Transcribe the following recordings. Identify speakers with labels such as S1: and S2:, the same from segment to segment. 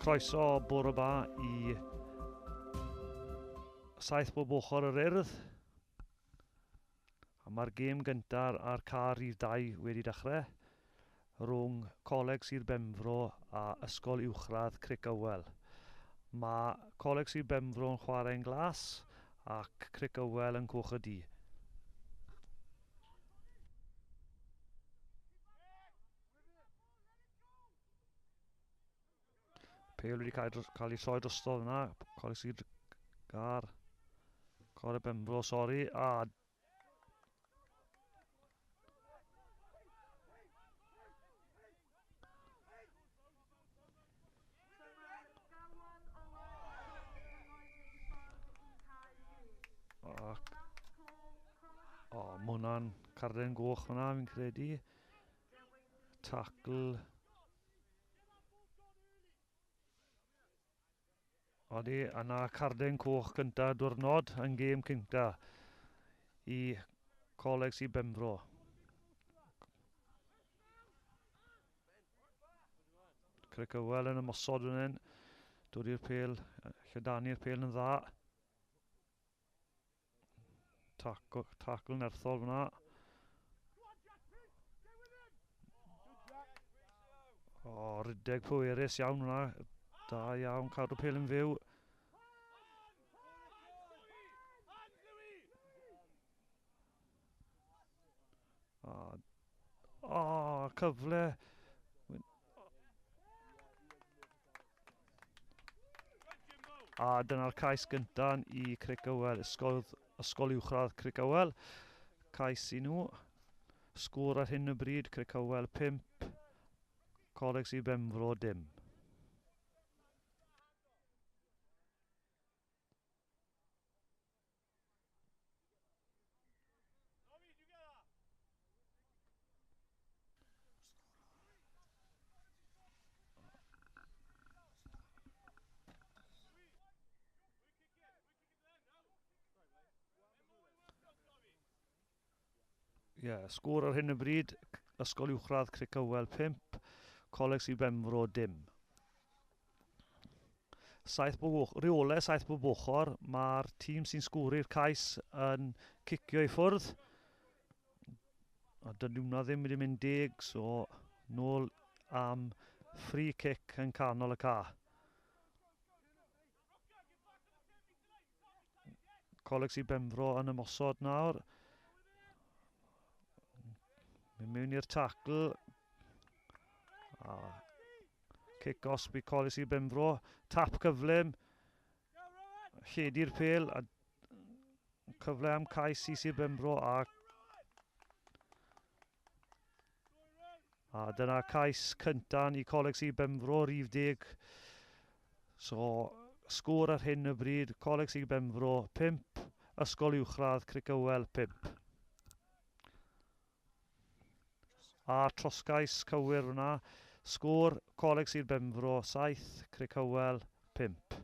S1: Croeso bore 'ma i saith bob ochr yr Urdd. A mae'r gêm gyntaf ar car rhif 2 wedi dechrau rhwng Coleg Sir Benfro a Ysgol Uwchradd Crucywel. Mae Coleg Sir Benfro yn chwarae'n glas ac Crucywel yn coch y du. Pêl wedi cael, cael ei troi drostodd yna. Coleg Sir Gar. Coleg Benfro, sori. A Ac... O, mae hwnna'n carden goch fyna, fi'n credu. Tackle. Odi, a na carden coch cynta diwrnod yn gêm cynta i Coleg Sir Benfro. Crucywel yn ymosod fan hyn. Dod i'r pêl, lledanu'r pêl yn dda. Tackle, tackle nerthol fyna. O, oh, rhedeg pwerus iawn hwnna. Da iawn, cadw pêl yn fyw. O, oh, cyfle. A dyna'r cais gyntaf i Crucywel, ysgol, ysgol uwchradd Crucywel. Cais i nhw. Sgôr ar hyn o bryd, Crucywel 5, Coleg Sir Benfro dim. Ie, yeah, sgôr ar hyn o bryd, Ysgol Uwchradd Crucywel 5, Coleg Sir Benfro dim. Saith bob ochr, reolau saith bob ochr, mae'r tîm sy'n sgori'r cais yn cicio i ffwrdd. A dydw hwnna ddim wedi mynd deg, so nôl am free kick yn canol y ca. Coleg Sir Benfro yn ymosod nawr. Mynd mewn i'r tackle. A cic gosb i Coleg Sir Benfro. Tap cyflym. Lledu'r pêl a cyfle am cais i Sir Benfro a A dyna cais cyntaf i Coleg Sir Benfro, rhif 10. So, sgôr ar hyn o bryd, Coleg Sir Benfro 5, Ysgol Uwchradd Crucywel 5. A trosgais cywir hwnna. Sgôr Coleg Sir Benfro 7, Crucywel 5.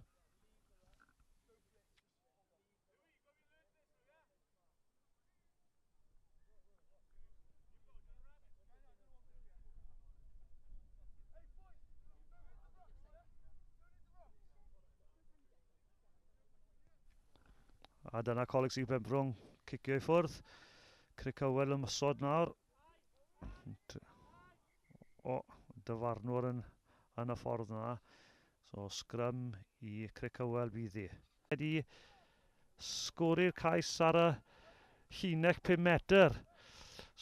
S1: A dyna Coleg Sir Benfro'n cicio i ffwrdd. Crucywel ymosod nawr. O, dyfarnwr yn, yn y ffordd yna. So, sgrym i Crucywel bydd hi. Wedi sgori'r cais ar y llinell 5 metr.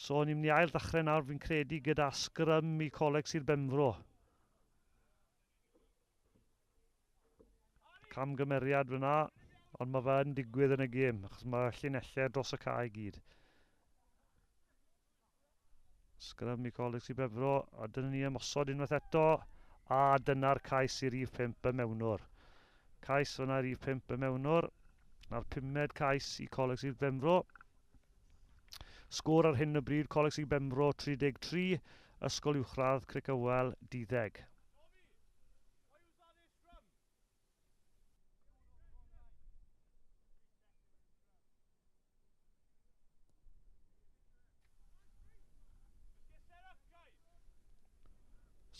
S1: So ni'n mynd i ail ddechrau nawr fi'n credu gyda sgrym i Coleg Sir Benfro. Camgymeriad fyna, ond mae fe yn digwydd yn y gêm, achos mae llinellau dros y cae i gyd. Sgrym i Coleg Sir Benfro, a dyna ni ymosod unwaith eto, a dyna'r cais i rif 5 y mewnwr. Cais fyna rif 5 y mewnwr, a'r pumed cais i Coleg Sir Benfro. Sgôr ar hyn o bryd, Coleg Sir Benfro 33, Ysgol Uwchradd Crucywel 12.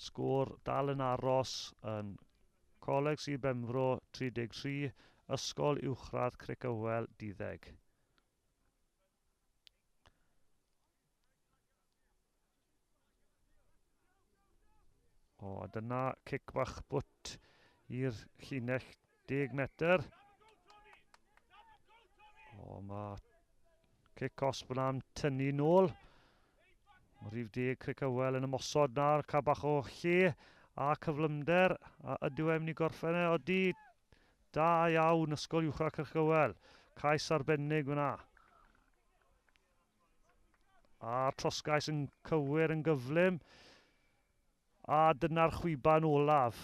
S1: Sgôr dal yn aros yn Coleg Sir Benfro 33, Ysgol Uwchradd Crucywel 12. O, a dyna cic bach bwt i'r llinell 10 metr. O, mae cic cosb yna am tynnu nôl. Rhif 10 Crucywel yn ymosod nawr, cael bach o lle a cyflymder. A ydyw e'n mynd i gorffen e? Odi, da iawn Ysgol Uwchradd Crucywel. Cais arbennig fyna. A'r trosgais yn cywir yn gyflym. A dyna'r chwiban olaf.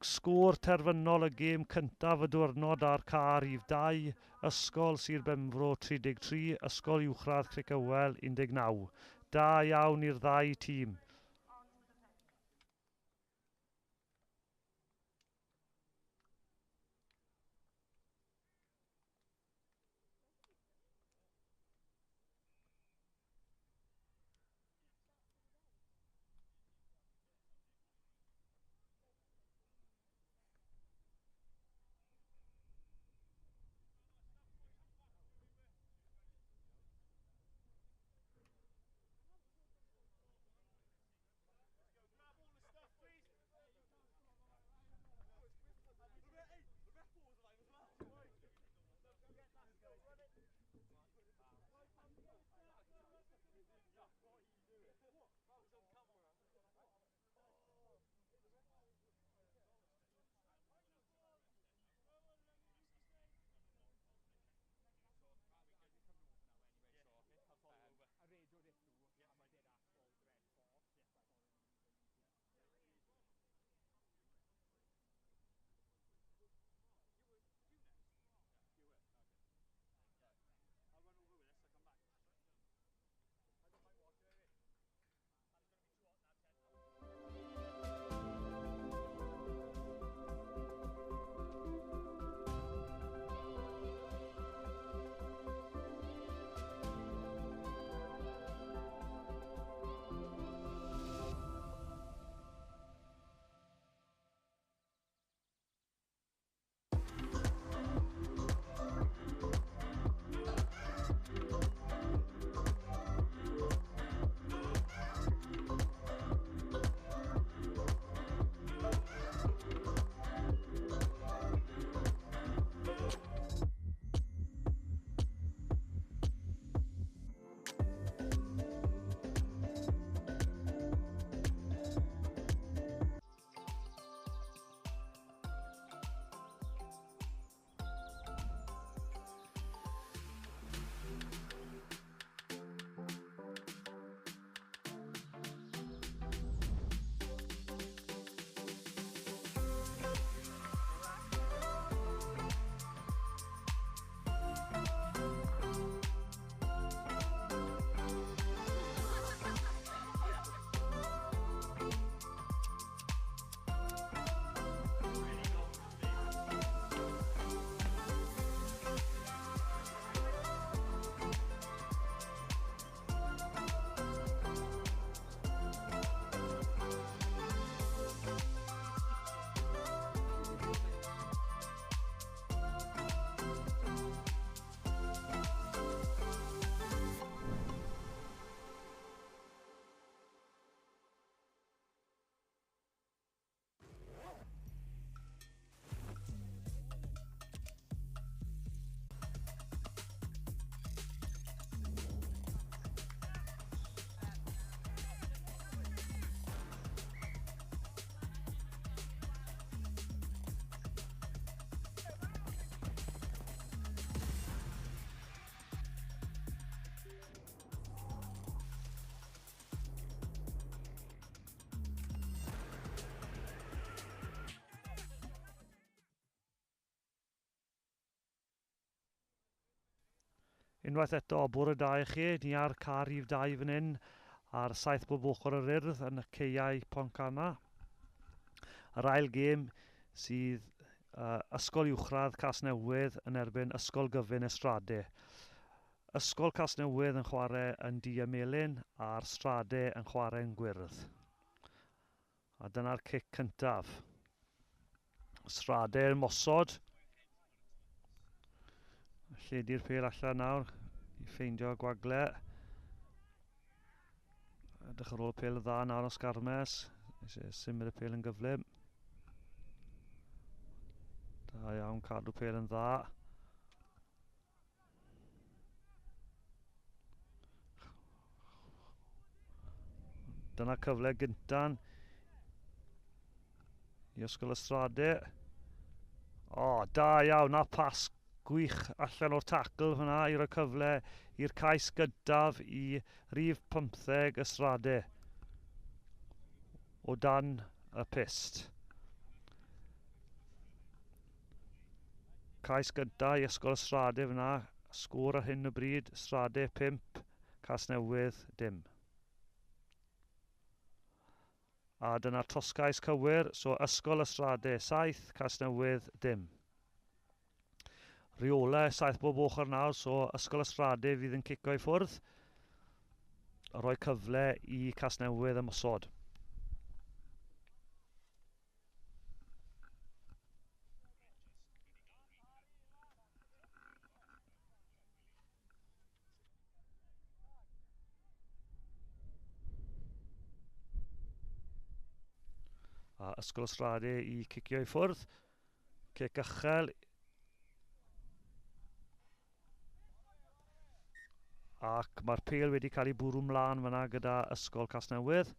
S1: Sgôr terfynol y gêm cyntaf y diwrnod ar ca rhif 2, Ysgol Sir Benfro 33, Ysgol Uwchradd Crucywel 19. Da iawn i'r ddau tîm. Unwaith eto, bore da i chi, ni ar car rhif 2 fan hyn, ar 7 bob ochr yr Urdd yn y Caeau Pontcanna. Yr ail gêm sydd Ysgol Uwchradd Casnewydd yn erbyn Ysgol Gyfun Estrade. Ysgol Casnewydd yn chwarae yn du a melyn a'r Strade yn chwarae'n gwyrdd. A dyna'r cic cyntaf. Strade yn mosod. Lledu'r pêl allan nawr i ffeindio gwagle. Edrych ar ôl pêl dda nawr o Sgarmes. Eisiau symud y pêl yn gyflym. Da iawn, cadw pêl yn dda. Dyna cyfle gyntan i Ysgol y Strade. O, da iawn, a pas gwych allan o'r tacl fyna i roi cyfle i'r cais gyntaf i rif 15 y Strade o dan y pyst. Cais gyntaf i Ysgol y Strade fyna, sgôr ar hyn o bryd, Strade 5, Casnewydd dim. A dyna'r trosgais cywir, so Ysgol y Strade 7, Casnewydd dim. Rheolau 7 bob ochr nawr, so Ysgol y Strade fydd yn cico i ffwrdd a rhoi cyfle i Casnewydd ymosod. A Ysgol Strade i cicio i ffwrdd. Cic uchel. Ac mae'r pêl wedi cael ei bwrw mlaen fyna gyda Ysgol Casnewydd.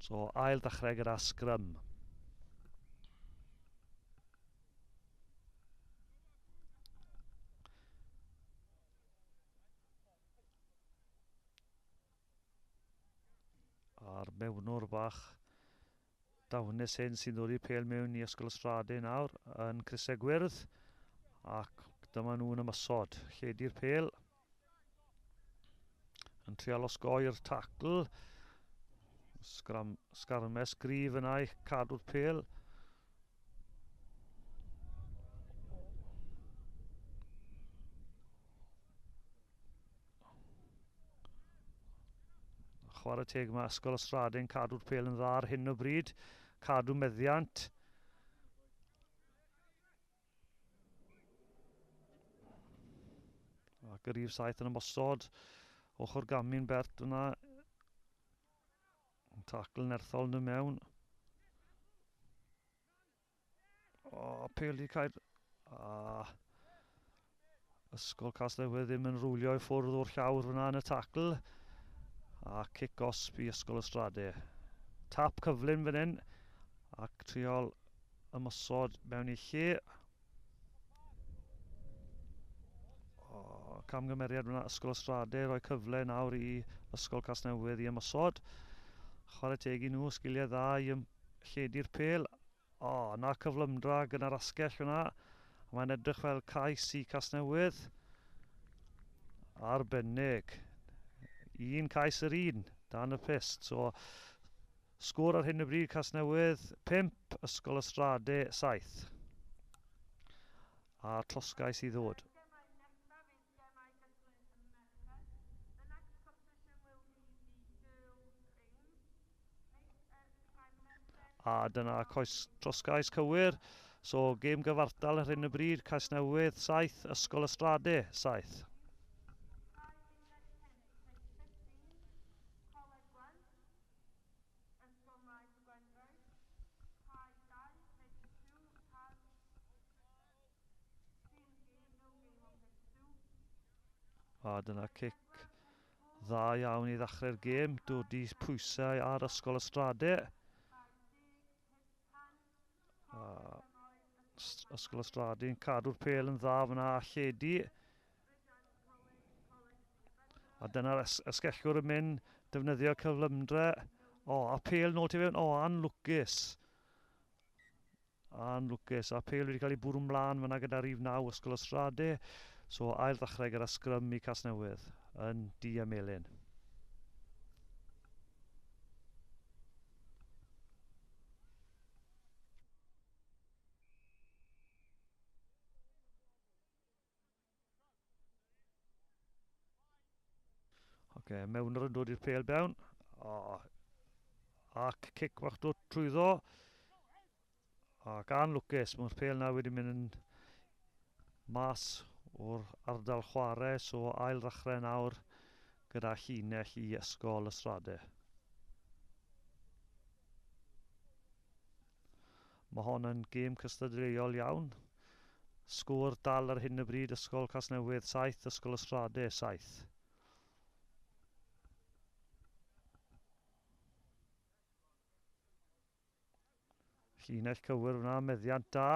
S1: So ail ddechrau gyda sgrym. A'r mewnwr bach dawnus hyn sy'n dod i'r pêl mewn i Ysgol y Strade nawr yn crysau gwyrdd, ac dyma nhw'n ymosod. Lledu'r pêl yn trial osgoi'r tacl. Sgarmes gryf yna i cadw'r pêl. Chwarae teg mae Ysgol y Strade yn cadw'r pêl yn dda ar hyn o bryd. Cadw meddiant. Ac yr rhif 7 yn ymosod. Ochr gamu'n bert yna. Tacl nerthol yn mewn. O, pêl di cael... Ah. Ysgol Casnewydd ddim yn rwlio i ffwrdd o'r llawr fyna yn y tacl. A cic osb i Ysgol y Strade. Tap cyflym fan hyn. Ac triol ymosod mewn i lle. O, camgymeriad fyna Ysgol y Strade. Rhoi cyfle nawr i Ysgol Casnewydd i ymosod. Chwarae teg i nhw, sgiliau dda i lledu'r pêl. O, na cyflymdra gyda'r asgell fyna. Mae'n edrych fel cais i Casnewydd. Arbennig. Un cais yr un, dan y pyst. So, sgôr ar hyn o bryd Casnewydd, 5, Ysgol y Strade, 7. A trosgais i ddod. A dyna coes trosgais cywir. So, gêm gyfartal ar hyn o bryd, Casnewydd 7, Ysgol y Strade 7. A dyna cic dda iawn i ddechrau'r gêm, dod i pwysau ar Ysgol y Strade. A Ysgol y Strade yn cadw'r pêl yn dda fyna a lledu. A dyna'r ysgellwr yn mynd, defnyddio cyflymdre. O, a pêl nôl tu fewn. O, anlwcus. Anlwcus. A pêl wedi cael ei bwrw mlaen fyna gyda rhif 9 Ysgol y Strade. So, ail ddechrau gyda sgrym i Casnewydd yn du a melyn. Oce, mewnwr yn dod i'r pêl bewn. O, ac cic fach dod trwyddo. Ac anlwcus, mae'r pêl na wedi mynd yn mas o'r ardal chwarae, so ail ddechrau nawr gyda llinell i Ysgol y Strade. Mae hon yn gêm cystadleuol iawn. Sgôr dal ar hyn o bryd, Ysgol Casnewydd 7, Ysgol y Strade 7. Llinell cywir fyna, meddiant da.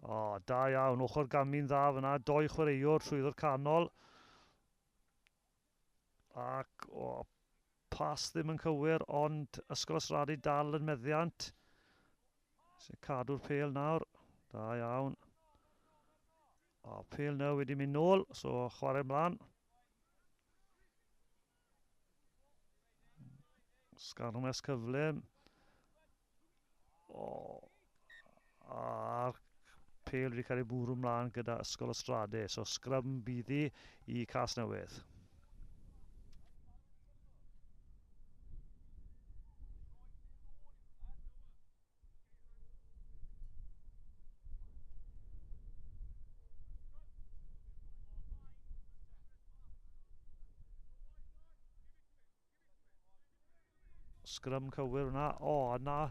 S1: O, da iawn, ochr gamu'n dda fyna, doi chwaraewr trwyddo'r canol. Ac, o, pas ddim yn cywir, ond Ysgol y Strade dal yn meddiant. Sy'n cadw'r pêl nawr. Da iawn. O, pêl nawr wedi mynd nôl, so chwarae mlaen. Sgarmes cyflym. O, a'r pêl wedi cael ei bwrw ymlaen gyda Ysgol y Strade. So sgrym bydd hi i Casnewydd. Sgrym cywir hwnna. O, na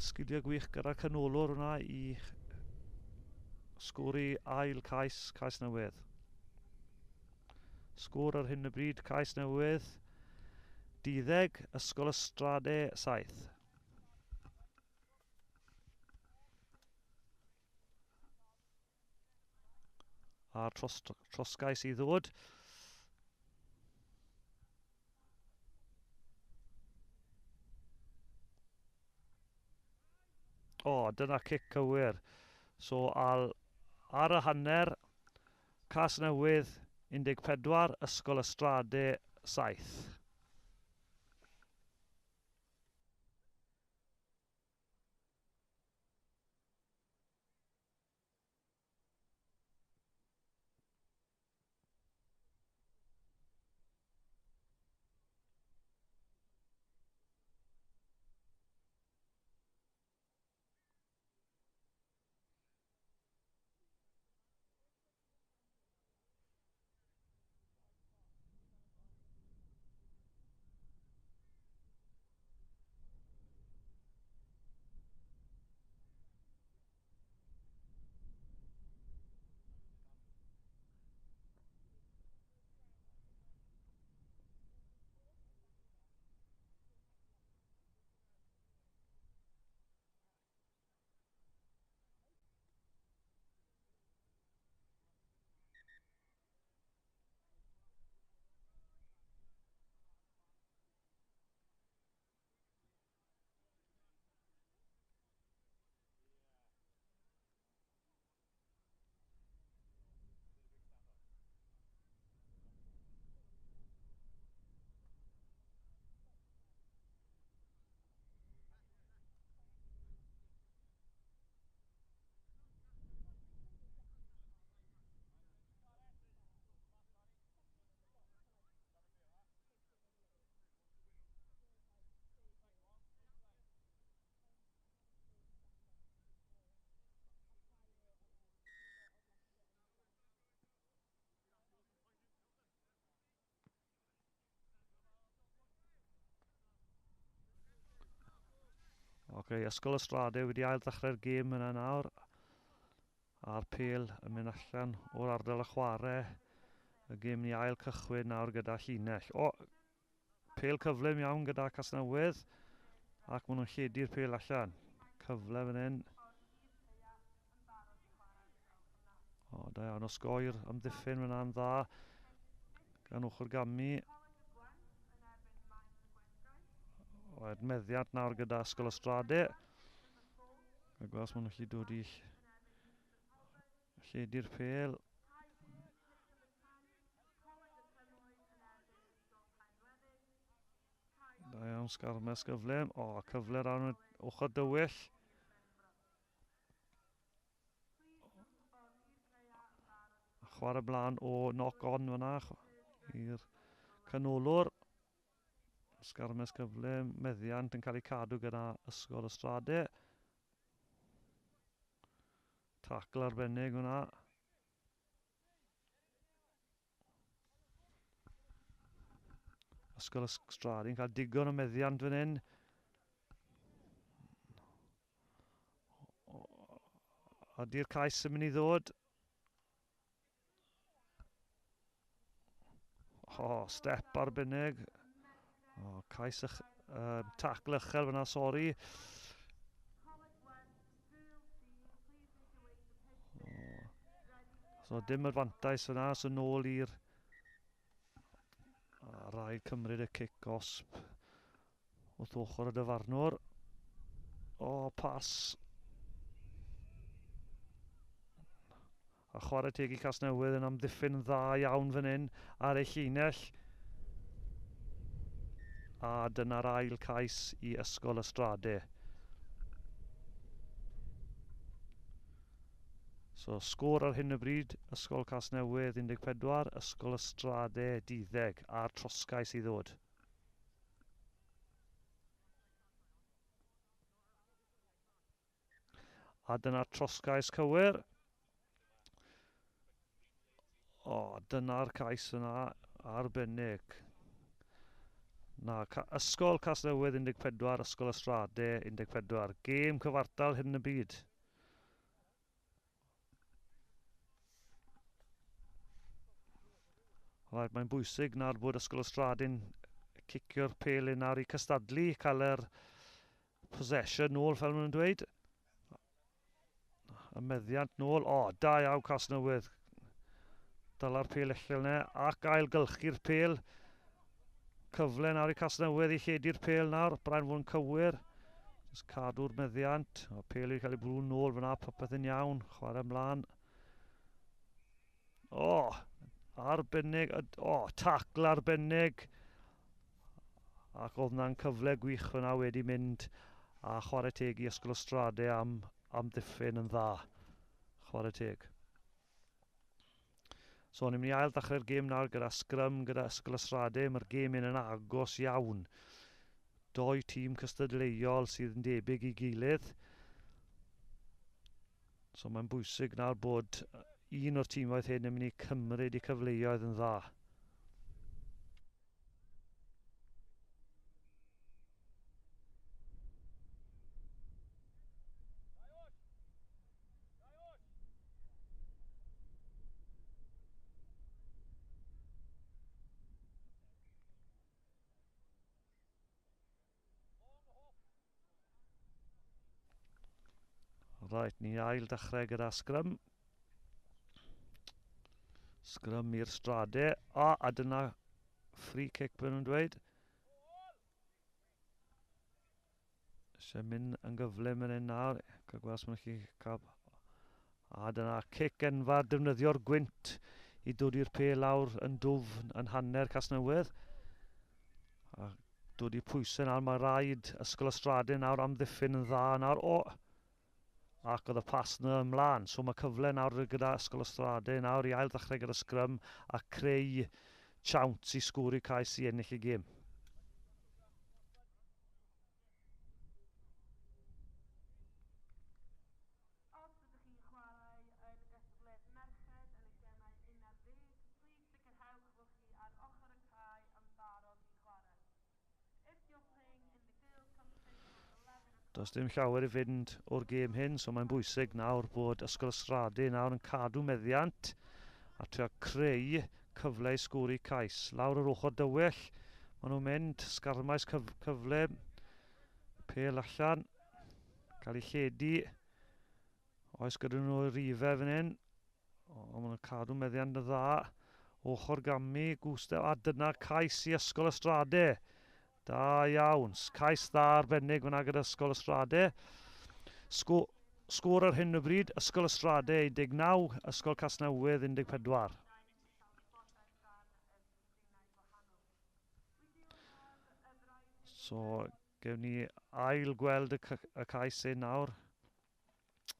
S1: sgiliau gwych gyda'r canolwr hwnna i sgori ail cais, Casnewydd. Sgôr ar hyn o bryd, Casnewydd, 12, Ysgol y Strade 7. A'r trosgais i ddod. O, dyna cic cywir. So, ar y hanner, Casnewydd 14, Ysgol y Strade 7. Oce, Ysgol y Strade wedi ail ddechrau'r gêm yna nawr. A'r pêl yn mynd allan o'r ardal y chwarae. Y gêm ni ail cychwyn nawr gyda llinell. O, pêl cyflym iawn gyda Casnewydd. Ac maen nhw'n lledu'r pêl allan. Cyfle fan hyn. O, da iawn, osgoi'r amddiffyn fan yna'n dda. Gan ochr gamu. Oed meddiant nawr gyda Ysgol y Strade. A gweld maen nhw'n gallu dod i lledu'r pêl. Da iawn, sgarmes gyflym. O, cyfle ran ochr dywyll. A chwarae blaen o knock-on fyna i'r canolwr. Sgarmes cyflym, meddiant yn cael ei cadw gyda Ysgol y Strade. Tacl arbennig hwnna. Ysgol Ystrade'n cael digon o meddiant fan hyn. Ydy'r cais yn mynd i ddod? O, step arbennig. O, cais ych, tacl uchel fyna, sori. O. So dim yr fantais fyna, so nôl i'r... A rhaid cymryd y cic gosb wrth ochr y dyfarnwr. O, pas. A chwarae teg i Casnewydd yn amddiffyn yn dda iawn fan hyn ar ei llinell. A dyna'r ail cais i Ysgol y Strade. So, sgôr ar hyn o bryd, Ysgol Casnewydd 14, Ysgol y Strade 12, a'r trosgais i ddod. A dyna'r trosgais cywir. O, dyna'r cais yna arbennig. Na, Ysgol Casnewydd 14, Ysgol Ystrade 14. Gêm cyfartal hyn y byd. Right, mae'n bwysig nawr bod Ysgol Ystrade'n cicio'r pêl yn nawr i cystadlu, cael yr possession nôl fel maen nhw'n dweud. Y meddiant nôl. O, da iawn Casnewydd. Dyla'r pêl uchel yna ac ailgylchu'r pêl. Cyfle nawr i Casnewydd i lledu'r pêl nawr. Brian fod yn cywir. Just cadw'r meddiant. O, pêl wedi cael ei bwrw nôl fyna, popeth yn iawn. Chwarae ymlaen. O, arbennig. O, tacl arbennig. Ac oedd na'n cyfle gwych fyna wedi mynd a chwarae teg i Ysgol Ystrade am amddiffyn yn dda. Chwarae teg. So, ni'n mynd i ail ddechrau'r gêm nawr gyda sgrym gyda Ysgol Ystrade. Mae'r gêm un yn agos iawn. Doi tîm cystadleuol sydd yn debyg i gilydd. So mae'n bwysig nawr bod un o'r tîmoedd hyn yn mynd i cymryd eu cyfleoedd yn dda. Rhaid ni ail dechrau gyda sgrym. Sgrym i'r Strade. O, a dyna free kick beth nhw'n dweud. Eisiau mynd yn gyflym yn hyn nawr. Cael gweld os maen nhw'n cael... A dyna cic enfawr, defnyddio'r gwynt i dod i'r pêl lawr yn dwfn yn hanner Casnewydd. A dod i pwysau nawr, mae rhaid Ysgol Ystrade nawr amddiffyn yn dda nawr. O! Ac oedd y pas yna ymlaen. So mae cyfle nawr gyda Ysgol Ystrade nawr i ail ddechrau gyda sgrym a creu chawns i sgwri cais i ennill y gêm.
S2: Os ydych chi'n chwarae yn y gystadleuaeth merched yn y gemau 11, plîs sicrhewch fod chi ar ochr y cae yn barod i chwarae. If you're playing in the girls competition at 11 o'clock,
S1: Does dim llawer i fynd o'r gêm hyn, so mae'n bwysig nawr bod Ysgol Ystrade nawr yn cadw meddiant a trio creu cyfle i sgwri cais. Lawr yr ochr dywyll, maen nhw'n mynd, sgarmais cyfle, pêl allan, cael ei lledu. Oes gyda nhw rifau fan hyn? O, maen nhw'n cadw meddiant yn dda. Ochr gamu, gwsteb, a dyna cais i Ysgol Ystrade. Da iawn. Cais dda arbennig fyna gyda Ysgol Ystrade. Sgôr ar hyn o bryd, Ysgol Ystrade 19, Ysgol Casnewydd 14. So, gewn ni ail gweld y cais hyn nawr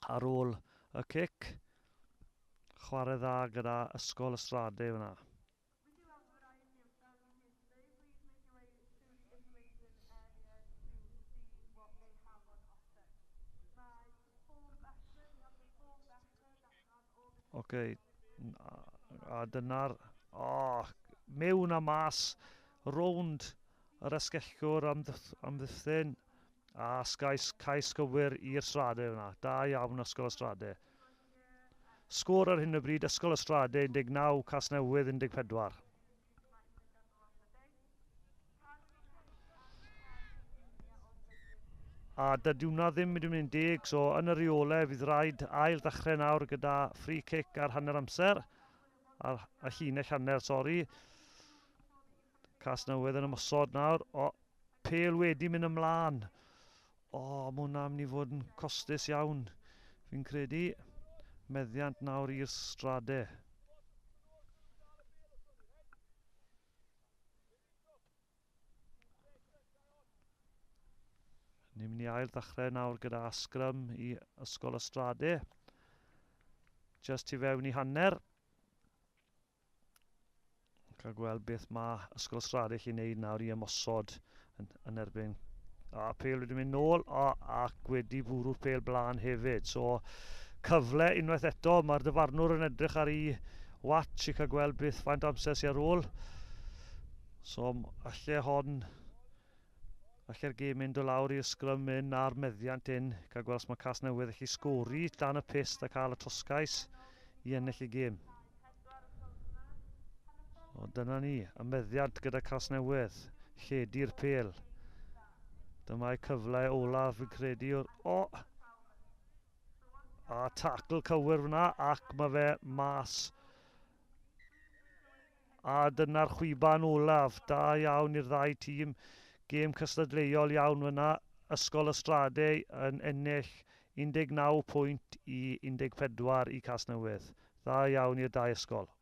S1: ar ôl y cic. Chwarae dda gyda Ysgol Ystrade fyna.
S2: We do have a variety of stands here today. Please make your way to the information area to see what they have on offer. Mae Ffordd Bechgyn, we have the Ffordd Bechgyn.
S1: Oce, a dyna'r... O, mewn a mas, rownd yr asgellwr amddiffyn, a sgais cais gywir i'r Strade yna. Da iawn Ysgol y Strade. Sgôr ar hyn o bryd, Ysgol y Strade 19, Casnewydd 14. A dydy hwnna ddim wedi mynd yn deg, so yn y rheolau fydd rhaid ail ddechrau nawr gyda free kick ar hanner amser. Ar y llinell hanner, sori. Casnewydd yn ymosod nawr. O, pêl wedi mynd ymlaen. O, mae hwnna'n mynd i fod yn costus iawn, fi'n credu. Meddiant nawr i'r Strade. Ni'n mynd i ail ddechrau nawr gyda sgrym i Ysgol y Strade. Just tu fewn i hanner. Cael gweld beth mae Ysgol y Strade chi'n neud nawr i ymosod yn erbyn. A pêl wedi mynd nôl, o, ac wedi bwrw'r pêl blaen hefyd. So, cyfle unwaith eto, mae'r dyfarnwr yn edrych ar ei watch i cael gweld beth faint amser sy'n ar ôl. So, alle hon, alle'r gêm mynd o lawr i'r sgrym un a'r meddiant un, cael gweld os mae Casnewydd allu sgori dan y pyst a cael y trosgais i ennill y gêm. O, dyna ni, y meddiant gyda Casnewydd, lledu'r pêl. Dyma'i cyfle olaf fi'n credu o'r... O! A tackle cywir fyna, ac mae fe mas. A dyna'r chwiban olaf. Da iawn i'r ddau tîm. Gêm cystadleuol iawn fyna. Ysgol y Strade yn ennill 19 pwynt i 14 i Casnewydd. Dda iawn i'r dau ysgol.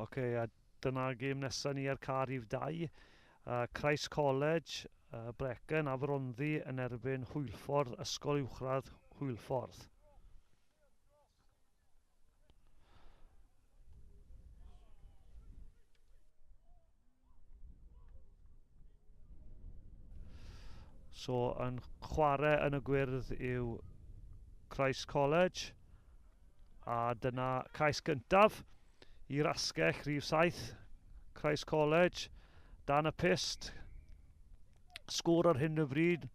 S1: Oce, a dyna gêm nesaf ni ar car rhif 2. Christ College, Brecon, Aberhonddu yn erbyn Hwylffordd, Ysgol Uwchradd Hwylffordd. So, yn chwarae yn y gwyrdd yw Christ College. A dyna cais gyntaf i'r asgell rhif 7, Christ College, dan y pyst. Sgôr ar hyn o bryd,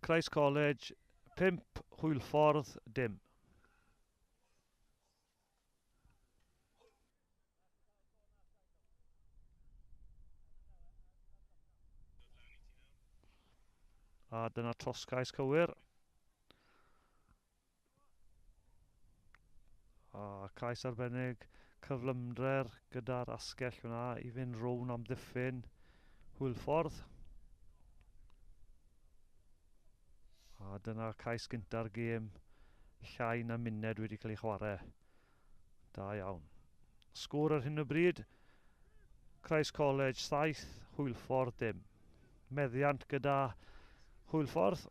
S1: Christ College, 5, Hwylffordd, dim. A dyna trosgais cywir. A cais arbennig cyflymdrer gyda'r asgell fyna i fynd rown am ddiffyn Hwylffordd. A dyna cais gynta'r gêm, llai na munud wedi cael ei chwarae. Da iawn. Sgôr ar hyn o bryd, Christ College 7, Hwylffordd dim. Meddiant gyda Hwylffordd.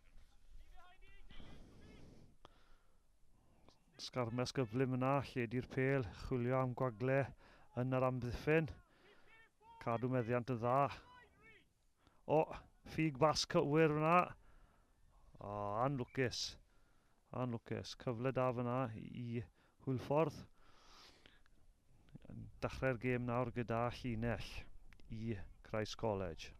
S1: Sgarmes gyflym yna, lledu'r pêl, chwilio am gwagle yn yr amddiffyn. Cadw meddiant yn dda. O, ffug bas cywir fyna. O, anlwcus. Anlwcus. Cyfle da fyna i Hwylffordd. Dechrau'r gêm nawr gyda llinell i Christ College.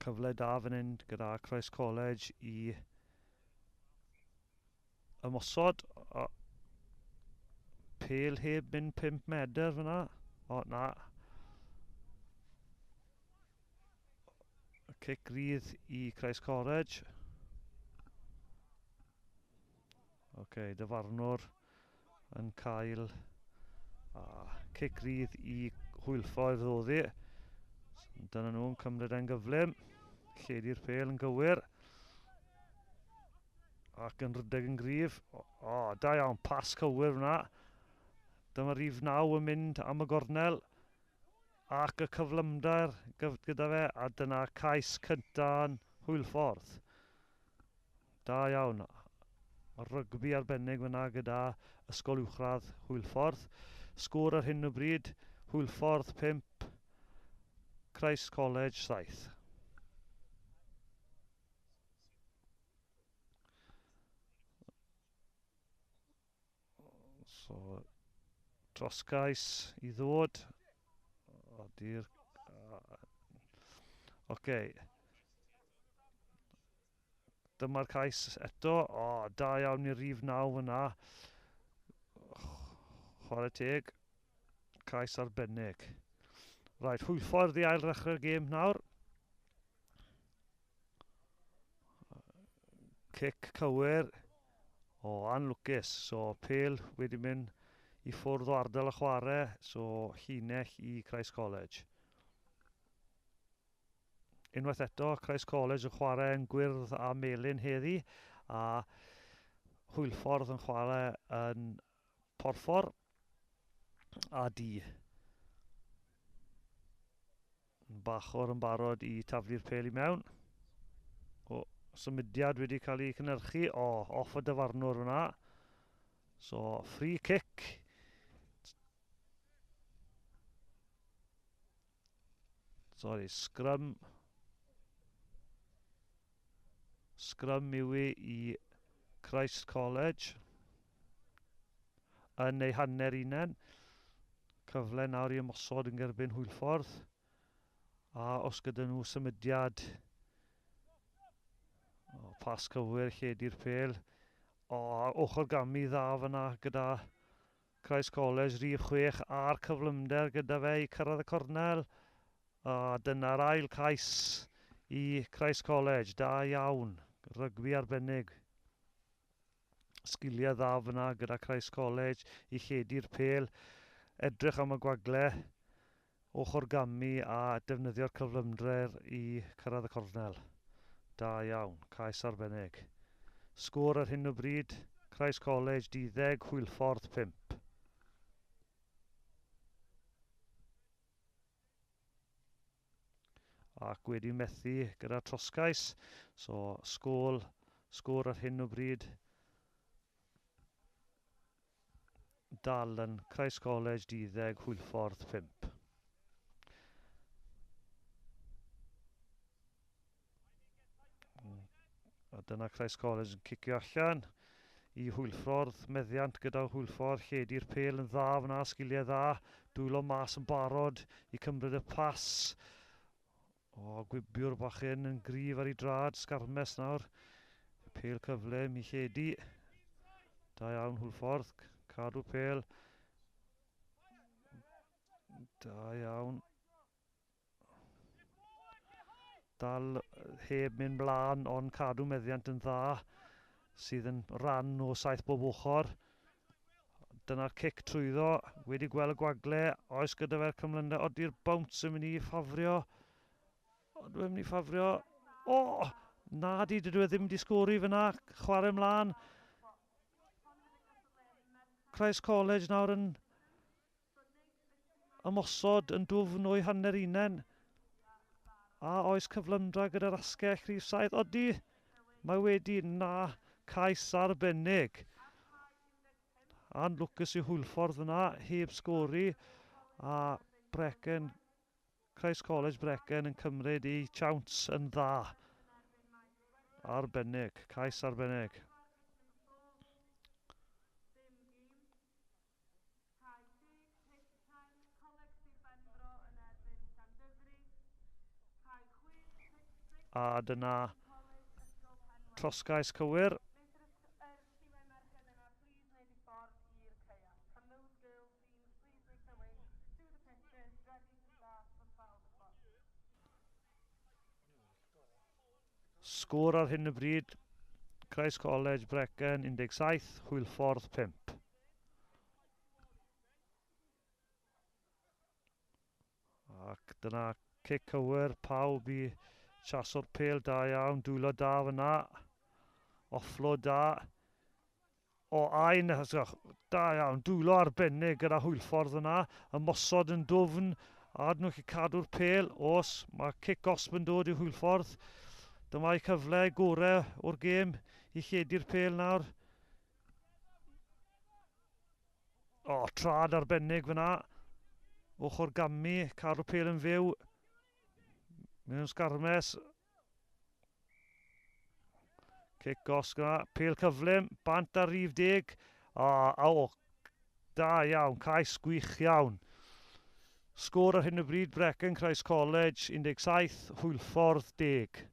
S1: Cyfle da fan hyn gyda Christ College i ymosod. O, pêl heb mynd 5 medr fyna. O, na. Cic rydd i Christ College. Oce, dyfarnwr yn cael cic rydd i Hwylffordd ddoddi. Dyna nhw'n cymryd e'n gyflym. Lledu'r pêl yn gywir. Ac yn rhedeg yn gryf. O, da iawn, pas cywir fyna. Dyma rhif 9 yn mynd am y gornel. Ac y cyflymder gyda fe, a dyna cais cynta'n Hwylffordd. Da iawn. Rygbi arbennig fyna gyda Ysgol Uwchradd Hwylffordd. Sgôr ar hyn o bryd, Hwylffordd 5, Christ College 7. So, trosgais i ddod. Ody'r... Oce. Dyma'r cais eto. O, da iawn i'r rhif 9 fyna. Chwarae teg. Cais arbennig. Rhaid, Hwylffordd i ail ddechrau'r gêm nawr. Cic cywir. O, anlwcus. So, pêl wedi mynd i ffwrdd o ardal y chwarae. So, llinell i Christ College. Unwaith eto, Christ College yn chwarae yn gwyrdd a melyn heddi, a Hwylffordd yn chwarae yn porffor a du. Bachor yn barod i taflu'r pêl i mewn. O, symudiad wedi cael ei cynhyrchu. O, off y dyfarnwr fyna. So, free kick. Sorry, scrum. Scrum yw i Christ College. Yn ei hanner unen. Cyfle nawr i ymosod yn gerbyn Hwylffordd. A os gyda nhw symudiad. O, pas cywir, lledu'r pêl. O, ochr gamu dda fyna gyda Christ College, rhif 6 a'r cyflymder gyda fe i cyrraedd y cornel. A dyna'r ail cais i Christ College. Da iawn. Rygbi arbennig. Sgiliau dda fyna gyda Christ College i lledu'r pêl. Edrych am y gwagle. Ochr gamu a defnyddio'r cyflymdrer i cyrraedd y cornel. Da iawn. Cais arbennig. Sgôr ar hyn o bryd, Christ College 12, Hwlffordd 5. Ac wedi methu gyda trosgais, so sgôr ar hyn o bryd dal yn Christ College 12, Hwlffordd 5. A dyna Christ College yn cicio allan i Hwlffordd, meddiant gyda Hwlffordd, lledu'r pêl yn dda fyna, sgiliau dda, dwylo mas yn barod i cymryd y pas. O, gwibiwr bach hyn yn gryf ar ei drad, sgarmes nawr. Pêl cyflym i lledu. Da iawn Hwlffordd, cadw pêl. Da iawn. Dal heb mynd mlaen, ond cadw meddiant yn dda, sydd yn rhan o 7 bob ochr. Dyna'r cic trwyddo, wedi gweld y gwagle, oes gyda fe'r cymlyndau, ody'r bounce yn mynd i ffafrio. Odw e'n mynd i ffafrio. O! Na di, dydw e ddim wedi sgori fyna, chwarae mlaen. Christ College nawr yn ymosod yn dwfn o'i hanner unen. A oes cyflymdra gyda'r asgell rhif 7? Odi, mae wedi na cais arbennig. Anlwcus i Hwlffordd fyna, heb sgori. A Brecon, Christ College Brecon yn cymryd ei chawns yn dda. Arbennig, cais arbennig. A dyna trosgais cywir. Sgôr ar hyn o bryd, Christ College Brecon 17, Hwlffordd 5. Ac dyna cic cywir, pawb i chaso'r pêl, da iawn, dwylo da fyna, offload da. O, ain, da iawn, dwylo arbennig gyda Hwlffordd yna, ymosod yn dwfn, a nhw'n gallu cadw'r pêl, os mae cic gosb yn dod i Hwlffordd. Dyma'i cyfle gorau o'r gêm i lledu'r pêl nawr. O, trad arbennig fyna. Ochr gamu, cadw'r pêl yn fyw. Mewn sgarmes. Cic gosb gyda, pêl cyflym, bant ar rhif 10. O, da iawn, cais gwych iawn. Sgôr ar hyn o bryd, Brecon Christ College 17, Hwlffordd 10.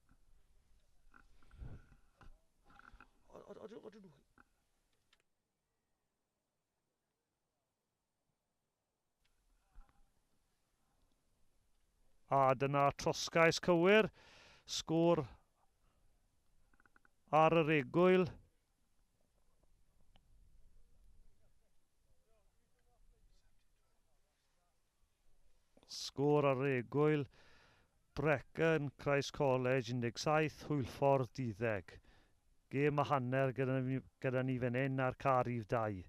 S1: A dyna trosgais cywir, sgôr ar yr egwyl. Sgôr ar yr egwyl, Brecon Christ College 17, Hwlffordd 12. Gêm a hanner gyda ni fan hyn ar car rhif 2.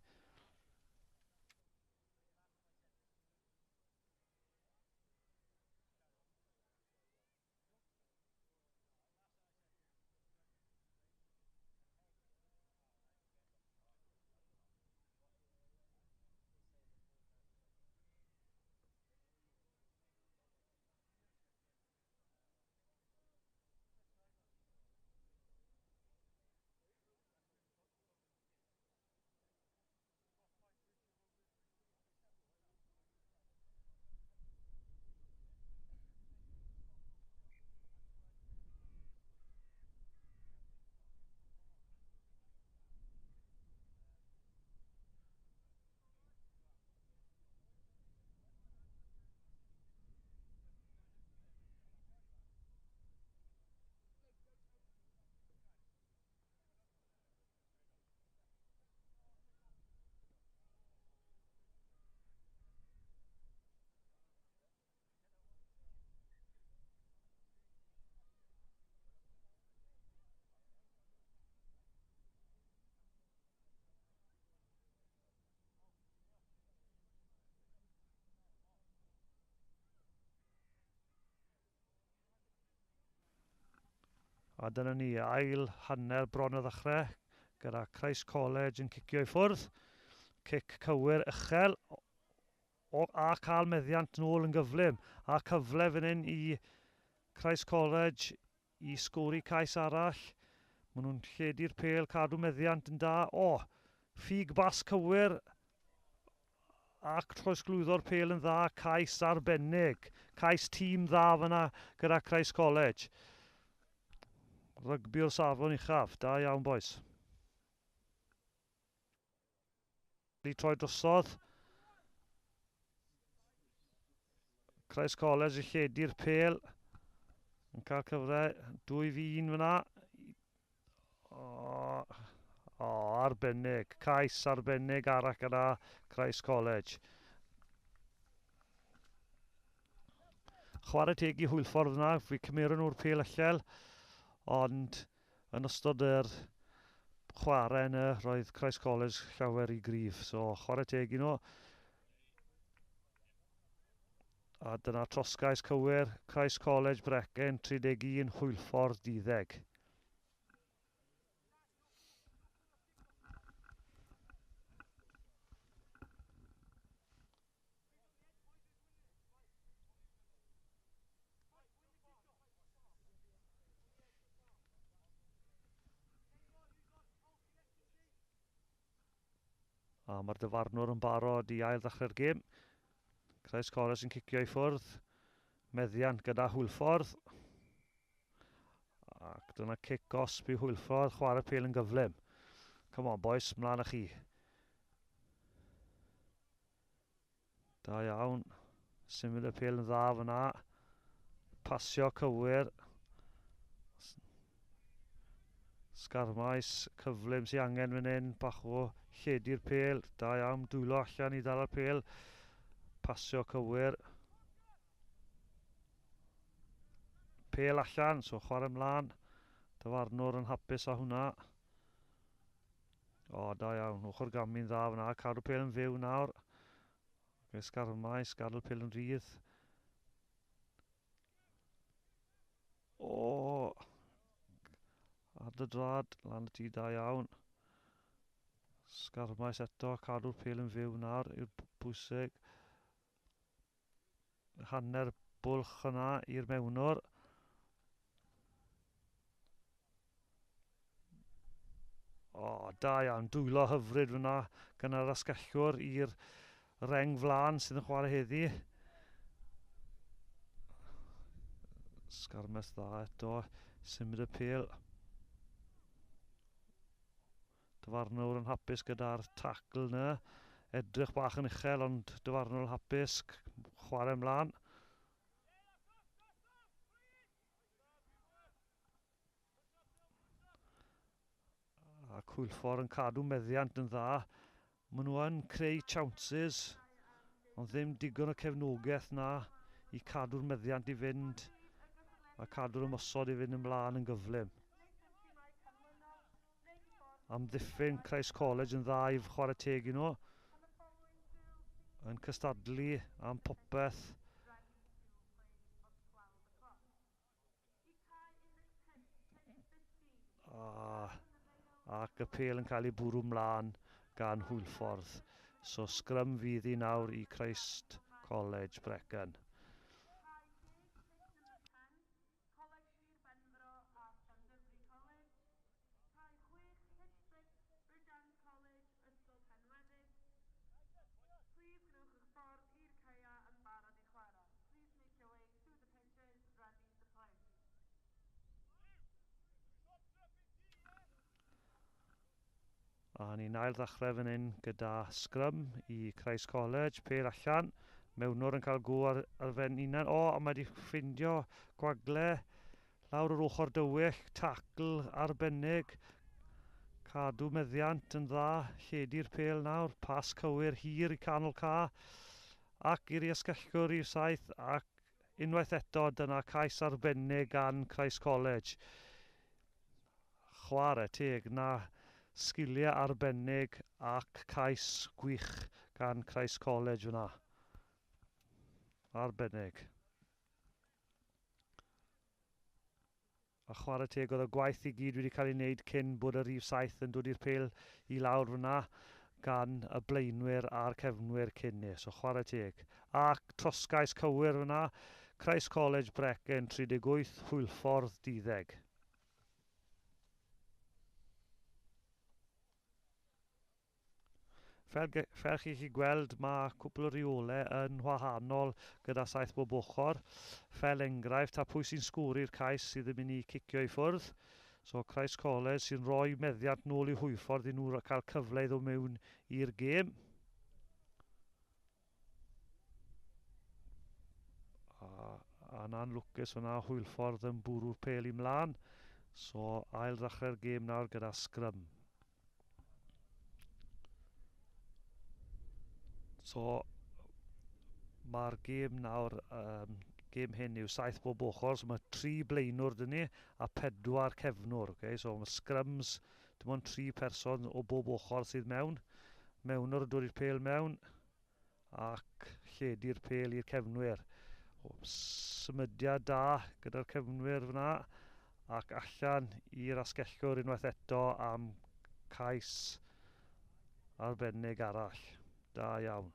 S1: A dyna ni, ail hanner bron o ddechrau, gyda Christ College yn cicio i ffwrdd. Cic cywir uchel, o, a cael meddiant nôl yn gyflym. A cyfle fan hyn i Christ College i sgori cais arall. Maen nhw'n lledu'r pêl, cadw meddiant yn da. O, ffug bas cywir ac trosglwyddo'r pêl yn dda. Cais arbennig. Cais tîm dda fyna gyda Christ College. Rygbi o'r safon uchaf. Da iawn, boys. Di troi drosodd. Christ College i lledu'r pêl. Yn cael cyfle 2 fi 1 fyna. O, o, arbennig. Cais arbennig arall gyda Christ College. Chwarae teg i Hwylffordd yna, fi cymeron nhw'r pêl allel, ond yn ystod yr chwarae yna, roedd Christ College llawer i gryf. So, chwarae teg i nhw. A dyna trosgais cywir, Christ College Brecon, 31, Hwylffordd, Duddeg. A mae'r dyfarnwr yn barod i ail ddechrau'r gêm. Christ College yn cicio i ffwrdd. Meddiant gyda Hwylffordd. Ac dyna cic gosb i Hwylffordd. Chwarae pêl yn gyflym. Come on boys, mlaen â chi. Da iawn. Symud y pêl yn dda fyna. Pasio cywir. Sgarmais cyflym sy'n angen fan hyn. Bach o lledu'r pêl. Da iawn. Dwylo allan i ddal y pêl. Pasio cywir. Pêl allan, so chwarae ymlaen. Dyfarnwr yn hapus â hwnna. O, da iawn. Ochr gamu'n dda fyna. Cadw pêl yn fyw nawr. Okay, sgarmais, gadael pêl yn rhydd. O! Ar dy drad, lan y tŷ, da iawn. Sgarmais eto, cadw'r pêl yn fyw nawr yw'r bwysig. Hanner bwlch yna i'r mewnwr. O, da iawn. Dwylo hyfryd fyna gan yr asgellwr i'r reng flan sydd yn chwarae heddi. Sgarmes dda eto. Symud y pêl. Dyfarnwr yn hapus gyda'r tacl yna. Edrych bach yn uchel, ond dyfarnwr yn hapus. Chwarae ymlaen. A Cwylfor yn cadw meddiant yn dda. Maen nhw yn creu chances, ond ddim digon o cefnogaeth na i cadw'r meddiant i fynd a cadw'r ymosod i fynd ymlaen yn gyflym. Amddiffyn Christ College yn dda i chwarae teg i nhw. Yn cystadlu am popeth. A, ac y pêl yn cael ei bwrw mlaen gan Hwylffordd. So sgrym fydd i nawr i Christ College Brecon. A ni'n ail ddechrau fan hyn gyda sgrym i Christ College, pêl allan. Mewnwr yn cael go ar, ar fen hunan. O, a mae wedi ffindio gwagle lawr yr ochr dywyll, tacl arbennig. Cadw meddiant yn dda, lledu'r pêl nawr, pas cywir hir i canol ca, ac i'r asgellwr i'r saith, ac unwaith eto dyna cais arbennig gan Christ College. Chwarae teg na sgiliau arbennig ac cais gwych gan Christ College fyna. Arbennig. A chwarae teg, oedd y gwaith i gyd wedi cael ei wneud cyn bod y rhif 7 yn dod i'r pêl i lawr fyna gan y blaenwyr a'r cefnwyr cyn ni. So chwarae teg. A trosgais cywir fyna, Christ College Brecon 38, Hwylffordd 12. Fel, fel chi chi gweld, mae cwpl o reolau yn wahanol gyda 7 bob ochr. Fel enghraifft, a pwy sy'n sgori'r cais sydd yn mynd i cicio i ffwrdd. So Christ College sy'n rhoi meddiant nôl i Hwylffordd i nhw cael cyfle i ddod mewn i'r gêm. A na'n lwcus fyna, Hwylffordd yn bwrw'r pêl i mlaen. So ail ddechrau'r gêm nawr gyda sgrym. So mae'r gêm nawr, gêm hyn yw 7 bob ochr, so mae 3 blaenwr dyn ni a 4 cefnwr. Okay? So mae scrums, dim ond 3 person o bob ochr sydd mewn. Mewnwr yn dod i'r pêl mewn ac lledu'r pêl i'r cefnwyr. O, symudiad da gyda'r cefnwyr fyna ac allan i'r asgellwr unwaith eto am cais arbennig arall. Da iawn.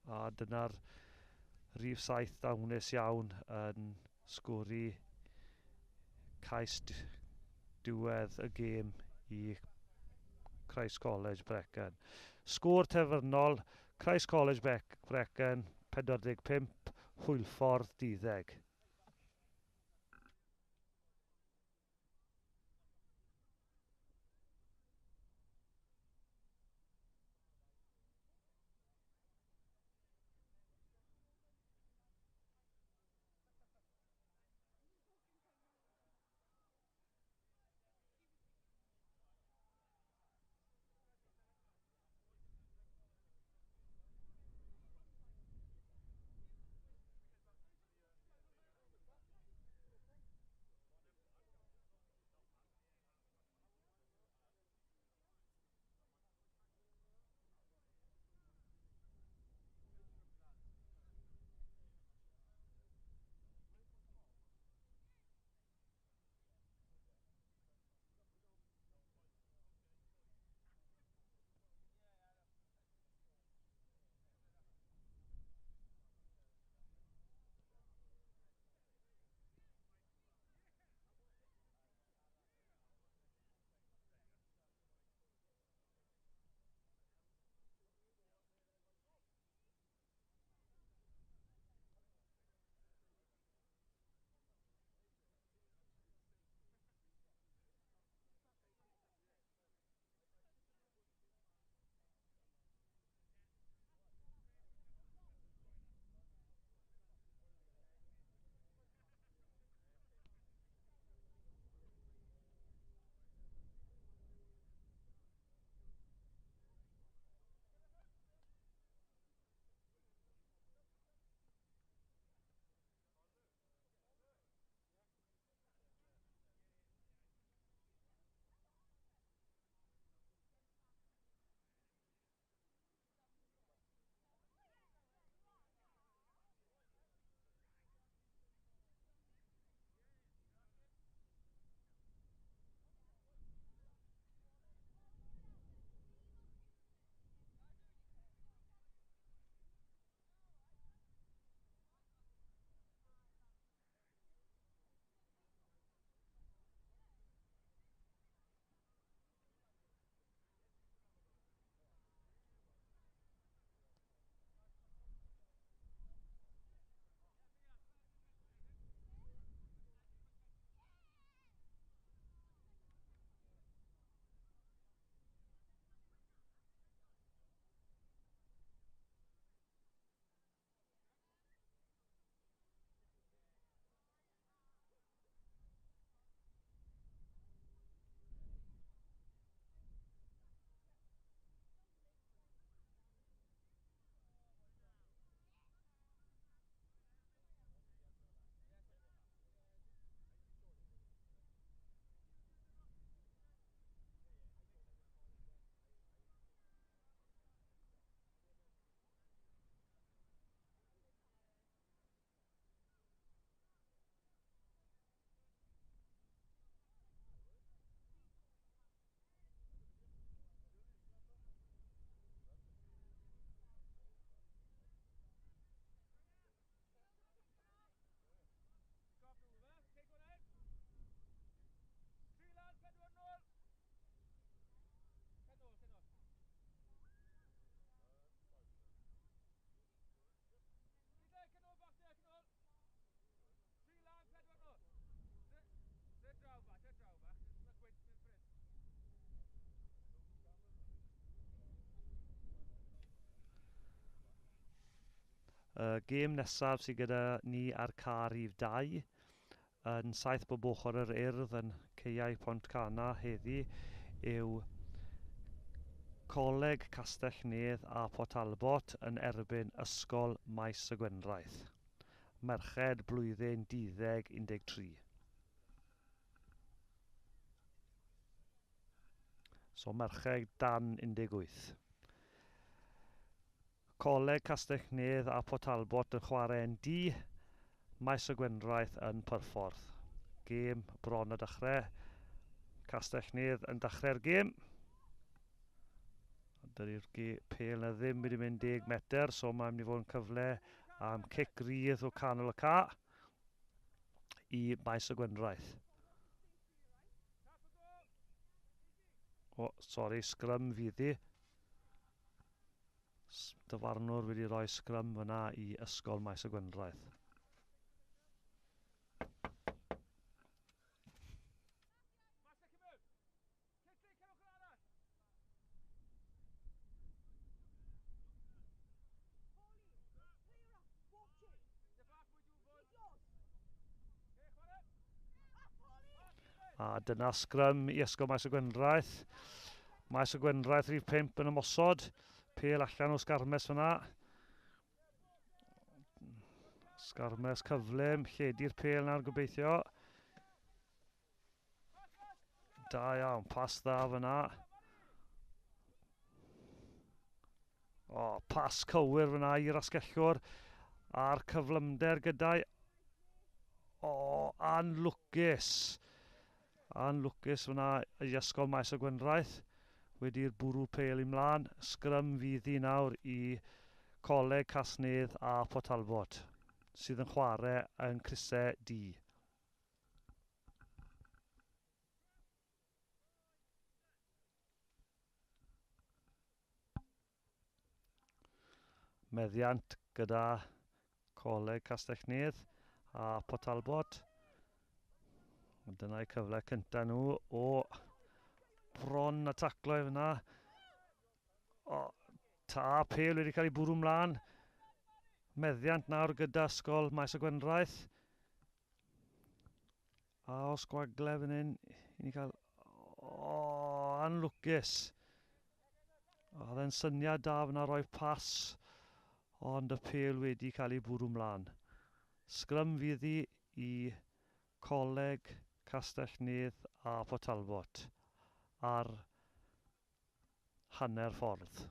S1: A dyna'r rhif 7 dawnus iawn yn sgori cais diwedd y gêm i Christ College Brecon. Sgôr terfynol, Christ College Brecon 45, Hwylffordd 12. Y gêm nesaf sydd gyda ni ar ca rhif 2 yn 7 bob ochr yr Urdd yn Caeau Pontcanna heddi yw Coleg Castell Nedd a Port Talbot yn erbyn Ysgol Maes y Gwendraeth. Merched blwyddyn 12 13. So merched dan 18. Coleg Castell Nedd a Port Talbot yn chwarae yn D, Maes y Gwendraeth yn Pyrffordd. Gêm bron y dechrau. Castell Nedd yn dechrau'r gêm. Dydy'r pêl na ddim wedi mynd 10 metr, so mae'n mynd i fod yn cyfle am cic rydd o canol y ca i Maes y Gwendraeth. O, sori, sgrym fydd hi. Dyfarnwr wedi rhoi sgrym fyna i Ysgol Maes y Gwendraeth. A dyna sgrym i Ysgol Maes y Gwendraeth. Maes y Gwendraeth rhif 5 yn ymosod. Pêl allan o sgarmes fyna. Sgarmes cyflym, lledu'r pêl nawr gobeithio. Da iawn, pas dda fyna. O, pas cywir fyna i'r asgellwr. A'r cyflymder gyda'i... O, anlwcus. Anlwcus fyna i Ysgol Maes y Gwendraeth. Wedi'r bwrw pêl ymlaen. Sgrym fydd hi nawr i Coleg Casnewydd a Port Talbot, sydd yn chwarae yn crysau D. Meddiant gyda Coleg Castell Nedd a Port Talbot. Dyna'i cyfle cyntaf nhw o bron a taclo i fyna. O, ta, pêl wedi cael ei bwrw mlaen. Meddiant nawr gyda Ysgol Maes y Gwendraeth. A os gwagle fan hyn, i ni cael... O, anlwcus. Oedd e'n syniad da fyna roi pas, ond y pêl wedi cael ei bwrw mlaen. Sgrym fydd hi i Coleg Castell Nedd a Port Talbot ar hanner ffordd.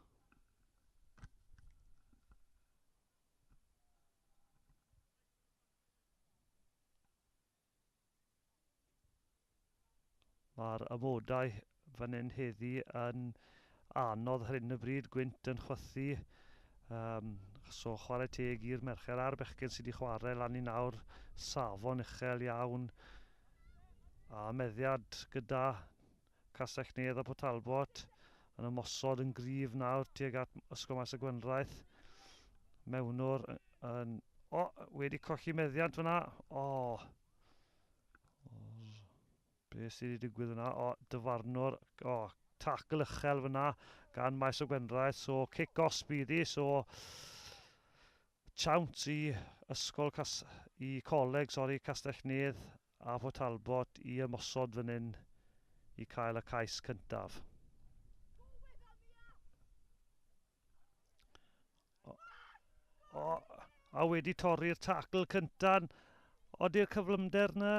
S1: Mae'r amodau fan hyn heddi yn anodd ar hyn o bryd, gwynt yn chwythu. So chwarae teg i'r merched a'r bechgyn sydd wedi chwarae lan i nawr, safon uchel iawn. A meddiad gyda Castell Nedd a Port Talbot yn ymosod yn gryf nawr tuag at Ysgol Maes y Gwendraeth. Mewnwr yn... O, wedi colli meddiant fyna. O, be sydd wedi digwydd yna? O, dyfarnwr, o, tacl uchel fyna gan Maes y Gwendraeth. So, cic os bydd hi. So, chawnt i ysgol, i coleg, sori, Castell Nedd a Port Talbot i ymosod fan hyn i cael y cais cyntaf. O, a wedi torri'r tacl cyntaf. Odi'r cyflymder yna.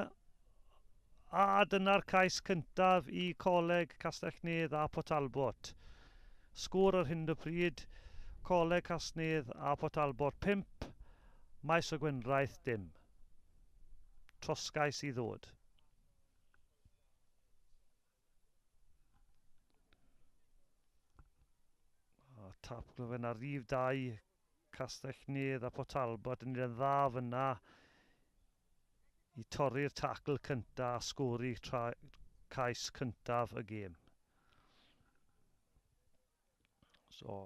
S1: A dyna'r cais cyntaf i Coleg Castell Nedd a Port Talbot. Sgôr ar hyn o bryd, Coleg Castell Nedd a Port Talbot 5, Maes y Gwendraeth dim. Trosgais i ddod. A tap glyfen ar rif 2, Castell Nedd a Port Talbot yn un dda fyna i torri'r tacl cyntaf a sgori cais cyntaf y gêm. So,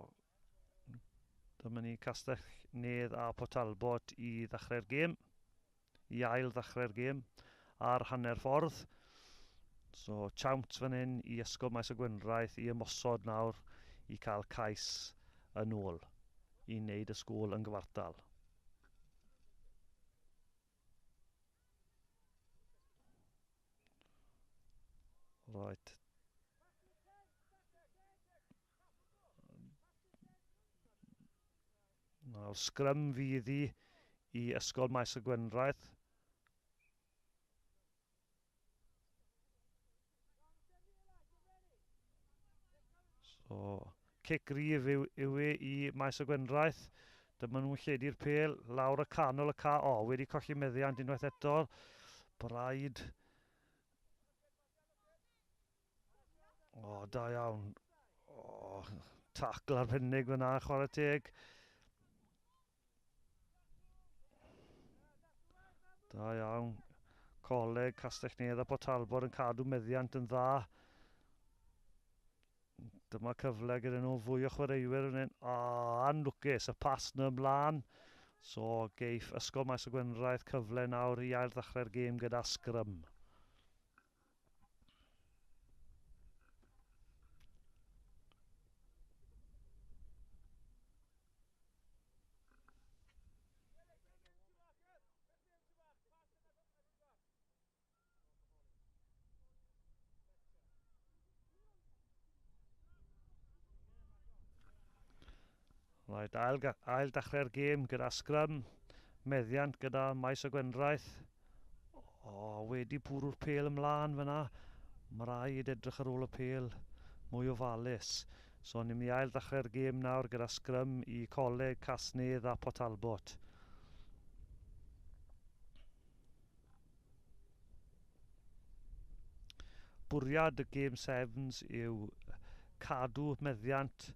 S1: dyma ni Castell Nedd a Port Talbot i ddechrau'r gêm, i ail ddechrau'r gêm ar hanner ffordd. So, chawnt fan hyn i Ysgol Maes y Gwendraeth i ymosod nawr i cael cais yn ôl i wneud y sgôl yn gyfartal. Right. Nawr, sgrym fydd i Ysgol Maes y Gwendraeth. So, cic gryf yw e i Maes y Gwendraeth. Dyma nhw'n lledu'r pêl lawr y canol y ca. O, wedi colli meddiant unwaith eto. Braid. O, da iawn. O, tacl arbennig fyna, chwarae teg. Da iawn. Coleg, Castell Nedd a Port Talbot yn cadw meddiant yn dda. Dyma cyfle gyda nhw, fwy o chwaraewyr yn hyn. O, anlwcus, y pas na ymlaen. So, geiff Ysgol Maes y Gwendraeth cyfle nawr i ail ddechrau'r gêm gyda sgrym. Right, ail dechrau'r gêm gyda sgrym, meddiant gyda Maes y Gwendraeth. O, wedi bwrw'r pêl ymlaen fyna. Mae rhaid edrych ar ôl y pêl mwy o ofalus. So ni'n mynd i ail ddechrau'r gêm nawr gyda sgrym i Coleg, Casnewydd a Port Talbot. Bwriad y Game Sevens yw cadw meddiant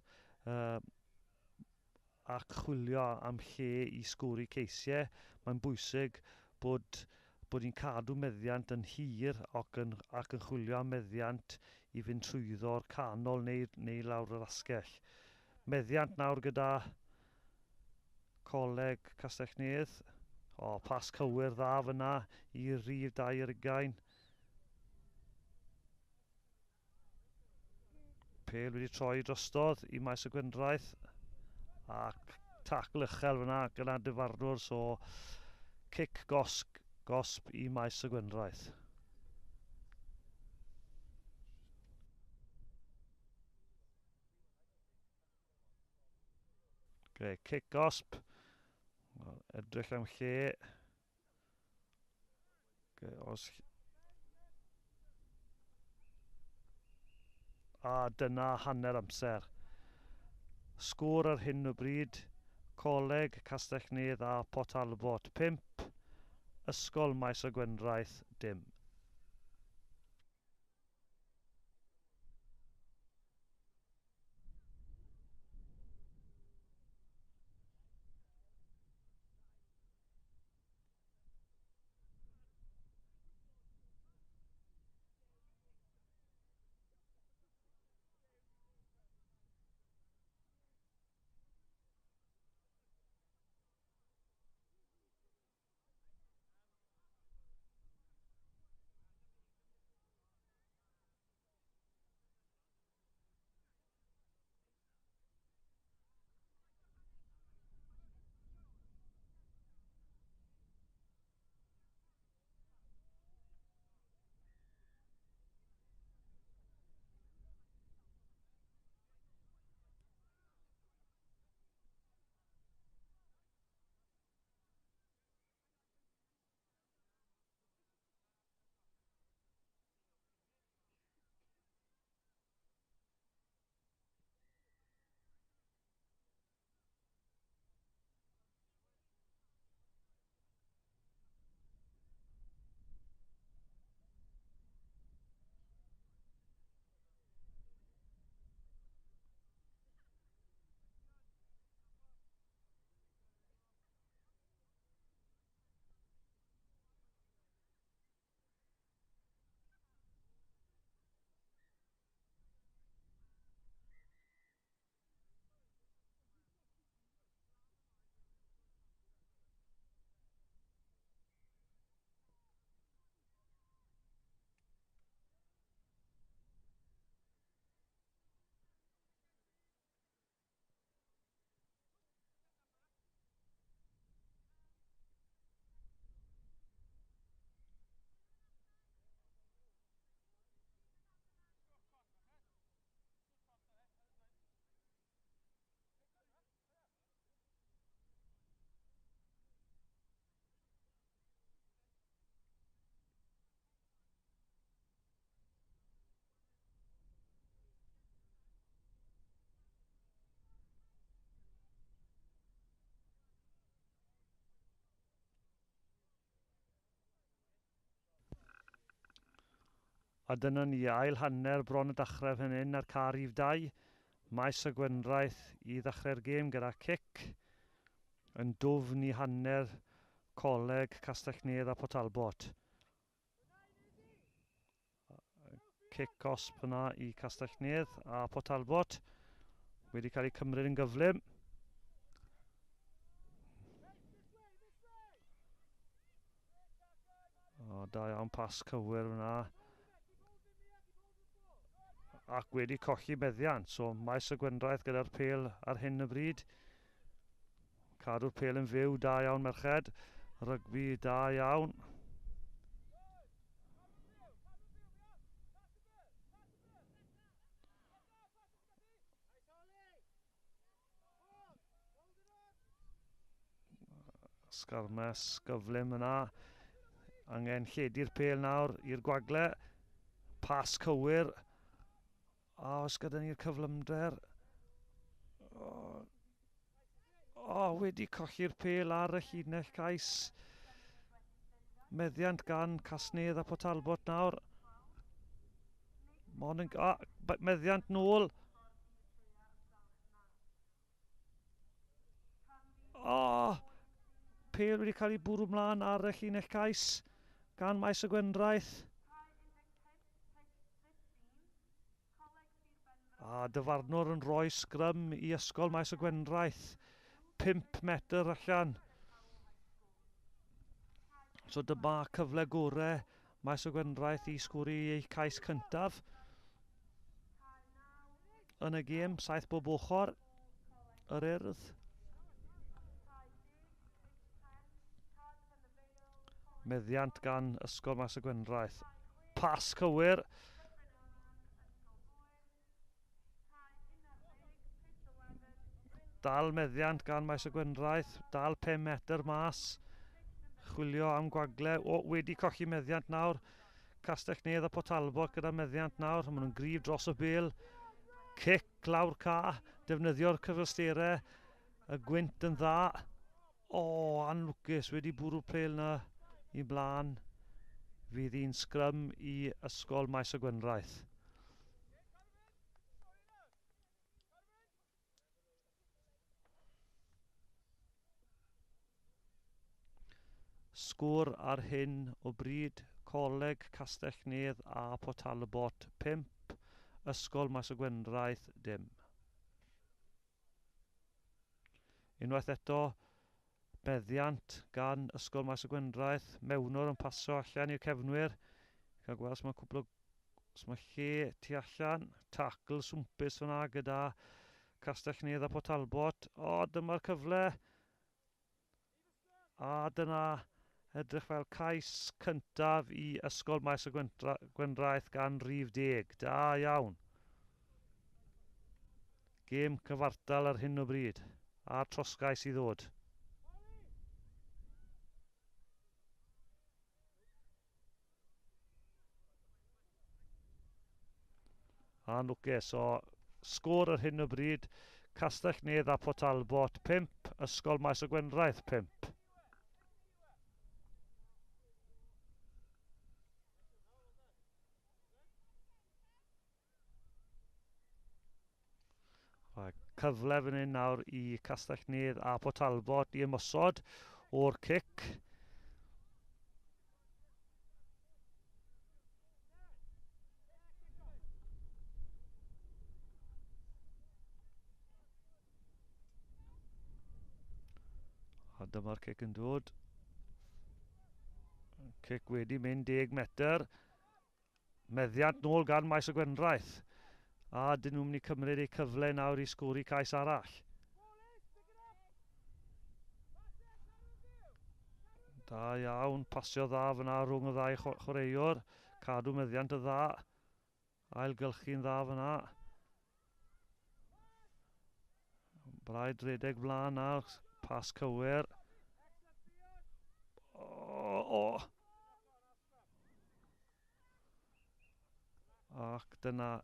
S1: ac chwilio am lle i sgori ceisiau. Mae'n bwysig bod ni'n cadw meddiant yn hir ac yn chwilio am meddiant i fynd trwyddo'r canol neu lawr yr asgell. Meddiant nawr gyda Coleg Castell Nedd. O, pas cywir dda fyna i rif 22. Pêl wedi troi drostodd i Maes y Gwendraeth. Ac tacl uchel fyna gyda dyfarnwr, so cic gosb i Maes y Gwendraeth. Okay, cic gosb. Well, edrych am lle. Okay, os... A dyna hanner amser. Sgôr ar hyn o bryd, Coleg, Castell Nedd a Port Talbot 5, Ysgol Maes y Gwendraeth dim. A dyna ni, ail hanner bron y dechrau fan hyn ar car rhif 2. Maes y Gwendraeth i ddechrau'r gêm gyda cic yn dwfn i hanner Coleg Castell-nedd a Port Talbot. Cic gosb yna i Castell-nedd a Port Talbot wedi cael ei cymryd yn gyflym. O, da iawn, pas cywir fyna. Ac wedi colli meddiant. So, Maes y Gwendraeth gyda'r pêl ar hyn y bryd. Cadw'r pêl yn fyw, da iawn merched. Rygbi da iawn. Sgarmes gyflym yna. Angen lledu'r pêl nawr i'r gwagle. Pas cywir. A oes gyda ni'r cyflymder? O, wedi colli'r pêl ar y llinell cais. Meddiant gan Casnewydd a Port Talbot nawr. Mon yn... A, meddiant nôl. O, pêl wedi cael ei bwrw mlaen ar y llinell cais gan Maes y Gwendraeth. A dyfarnwr yn rhoi sgrym i Ysgol Maes y Gwendraeth. 5 metr allan. So dyma cyfle gorau Maes y Gwendraeth i sgwri ei cais cyntaf yn y gêm, 7 bob ochr, yr Urdd. Meddiant gan Ysgol Maes y Gwendraeth. Pas cywir. Dal meddiant gan Maes y Gwendraeth. Dal 5 metr mas. Chwilio am gwagle. O, wedi colli meddiant nawr. Castell Nedd a Port Talbot gyda meddiant nawr. Maen nhw'n gryf dros y bêl. Cic lawr ca. Defnyddio'r cyfleusterau. Y gwynt yn dda. O, anlwcus. Wedi bwrw'r pêl na i blaen. Fydd un sgrym i Ysgol Maes y Gwendraeth. Sgôr ar hyn o bryd, Coleg Castell Nedd a Port Talbot 5, Ysgol Maes y Gwendraeth dim. Unwaith eto, meddiant gan Ysgol Maes y Gwendraeth, mewnwr yn pasio allan i'r cefnwyr. Cael gweld os mae cwpl o, os mae lle tu allan, tackle swmpus fyna gyda Castell Nedd a Port Talbot. O, dyma'r cyfle. A dyna edrych fel cais cyntaf i Ysgol Maes y Gwendraeth gan rhif 10. Da iawn. Gêm cyfartal ar hyn o bryd. A'r trosgais i ddod. Anlwcus. So, sgôr ar hyn o bryd, Castell Nedd a Port Talbot 5, Ysgol Maes y Gwendraeth 5. Cyfle fan hyn nawr i Castell Nedd a Port Talbot i ymosod o'r cic. A dyma'r cic yn dod. Cic wedi mynd 10 metr. Meddiant nôl gan Maes y Gwendraeth. A dyn nhw'n mynd i cymryd eu cyfle nawr i sgori cais arall. Da iawn, pasio dda fyna rhwng y ddau chwaraewr. Cadw meddiant y dda. Ailgylchu'n dda fyna. Braidd redeg flaen nawr, pas cywir. O, o. Ac dyna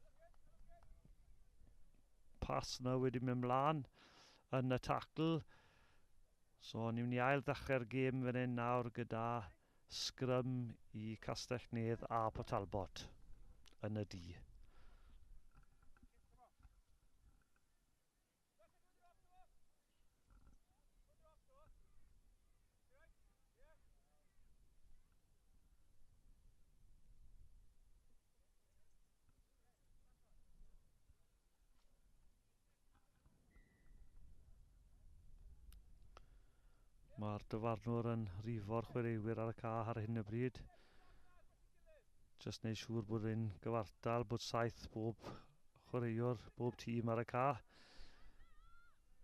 S1: pas na wedi mynd mlaen yn y tackle. So ni'n mynd i ail ddechrau'r gêm fan hyn nawr gyda sgrym i Castell Nedd a Port Talbot. yn y du. Mae'r dyfarnwr yn rifo'r chwaraewyr ar y ca ar hyn o bryd. Just wneud siŵr bod e'n gyfartal, bod 7 bob chwaraewr, bob tîm ar y ca.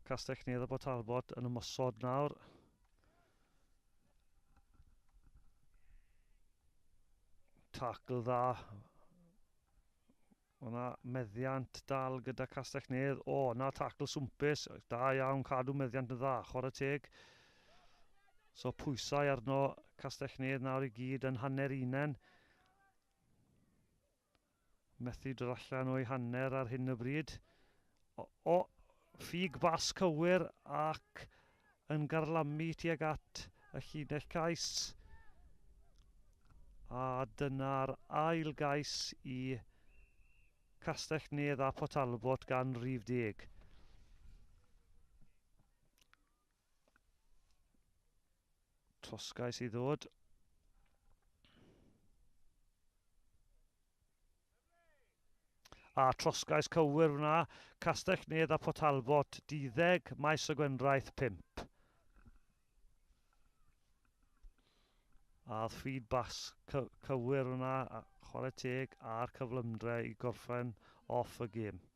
S1: Castell Nedd a Port Talbot yn ymosod nawr. Tackle dda. O'na meddiant dal gyda Castell Nedd. O, na tackle swmpus. Da iawn, cadw meddiant yn dda. Chwarae teg. So pwysau arno Castell Nedd nawr i gyd yn hanner unen. Methu dod allan o'i hanner ar hyn o bryd. O, ffug bas cywir ac yn garlamu tuag at y llinell cais. A dyna'r ail gais i Castell Nedd a Port Talbot gan rif 10. Trosgais i ddod. A trosgais cywir fyna. Castell Nedd a Port Talbot, 12, Maes y Gwendraeth, 5. A feed bas cywir fyna, chwarae teg a'r cyflymdre i gorffen off y gêm.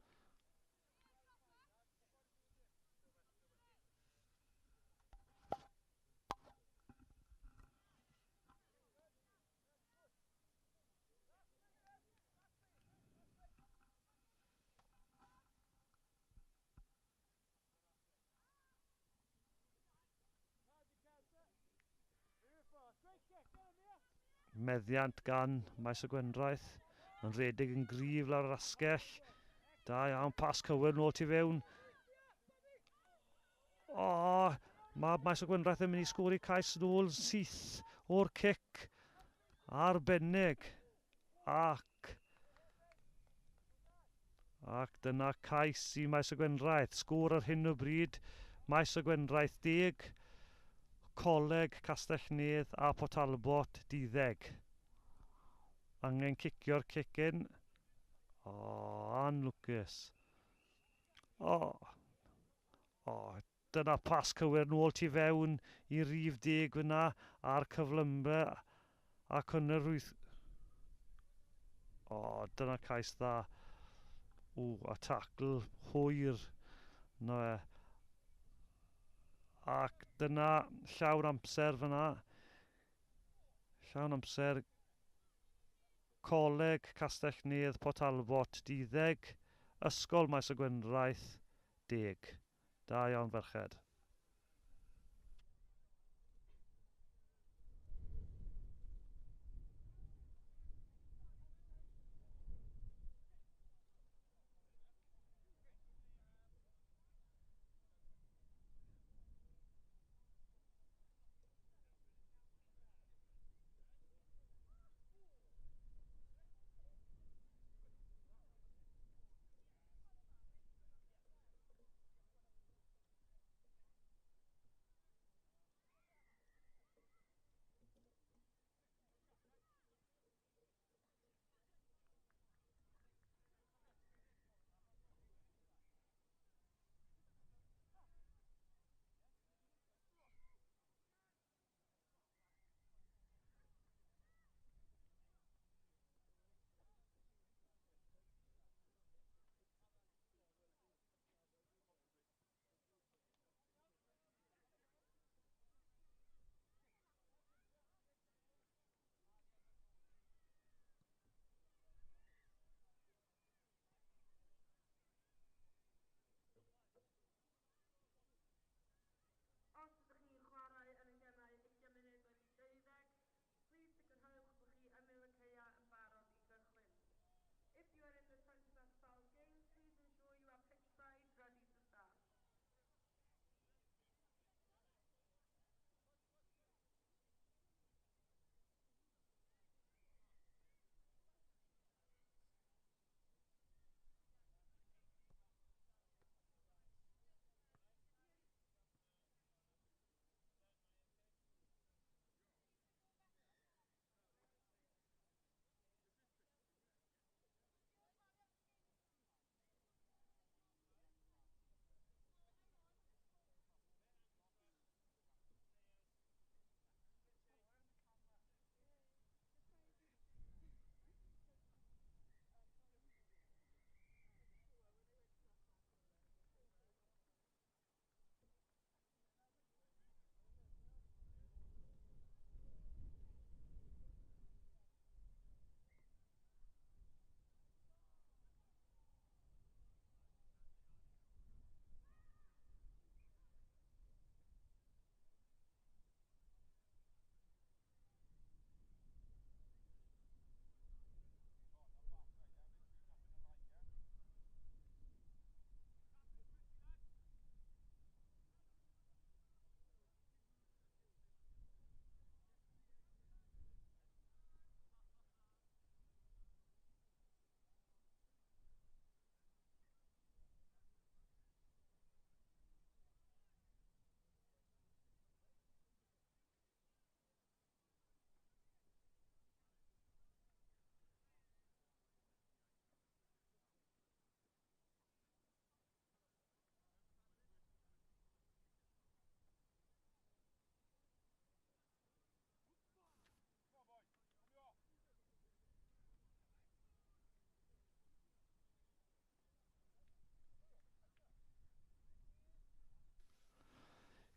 S1: Meddiant gan Maes y Gwendraeth. Yn rhedeg yn gryf lawr yr asgell. Da iawn, pas cywir nôl tu fewn. O, mae Maes y Gwendraeth yn mynd i sgori cais nôl syth o'r cic. Arbennig. Ac dyna cais i Maes y Gwendraeth. Sgôr ar hyn o bryd. Maes y Gwendraeth 10. Coleg Castell Nedd a Port Talbot 12. Angen cicio'r cic-in. O, anlwcus. O, dyna pas cywir nôl tu fewn i rif 10 fyna a'r cyflymbre ac yn yr wyth. O, dyna cais dda. O, a tackle hwyr. No e. Ac dyna llawn amser fyna. Llawn amser Coleg Castell Nedd Port Talbot 12, Ysgol Maes y Gwendraeth 10. Da iawn ferched.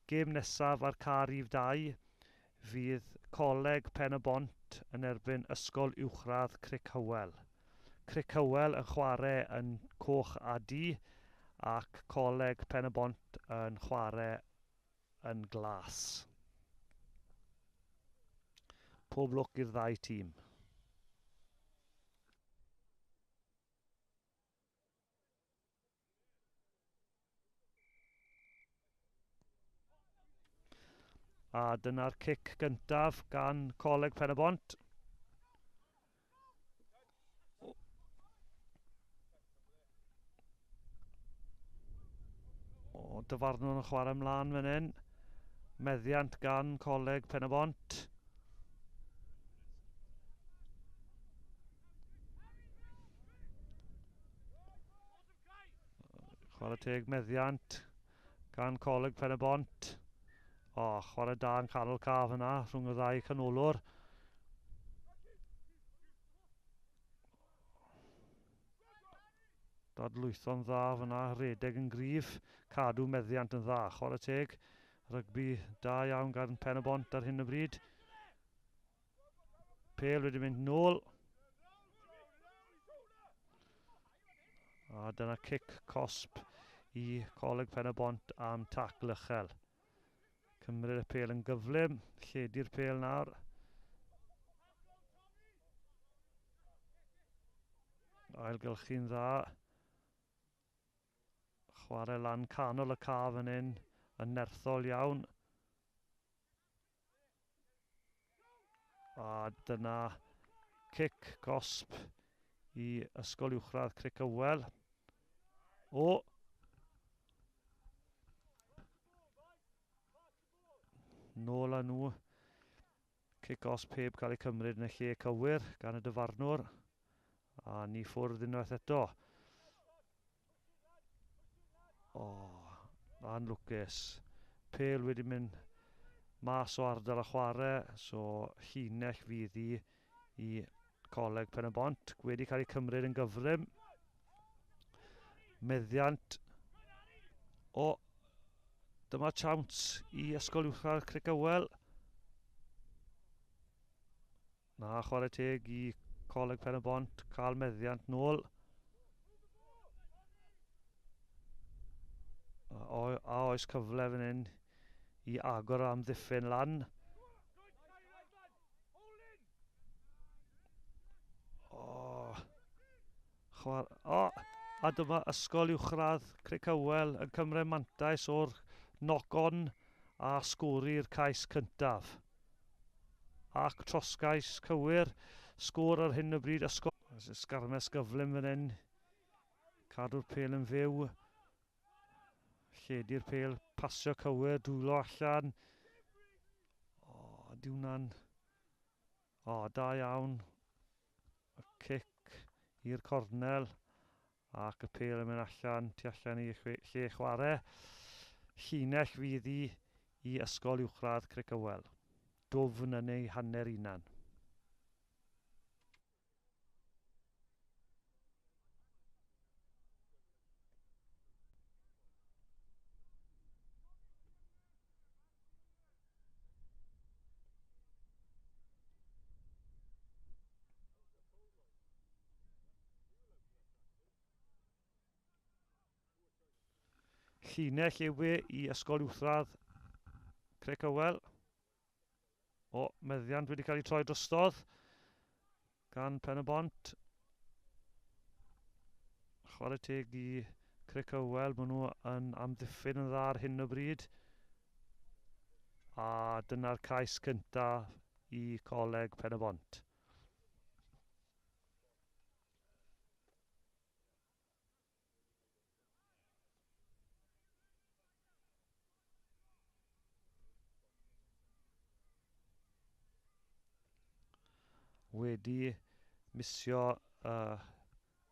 S1: Gêm nesaf ar car rhif 2 fydd Coleg Pen-y-bont yn erbyn Ysgol Uwchradd Crughywel. Crughywel yn chwarae yn coch a du ac Coleg Pen-y-bont yn chwarae yn glas. Pob lwc i'r ddau tîm. A dyna'r cic gyntaf gan Coleg Pen-y-bont. O, dyfarnwr yn chwarae ymlaen fan hyn. Meddiant gan Coleg Pen-y-bont. Chwarae teg meddiant gan Coleg Pen-y-bont. O, chwarae da yn canol caf yna rhwng y ddau canolwr. Dadlwytho'n dda fyna, redeg yn gryf, cadw meddiant yn dda. Chwarae teg, rygbi da iawn gan Pen-y-bont ar hyn o bryd. Pêl wedi mynd nôl. A dyna cic cosb i Coleg Pen-y-bont am tacl uchel. Cymryd y pêl yn gyflym, lledu'r pêl nawr. Ailgylchu'n dda. Chwarae lan canol y ca fan hyn yn nerthol iawn. A dyna cic gosb i Ysgol Uwchradd Crughywel. O! Nôl â nhw. Cic os peb cael ei cymryd yn y lle cywir gan y dyfarnwr. A ni ffwrdd unwaith eto. O, anlwcus. Pêl wedi mynd mas o ardal y chwarae, so llinell fydd hi i Coleg Pen-y-bont. Wedi cael ei cymryd yn gyflym. Meddiant. O, dyma chawns i Ysgol Uwchradd Crughywel. Na, chwarae teg i Coleg Pen-y-bont, cael meddiant nôl. A, a oes cyfle fan hyn i agor am ddiffyn lan. O, chwar... O, a dyma Ysgol Uwchradd Crughywel yn cymryd mantais o'r knock-on a sgori'r cais cyntaf. Ac trosgais cywir, sgôr ar hyn o bryd ysgol. Sgarmes gyflym fan hyn. Cadw'r pêl yn fyw. Lledu'r pêl, pasio cywir, dwylo allan. O, di hwnna'n... O, da iawn. Y cic i'r cornel. Ac y pêl yn mynd allan, tu allan i lle chwarae. Llinell fydd i i Ysgol Uwchradd Crughywel. Dwfn yn ei hanner unan. Llinell yw e i Ysgol Uwchradd Crughywel. O, meddiant wedi cael ei troi drostodd gan Pen-y-bont. Chwarae teg i Crughywel, maen nhw yn amddiffyn yn dda ar hyn o bryd. A dyna'r cais cyntaf i Coleg Pen-y-bont. Wedi misio y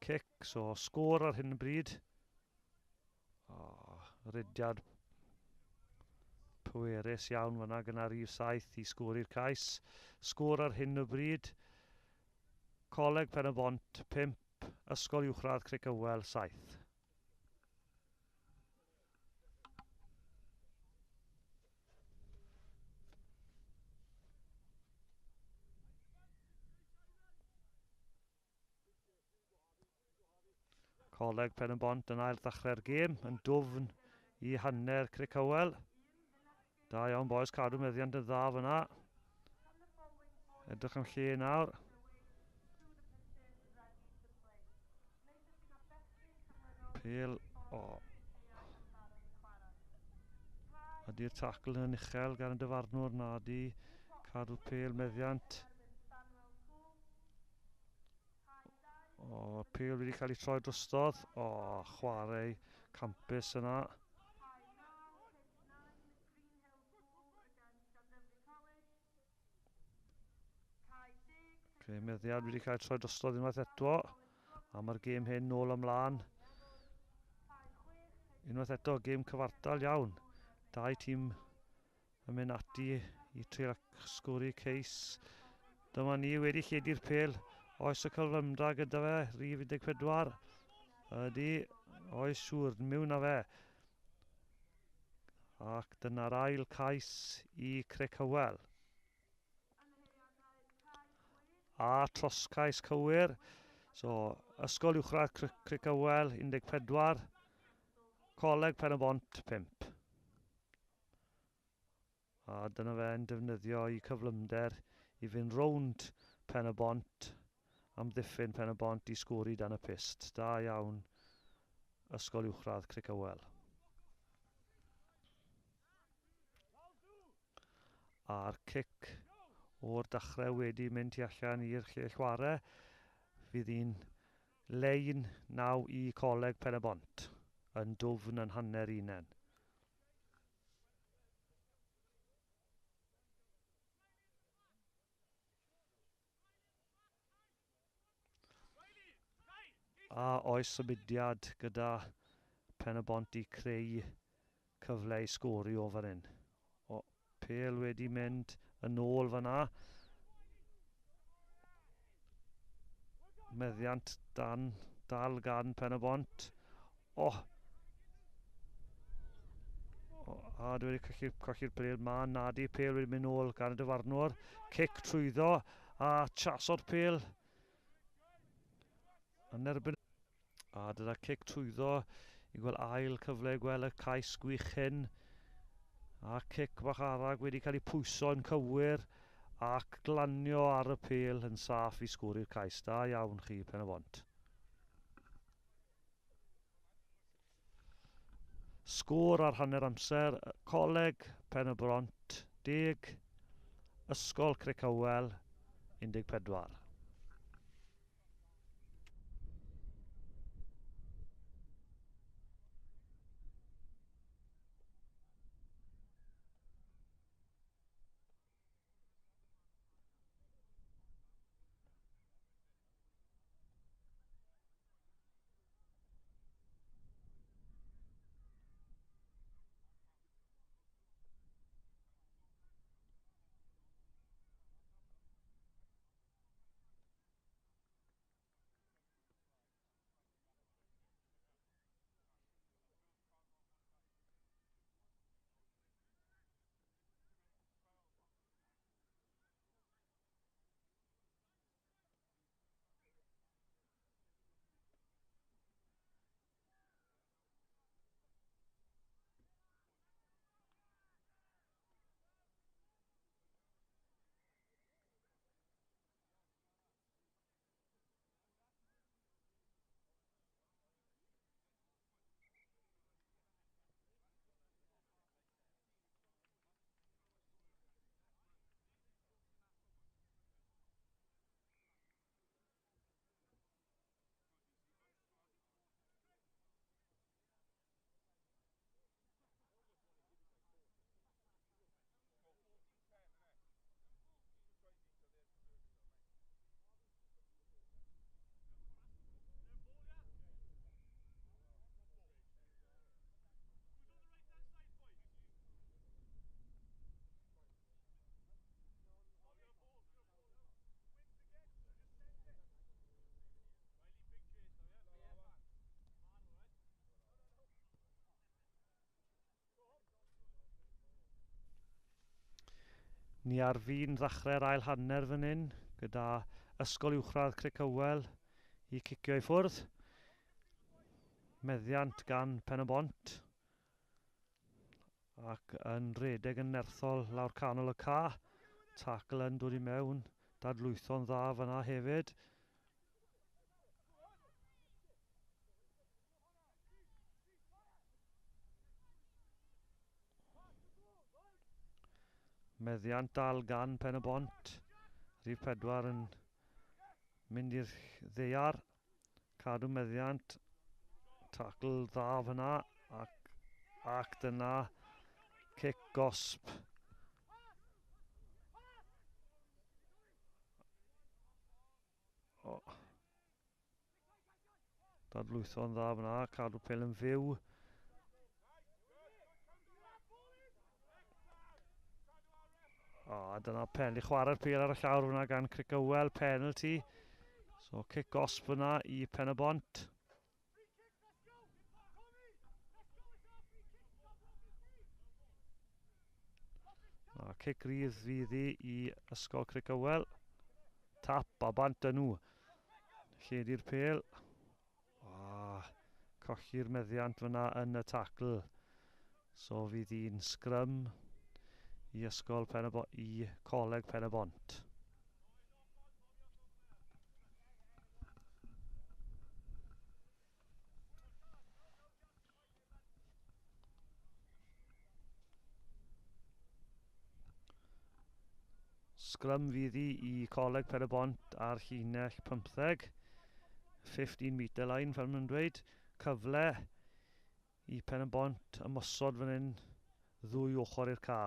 S1: cic, so sgôr ar hyn o bryd. Oh, rediad pwerus iawn fyna gyda rhif 7 i sgori'r cais. Sgôr ar hyn o bryd. Coleg Pen-y-bont 5, Ysgol Uwchradd Crughywel 7. Coleg Pen-y-bont yn ail ddechrau'r gêm, yn dwfn i hanner Crughywel. Da iawn boys, cadw meddiant yn dda fyna. Edrych am lle nawr. Pêl, o. Ydy'r tacl yn uchel gan y dyfarnwr? Na di. Cadw pêl meddiant. O, pêl wedi cael ei troi drostodd. O, chwarae campus yna. Okay, meddiad wedi cael troi drostodd unwaith eto. A mae'r gêm hyn nôl ymlaen. Unwaith eto, gêm cyfartal iawn. Dau tîm yn mynd ati i treial sgori ceis. Dyma ni wedi lledu'r pêl. Oes y cyflymdra gyda fe, rhif 14. Ydy, oes siŵr, miwn â fe. Ac dyna'r ail cais i Crughywel. A troscais cywir. So, Ysgol Uwchradd Crughywel 14, Coleg Pen-y-bont 5. A dyna fe'n defnyddio i cyflymder i fynd rownd Pen-y-bont, amddiffyn Pen-y-bont i sgori dan y pyst. Da iawn, Ysgol Uwchradd Crughywel. A'r cic o'r dechrau wedi mynd tu allan i'r lle chwarae. Fydd hi'n lein naw i Coleg Pen-y-bont yn dwfn yn hanner unen. A oes symudiad gyda Pen-y-bont i creu cyfle i sgori o fan hyn. O, pêl wedi mynd yn ôl fan'na. Meddiant dan, dal gan Pen-y-bont. O! O, a dwi wedi colli'r colli pêl. Mae Nadi pêl wedi mynd nôl gan y dyfarnwr. Cic trwyddo a chaso'r pêl yn erbyn. A dyna cic trwyddo i gweld ail cyfle i gweld y cais gwych hyn. A cic bach arall wedi cael ei pwyso yn cywir ac glanio ar y pêl yn saff i sgori'r cais. Da iawn chi, Pen-y-bont. Sgôr ar hanner amser, Coleg Pen-y-bont 10, Ysgol Crughywel 14. Ni ar fin ddechrau'r ail hanner fan hyn, gyda Ysgol Uwchradd Crughywel i cicio i ffwrdd. Meddiant gan Pen-y-bont. Ac yn rhedeg yn nerthol lawr canol y ca. Tackle yn dod i mewn. Dadlwytho'n dda fyna hefyd. Meddiant dal gan Pen-y-bont. Rhif 4 yn mynd i'r ddaear. Cadw meddiant. Tackle dda fyna. Ac, ac dyna cic gosb. O. Dadlwytho'n dda fyna. Cadw pel yn fyw. O, dyna pen. I chwarae'r pel ar y llawr fyna gan Crucywel. Penalty. So, cic gosb fyna i Pen-y-bont. A cic rydd fydd hi i Ysgol Crucywel. Tap a bant â nhw. Lledu'r pel. A colli'r meddiant fyna yn y tackle. So fydd hi'n sgrym i Ysgol Pen i Coleg Pen-y-bont. Sgrym fydd hi i Coleg Pen-y-bont ar llinell 15. 15 metre line, fel maen nhw'n dweud. Cyfle i Pen-y-bont ymosod fan hyn ddwy ochr i'r ca.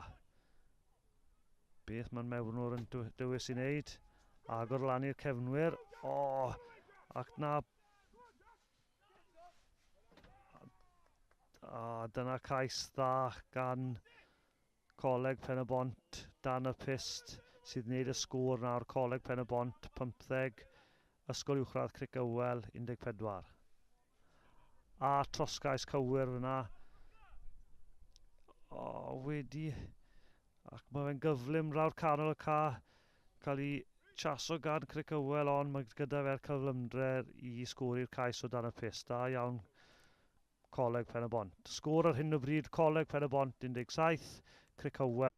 S1: Beth mae'n mewnwr yn dewis i wneud? Agor lan i'r cefnwyr. O, oh, ac na... A dyna cais dda gan Coleg Pen-y-bont dan y pyst sydd wneud y sgôr nawr. Coleg Pen-y-bont 15, Ysgol Uwchradd Crucywel 14. A trosgais cywir fyna. O, wedi... Ac mae fe'n gyflym lawr canol y ca. Cael ei chaso gan Crucywel, ond mae gyda fe'r cyflymdra i sgori'r cais o dan y pyst. Da iawn Coleg Pen-y-bont. Sgôr ar hyn o bryd, Coleg Pen-y-bont 17, Crucywel.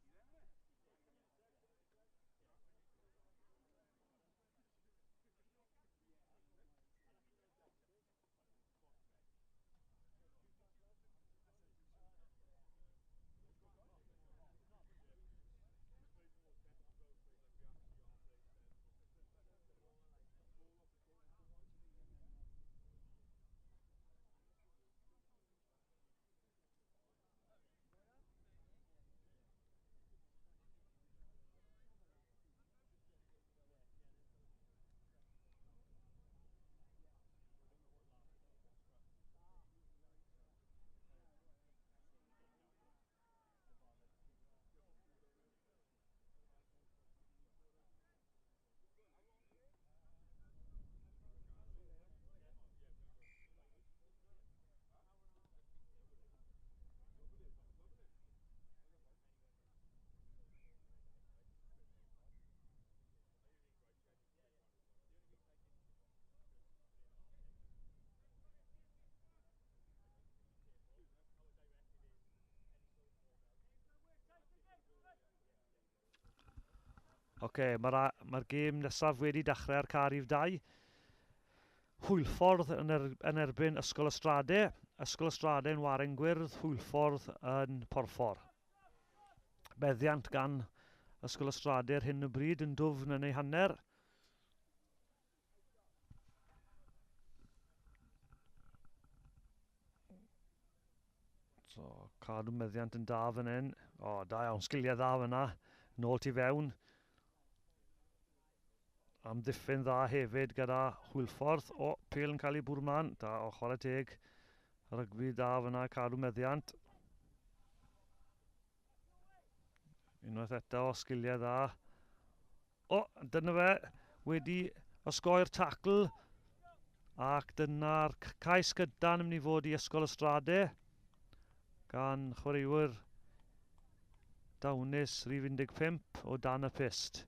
S1: Oce, mae'r ma gêm nesaf wedi dechrau ar car rhif 2. Hwylffordd yn, yn erbyn Ysgol Ystrade. Ysgol Ystrade yn Waren Gwyrdd, Hwylffordd yn Porffor. Meddiant gan Ysgol Ystrade ar hyn o bryd yn dwfn yn ei hanner. So, cadw meddiant yn da fan hyn. O, da iawn, sgiliau dda fyna. Nôl tu fewn. Amddiffyn dda hefyd gyda Hwylffordd. O, pêl yn cael ei bwrw mlaen. Da, o, chwarae teg. Rygbi da fyna, cadw meddiant. Unwaith eto, sgiliau dda. O, dyna fe, wedi osgoi'r tacl. Ac dyna'r cais gyda'n mynd i fod i Ysgol Ystrade gan chwaraewyr dawnus rhif 15 o dan y pyst.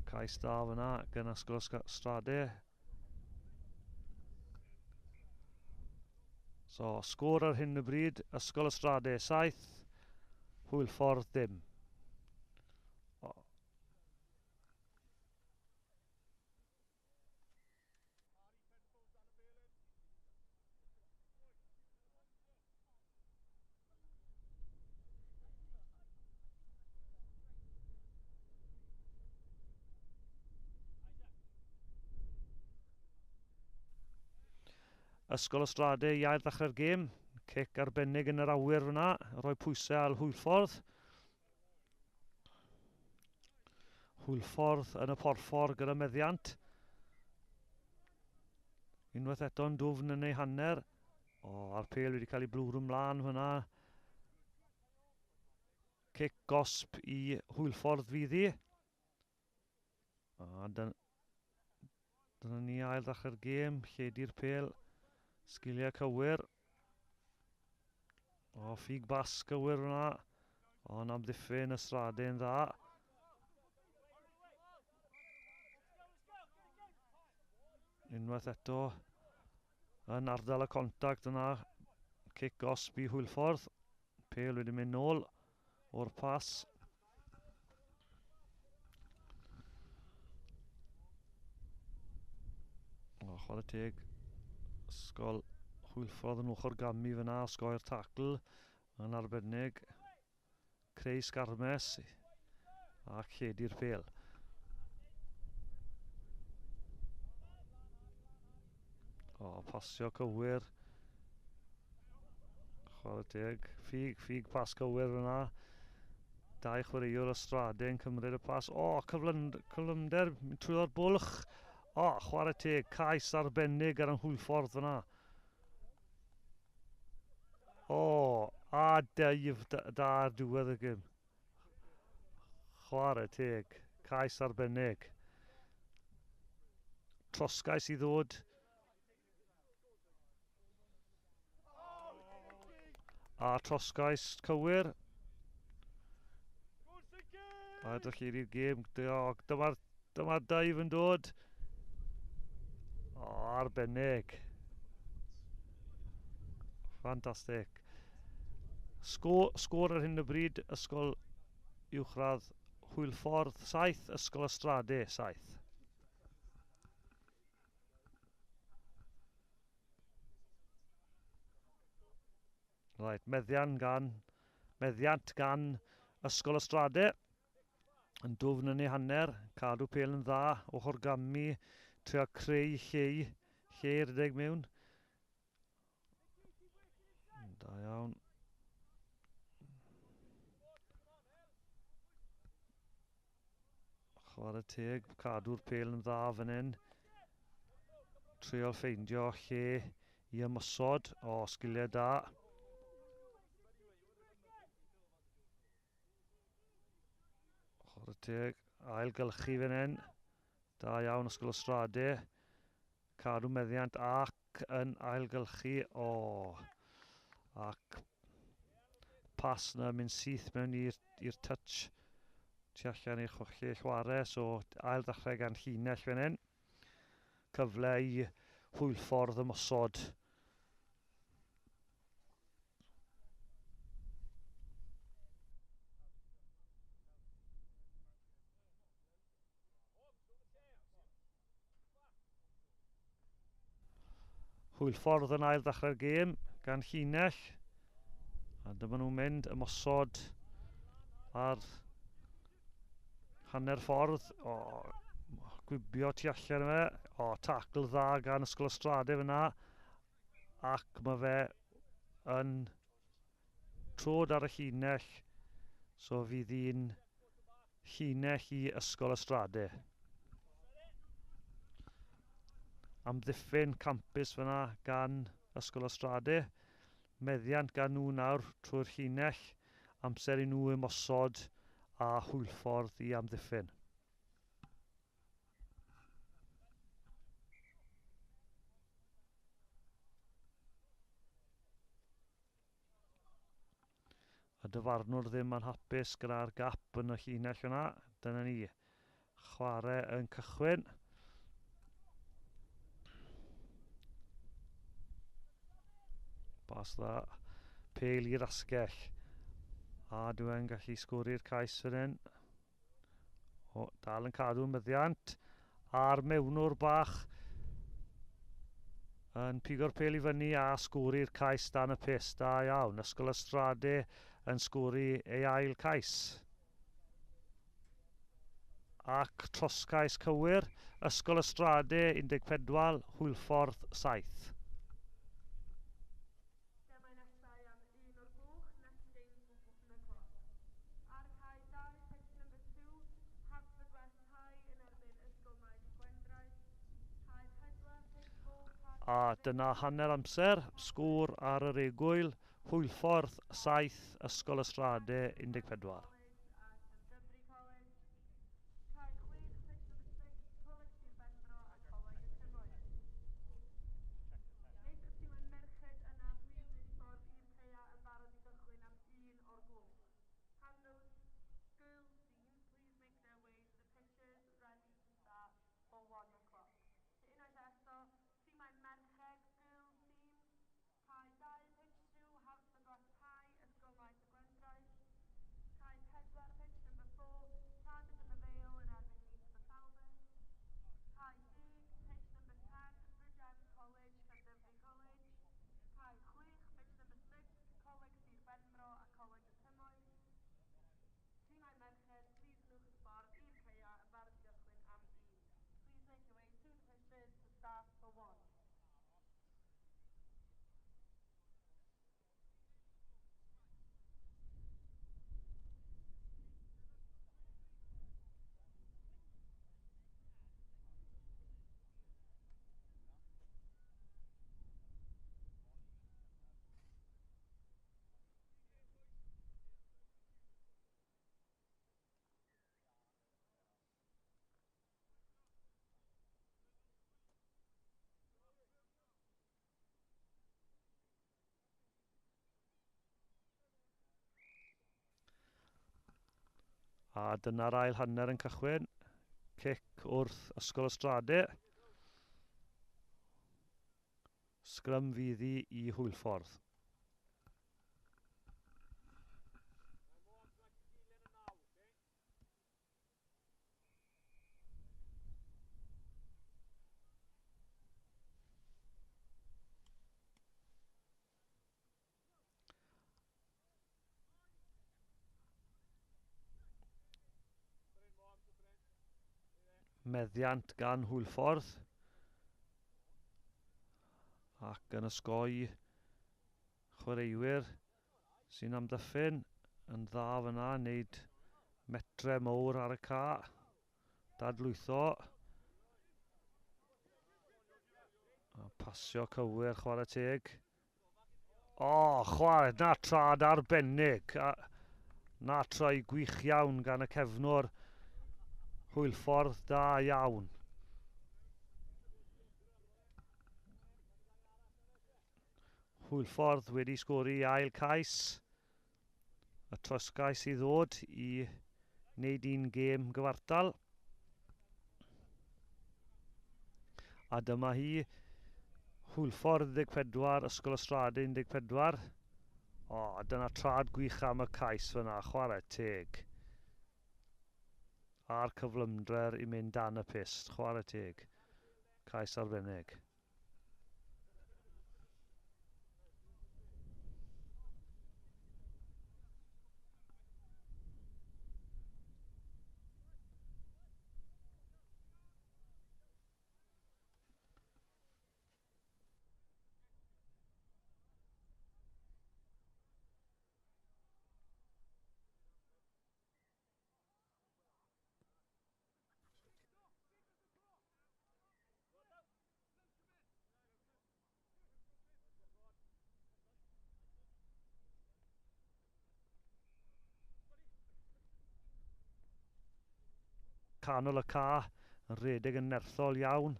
S1: Cais da fyna gan Ysgol Strade. So, sgôr ar hyn o bryd, Ysgol y Strade 7, Hwylffordd dim. Ysgol y Strade i ail ddechrau'r gêm. Cic arbennig yn yr awyr fyna, rhoi pwysau ar Hwylffordd. Hwylffordd yn y porffor gyda meddiant. Unwaith eto'n dwfn yn ei hanner. O, a'r pêl wedi cael ei blwrw mlaen fyna. Cic gosb i Hwylffordd fydd hi. A dyna ni ail ddechrau'r gêm, lledu'r pêl, sgiliau cywir. O, ffug bas cywir fyna. Ond amddiffyn y Strade yn dda. Unwaith eto yn ardal y contact yna. Cic gosb i Hwylffordd. Pêl wedi mynd nôl o'r pas. O, chwarae teg. Ysgol Hwylffordd yn ochr gamu fyna, osgoi'r tacl yn arbennig. Creu sgarmes ac lledu'r pêl. O, pasio cywir. Chwarae teg. Ffug pas cywir fyna. Dau chwaraewr o Strade yn cymryd y pas. O, cyflymder trwy'r bwlch. O, chwarae teg. Cais arbennig ar yn Hwylffordd fyna. O, a deif da ar diwedd y gym. Chwarae teg. Cais arbennig. Trosgais i ddod. A trosgais cywir. A edrych i'r gêm. Dyma'r dive yn dod. O, arbennig. Ffantastig. Sgôr ar hyn o bryd, Ysgol Uwchradd Hwylffordd 7, Ysgol y Strade 7. Right, meddiant gan Ysgol y Strade. Yn dwfn yn ei hanner, cadw pêl yn dda, ochr gamu, trio creu lle i redeg mewn. Da iawn. Chwarae teg, cadw'r pêl yn dda fan hyn. Trio ffeindio lle i ymosod. O, sgiliau da. Chwarae teg, ailgylchu fan hyn. Da iawn, Ysgol y Strade. Cadw meddiant ac yn ailgylchu. O, ac pas na mynd syth mewn i'r touch tu allan i'r lle chwarae, so ail ddechrau gan llinell fan hyn. Cyfle i Hwylffordd ymosod. Hwylffordd yn ail ddechrau'r gêm gan llinell. A dyma nhw'n mynd ymosod ar hanner ffordd. O, gwibio tu allan fe. O, tacl dda gan Ysgol y Strade fyna. Ac mae fe yn trod ar y llinell. So fydd hi'n llinell i Ysgol y Strade. Amddiffyn campus fyna gan Ysgol y Strade. Meddiant gan nhw nawr trwy'r llinell. Amser i nhw ymosod a Hwylffordd i amddiffyn. Y dyfarnwr ddim yn hapus gyda'r gap yn y llinell yna. Dyna ni. chwarae yn cychwyn. Pas dda. Pêl i'r asgell. A dwi'n gallu sgori'r cais fan hyn. O, dal yn cadw meddiant. A'r mewnwr bach yn pigo'r pêl i fyny a sgori'r cais dan y pyst. Da iawn. Ysgol y Strade yn sgori ei ail cais. Ac trosgais cywir, Ysgol y Strade 14, Hwylffordd 7.
S2: Gemau nesau am 1 o'r gloch, next games at 1 o'clock. Ar cae 2, pitch number 2, Haverfordwest High yn erbyn Ysgol Maes Gwendraeth. Cae 4, pitch 4,
S1: A dyna hanner amser, sgôr ar yr egwyl, Hwylffordd 7, Ysgol y Strade 14.
S2: College a Llandovery College. Cae 6, pitch number 6, Coleg Sir Benfro a Coleg y Cymoedd. Nes y timau merched yna, plîs wneud i ffordd i'r caeau yn barod i gychwyn am 1 o'r gloch. Can those girls team please make their way to the pitches ready to start for 1 o'clock. So unwaith eto, timau merched, girls teams, cae 2, pitch 2, Haverfordwest High, Ysgol Maes y Gwendraeth. Cae 4, pitch number 4, Cardiff and the Vale yn erbyn Neath Port Talbot. Cae 10, pitch number 10, Bridgend College, Llandovery College. Cae 6, pitch number 6, Coleg Sir Benfro a Coleg y Cymoedd. Timau merched, plîs wnewch eich ffordd i'r caeau yn barod i gychwyn am 1. Please make your way to the pitches to start for 1.
S1: A dyna'r ail hanner yn cychwyn. Cic wrth Ysgol y Strade. Sgrym fydd hi i Hwylffordd. Meddiant gan Hwylffordd ac yn osgoi chwaraewyr sy'n amddiffyn yn dda fyna, wneud metre mowr ar y ca, dadlwytho a pasio cywir, chwarae teg. O, chwarae, na trad arbennig, a na troi gwych iawn gan y cefnwr Hwylffordd, da iawn. Hwylffordd wedi sgori ail cais. Y trosgais i ddod i wneud un gêm gyfartal. A dyma hi, Hwylffordd 14, Ysgol y Strade 14. O, dyna trad gwych am y cais fyna, chwarae teg. A'r cyflymdrer i mynd dan y pyst, chwarae teg. Cais arbennig. Canol y ca, yn rhedeg yn nerthol iawn.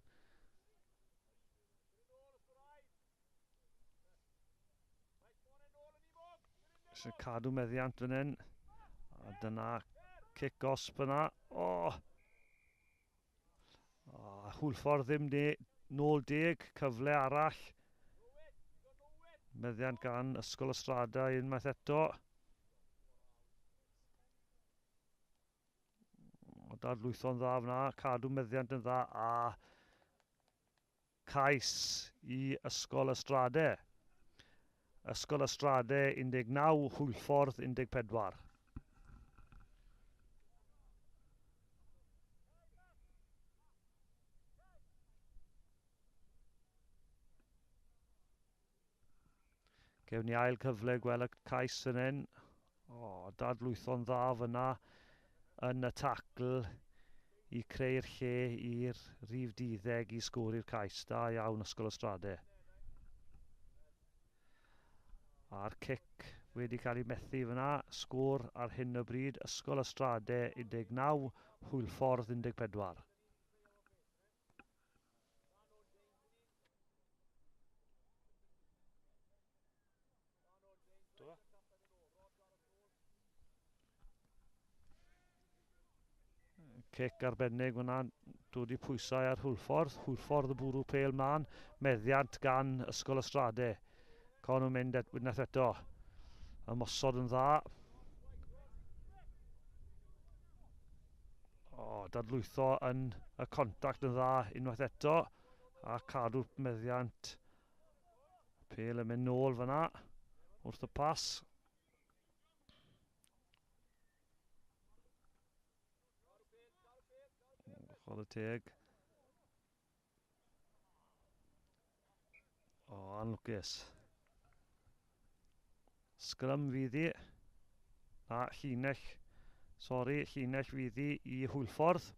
S1: Eisiau cadw meddiant fan hyn. A dyna cic gosb yna. O! A Hwlffordd ddim de, nôl deg, cyfle arall. Meddiant gan Ysgol y Strada unwaith eto. O, dadlwytho'n dda fyna, cadw meddiant yn dda a cais i Ysgol y Strade. Ysgol y Strade 19, Hwlffordd 14. Gewn ni ail cyfle gweld y cais yn hyn. O, dadlwytho'n dda fyna yn y tacl i creu'r lle i'r rhif duddeg i sgori'r cais. Da iawn Ysgol y Strade. A'r cic wedi cael ei methu fyna. Sgôr ar hyn o bryd, Ysgol y Strade 19, Hwlffordd 14. Cic arbennig fyna, dod i pwysau ar Hwlffordd. Hwlffordd y bwrw pêl mlaen, meddiant gan Ysgol y Strade. Con nhw'n mynd unwaith eto. Ymosod yn dda. O, dadlwytho yn y contact yn dda unwaith eto. A cadw'r meddiant. Pêl yn mynd nôl fyna wrth y pas. Chwarae teg. O, anlwcus. Sgrym fydd hi. Na, llinell. Sori, llinell fydd hi i Hwlffordd.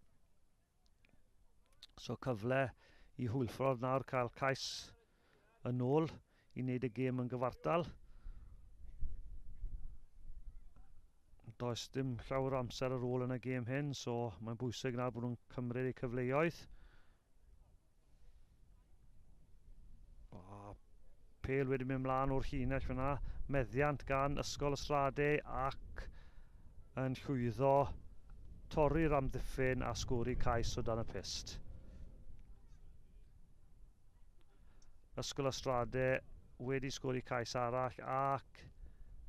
S1: So cyfle i Hwlffordd nawr cael cais yn ôl i wneud y gêm yn gyfartal. Does dim llawer o amser ar ôl yn y gêm hyn, so mae'n bwysig nawr bod nhw'n cymryd eu cyfleoedd. O, pêl wedi mynd mlaen o'r llinell fyna. Meddiant gan Ysgol y Strade ac yn llwyddo torri'r amddiffyn a sgori cais o dan y pyst. Ysgol y Strade wedi sgori cais arall ac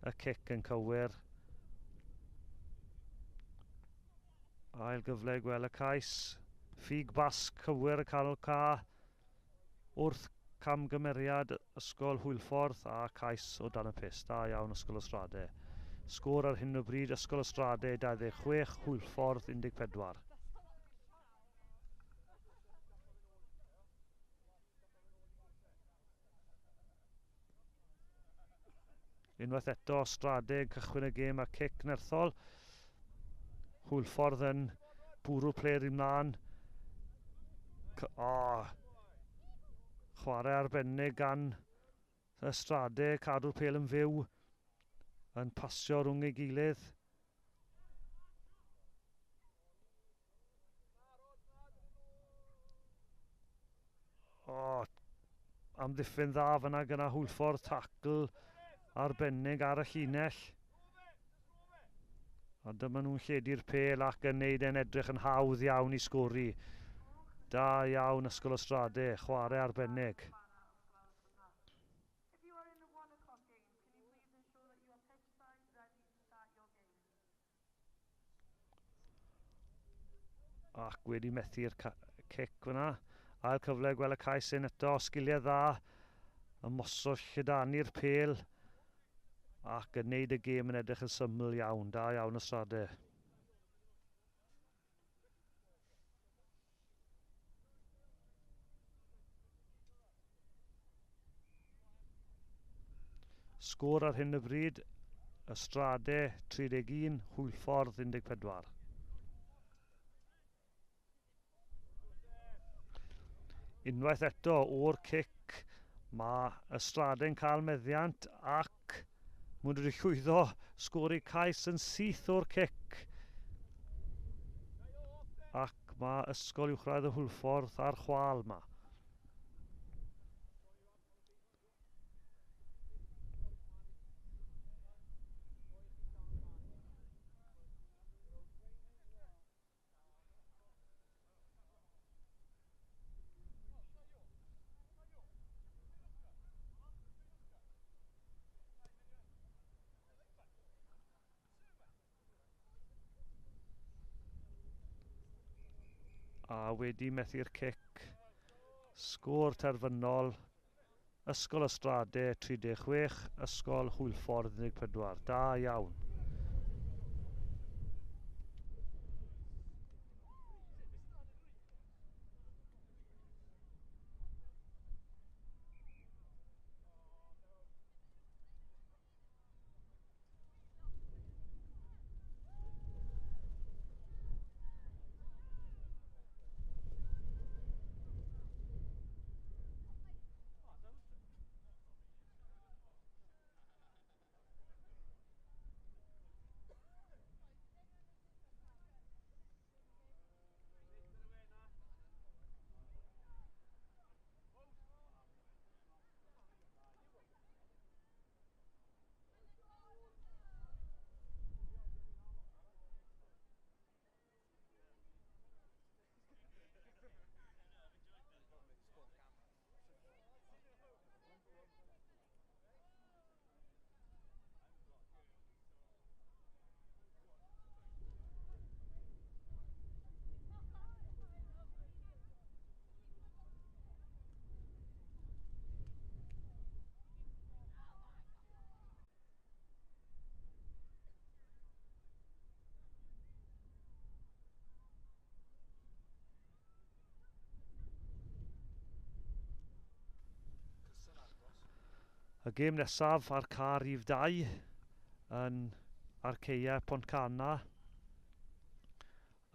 S1: y cic yn cywir. Ail gyfle gweld y cais. Ffug basg cywir y canol ca wrth camgymeriad Ysgol Hwlffordd a cais o dan y pyst. Da iawn Ysgol y Strade. Sgôr ar hyn o bryd Ysgol y Strade 26, Hwlffordd 14. Unwaith eto, Strade yn cychwyn y gêm a cic nerthol. Hwlffordd yn bwrw pler i mlaen. Oh, chwarae arbennig gan y Strade, cadw'r pêl yn fyw, yn pasio rhwng ei gilydd. O, amddiffyn dda fyna gyda Hwlffordd, tacl arbennig ar y llinell. A dyma nhw'n lledu'r pêl ac yn neud e'n edrych yn hawdd iawn i sgori. Da iawn Ysgol y Strade, chwarae arbennig.
S2: If you are in the 1 o'clock game, can you please ensure that you are pitch side ready to start your game?
S1: Ac wedi methu'r cic fyna. Ail cyfle gweld y cais un eto, sgiliau dda. Ymosod lledanu'r pêl ac yn neud y gêm yn edrych yn syml iawn. Da iawn y Strade. Sgôr ar hyn o bryd, y Strade 31, Hwlffordd 14. Unwaith eto o'r cic, mae y Strade'n cael meddiant ac maen nhw wedi llwyddo sgori cais yn syth o'r cic. Ac mae Ysgol Uwchradd y Hwlffordd ar chwâl yma. A wedi methu'r cic, sgôr terfynol, Ysgol y Strade 36, Ysgol Hwlffordd 14. Da iawn. Y gêm nesaf ar car rhif 2 yn Arcaea Pontcanna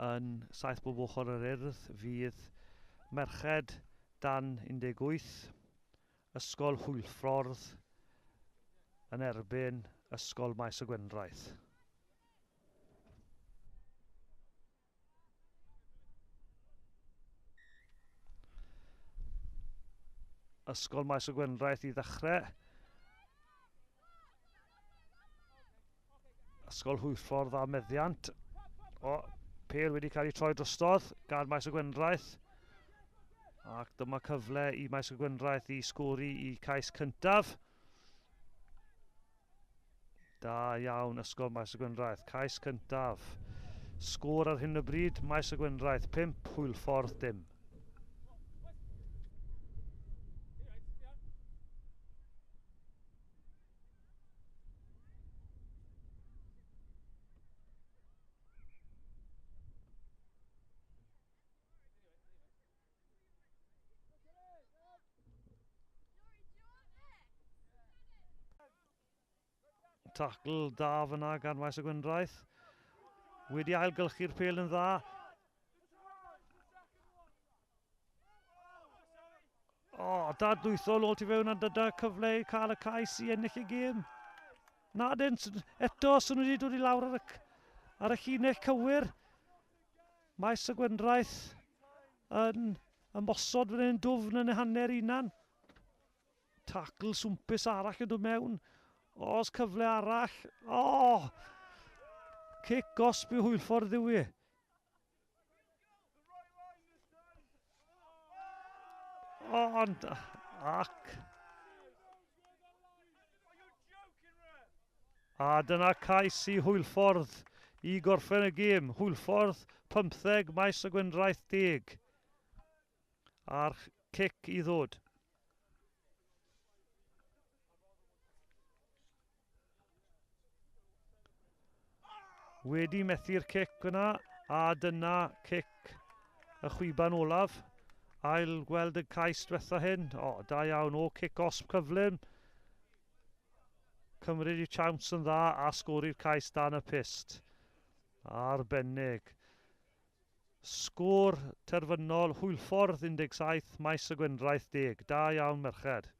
S1: yn 7 bob ochr yr Urdd fydd Merched dan 18, Ysgol Hwlffordd yn erbyn Ysgol Maes y Gwendraeth. Ysgol Maes y Gwendraeth i ddechrau. Ysgol Hwlffordd a meddiant. O, pêl wedi cael ei troi drostodd gan Maes y Gwendraeth. Ac dyma cyfle i Maes y Gwendraeth i sgori i cais cyntaf. Da iawn Ysgol Maes y Gwendraeth. Cais cyntaf. Sgôr ar hyn o bryd, Maes y Gwendraeth 5, Hwlffordd dim. Tacl da fyna gan Maes y Gwendraeth. Wedi ailgylchu'r pêl yn dda. O, dadlwytho lôl tu fewn a dyda cyfle i cael y cais i ennill y gêm. Na dyn, eto, swn wedi dod i lawr ar y, ar y llinell cywir. Maes y Gwendraeth yn ymosod fan hyn dwfn yn ei hanner unan. Tacl swmpus arall yn dod mewn. Os cyfle arall. O! Oh! Cic gosb i Hwlffordd yw i. Ond, ac. A dyna cais i Hwlffordd i gorffen y gêm. Hwlffordd 15, Maes y Gwendraeth 10. A'r cic i ddod. Wedi methu'r cic yna, a dyna cic y chwiban olaf. Ail gweld y cais diwetha hyn. O, da iawn, o cic osb cyflym. Cymryd i chance yn dda a sgori'r cais dan y pyst. Arbennig. Sgôr terfynol, Hwlffordd 17, Maes y Gwendraeth 10. Da iawn, merched.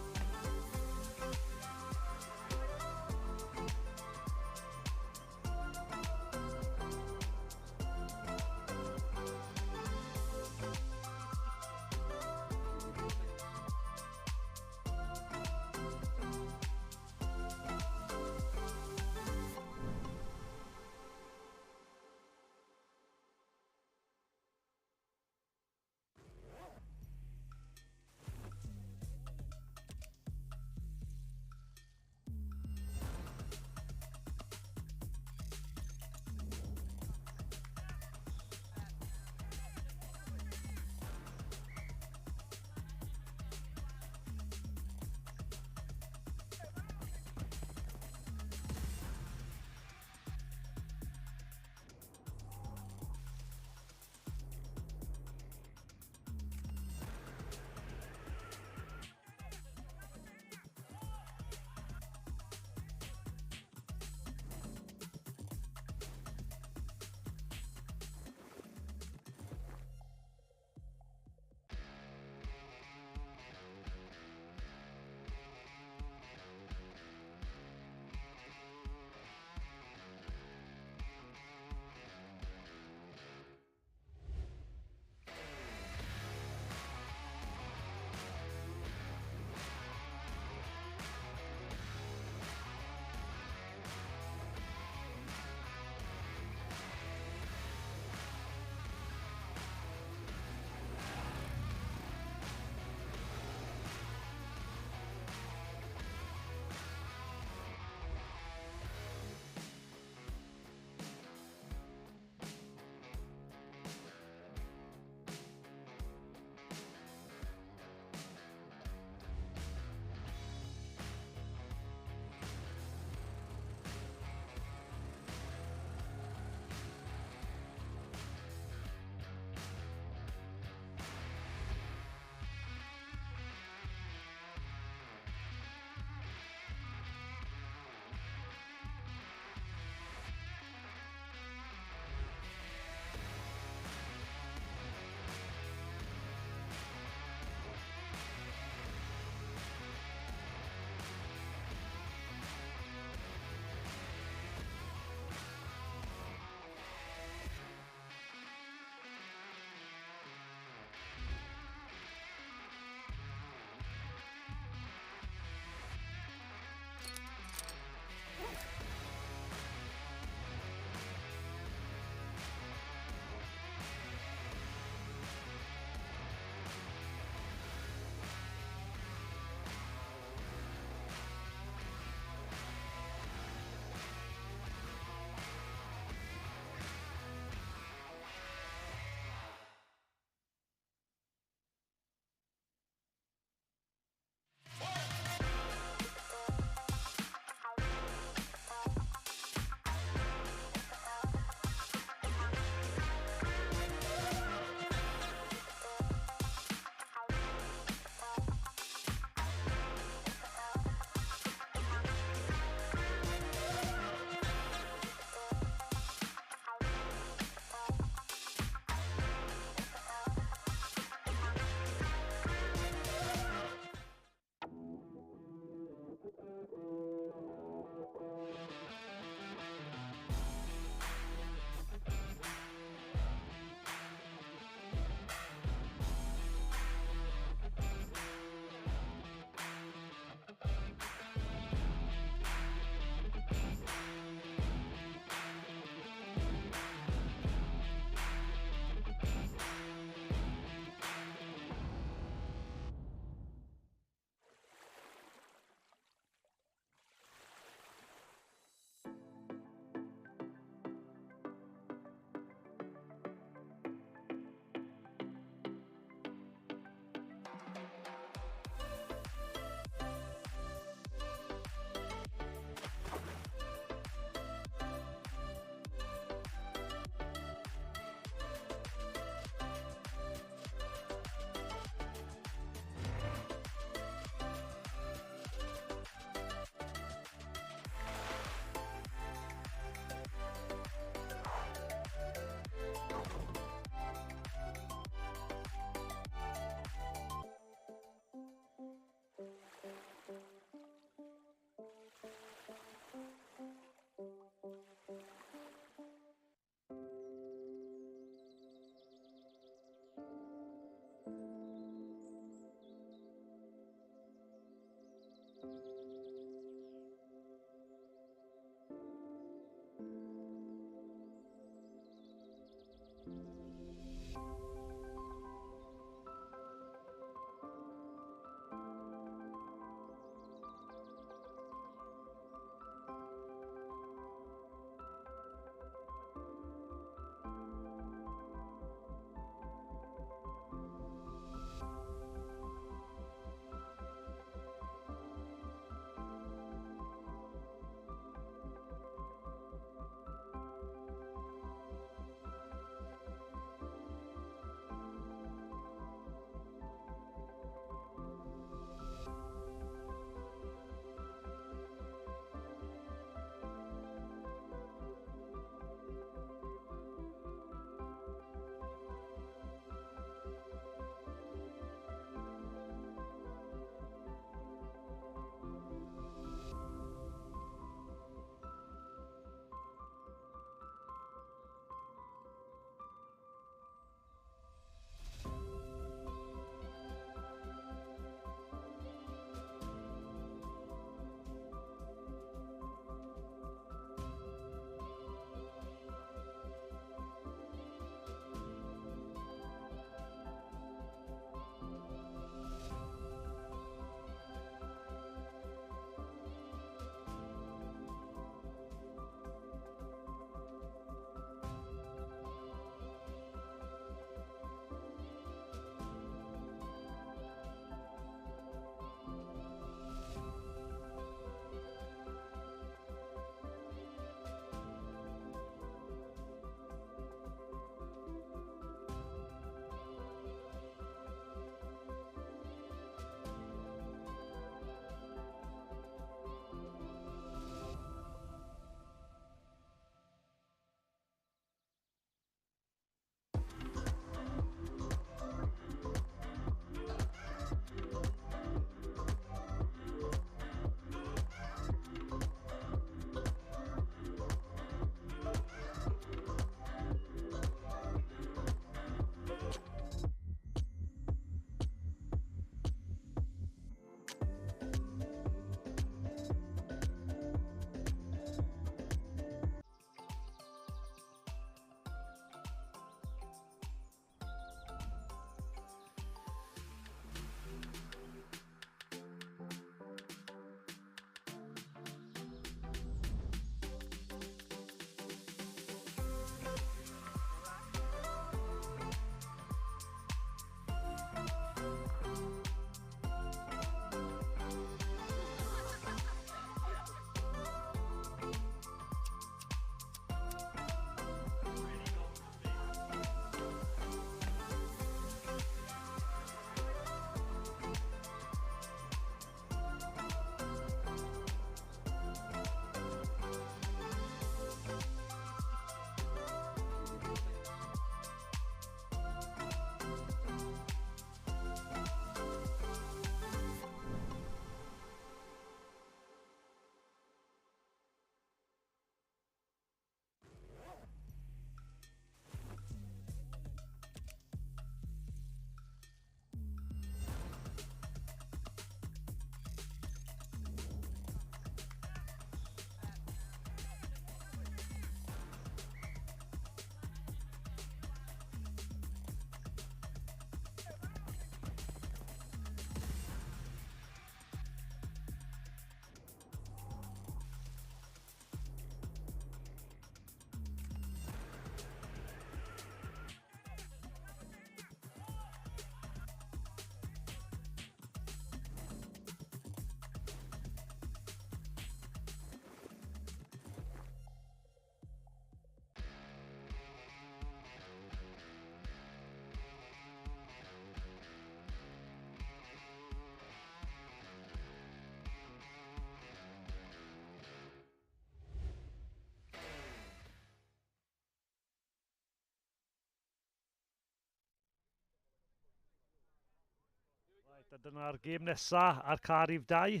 S1: Reit, a dyna'r gêm nesa ar car rhif 2.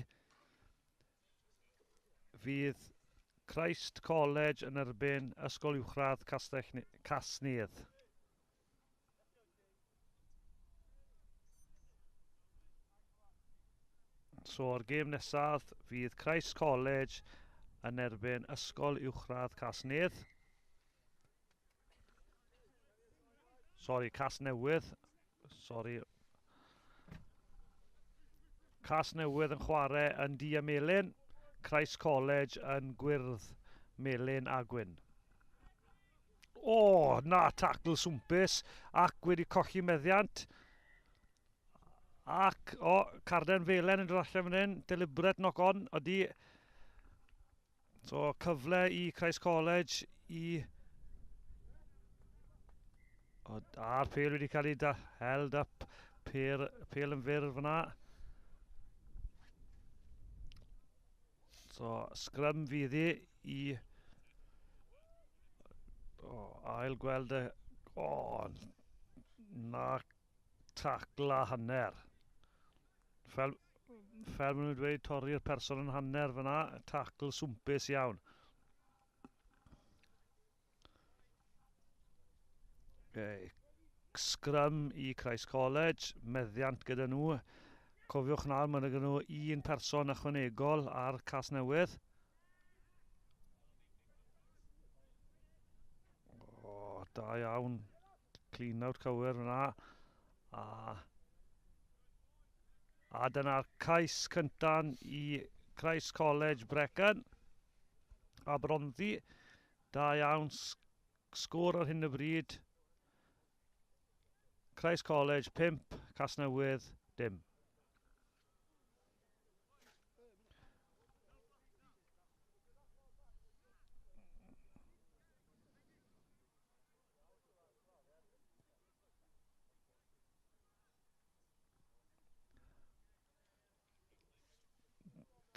S1: Fydd Christ College yn erbyn Ysgol Uwchradd Castell Casnewydd. So'r gêm nesaf fydd Christ College yn erbyn Ysgol Uwchradd Casnewydd. Sorry, Casnewydd. Sorry. Casnewydd yn chwarae yn du a melyn. Christ College yn gwyrdd, melyn a gwyn. O, na, tacl swmpus ac wedi colli meddiant. Ac, o, carden felen yn dod allan fan hyn. Deliberate knock on, ydy. So, cyfle i Christ College i. O, a'r pel wedi cael ei da, held up. Pel, pel yn fyr fyna. So, scrum fydd i i. O, ail gweld y. O, na tacl a hanner. Fel maen nhw'n dweud, torri'r person yn hanner fyna, tacl swmpus iawn. Okay. Scrum i Christ College, meddiant gyda nhw. Cofiwch nawr, mae gyda nhw un person ychwanegol ar Casnewydd. O, da iawn. Clean out cywir fyna. A dyna'r cais cyntaf i Christ College Brecon. Aberhonddu. Da iawn. Sgôr ar hyn o bryd. Christ College 5, Casnewydd dim.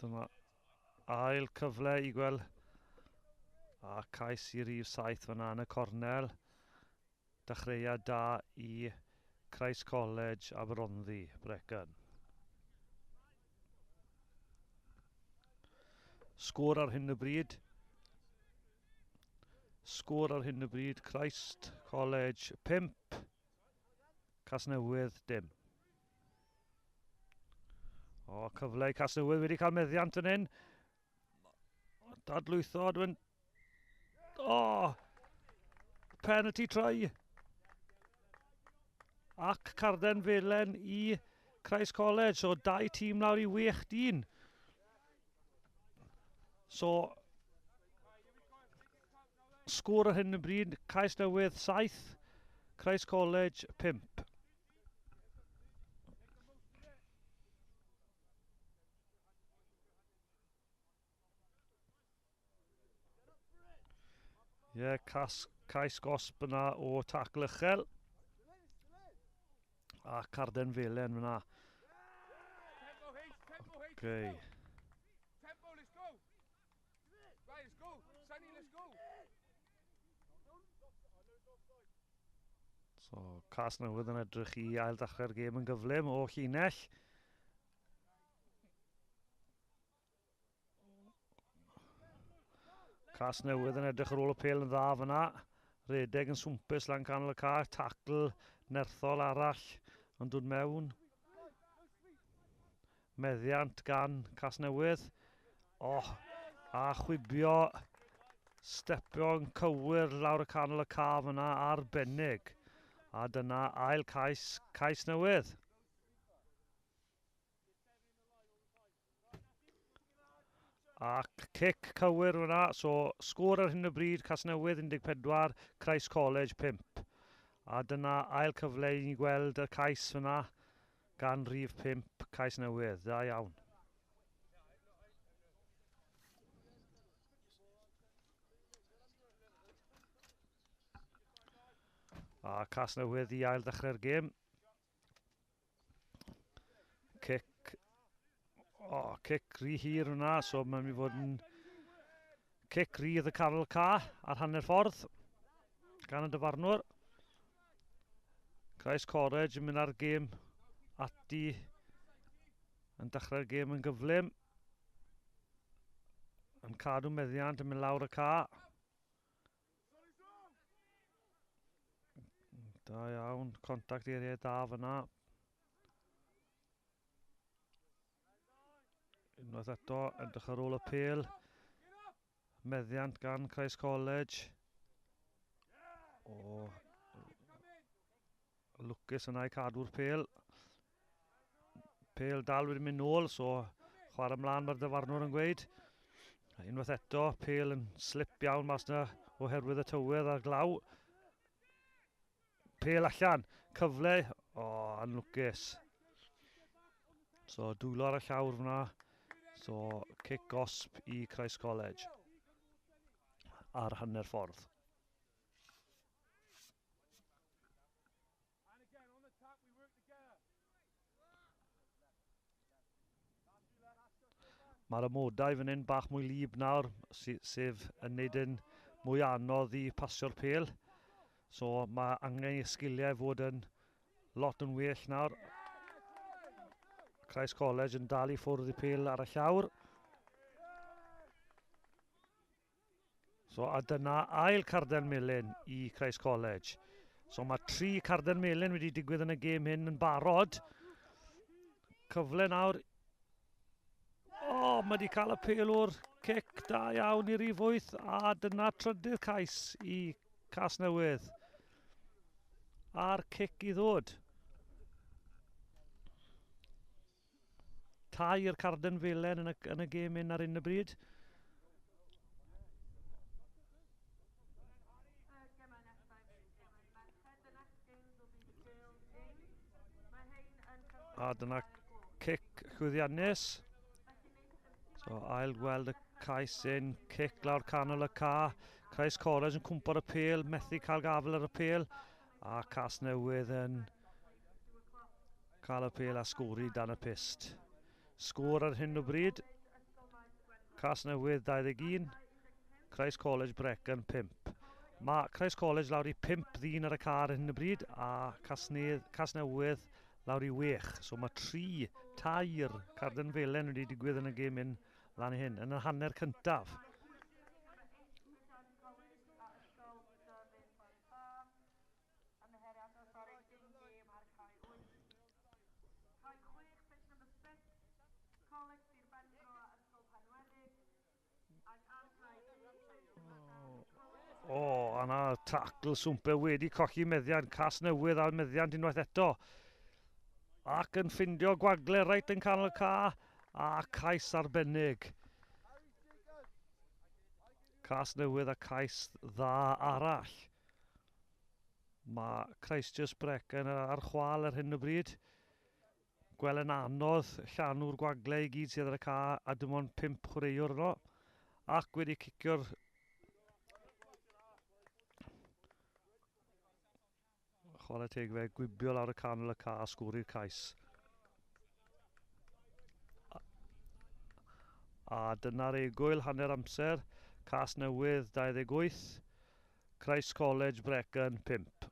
S1: Dyma ail cyfle i gweld a cais i rif 7 fyna yn y cornel. Dechreuad da i Christ College Aberhonddu, Brecon. Sgôr ar hyn o bryd. Sgôr ar hyn o bryd, Christ College 5, Casnewydd dim. O, cyfle i Casnewydd wedi cael meddiant yn hyn. Dadlwytho, dwi'n. O! Penalty try! Ac carden felen i Christ College. So, dau tîm lawr i wech dyn. So, sgôr ar hyn o bryd, Casnewydd 7, Christ College 5. Ie, yeah, cais gosb yna o tacl uchel. A carden felen fyna. Okay.
S3: Tempo, let's go. Right, let's go. Sunny, let's go.
S1: So, Casnewydd yn edrych i ail ddechrau'r gêm yn gyflym o llinell. Casnewydd yn edrych ar ôl y pel yn dda fyna. Redeg yn swmpus lan canol y cae. Tacl nerthol arall yn dod mewn. Meddiant gan Casnewydd. Oh, a chwibio, stepio'n cywir lawr y canol y ca fyna arbennig. A dyna ail cais, cais newydd. Ac cic cywir fyna, so sgôr ar hyn o bryd, Casnewydd 14, Christ College 5. A dyna ail cyfle i ni gweld y cais fyna gan rhif 5, cais newydd. Da iawn. A Casnewydd i ail ddechrau'r gêm. Cic. O, oh, cic rhy hir hwnna, so mae'n mynd i fod yn cic rydd y canol ca ar hanner ffordd gan y dyfarnwr. Christ College yn mynd ar gêm ati. Yn dechrau'r gêm yn gyflym. Yn cadw meddiant yn mynd lawr y ca. Da iawn, contact area da fyna. Unwaith eto, edrych ar ôl y pêl. Meddiant gan Christ College. O, lwcus yna i cadw'r pêl. Pêl dal wedi mynd nôl, so chwarae ymlaen mae'r dyfarnwr yn gweud. Unwaith eto, pêl yn slip iawn mas yna oherwydd y tywydd a'r glaw. Pêl allan, cyfle, o, oh, anlwcus. So, dwylo ar y llawr fyna. So, cic gosb i Christ College ar hanner ffordd. Mae'r amodau fan hyn bach mwy lib nawr, sef yn neud yn mwy anodd i pasio'r pêl. So mae angen i sgiliau fod yn lot yn well nawr. Christ College yn dal i ffwrdd i pêl ar y llawr. So, a dyna ail carden melyn i Christ College. So mae 3 carden melyn wedi digwydd yn y gêm hyn yn barod. Cyfle nawr. O, oh, mae wedi cael y pêl o'r cic da iawn i rif 8. A dyna trydydd cais i Casnewydd. A'r cic i ddod. 3 carden felen yn y gêm hyn ar un y bryd. A dyna cic llwyddiannus. So ail gweld y cais yn cic lawr canol y ca. Christ College yn cwmpo'r y pêl, methu cael gafel ar y pêl. A Casnewydd yn cael y pêl a sgori dan y pyst. Sgôr ar hyn o bryd. Casnewydd 21, Christ College Brecon 5. Mae Christ College lawr i 5 ddyn ar y car ar hyn o bryd a Casnewydd lawr i 6. So mae 3, 3 carden felen wedi digwydd yn y gêm hyn lan i hyn, yn y hanner cyntaf. O, a na tackle swmpe wedi colli meddiant. Casnewydd a meddiant unwaith eto. Ac yn ffindio gwagle reit yn canol y ca. A cais arbennig. Casnewydd a cais dda arall. Mae Christchurch Brecon ar chwal ar hyn o bryd. Gweld yn anodd llanw'r gwagle i gyd sydd ar y ca a dim ond 5 chwaraewr yno. Ac wedi cicio'r chwarae teg fe, gwibio lawr y canol y ca a sgori'r cais. A dyna'r egwyl hanner amser. Casnewydd 28, Christ College Brecon 5.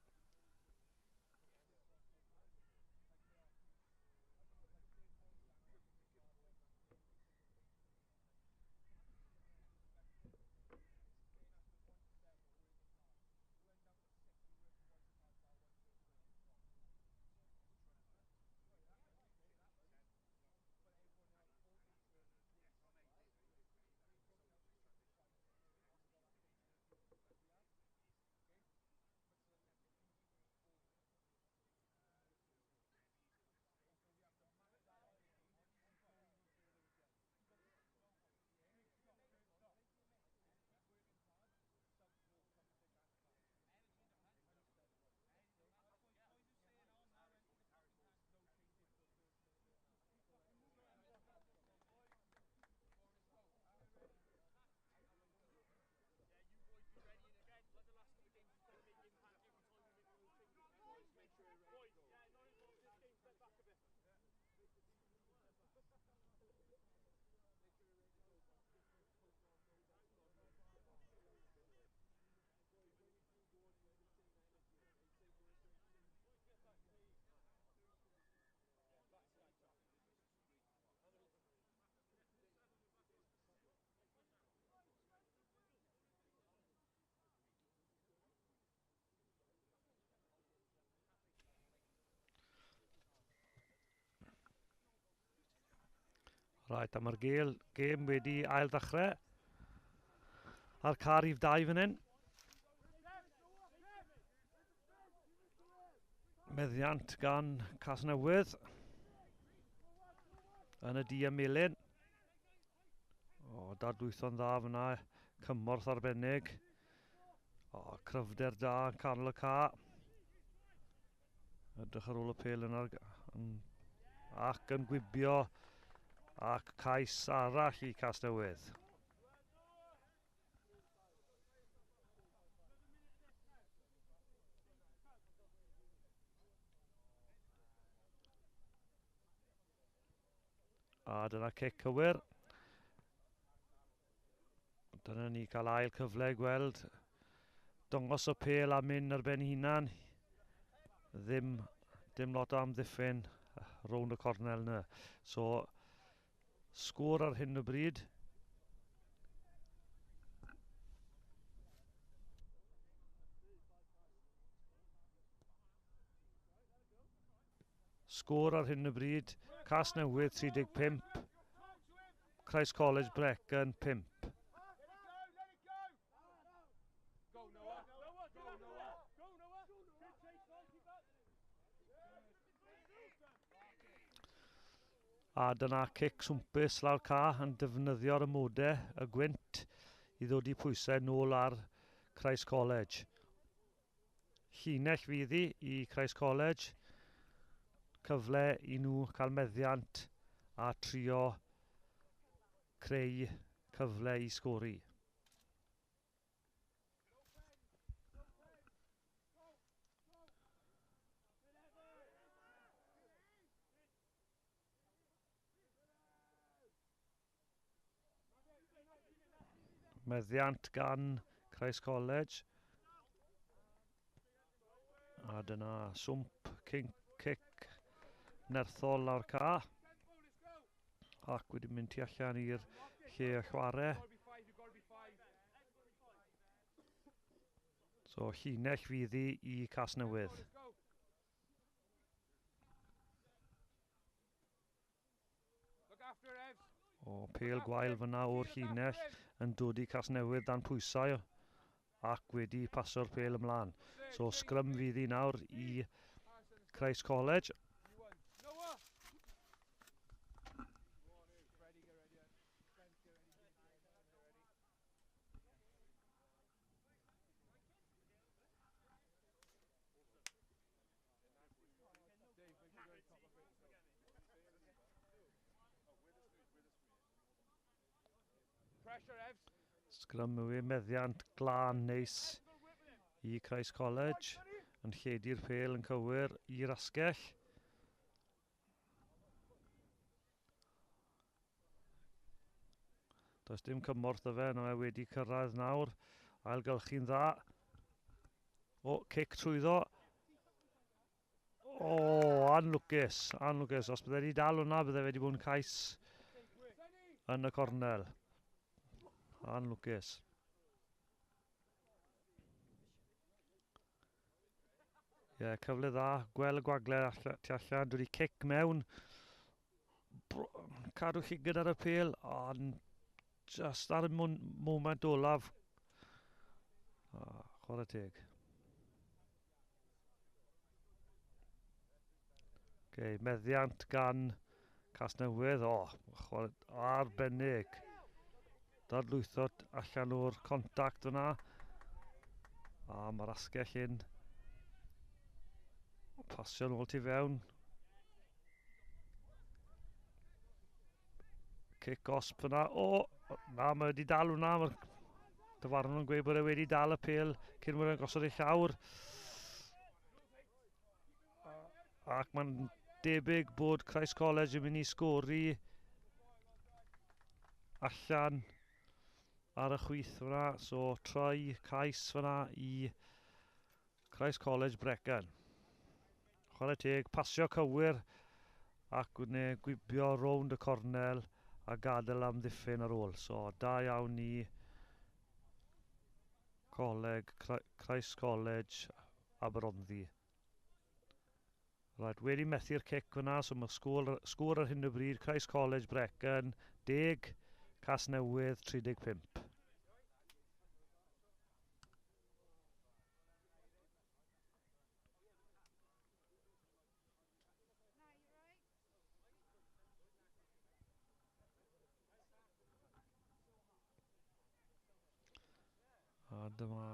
S1: Right, a mae'r gêm wedi ail ddechrau. A'r car rhif 2 fan hyn. Meddiant gan Casnewydd. Yn y du a melyn. O, dadlwytho'n dda fyna. Cymorth arbennig. O, cryfder da yn canol y ca. Edrych ar ôl y pêl yna ac yn gwibio ac cais arall i Casnewydd. A dyna cic cywir. Dyna ni cael ail cyfle i gweld. Dongos y pêl a mynd ar ben hunan. Ddim, dim lot o amddiffyn rownd y cornel yna. So, sgôr ar hyn o bryd. Sgôr ar hyn o bryd, Casnewydd 35, Christ College Brecon 5.
S3: Go, Noah. Go, Noah.
S1: A dyna cic swmpus lawr ca yn defnyddio'r ymodau, y gwynt, i ddod i pwysau nôl ar Christ College. Llinell fydd hi i Christ College. Cyfle i nhw cael meddiant a trio creu cyfle i sgori. Meddiant gan Christ College. A dyna swmp cic nerthol lawr ca. Ac wedi mynd tu allan i'r lle y chwarae. So llinell fydd hi i Casnewydd. O, pêl gwael fyna o'r llinell yn dod i Casnewydd dan pwysau ac wedi pasio'r pêl ymlaen. So sgrym fydd hi nawr i Christ College. Sgrym yw e, meddiant glân neis i Christ College yn lledu'r pêl yn cywir i'r asgell. Does dim cymorth y fe, na mae wedi cyrraedd nawr. Ailgylchu'n dda. O, cic trwyddo. O, anlwcus, anlwcus. Os bydde wedi dal hwnna, bydde wedi bod yn cais yn y cornel. Anlwcus. Ie, yeah, cyfle dda. Gwel y gwagle tu allan. Dwi wedi cic mewn. Cadw llygad ar y pêl, ond just ar y moment olaf. Oh, chwarae teg. Okay, meddiant gan Casnewydd. O, chwarae arbennig. Dadlwytho allan o'r contact yna. A mae'r asgell un. Pasio nôl tu fewn. Cic osp fyna. O, na, mae wedi dal hwnna. Mae'r dyfarnwr yn gweud bod e wedi dal y pêl cyn bod e'n gosod ei llawr. Ac mae'n debyg bod Christ College yn mynd i sgori allan ar y chwith fyna. So troi cais fyna i Christ College Brecon. Chwarae teg, pasio cywir ac wne gwibio rownd y cornel a gadael amddiffyn ar ôl. So da iawn i Coleg, Christ College Aberhonddu. Right, wedi methu'r cic fyna, so mae sgôr ar hyn o bryd, Christ College Brecon, 10, Casnewydd 35. A dyma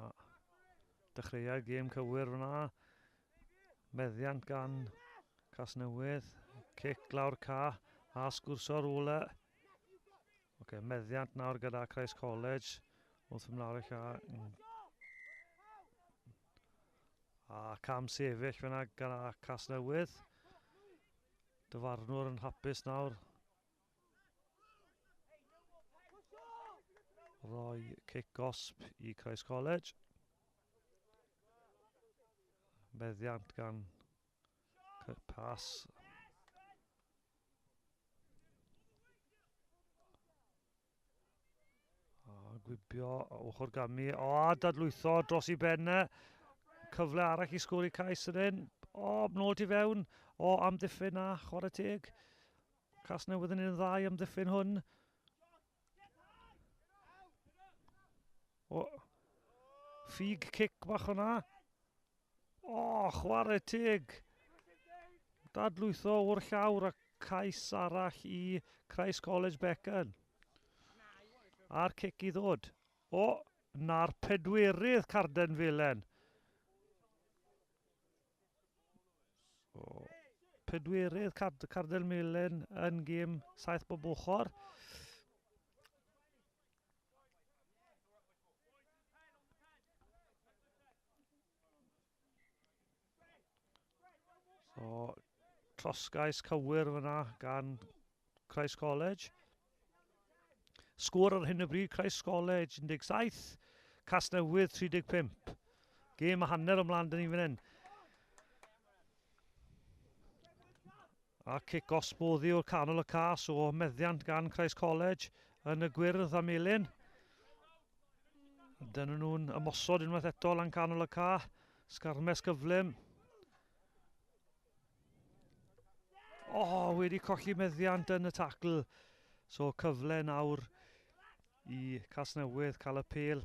S1: dechreuad gêm cywir fyna. Meddiant gan Casnewydd. Cic lawr ca a sgwrsio ar ôl e. Okay, meddiant nawr gyda Christ College. Wrth ymlaen i'r ca. A cam sefyll fyna gyda Casnewydd. Dyfarnwr yn hapus nawr. Roi cic gosb i Christ College. Meddiant gan pas. A gwibio ochr gamu. O, a dadlwytho dros i benne. Cyfle arall i sgori cais yn hyn. O, nôl tu fewn. O, amddiffyn na, chwarae teg. Casnewydd yn un dda i amddiffyn hwn. O, ffug cic bach hwnna. O, chwarae teg. Dadlwytho o'r llawr a cais arall i Christ College Brecon. A'r cic i ddod. O, na'r pedwerydd carden felen. So, pedwerydd carden melen yn gêm 7 bob ochr. So, trosgais cywir fyna gan Christ College. Sgôr ar hyn o bryd, Christ College 17, Casnewydd 35. Gêm a hanner ymlaen dyn ni fan hyn. A cic osboddi o'r canol y cas o meddiant gan Christ College yn y gwyrdd a melyn. Dyna nhw'n ymosod unwaith eto lan canol y ca. Sgarmes gyflym. O, wedi colli meddiant yn y tacl. So cyfle nawr i Casnewydd cael y pêl.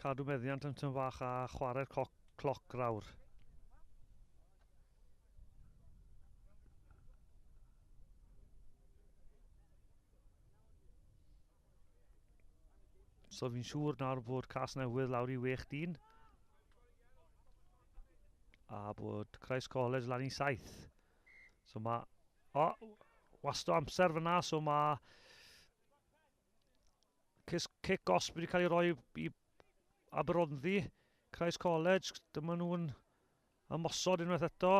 S1: Cadw meddiant yn tyn fach a chwarae'r cloc rawr. So fi'n siŵr nawr bod Casnewydd lawr i 6 dyn. A bod Christ College lan i 7. So mae... O, wasto amser fyna, so mae... Cic gosb wedi cael ei roi i Aberhonddu. Christ College, dyma nhw'n ymosod unwaith eto.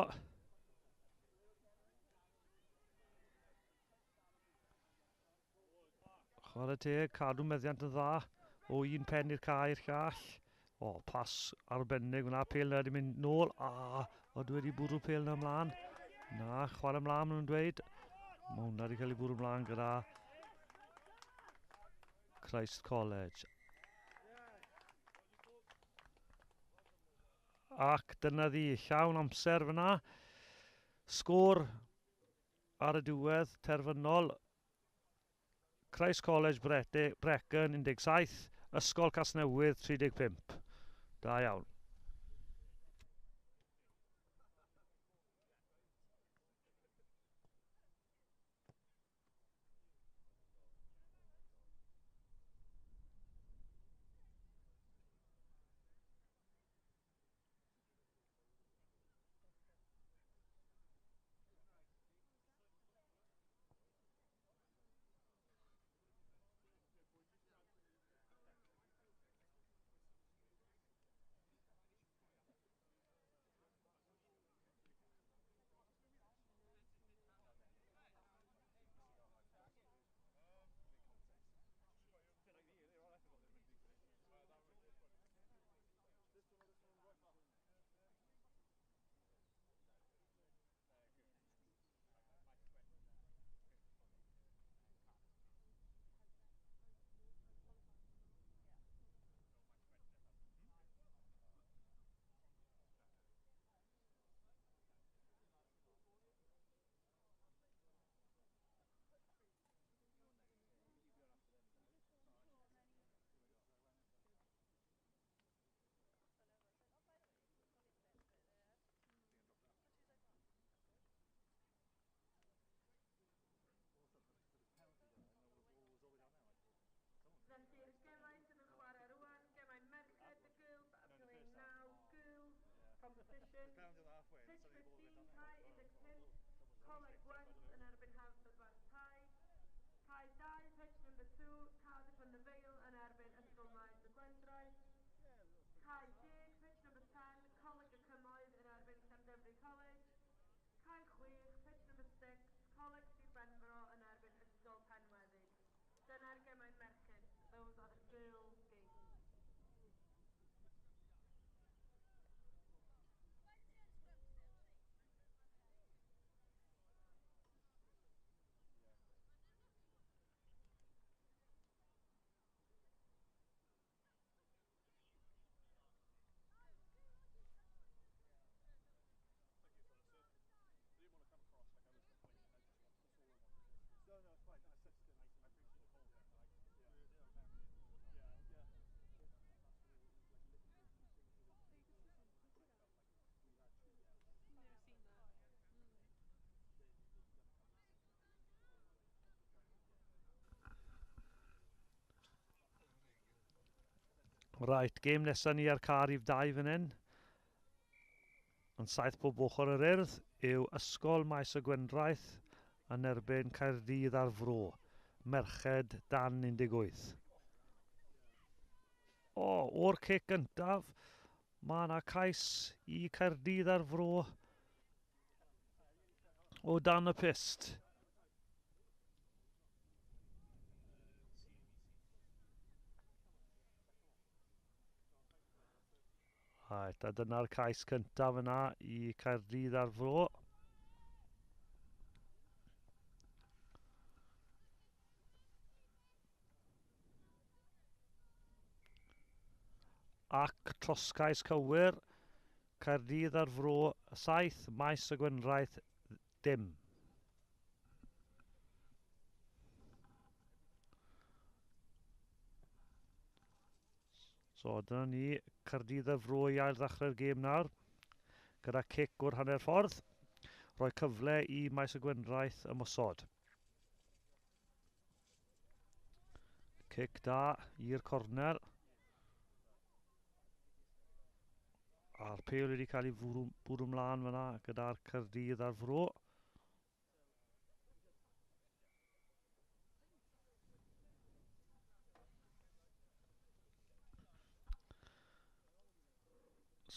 S1: Chwarae teg, cadw meddiant yn dda o un pen i'r cae i'r llall. O, pas arbennig hwnna, pêl na wedi mynd nôl. A, oedd wedi bwrw pêl na ymlaen. Na, chwarae ymlaen, maen nhw'n dweud. Mae hwnna wedi cael ei bwrw ymlaen gyda Christ College. Ac dyna ddi, llawn amser fyna. Sgôr ar y diwedd terfynol. Christ College Brecon 17, Ysgol Casnewydd 35. Da iawn.
S2: competition. Pitch 15, cae 15, Coleg Gwent yn erbyn Haverfordwest High. Cae 2, pitch number 2, Cardiff and the Vale yn erbyn Ysgol Maes y Gwendraeth. Cae 10, pitch number 10, Coleg y Cymoedd yn erbyn Llandovery College. Cae 6, pitch number 6, Coleg Sir Benfro yn erbyn Ysgol Penweddig. Dyna'r gemau merched. Those are the girls' games.
S4: Never seen that.
S1: Right, gêm nesaf ni ar cae rhif 2 fan hyn. Yn saith pob ochr yr Urdd yw Ysgol Maes y Gwendraeth yn erbyn Caerdydd a'r Fro. Merched dan 18. O, o'r cic gyntaf, mae yna cais i Caerdydd a'r Fro o dan y pyst. Right, a dyna'r cais cyntaf yna i Caerdydd a'r Fro. Ac trosgais cywir, Caerdydd a'r Fro 7, Maes y Gwendraeth dim. So dyna ni, Caerdydd a'r Fro i ail ddechrau'r gêm nawr, gyda cic o'r hanner ffordd, rhoi cyfle i Maes y Gwendraeth ymosod. Cic da i'r cornel. A'r pêl wedi cael ei bwrw ymlaen fyna gyda'r Caerdydd a'r Fro.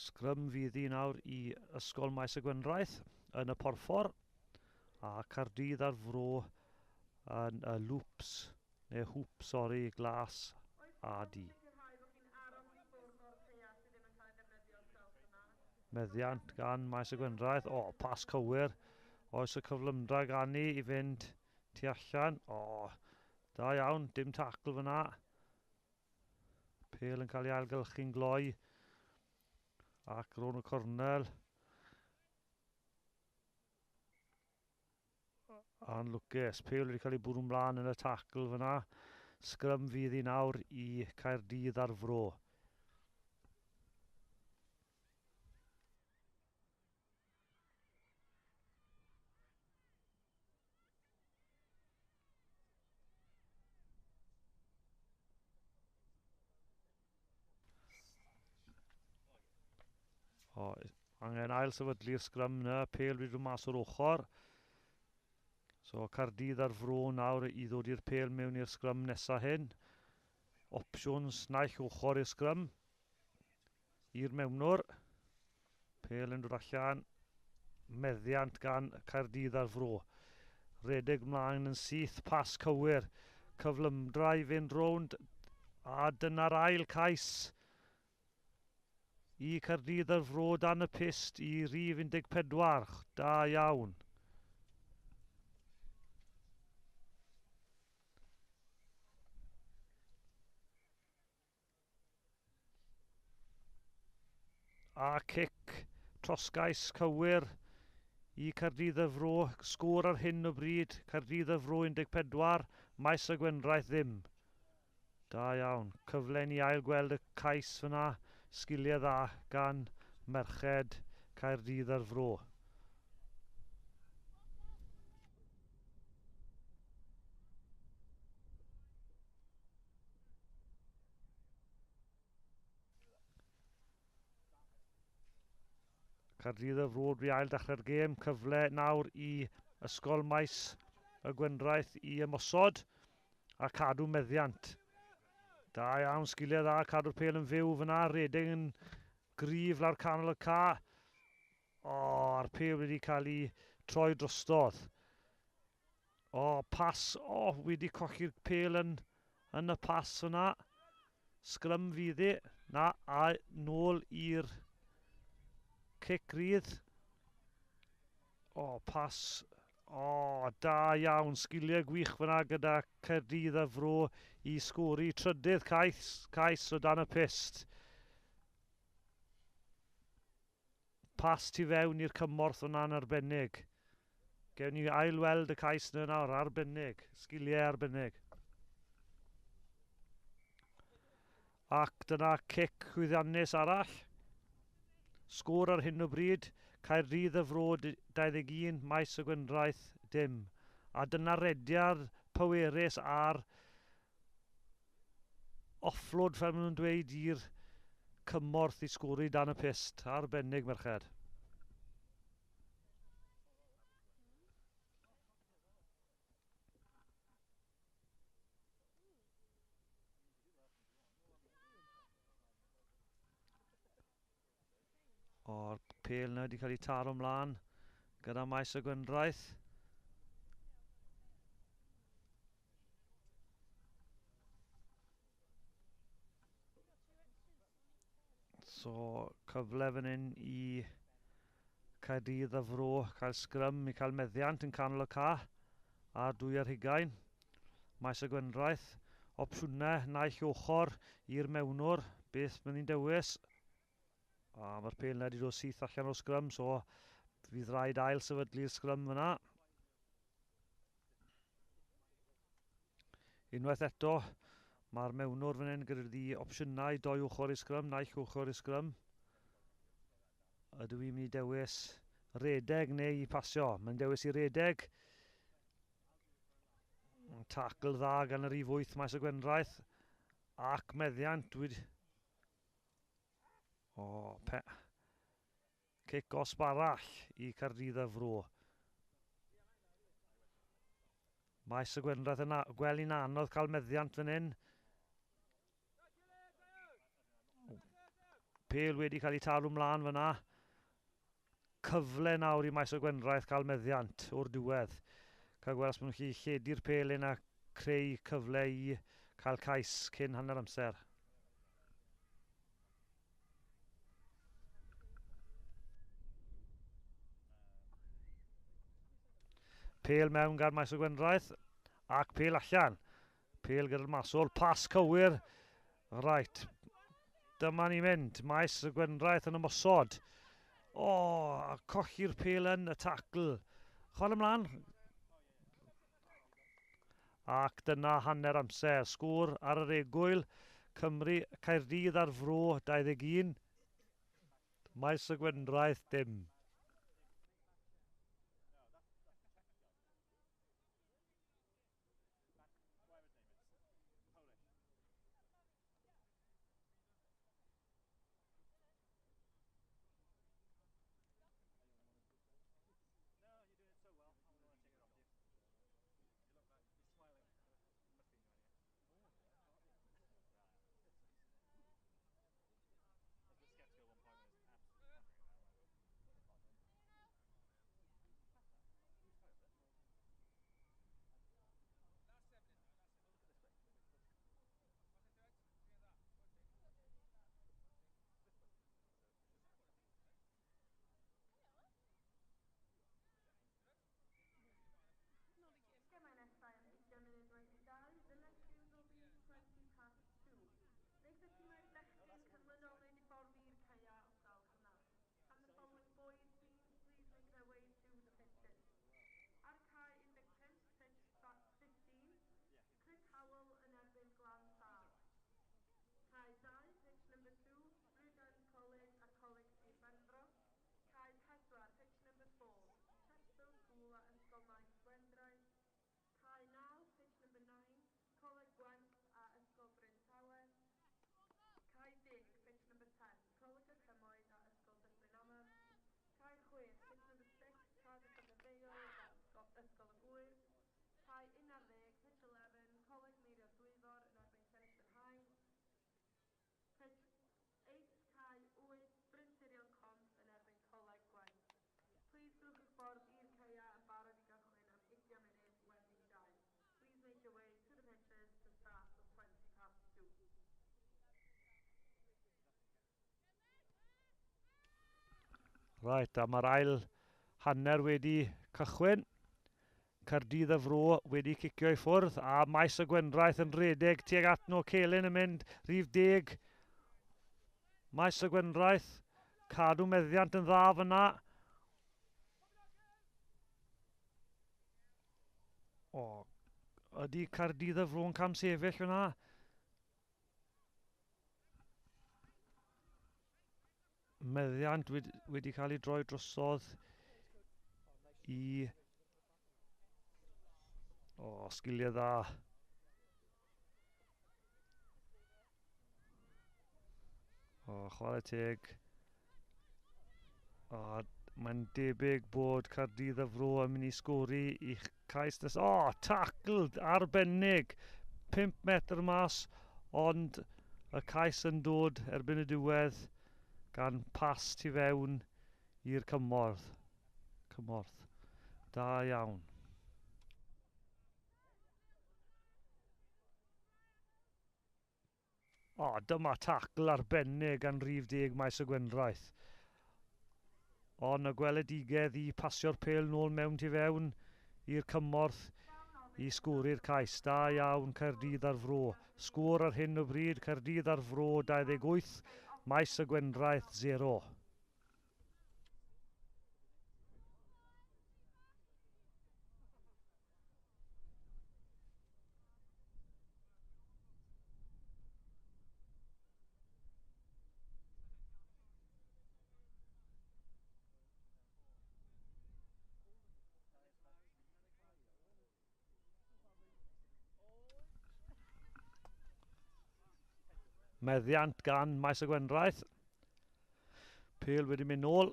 S1: Sgrym fydd hi nawr i Ysgol Maes y Gwendraeth yn y Porffor, a Caerdydd a'r Fro yn y loops, neu hoop, sori, glas
S2: Oes
S1: a
S2: modd
S1: du.
S2: sicrhau bod chi'n aros i ffwrdd o'r caeau sydd ddim yn cael ei ddefnyddio os gwelwch yn dda?
S1: Meddiant gan Maes y Gwendraeth. O, pas cywir. Oes y cyflymdra gan ni i fynd tu allan. O, da iawn, dim tacl fyna. Pêl yn cael ei ailgylchu'n gloi. Ac rownd y cornel. Anlwcus, pêl wedi cael ei bwrw ymlaen yn y tacl fyna. Sgrym fydd hi nawr i Caerdydd a'r Fro. O, angen ail sefydlu'r sgrym yna, pêl wedi dod mas o'r ochr. So Caerdydd a'r Fro nawr i ddod i'r pêl mewn i'r sgrym nesaf hyn. Opsiwns naill ochr i'r sgrym. I'r mewnwr. Pêl yn dod allan. Meddiant gan Caerdydd a'r Fro. Redeg mlaen yn syth, pas cywir. Cyflymdra i fynd rownd. A dyna'r ail cais i Caerdydd a'r Fro dan y pyst i rif 14. Da iawn. A cic trosgais cywir i Caerdydd a'r Fro. Sgôr ar hyn o bryd. Caerdydd a'r Fro 14, Maes y Gwendraeth ddim. Da iawn. Cyfle ni ail gweld y cais fyna. Sgiliau dda gan merched Caerdydd a'r Fro. Caerdydd y Fro wedi ail dechrau'r gêm. Cyfle nawr i Ysgol Maes y Gwendraeth i ymosod a cadw meddiant. Da iawn, sgiliau dda, cadw'r pêl yn fyw fyna, redeg yn gryf lawr canol y ca. O, a'r pêl wedi cael ei troi drostodd. O, pas, o, wedi colli'r pêl yn, yn y pas fyna. Sgrym fydd hi. Na, a nôl i'r cic rydd. O, pas. O, da iawn. Sgiliau gwych fyna gyda Caerdydd a Fro i sgori trydydd cais, cais o dan y pyst. Pas tu fewn i'r cymorth hwnna'n arbennig. Gewn ni ail-weld y cais yna nawr, arbennig, sgiliau arbennig. Ac dyna cic llwyddiannus arall. Sgôr ar hyn o bryd, Caerdydd y Fro 21, Maes y Gwendraeth dim. A dyna rediad pwerus ar offload, fel maen nhw'n dweud, i'r cymorth i sgori dan y pyst. Arbennig, merched. O'r pêl yna wedi cael ei taro ymlaen gyda Maes y Gwendraeth. So, cyfle fan hyn i Caerdydd a Fro cael sgrym i cael meddiant yn canol y ca a 22. Maes y Gwendraeth, opsiynau naill ochr i'r mewnwr, beth mynd i'n dewis. A mae'r pêl yna wedi dod syth allan o'r sgrym, so fydd rhaid ail sefydlu'r sgrym fyna. Unwaith eto, mae'r mewnwr fan hyn gyda di opsiynau doi ochr i sgrym, naill ochr i sgrym. Ydw i'n mynd i dewis redeg neu i pasio? Mae'n dewis i redeg. Tacl dda gan yr rhif 8 Maes y Gwendraeth. Ac meddiant wedi... O, pe... Cic osb arall i Caerdydd a Fro. Maes y Gwendraeth yn gweld hi'n anodd cael meddiant fan hyn. Pêl wedi cael ei talu mlaen fyna. Cyfle nawr i Maes y Gwendraeth cael meddiant o'r diwedd. Cael gweld os maen nhw'n gallu lledu'r pêl un a creu cyfle i cael cais cyn hanner amser. Pêl mewn gan Maes y Gwendraeth ac pêl allan. Pêl gyda'r maswr, pas cywir. Right, dyma ni'n mynd. Maes y Gwendraeth yn ymosod. O, a colli'r pêl yn y tacl. Chwarae ymlaen. Ac dyna hanner amser. Sgôr ar yr egwyl. Cymru, Caerdydd ar Fro 21. Maes y Gwendraeth dim. Right, a mae'r ail hanner wedi cychwyn. Caerdydd y Fro wedi cicio i ffwrdd, a Maes y Gwendraeth yn rhedeg tuag at nhw. Celyn yn mynd, rhif 10. Maes y Gwendraeth, cadw meddiant yn dda fyna. O, ydy Caerdydd y Fro'n cam sefyll fyna? Meddiant wedi, wedi cael ei droi drosodd i... O, sgiliau dda. O, chwarae teg. O, mae'n debyg bod Caerdydd y Fro yn mynd i sgori i'ch cais nes... O, tacl arbennig! 5 metr mas, ond y cais yn dod erbyn y diwedd gan pas tu fewn i'r cymorth. Cymorth. Da iawn. O, dyma tacl arbennig gan rhif 10 Maes y Gwendraeth. Ond y gweledigedd i pasio'r pêl nôl mewn tu fewn i'r cymorth i sgori'r cais. Da iawn Caerdydd a'r Fro. Sgôr ar hyn o bryd, Caerdydd a'r Fro 28, Maes y Gwendraeth 0. Meddiant gan Maes y Gwendraeth. Pêl wedi mynd nôl.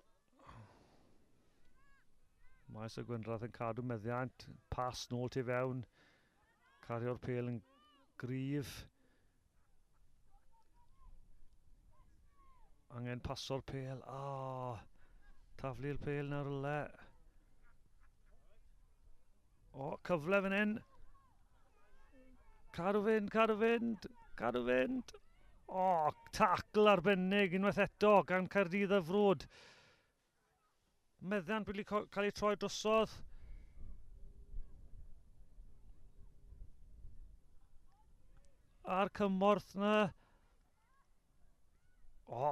S1: Maes y Gwendraeth yn cadw meddiant. Pas nôl tu fewn. Cario'r pêl yn gryf. Angen paso'r pêl. Oh, taflu'r pêl nawr rywle. O, cyfle fan hyn. Cadw fynd, cadw fynd, cadw fynd. O, tacl arbennig unwaith eto gan Caerdydd y Frwd. Meddiant wedi cael ei troi drosodd. A'r cymorth na. O,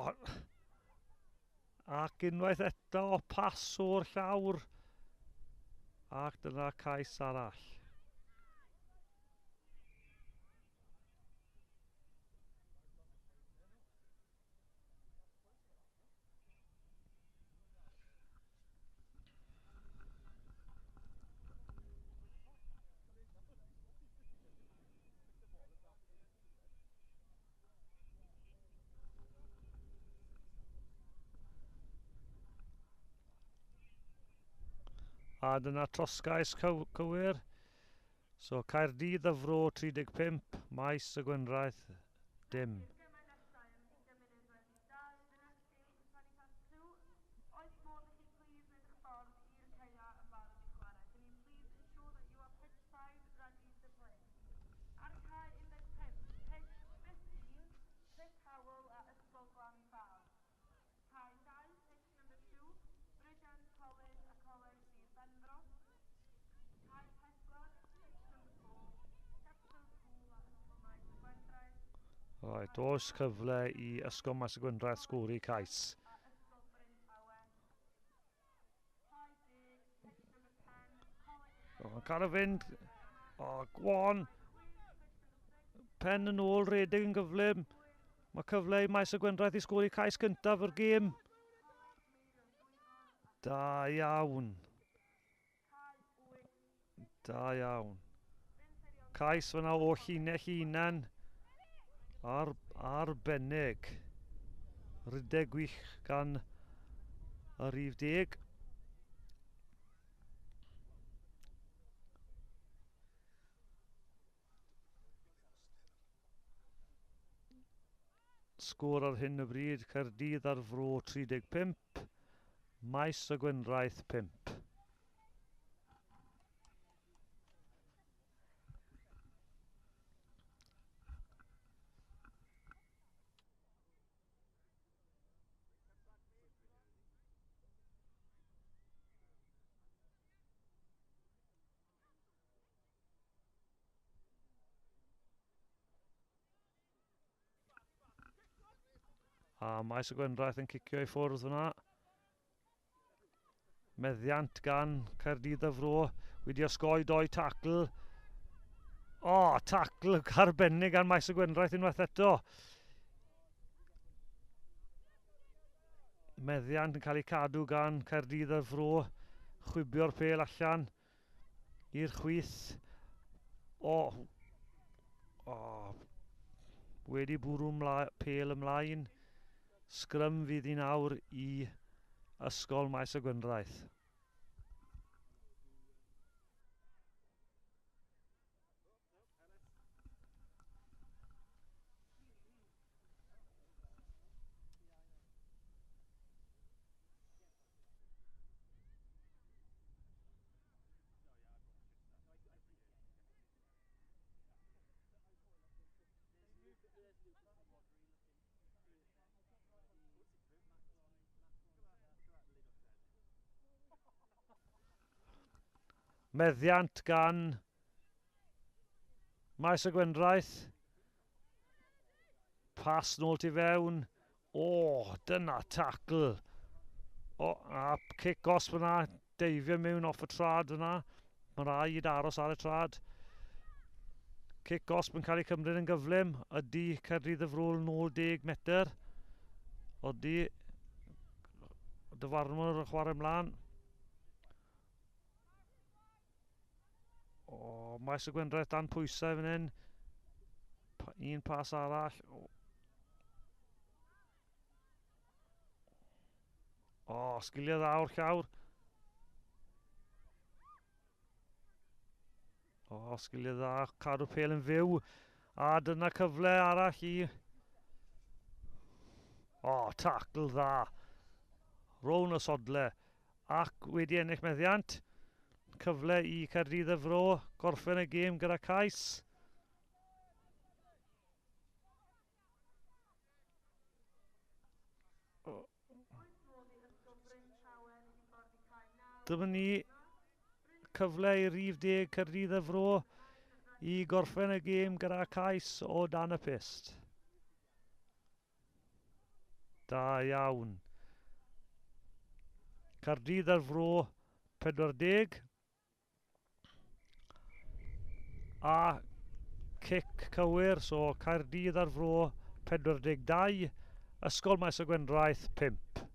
S1: ac unwaith eto, pas o'r llawr. Ac dyna cais arall. A dyna trosgais cywir. So Caerdydd y Fro 35, Maes y Gwendraeth dim. Right, oes cyfle i Ysgol Maes y Gwendraeth sgori cais. O, cael y fynd. O, gwon. Pen yn ôl, redeg yn gyflym. Mae cyfle i Maes y Gwendraeth i sgori cais gyntaf yr gêm. Da iawn. Da iawn. Cais fyna o llinell unan. Ar, arbennig. Rydeg gwych gan y rhif 10. Sgôr ar hyn o bryd, Caerdydd ar Fro 35, Maes y Gwendraeth 5. A Maes y Gwendraeth yn cicio i ffwrdd fyna. Meddiant gan Caerdydd y Fro. Wedi osgoi doi tacl. O, tacl arbennig gan Maes y Gwendraeth unwaith eto. Meddiant yn cael ei cadw gan Caerdydd y Fro. Chwibio'r pêl allan i'r chwith. O, o, wedi bwrw pêl ymlaen. Sgrym fydd i nawr i Ysgol Maes y Gwendraeth. Meddiant gan Maes y Gwendraeth. Pas nôl tu fewn. O, dyna tacl. O, a cic gosb yna. Deifio mewn off y trad yna. Mae rhaid aros ar y trad. Cic gosb yn cael ei cymryd yn gyflym. Ydy Caerdydd y Fro nôl 10 metr. Ydy dyfarnwr yn chwarae ymlaen. O, Maes y Gwendraeth dan pwysau fan hyn. Un pas arall. O, o sgiliau dda o'r llawr. O, sgiliau dda, cadw pêl yn fyw. A dyna cyfle arall i... O, tacl dda. Rown y sodle. Ac wedi ennill meddiant. Cyfle i Caerdydd y Fro gorffen y gêm gyda cais. Dyma ni cyfle i rif 10 Caerdydd y Fro i gorffen y gêm gyda cais o dan y pyst. Da iawn. Caerdydd a'r Fro 40. A cic cywir, so Caerdydd a'r Fro 42, Ysgol Maes y Gwendraeth 5.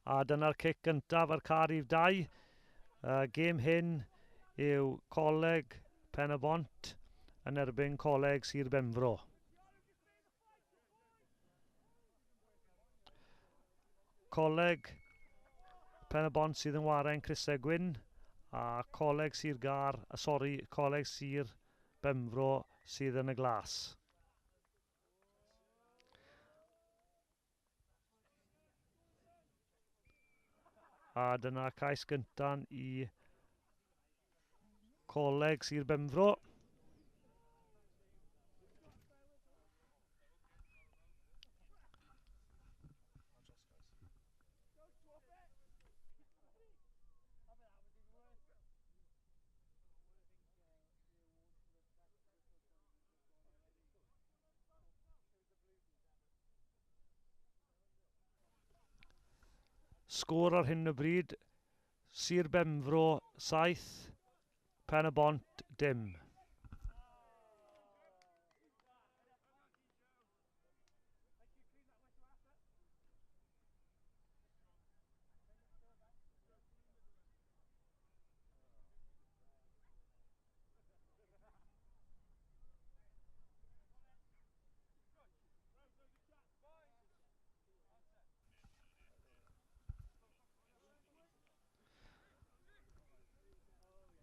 S1: A dyna'r cic gyntaf ar car rhif 2. Gêm hyn yw Coleg Pen-y-bont yn erbyn Coleg Sir Benfro. Coleg Pen-y-bont sydd yn waren crysau gwyn a Coleg Sir Gâr, sori, Coleg Sir Benfro sydd yn y glas. A dyna cais gyntaf i Coleg Sir Benfro. Sgôr ar hyn o bryd, Sir Benfro 7, Pen-y-bont dim.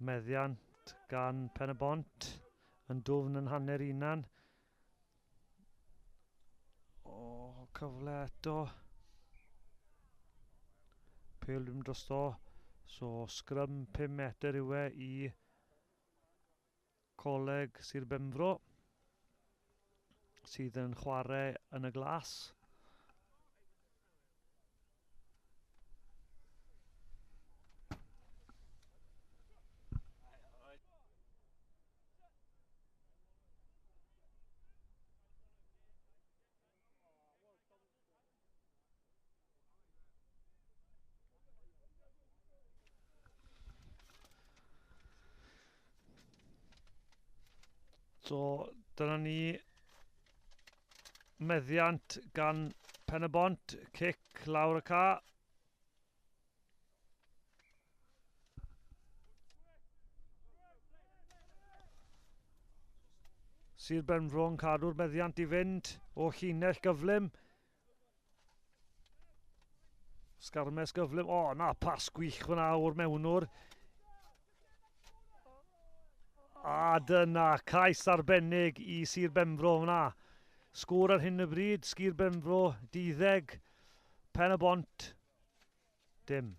S1: Meddiant gan Pen-y-bont yn dwfn yn hanner unan. O, cyfle eto. Pêl ddim drosto. So, sgrym 5 metr yw e i Coleg Sir Benfro sydd yn chwarae yn y glas. So, dyna ni meddiant gan Pen-y-bont, cic lawr y ca. Sir Benfro yn cadw'r meddiant i fynd o llinell gyflym. Sgarmes gyflym. O, na, pas gwych fyna o'r mewnwr. A dyna, cais arbennig i Sir Benfro fyna. Sgôr ar hyn o bryd, Sir Benfro, 12, Pen-y-bont, dim.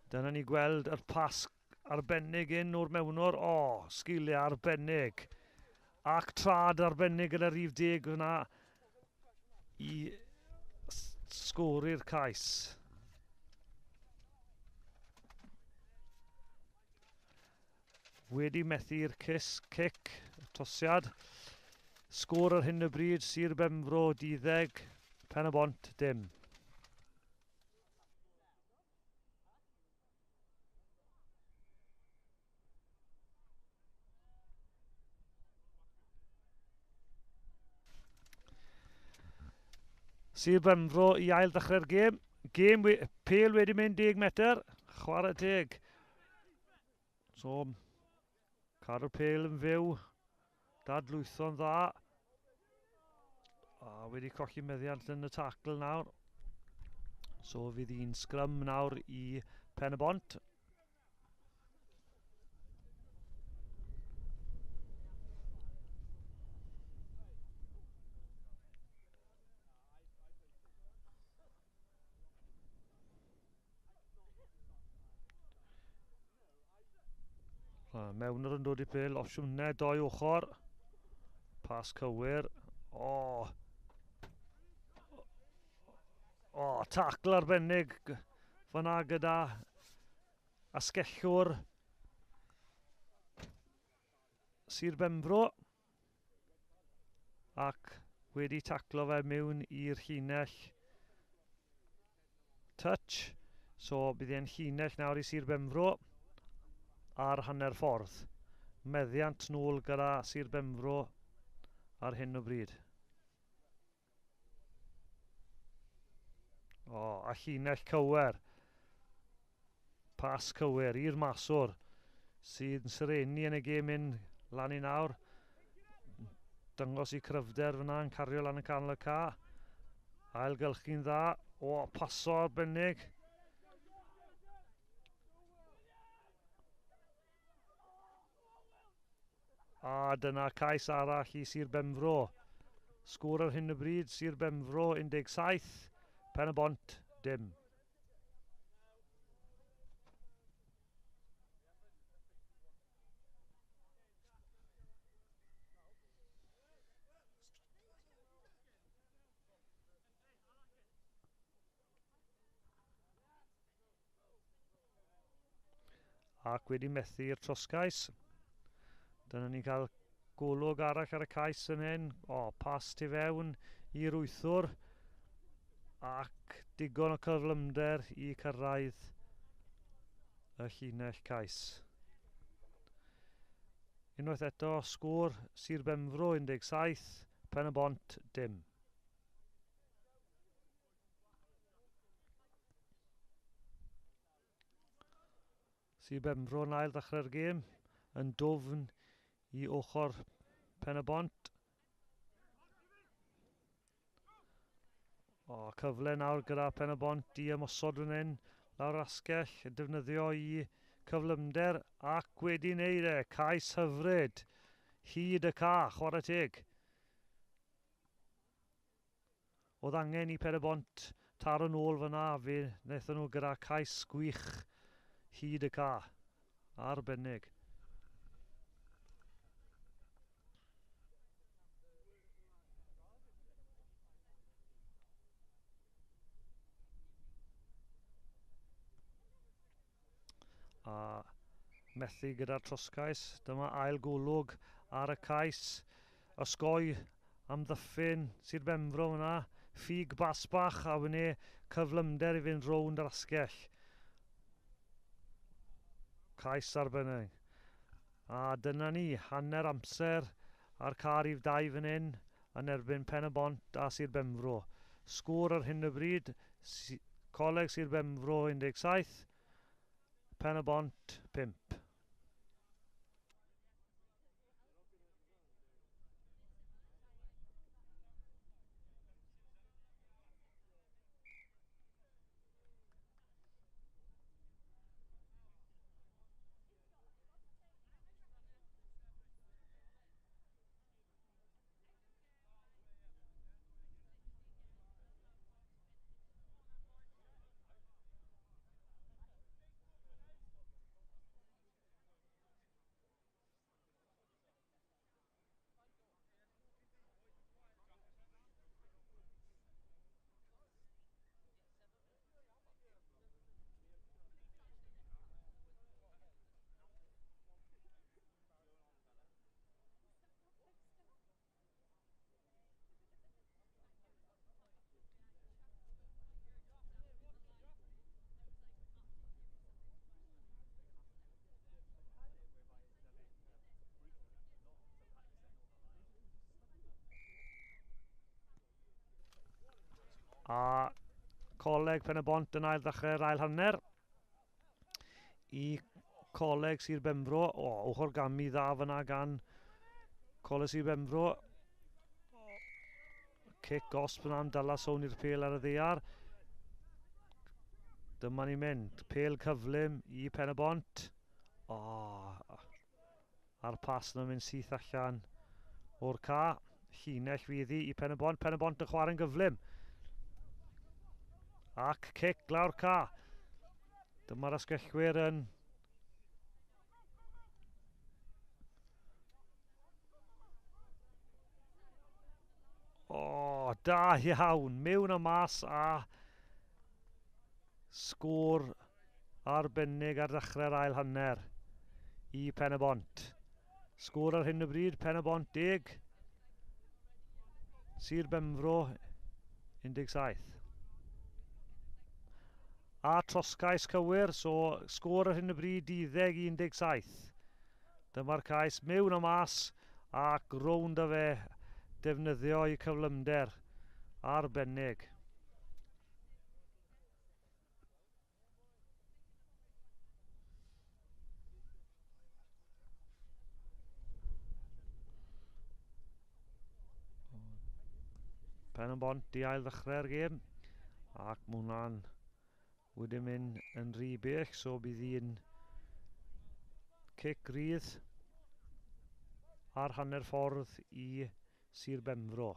S1: Dyna ni gweld yr pas arbennig un o'r mewnwr. O, sgiliau arbennig. Ac trad arbennig gyda rhif 10 fyna i sgori'r cais. Wedi methu'r cic, tosiad. Sgôr ar hyn o bryd, Sir Benfro 12, Pen-y-bont dim. Sir Benfro i ail ddechrau'r gêm. Gêm pêl wedi mynd 10 metr. Chwarae teg. So, cadw'r pêl yn fyw. Dadlwytho'n dda. A wedi colli meddiant yn y tacl nawr. So fydd un sgrym nawr i Pen-y-bont. Mewn yr yn dod i pêl, opsiwnau doi ochr. Pas cywir. O, o, tacl arbennig fyna gyda asgellwr Sir Benfro. Ac wedi taclo fe mewn i'r llinell touch. So bydd e'n llinell nawr i Sir Benfro ar hanner ffordd. Meddiant nôl gyda Sir Benfro ar hyn o bryd. O, a llinell cywir. Pas cywir i'r maswr sydd yn serenu yn y gêm hyn lan i nawr. Dangos i cryfder fyna yn cario lan y canol y ca. Ailgylchu'n dda. O, paso arbennig. A dyna cais arall i Sir Benfro. Sgôr ar hyn o bryd, Sir Benfro 17, Pen y Bont dim. Ac wedi methu'r trosgais. Dyna ni'n cael golwg arall ar y cais yn hyn. O, pas tu fewn i'r wythwr. Ac digon o cyflymder i cyrraedd y llinell cais. Unwaith eto, sgôr Sir Benfro 17, Pen y Bont dim. Sir Benfro yn ail ddechrau'r gêm, yn dwfn i ochr Pen y Bont. O, cyfle nawr gyda Pen y Bont i ymosod fan hyn, lawr asgell, defnyddio i cyflymder ac wedi wneud e, cais hyfryd, hyd y ca, chwarae teg. Oedd angen i Pen y Bont taro nôl fyna, fe wnaethon nhw gyda cais gwych hyd y ca. Arbennig. A methu gyda'r trosgais. Dyma ail golwg ar y cais. Osgoi amddiffyn Sir Benfro fyna. Ffug bas bach a wne cyflymder i fynd rownd yr asgell. Cais arbennig. A dyna ni, hanner amser a'r car i dau fan hyn yn erbyn Pen y Bont a Sir Benfro. Sgôr ar hyn o bryd, Coleg Sir Benfro 17, Pen y Bont 5. A Coleg Pen y Bont yn ail ddechrau'r ail hanner. I Coleg Sir Benfro. O, ochr gamu dda fyna gan Coleg Sir Benfro. Cic gosb yna am dala sown i'r pêl ar y ddaear. Dyma ni'n mynd. Pêl cyflym i Pen y Bont. O, a'r pas yna'n mynd syth allan o'r ca. Llinell fydd hi i Pen y Bont. Pen y Bont yn chwarae'n gyflym. Ac cic lawr ca. Dyma'r asgellwyr yn O, da iawn. Mewn a mas a sgôr arbennig ar ddechrau'r ail hanner i Pen y Bont. Sgôr ar hyn o bryd, Pen y Bont 10, Sir Benfro 17. A trosgais cywir, so sgôr ar hyn o bryd 12-17. Dyma'r cais mewn a mas ac rownd â fe defnyddio ei cyflymder arbennig. Pen yn bont i ail ddechrau'r gêm ac mae hwnna'n wedi mynd yn rhy bell, so bydd hi'n cic rydd ar hanner ffordd i Sir Benfro.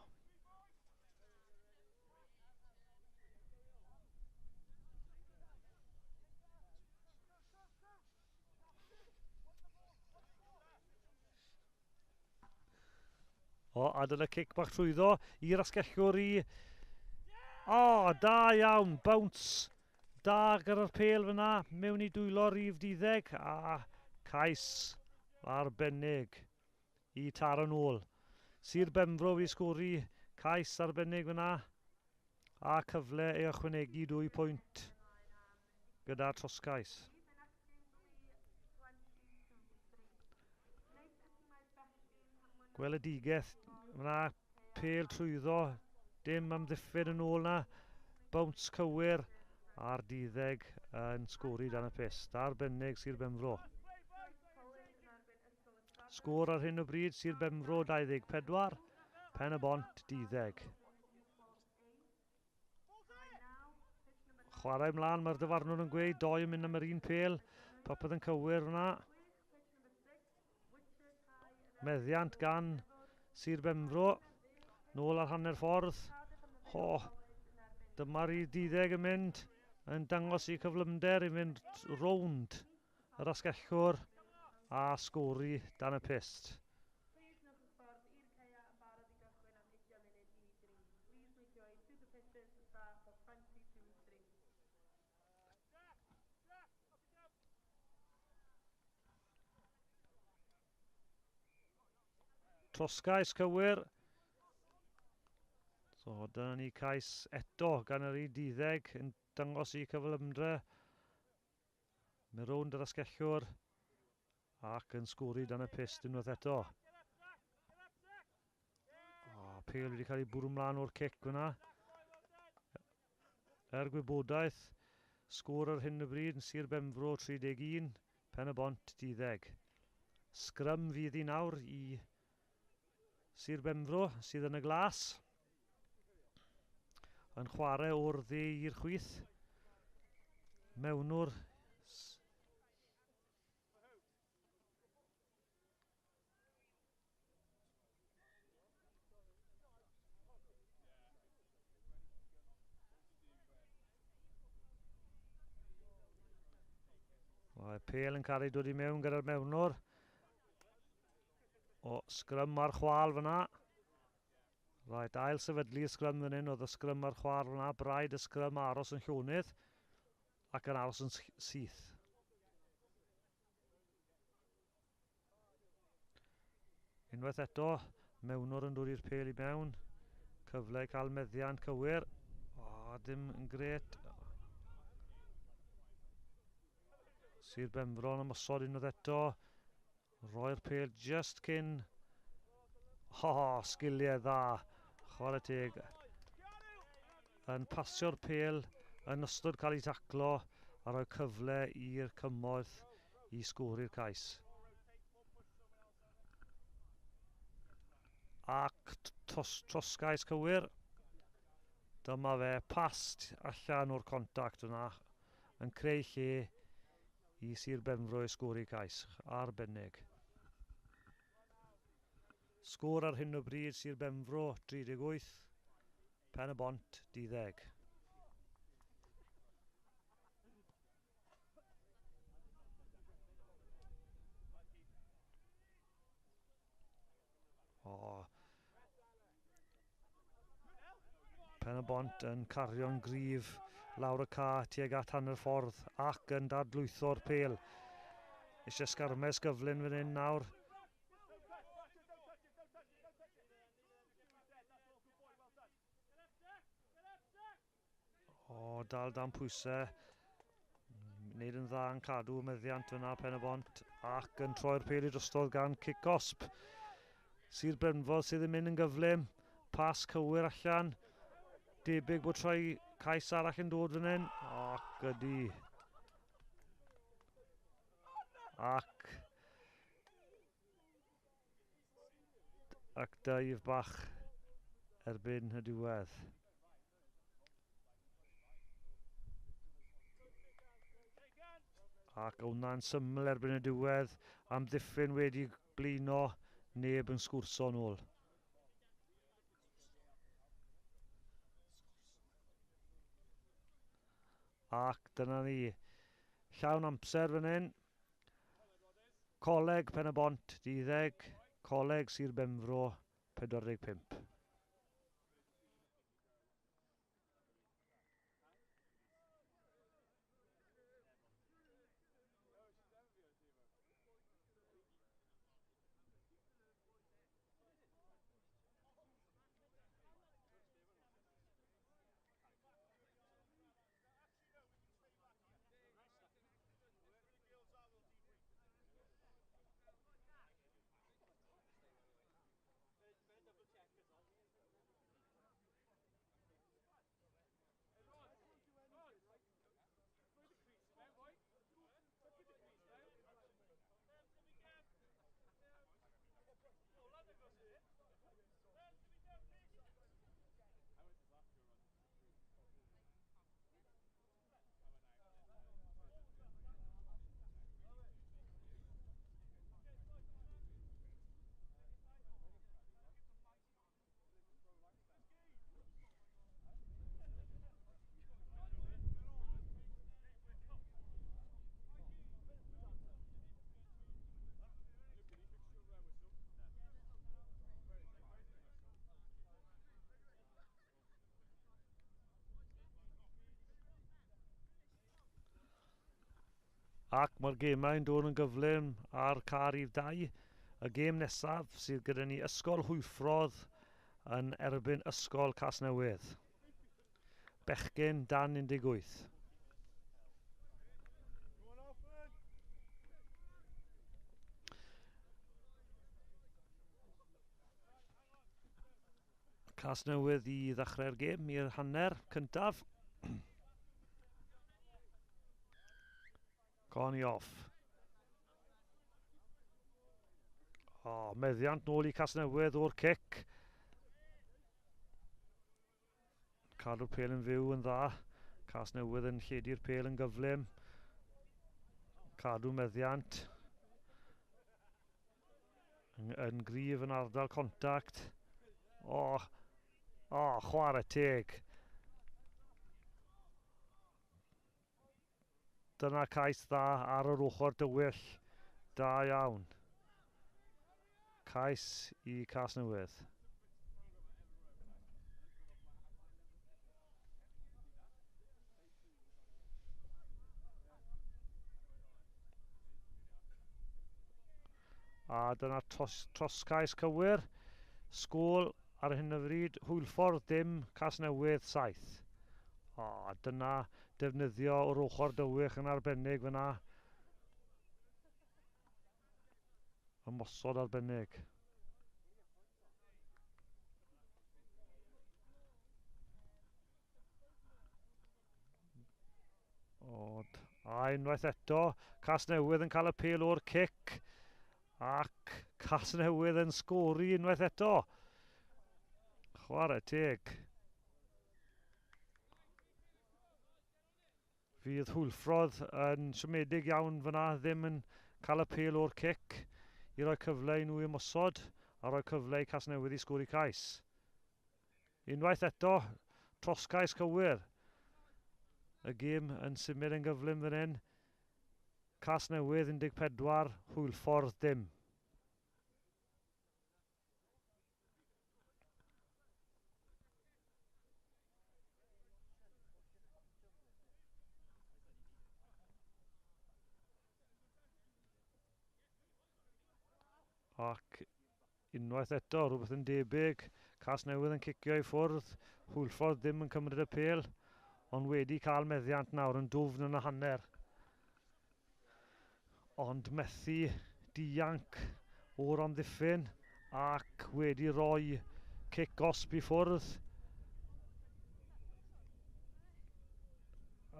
S1: O, a dyna cic bach trwyddo i'r asgellwr i... O, da iawn, bounce da gyda'r pêl fyna, mewn i dwylo rhif 12, a cais arbennig i taro nôl. Sir Benfro wedi sgori cais arbennig fyna, a cyfle ei ychwanegu 2 pwynt gyda'r trosgais. Gweledigaeth, fyna pêl trwyddo, dim amddiffyn yn ôl na, bounce cywir a'r duddeg yn sgori dan y pyst. Arbennig Sir Benfro. Sgôr ar hyn o bryd Sir Benfro 24, Pen y Bont 12. Chwarae ymlaen, mae'r dyfarnwr yn gweud, doi yn mynd am yr un pêl, popeth yn cywir fyna. Meddiant gan Sir Benfro, nôl ar hanner ffordd. Ho, dyma'r i duddeg yn mynd, yn dangos i cyflymder i fynd rownd yr asgellwr a sgori dan y pyst. Trosgais cywir. So dyna ni cais eto gan yr un duddeg yn dangos i cyflymdre. Mae rownd yr asgellwr ac yn sgori dan y pyst unwaith eto. O, pêl wedi cael ei bwrw mlaen o'r cic fyna. Er gwybodaeth, sgôr ar hyn o bryd yn Sir Benfro 31, Pen y Bont 12. Sgrym fydd hi nawr i Sir Benfro sydd yn y glas. Yn chwarae o'r dde i'r chwith. Mewnwr Mae pêl yn cael ei dod i mewn gyda'r mewnwr. O, sgrym ar chwal fyna. Rhaid ail sefydlu y sgrym fan hyn, oedd y sgrym ar chwal fyna. Braidd y sgrym aros yn llonydd ac yn aros yn syth. Unwaith eto, mewnwr yn dod i'r pêl i mewn. Cyfle i cael meddiant cywir. O, dim yn gret. Sir Benfro yn ymosod unwaith eto. Roi'r pêl just cyn. Ho, sgiliau dda. Chwarae teg. Yn pasio'r pêl yn ystod cael ei taclo a rhoi cyfle i'r cymorth i sgori'r cais. Ac trosgais cywir. Dyma fe, past allan o'r contact yna, yn creu lle i Sir Benfro i sgori cais. Arbennig. Sgôr ar hyn o bryd Sir Benfro 38, Pen y Bont 12. O. Pen y Bont yn cario'n gryf lawr y ca tuag at hanner ffordd ac yn dadlwytho'r pêl. Eisiau sgarmes gyflym fan hyn nawr. O, dal dan pwysau. Wneud yn dda yn cadw meddiant fyna Pen y Bont ac yn troi'r pêl i drostodd gan cic gosb. Sir Benfro sydd yn mynd yn gyflym. Pas cywir allan. Debyg bod troi cais arall yn dod fan hyn. Ac ydy. Ac ac daif bach erbyn y diwedd. Ac hwnna'n syml erbyn y diwedd, amddiffyn wedi blino, neb yn sgwrso nôl. Ac dyna ni, llawn amser fan hyn. Coleg Pen y Bont, 12, Coleg Sir Benfro, 45. Ac mae'r gemau'n dod yn gyflym ar car i'r 2. Y gêm nesaf sydd gyda ni Ysgol Hwlffordd yn erbyn Ysgol Casnewydd. Bechgyn dan 18. Casnewydd i ddechrau'r gêm i'r hanner cyntaf. Connie off. O, meddiant nôl i Casnewydd o'r cic. Cadw'r pêl yn fyw yn dda. Casnewydd yn lledu'r pêl yn gyflym. Cadw meddiant. Yn gryf yn ardal contact. O, o, chwarae teg. Dyna cais dda ar yr ochr dywyll. Da iawn. Cais i Casnewydd. A dyna troscais cywir. Sgôl ar hyn o bryd, Hwlffordd dim, Casnewydd 7. O, dyna defnyddio o'r ochr dywych yn arbennig fyna. Ymosod arbennig. Od. A unwaith eto, Casnewydd yn cael y pêl o'r cic. Ac Casnewydd yn sgori unwaith eto. Chwarae teg. Fydd Hwlffordd yn siomedig iawn fyna, ddim yn cael y pêl o'r cic i roi cyfle i nhw ymosod a roi cyfle i Casnewydd i sgori cais. Unwaith eto, troscais cywir. Y gêm yn symud yn gyflym fan hyn. Casnewydd 14, Hwlffordd dim. Ac unwaith eto, rhywbeth yn debyg, Casnewydd yn cicio i ffwrdd, Hwlffordd ddim yn cymryd y pêl, ond wedi cael meddiant nawr yn dwfn yn y hanner. Ond methu dianc o'r amddiffyn ac wedi rhoi cic gosb i ffwrdd.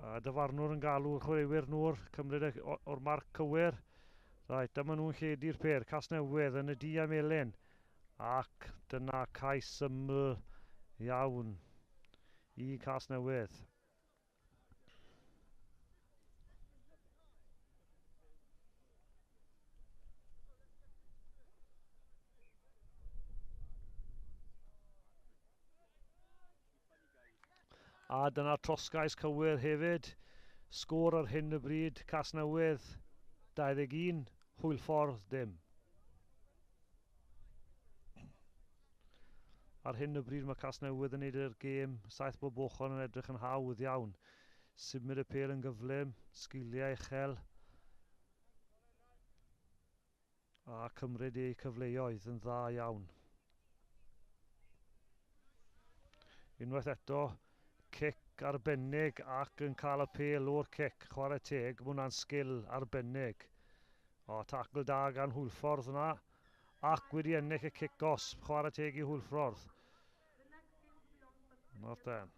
S1: A dyfarnwr yn galw'r chwaraewyr nhw'r cymryd o'r marc cywir. Reit, dyma nhw'n lledu'r pêr. Casnewydd yn y du a melyn. Ac dyna cais syml iawn i Casnewydd. A dyna trosgais cywir hefyd. Sgôr ar hyn o bryd, Casnewydd 21, Hwylffordd dim. Ar hyn o bryd mae Casnewydd yn neud yr gêm 7 bob ochr yn edrych yn hawdd iawn. Symud y pêl yn gyflym, sgiliau uchel a cymryd eu cyfleoedd yn dda iawn. Unwaith eto, cic arbennig ac yn cael y pêl o'r cic, chwarae teg, mae hwnna'n sgil arbennig. O, tacl da gan Hwlffordd yna, ac wedi ennill y cic gosb, chwarae teg i Hwlffordd. Nawr ten.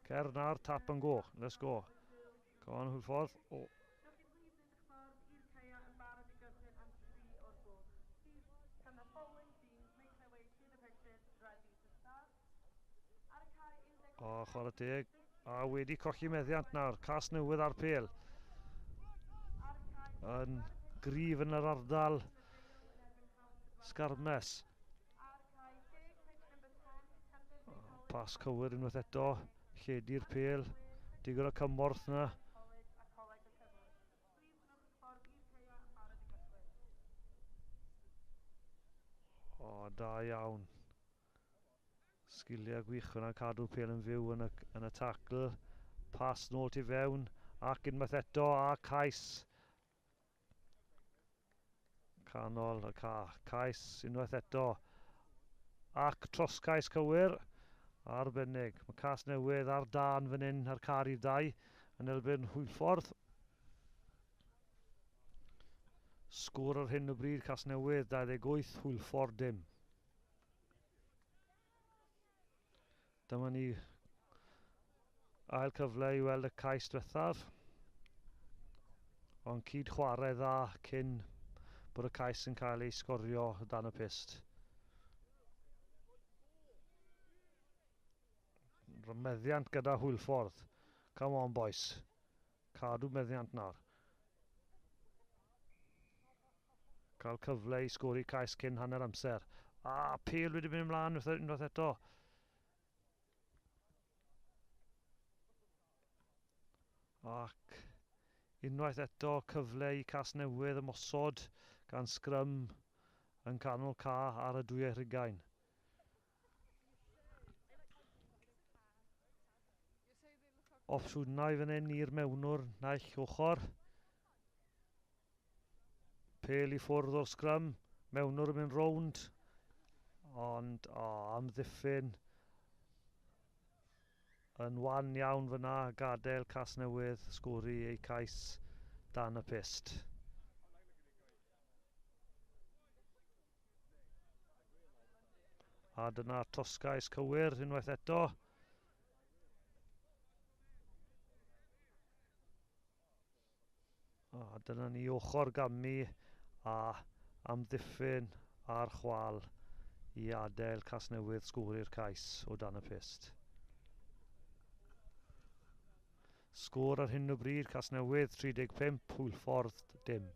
S1: Cer nawr, tap and go, let's go. Come on Hwlffordd. O. O, chwarae teg. A wedi colli meddiant nawr. Casnewydd ar pêl. Yn gryf yn yr ardal. Sgarmes. Pas cywir unwaith eto. Lledu'r pêl. Digon o cymorth yna. O, da iawn. Sgiliau gwych yna, cadw pêl yn fyw yn y tacl. Pas nôl tu fewn ac unwaith eto a cais. Canol y ca. Cais unwaith eto. Ac troscais cywir. Arbennig. Mae Casnewydd ar dân fan hyn ar car i 2 yn erbyn Hwlffordd. Sgôr ar hyn o bryd Casnewydd 28, Hwlffordd dim. Dyma ni ail cyfle i weld y cais diwethaf. Ond cyd chwarae dda cyn bod y cais yn cael ei sgorio dan y pyst. Meddiant gyda Hwlffordd. Come on boys. Cadw meddiant nawr. Cael cyfle i sgori cais cyn hanner amser. A pêl wedi mynd ymlaen unwaith eto. Ac unwaith eto cyfle i Casnewydd ymosod gan sgrym yn canol ca ar y 22. Opsiwnau fan hyn i'r mewnwr naill ochr. Pêl i ffwrdd o'r sgrym, mewnwr yn mynd rownd, ond amddiffyn yn wan iawn fyna, gadael Casnewydd sgori eu cais dan y pyst. A dyna trosgais cywir unwaith eto. A dyna ni ochr gamu a amddiffyn a'r chwal i adael Casnewydd sgori'r cais o dan y pyst. Sgôr ar hyn o bryd, Casnewydd 35, Hwlffordd dim.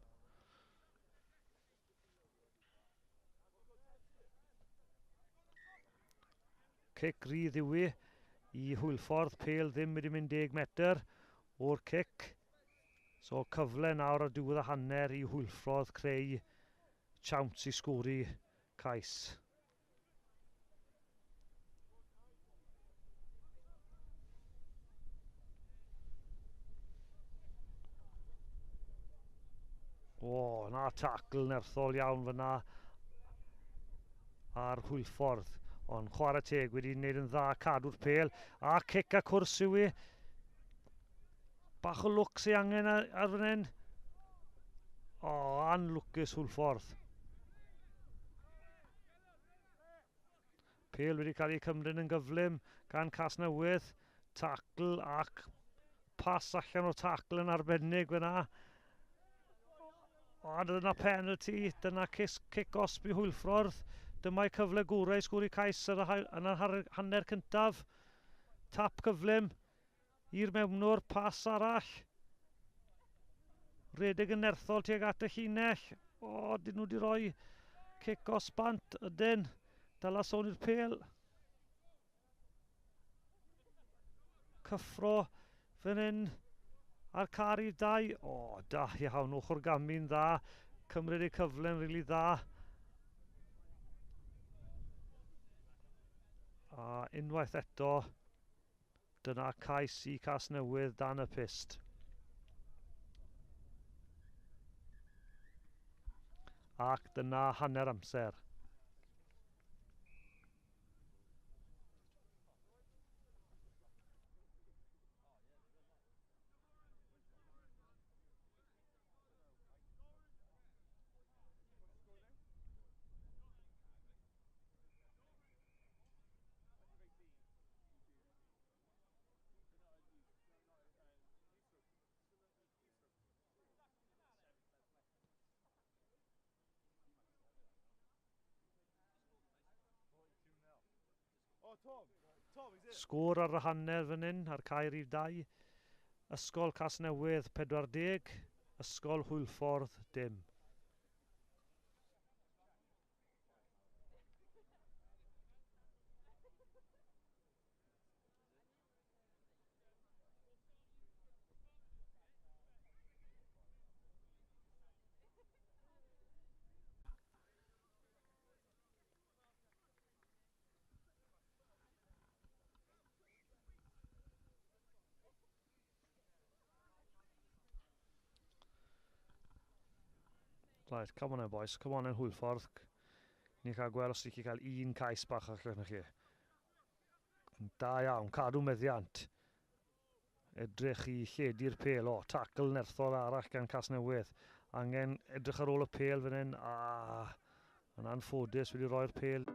S1: Cic rydd yw i Hwlffordd, pêl ddim wedi mynd 10 metr o'r cic. So cyfle nawr ar diwedd y hanner i Hwlffordd creu siawns i sgori cais. O, na tacl nerthol iawn fyna ar Hwlffordd. Ond chwarae teg wedi wneud yn dda cadw'r pêl. A cic a cwrs yw i. Bach o lwc sy'n angen ar fan hyn. O, anlwcus Hwlffordd. Pêl wedi cael ei cymryd yn gyflym gan Casnewydd. Tacl ac pas allan o'r tacl yn arbennig fyna. O, dyna penalty, dyna cic osb i Hwlffordd. Dyma'i cyfle gorau i sgori cais yn yr hanner cyntaf. Tap cyflym i'r mewnwr, pas arall. Redeg yn nerthol tuag at y llinell. O, dyn nhw wedi rhoi cic osb bant, ydyn. Dala sôn i'r pêl. Cyffro fan hyn a'r car i 2. O, da iawn, ochr gamu'n dda. Cymryd ei cyfle'n rili dda. A unwaith eto, dyna cais i Casnewydd dan y pyst. Ac dyna hanner amser. Sgôr ar y hanner fan hyn, ar cae rhif 2. Ysgol Casnewydd 40, Ysgol Hwlffordd dim. Right, come on then boys, come on then Hwlffordd. Ni'n cael gweld os ydych chi cael un cais bach allan chi. Da iawn, cadw meddiant. Edrych i lledu'r pêl. O, tackle nerthol arall gan Casnewydd. Angen edrych ar ôl y pêl fan hyn. A, yn anffodus wedi roi'r pêl.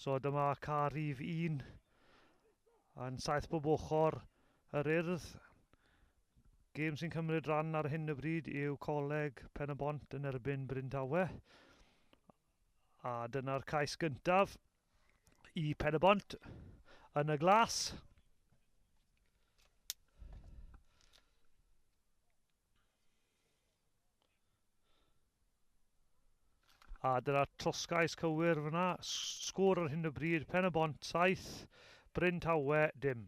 S1: So dyma car rhif 1 yn 7 bob ochr yr Urdd. Gêm sy'n cymryd rhan ar hyn o bryd yw Coleg Pen-y-bont yn erbyn Bryntawe. A dyna'r cais gyntaf i Pen-y-bont yn y glas. A dyna trosgais cywir fyna. Sgôr ar hyn o bryd, Pen-y-bont 7, Bryntawe dim.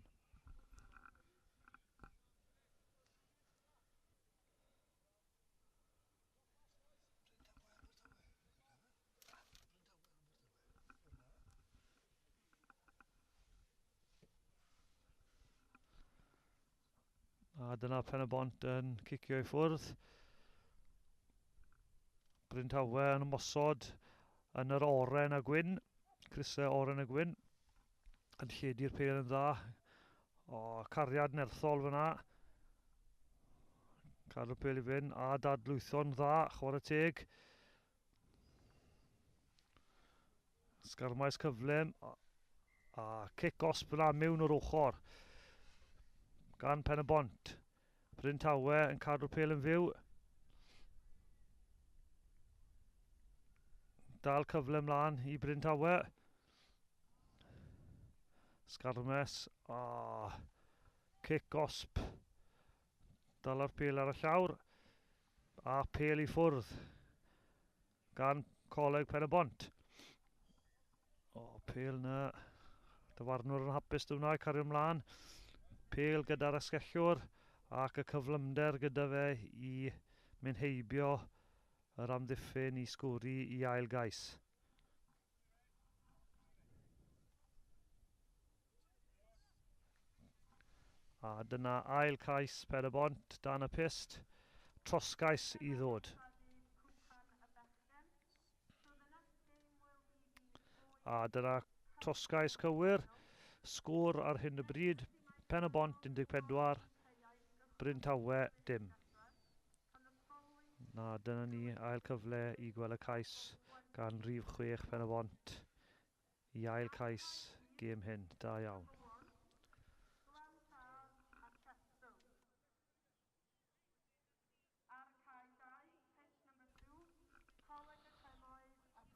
S1: A dyna Pen-y-bont yn cicio i ffwrdd. Bryntawe yn ymosod yn yr oren a gwyn. Crysau oren a gwyn. Yn lledu'r pêl yn dda. O, cariad nerthol fyna. Cadw'r pêl i fynd a dadlwytho'n dda, chwarae teg. Sgarmais cyflym a cic osb fyna mewn o'r ochr gan Pen-y-bont. Bryntawe yn cadw'r pêl yn fyw. Dal cyfle mlaen i Bryntawe. Sgarmes. Cic osb. Dal ar pêl ar y llawr. A pêl i ffwrdd gan Coleg Pen-y-bont. O, pêl na. Dyfarnwr yn hapus dy wna, cario ymlaen. Pêl gyda'r asgellwr ac y cyflymder gyda fe i mynd heibio yr amddiffyn i sgori i ail gais. A dyna ail cais Pen-y-bont dan y pyst. Trosgais i ddod. A dyna trosgais cywir. Sgôr ar hyn o bryd. Pen-y-bont 14, Bryntawe dim. Na, dyna ni, ail cyfle i gweld y cais gan rhif 6 Pen-y-bont i ail cais gêm hyn. Da iawn.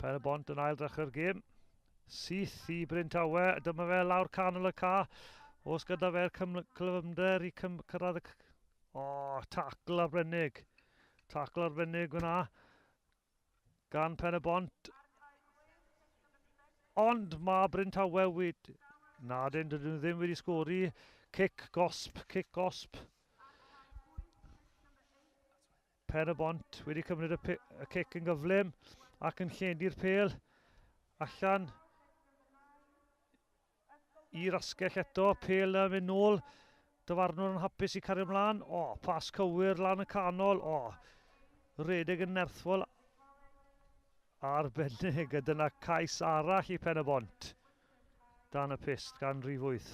S1: Pen-y-bont yn ail ddechrau'r gêm. Syth i Bryntawe, dyma fe lawr canol y ca. Os gyda fe'r cyflymder i cyrraedd y... O, tacl arbennig. Tacl arbennig fyna gan Pen-y-bont. Ond mae Bryntawe wedi... Na, dyn nhw ddim wedi sgori. Cic gosb, cic gosb. Pen-y-bont wedi cymryd y cic yn gyflym ac yn lledu'r pêl allan i'r asgell eto, pêl yn mynd nôl, dyfarnwr yn hapus i cario ymlaen. O, pas cywir lan y canol, o, redeg yn nerthol arbennig, a dyna cais arall i Pen-y-bont dan y pyst gan rhif 8.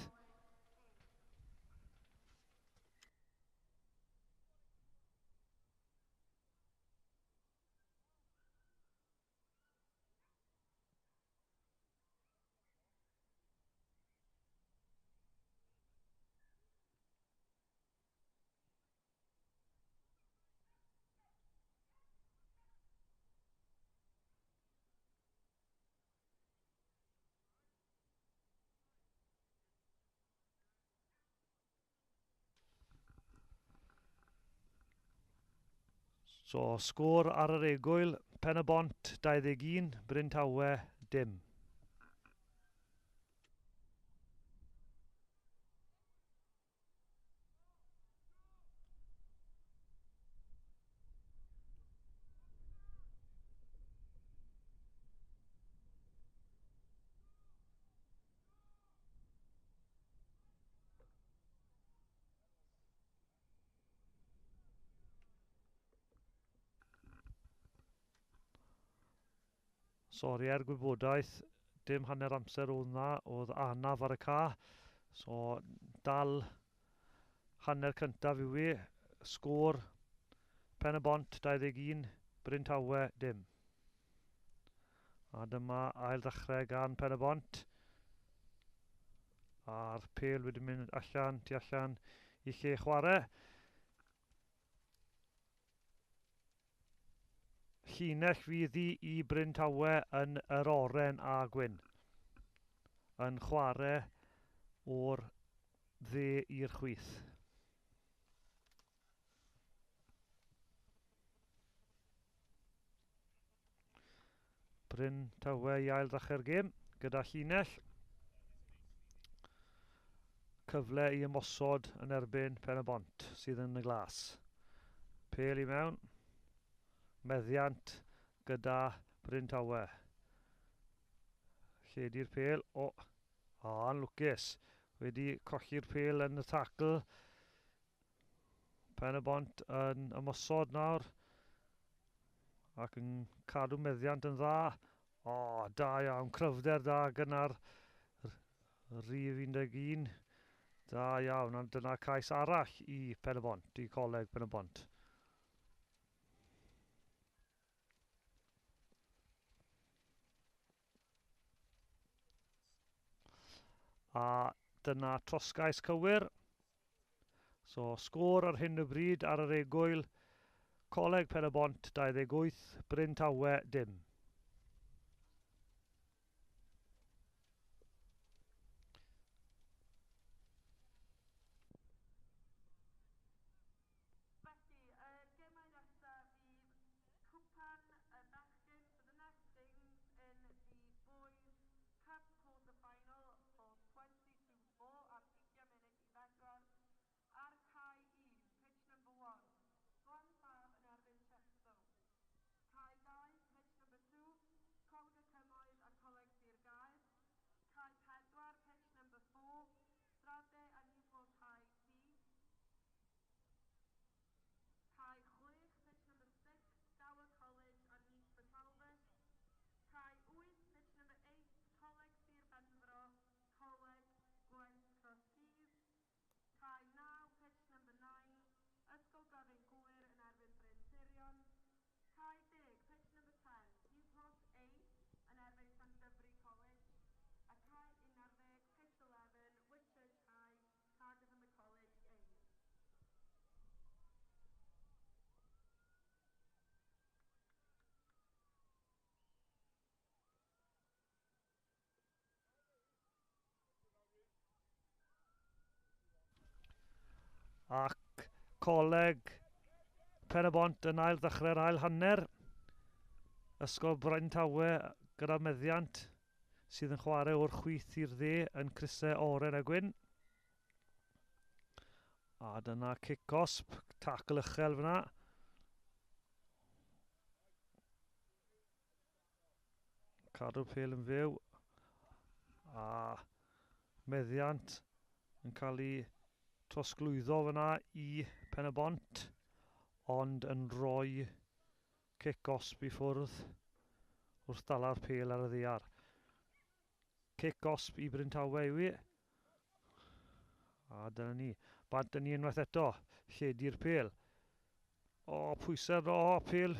S1: So, sgôr ar yr egwyl, Pen-y-bont 21, Bryntawe dim. Sori, er gwybodaeth, dim hanner amser oedd na, oedd anaf ar y ca. So, dal hanner cyntaf yw i. Sgôr Pen-y-bont 21, Bryntawe dim. A dyma ail ddechrau gan Pen-y-bont. A'r pêl wedi mynd allan, tu allan i lle chwarae. Llinell fydd hi i Bryn Tawe yn yr oren a gwyn. Yn chwarae o'r dde i'r chwith. Bryn Tawe i ail ddechrau'r gêm gyda llinell. Cyfle i ymosod yn erbyn Pen y Bont sydd yn y glas. Pêl i mewn. Meddiant gyda Bryn Tawe. Lledu'r pêl. O, anlwcus. Wedi colli'r pêl yn y tacl. Pen y Bont yn ymosod nawr ac yn cadw meddiant yn dda. O, da iawn, cryfder da gynnar rhif 11. Da iawn, ond dyna cais arall i Pen y Bont, i Coleg Pen y Bont. A dyna trosgais cywir. So, sgôr ar hyn o bryd ar yr egwyl, Coleg Pen y Bont 28, Bryn Tawe dim.
S2: Felly, y gemau nesaf fydd Cwpan y Bechgyn. So the next games in the Boys Cup quarter-final for 20 to 4 am 3:40 ar cae 1, pitch number 1, Glantaf yn erbyn Chepstow. Cae 2, pitch number 2, Coleg y Cymoedd a Coleg Sir Gâr. Cae 4, pitch number 4, Strade a Newport High B. Cae 6, pitch number 6, Gower College a Neath Port Talbot. Cae 8, pitch number 8, Coleg Sir Benfro, Coleg Gwent Cross Keys. Cae 9, pitch number 9, Ysgol Gyfun Gŵyr yn erbyn Bryn Sirion. Cae 10, pitch number 10, Newport A yn erbyn Llandovery College. A cae 11, pitch 11, Whitchurch High, Cardiff and the College A.
S1: Ac Coleg Pen y Bont yn ail ddechrau'r ail hanner. Ysgol Bryn Tawe gyda meddiant sydd yn chwarae o'r chwith i'r dde yn crysau oren a gwyn. A dyna cic gosb, tacl uchel fyna. Cadw'r pêl yn fyw. A meddiant yn cael ei trosglwyddo fyna i Pen y Bont, ond yn rhoi cic gosb i ffwrdd wrth dala'r pêl ar y ddaear. Cic gosb i Bryn Tawe yw hi. A dyna ni. Bant yn ni unwaith eto. Lledu'r pêl. O, pwysau, o, pêl.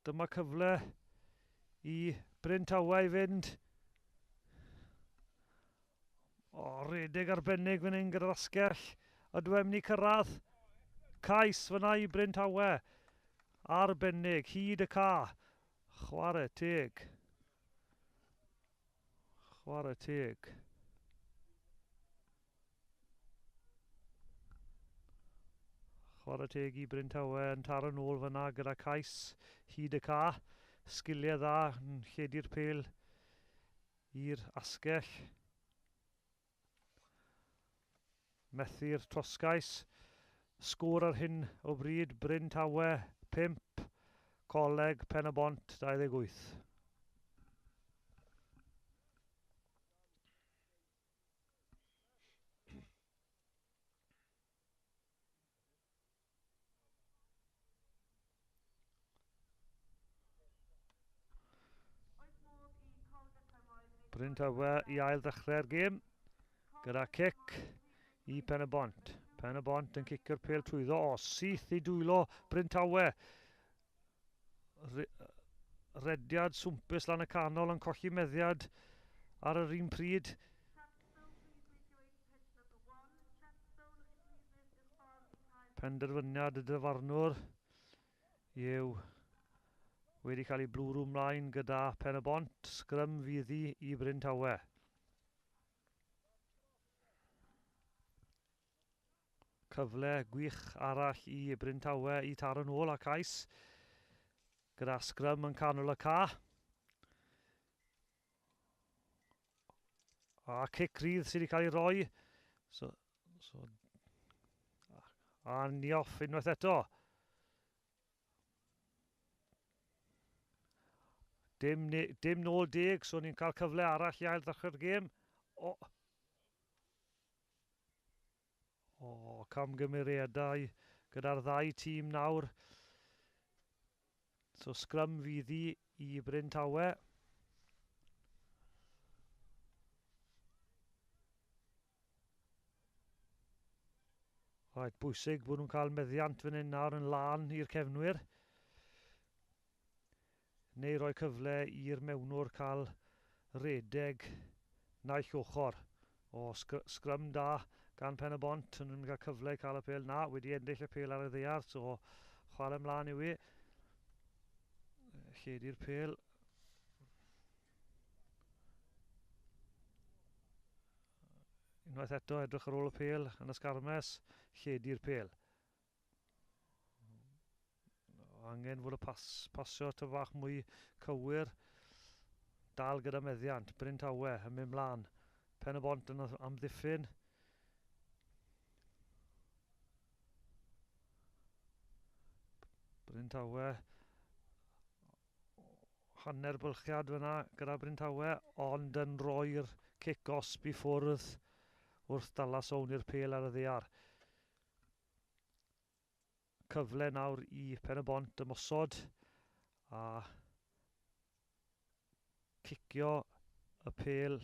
S1: Dyma cyfle i Bryn Tawe i fynd. O, redeg arbennig fan hyn gyda'r asgell. Ydw e'n mynd i cyrraedd? Cais fyna i Bryn Tawe. Arbennig, hyd y ca. Chwarae teg. Chwarae teg. Chwarae teg i Bryn Tawe yn taro nôl fyna gyda cais hyd y ca. Sgiliau dda yn lledu'r pêl i'r asgell. Methu'r trosgais. Sgôr ar hyn o bryd, Bryn Tawe 5, Coleg Pen y Bont 28.
S2: Oes modd i Coleg y Cymoedd wneud
S1: Bryn Tawe i ail ddechrau'r gêm gyda cic i Pen y Bont. Pen y Bont yn cicio'r pêl trwyddo. O, syth i dwylo Bryn Tawe. Rediad swmpus lan y canol yn colli meddiad ar yr un pryd. Penderfyniad y dyfarnwr yw wedi cael ei blwrw mlaen gyda Pen y Bont. Sgrym fydd hi i Bryn Tawe. Cyfle gwych arall i Bryn Tawe i taro nôl a cais gyda sgrym yn canol y ca. A cic rydd sydd wedi cael ei roi. So, a ni off unwaith eto. Dim nôl 10, so ni'n cael cyfle arall i ail ddechrau'r gêm. O, camgymeriadau gyda'r ddau tîm nawr. So sgrym fydd hi i Bryn Tawe. Rhaid bwysig bod nhw'n cael meddiant fan hyn nawr yn lân i'r cefnwyr. Neu roi cyfle i'r mewnwr cael redeg naill ochr. O, sgrym da gan Pen y Bont. Yn nhw'n cael cyfle i cael y pêl. Na, wedi ennill y pêl ar y ddaear, so chwarae ymlaen yw i. Lledu'r pêl. Unwaith eto, edrych ar ôl y pêl yn y sgarmes, lledu'r pêl. Angen fod y pasio ty bach mwy cywir. Dal gyda meddiant. Bryn Tawe yn mynd mlaen. Pen y Bont yn amddiffyn. Bryn Tawe. Hanner bylchiad fyna gyda Bryn Tawe, ond yn rhoi'r cic gosb i ffwrdd wrth dala sown i'r pêl ar y ddaear. Cyfle nawr i Pen y Bont ymosod a cicio y pêl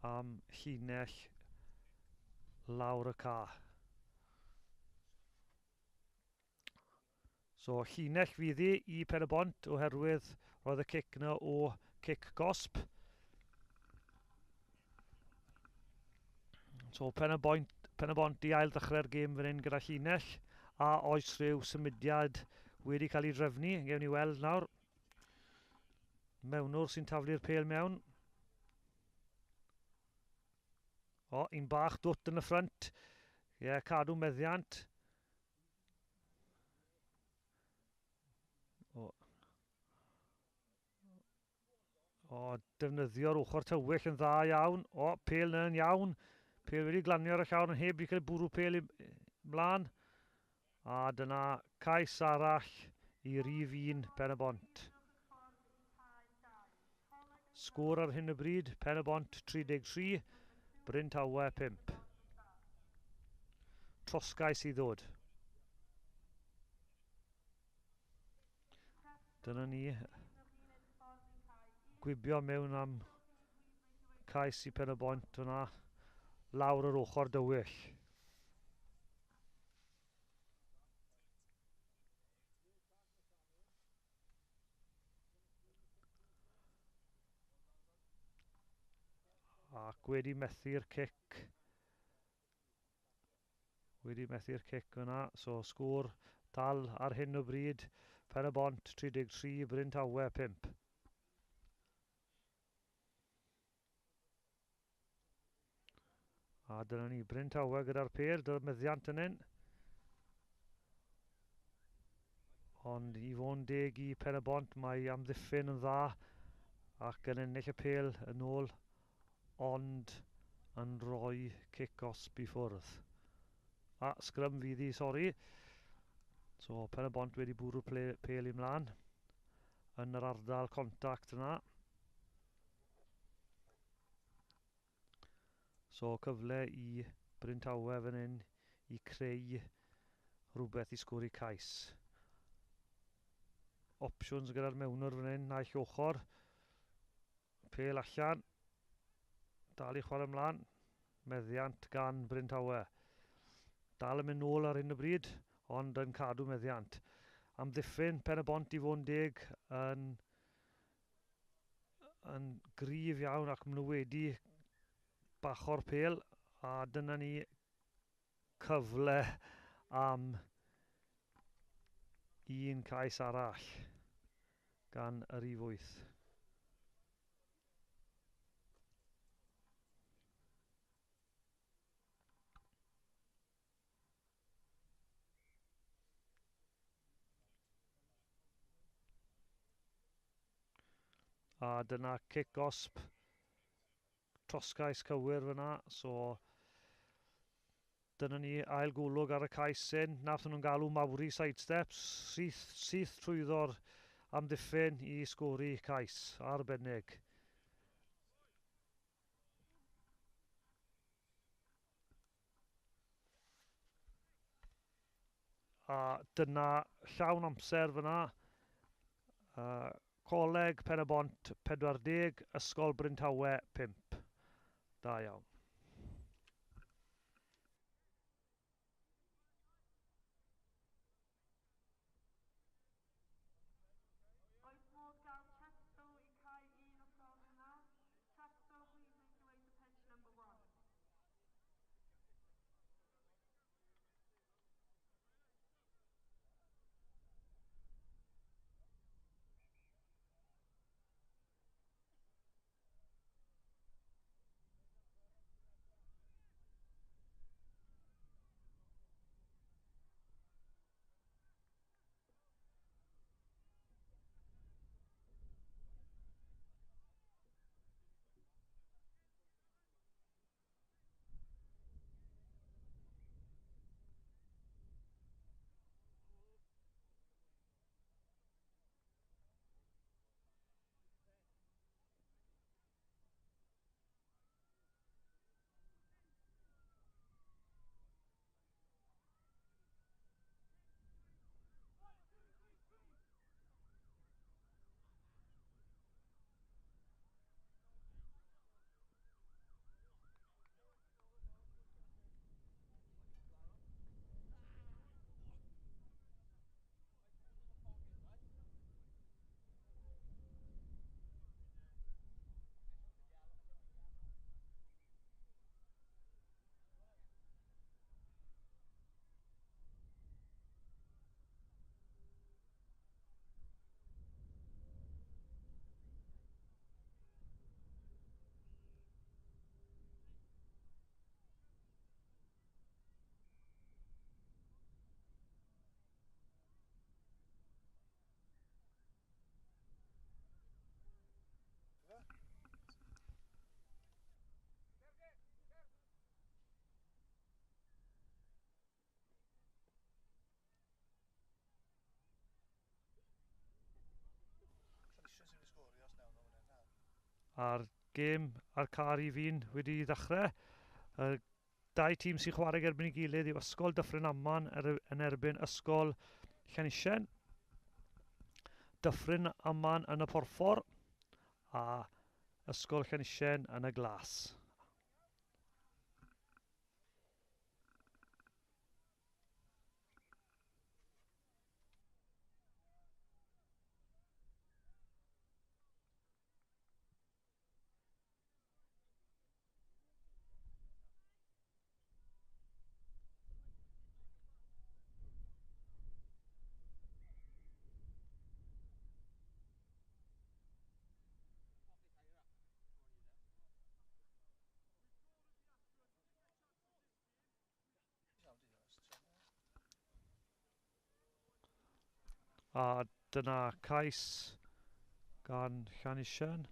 S1: am llinell lawr y ca. So llinell fydd hi i Pen y Bont oherwydd roedd y cic yna o cic gosb. So Pen y Bont i ail ddechrau'r gêm fan hyn gyda llinell. A oes rhyw symudiad wedi cael ei drefnu, gewn ni weld nawr. Mewnwr sy'n taflu'r pêl mewn. O, un bach dwt yn y ffrynt. Ie, cadw meddiant. O, defnyddio'r ochr tywyll yn dda iawn. O, pêl yn iawn. Pêl wedi glanio ar y llawr yn heb i cael bwrw pêl ymlaen. A dyna cais arall i rif 1 Pen y Bont. Sgôr ar hyn o bryd, Pen y Bont 33, Bryn Tawe 5. Trosgais i ddod. Dyna ni. Gwibio mewn am cais i Pen y Bont yna, lawr yr ochr dywyll. Ac wedi methu'r cic. Wedi methu'r cic yna. So sgôr dal ar hyn o bryd. Pen y Bont 33, Bryn Tawe 5. A dyna ni, Bryn Tawe gyda'r pêl, dyna'r meddiant yn hyn. Ond i fod yn deg i Pen y Bont, mae amddiffyn yn dda ac yn ennill y pêl yn ôl, ond yn rhoi cic gosb i ffwrdd. A sgrym fydd hi, sori. So Pen y Bont wedi bwrw pêl i mlaen yn yr ardal contact yna. So cyfle i Bryn Tawe fan hyn i creu rhywbeth i sgori cais. Options gyda'r mewnwr fan hyn, naill ochr. Pêl allan. Dal i chwarae ymlaen. Meddiant gan Bryn Tawe. Dal yn mynd nôl ar hyn o bryd, ond yn cadw meddiant. Amddiffyn Pen y Bont i fod yn deg yn, yn gryf iawn ac maen nhw wedi bacho'r pêl a dyna ni cyfle am un cais arall gan y rhif 8. A dyna cic gosb trosgais cywir fyna, so dyna ni ail golwg ar y cais hyn. Nath nhw'n galw Maori sidesteps, syth, syth trwyddo'r amddiffyn i sgori cais arbennig. A dyna llawn amser fyna. Coleg Pen y Bont 40, Ysgol Bryntawe 5. Da iawn.
S2: Oes modd gael Chepstow i cae un os gwelwch yn dda? Chepstow, please make your way to pitch number 1.
S1: A'r gêm a'r car i fi'n wedi ddechrau. Y dau tîm sy'n chwarae erbyn ei gilydd yw Ysgol Dyffryn Aman yn erbyn Ysgol Llanisien. Dyffryn Aman yn y porffor a Ysgol Llanisien yn y glas. A dyna cais gan Llanisien.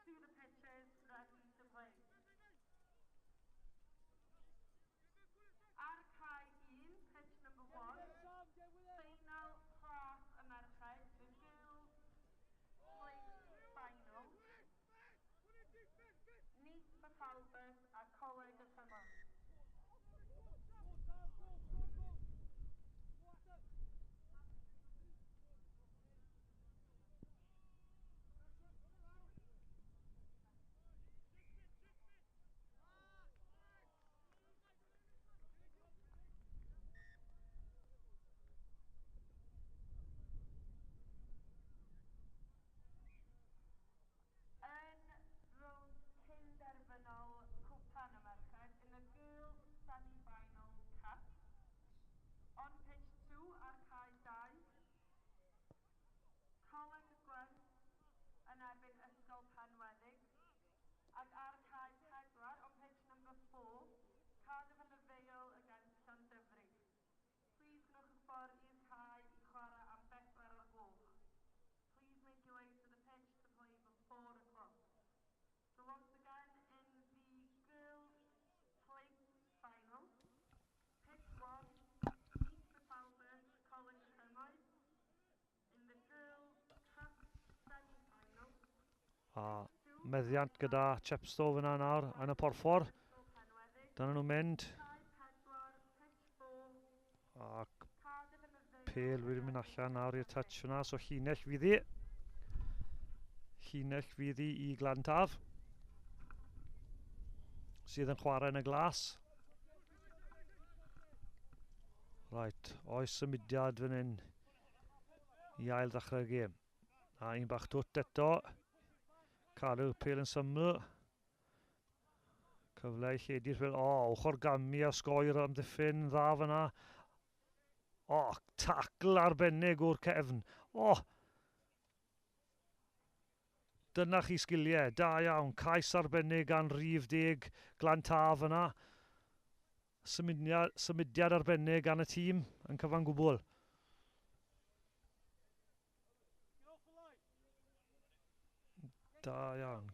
S2: to the pitches ready to play. Ar cae 1, pitch number 1, ffeinal plas y merched, the girls plate final. Neath Port Talbot a Coleg y Cymoedd. Yn rownd cyn-derfynol Cwpan y Merched, in the Girls Semi-Final Cup, on pitch 2 ar cae 2, Coleg y Gwent yn erbyn Ysgol Penweddig, ac ar cae 4, on pitch number 4, Cardiff and the Vale against Llandyfri. Please gwnewch eich ffordd i'r cae i chwarae am 4 o'r gloch. Please make your way to the pitch to play for 4 o'clock. So once again, in the girls' plate final, pitch 1, Neath Port Talbot, Coleg y Cymoedd. In the girls' cup semi-final,
S1: A
S2: pitch 2,
S1: meddiant gyda Chepstow fyna nawr yn y porffor.
S2: Ysgol Penweddig.
S1: Dyna nhw'n mynd.
S2: Cae 4, pitch 4,
S1: Ac
S2: Cardiff and the Vale
S1: pêl wedi mynd
S2: yn erbyn
S1: allan nawr i'r
S2: Llandyfri.
S1: touch fyna. So llinell fydd hi. Llinell fydd hi i Glantaf, sydd yn chwarae yn y glas. Right, oes symudiad fan hyn i ail ddechrau'r gêm. A un bach twt eto. Cadw'r pêl yn syml. Cyfle i lledu'r pêl. O, ochr gamu a sgoi'r amddiffyn dda fyna. O, tacl arbennig o'r cefn. O! Dyna chi sgiliau, da iawn. Cais arbennig gan rhif 10 Glantaf yna. Symudiad arbennig gan y tîm yn cyfan gwbl. Da iawn.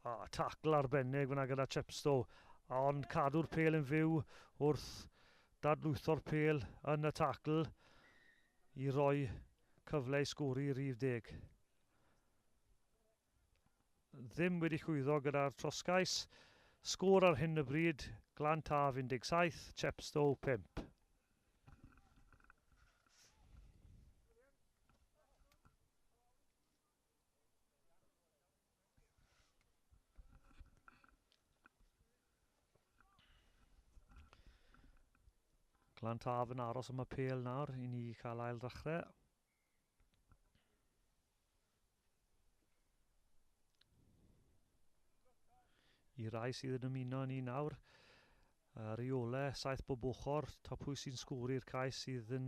S1: A, tacl arbennig fyna gyda Chepstow. Ond cadw'r pêl yn fyw wrth dadlwytho'r pêl yn y tacl i roi cyfle i sgori rhif 10. Ddim wedi llwyddo gyda'r trosgais. Sgôr ar hyn o bryd, Glantaf 17, Chepstow 5. Glantaf yn aros am y pêl nawr i ni cael ail ddechrau. I rai sydd yn ymuno â ni nawr, rheolau 7 bob ochr, ta pwy sy'n sgori'r cais sydd yn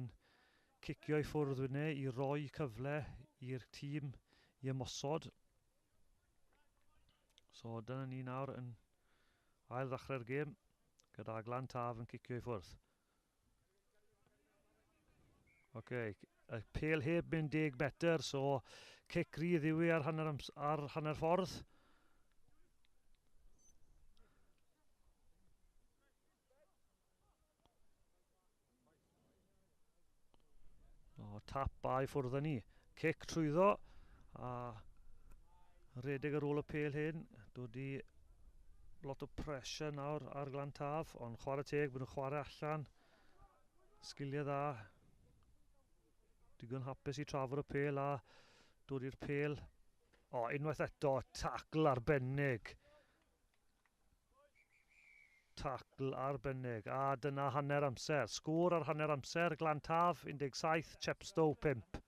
S1: cicio i ffwrdd fyny i roi cyfle i'r tîm i ymosod. So dyna ni nawr yn ail ddechrau'r gêm gyda Glantaf yn cicio i ffwrdd. Oce, y pêl heb mynd 10 metr, so cic rydd yw i ar hanner ffordd. O, tap a i ffwrdd â ni. Cic trwyddo a redeg ar ôl y pêl hyn. Dod i lot o pressure nawr ar Glantaf, ond chwarae teg, maen nhw'n chwarae allan. Sgiliau dda. Digon hapus i trafod y pêl a dod i'r pêl. O, unwaith eto, tacl arbennig. Tacl arbennig. A dyna hanner amser. Sgôr ar hanner amser, Glantaf 17, Chepstow 5.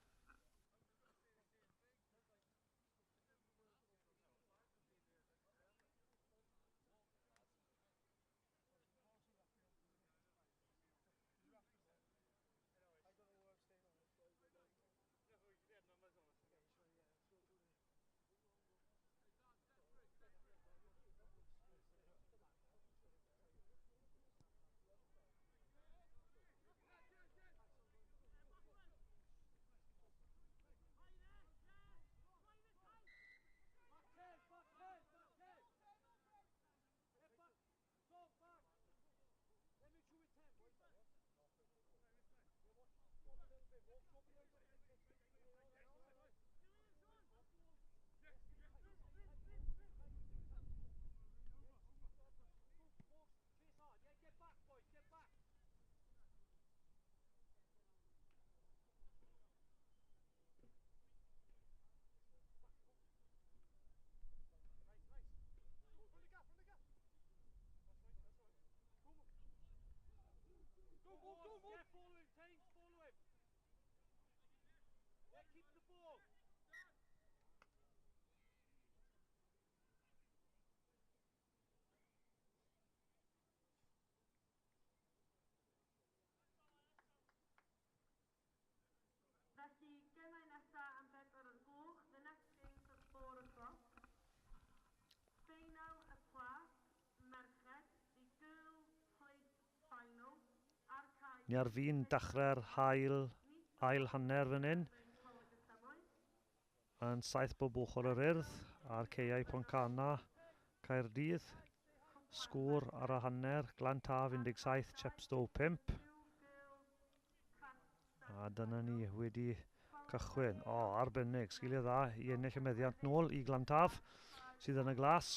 S1: Ni ar fin dechrau'r hail, ail hanner fan hyn. Yn 7 bob ochr yr Urdd a'r Ceiau Pontcanna, Caerdydd. Sgôr ar y hanner, Glantaf 17, Chepstow 5. A dyna ni wedi cychwyn. O, arbennig, sgiliau dda i ennill y meddiant nôl i Glantaf, sydd yn y glas,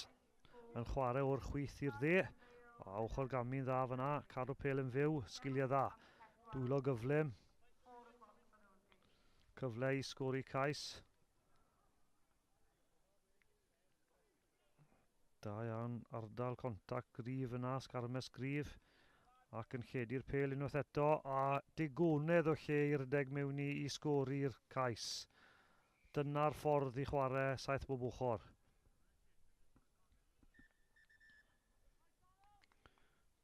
S1: yn chwarae o'r chwith i'r dde. O, ochr gamu'n dda fyna, cadw pêl yn fyw, sgiliau dda. Dwylo gyflym. Cyfle i sgori cais. Da iawn, ardal contact gryf yna, sgarmes gryf, ac yn lledu'r pêl unwaith eto, a digonedd o lle i'r deg mewn i sgori'r cais. Dyna'r ffordd i chwarae 7 bob ochr.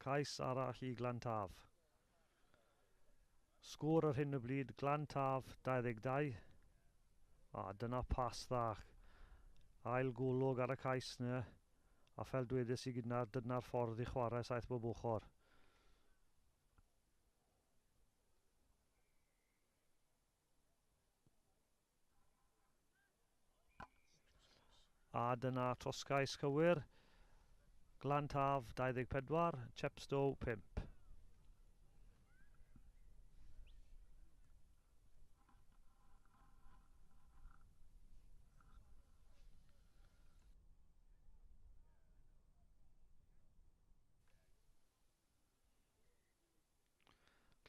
S1: Cais arall i Glantaf. Sgôr ar hyn o bryd, Glantaf 22. A dyna pas dda. Ail golwg ar y cais yna. A fel dwedais i gynnar, dyna'r ffordd i chwarae 7 bob ochr. A dyna trosgais cywir. Glantaf 24, Chepstow 5.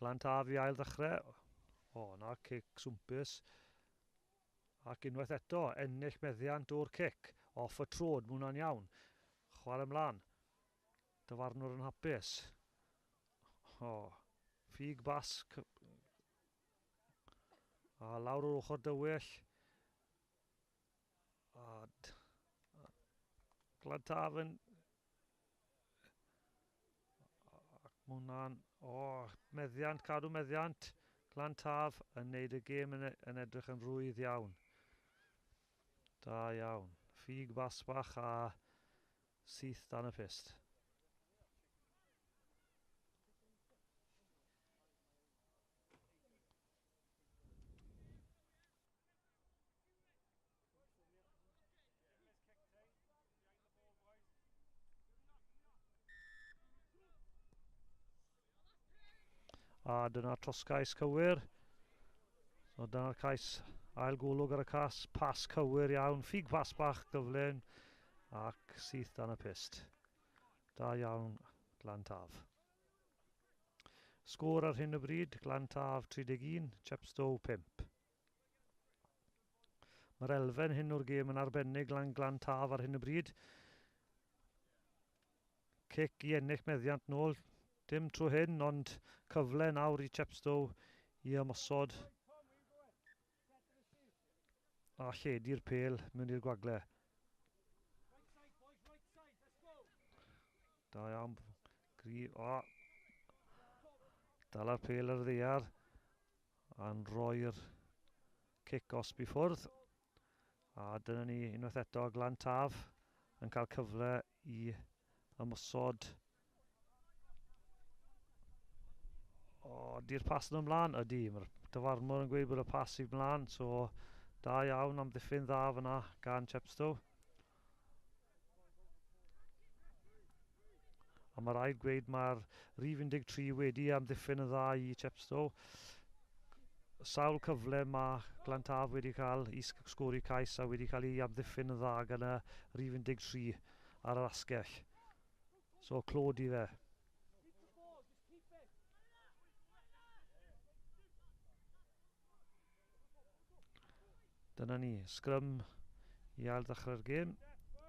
S1: Glantaf i ail ddechrau. O, na, cic swmpus. Ac unwaith eto, ennill meddiant o'r cic. Off y trod, mae hwnna'n iawn. Chwarae ymlaen. Dyfarnwr yn hapus. O, ffug bas. A lawr o'r ochr dywyll. A Glantaf yn... Ac mae hwnna'n... O, meddiant, cadw meddiant. Glantaf yn neud y gêm yn edrych yn rwydd iawn. Da iawn. Ffug bas bach a syth dan y pyst. A dyna'r trosgais cywir. So dyna'r cais ail golwg ar y cas. Pas cywir iawn. Ffug pas bach gyflym. Ac syth dan y pyst. Da iawn Glantaf. Sgôr ar hyn o bryd, Glantaf 31, Chepstow 5. Mae'r elfen hyn o'r gêm yn arbennig lan Glantaf ar hyn o bryd. Cic i ennill meddiant nôl. Dim trwy hyn, ond cyfle nawr i Chepstow i ymosod a lledu'r pêl mewn i'r gwagle. Da iawn. O. Dala'r pêl ar y ddaear a'n rhoi'r cic osb i ffwrdd. A dyna ni unwaith eto Glantaf yn cael cyfle i ymosod. O, di'r pas yn ymlaen? Ydy, mae'r dyfarnwr yn gweud bod y pas i ymlaen, so da iawn am ddiffyn dda fyna gan Chepstow. A mae rhaid gweud mae'r rhif 13 wedi amddiffyn yn dda i Chepstow. Sawl cyfle mae Glantaf wedi cael i sgori cais a wedi cael ei amddiffyn yn dda gan y rhif 13 ar yr asgell. So clod i fe. Dyna ni, sgrym i ail ddechrau'r gêm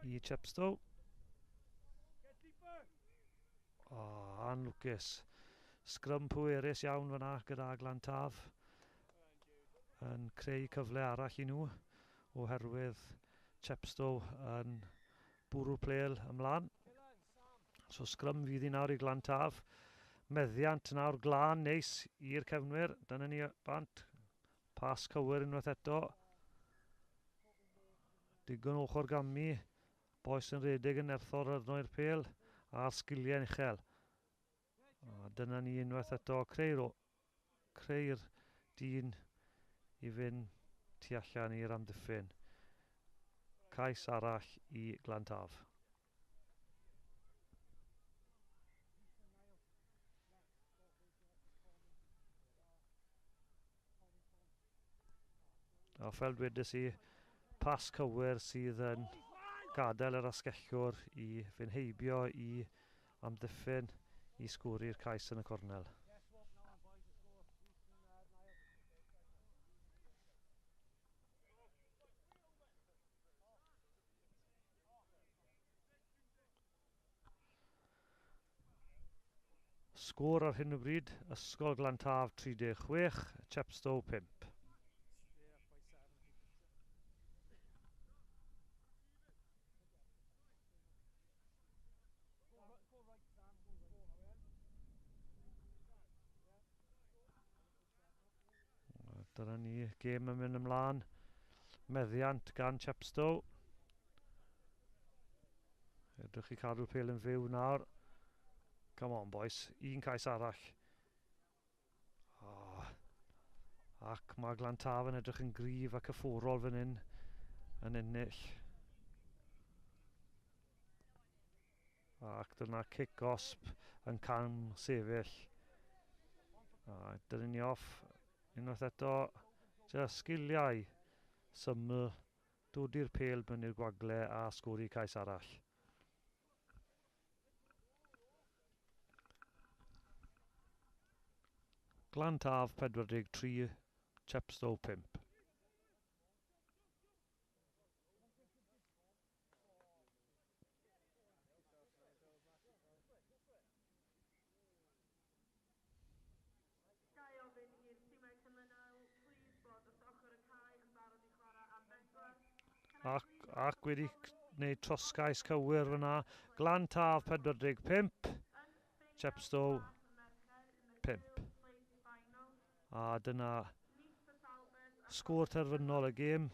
S1: i Chepstow. O, anlwcus. Sgrym pwerus iawn fyna gyda Glantaf yn creu cyfle arall i nhw oherwydd Chepstow yn bwrw plel ymlaen. So sgrym fydd i nawr i Glantaf. Meddiant nawr glân neis i'r cefnwyr. Dyna ni bant. Pas cywir unwaith eto. Digon ochr gamu. Boes yn rhedeg yn nerthol arno i'r pêl. A'r sgiliau'n uchel. A dyna ni unwaith eto creu'r Creu'r dyn i fynd tu allan i'r amddiffyn. Cais arall i Glantaf. A fel dwedes i, pas cywir sydd yn gadael yr asgellwr i fynd heibio i amddiffyn i sgori'r cais yn y cornel. Sgôr ar hyn o bryd, Ysgol Glantaf 36, Chepstow 5. Dyna ni, gêm yn mynd ymlaen. Meddiant gan Chepstow. Edrych i cadw'r pêl yn fyw nawr. Come on, boys. Un cais arall. Oh. Ac mae Glantaf yn edrych yn gryf ac cyfforol fan hyn yn ennill. Ac dyna cic gosb yn cam sefyll. A dyna ni off. Unwaith eto, just sgiliau syml, dod i'r pêl mewn i'r gwagle a sgori cais arall. Glantaf 43, Chepstow 5.
S2: Ga i ofyn i'r timau canlynol, plîs bod wrth ochr y cae yn barod i chwarae am bedwar.
S1: Ac wedi gwneud trosgais cywir fyna. Glantaf 45, Chepstow 5. A dyna sgôr terfynol y gêm.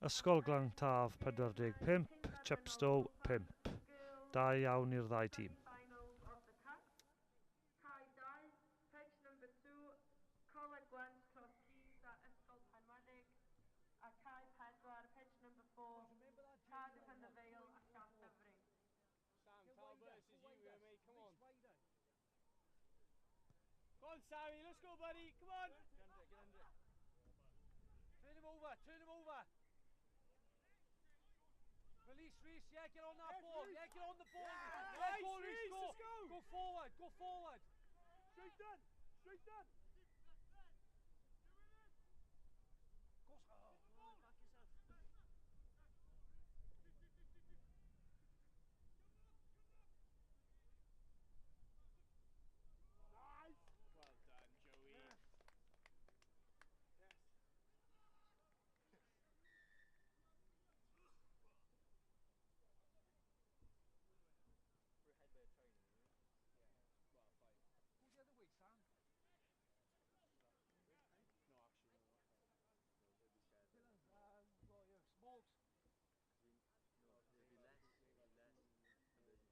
S1: Ysgol Glantaf 45, Chepstow 5. Da iawn i'r ddau tîm.
S2: Finals of the Cup. Cae 2, pitch number 2, Coleg Gwent Cross Keys a Ysgol Penweddig. A cae 4, pitch number 4, Cardiff and the Vale a Llandovery.
S3: Sam Talbot, this is you here, mate. Come on. Come on, Sammy. Let's go, buddy. Come on.
S5: Get under it, get under it. Turn him over, turn him over. Release, Reece, yeah, get on that ball. Yeah, get on the ball. Yeah,
S3: Nice,
S5: go, Reece,
S3: Reece,
S5: go.
S3: let's go.
S5: Go forward, go forward.
S3: Straight done. Straight done.
S5: Go, oh, back yourself.
S3: Nice. Well done, Joey. Yes.
S6: We're ahead by a training, aren't we?
S3: Yeah. Well, 5.
S5: Go the other way, Sam.
S3: No, actually, no.
S6: No, it'd be Shaz.
S5: Dylan, well, yeah, Smokes.
S6: No, it'd be less. It'd be less. And then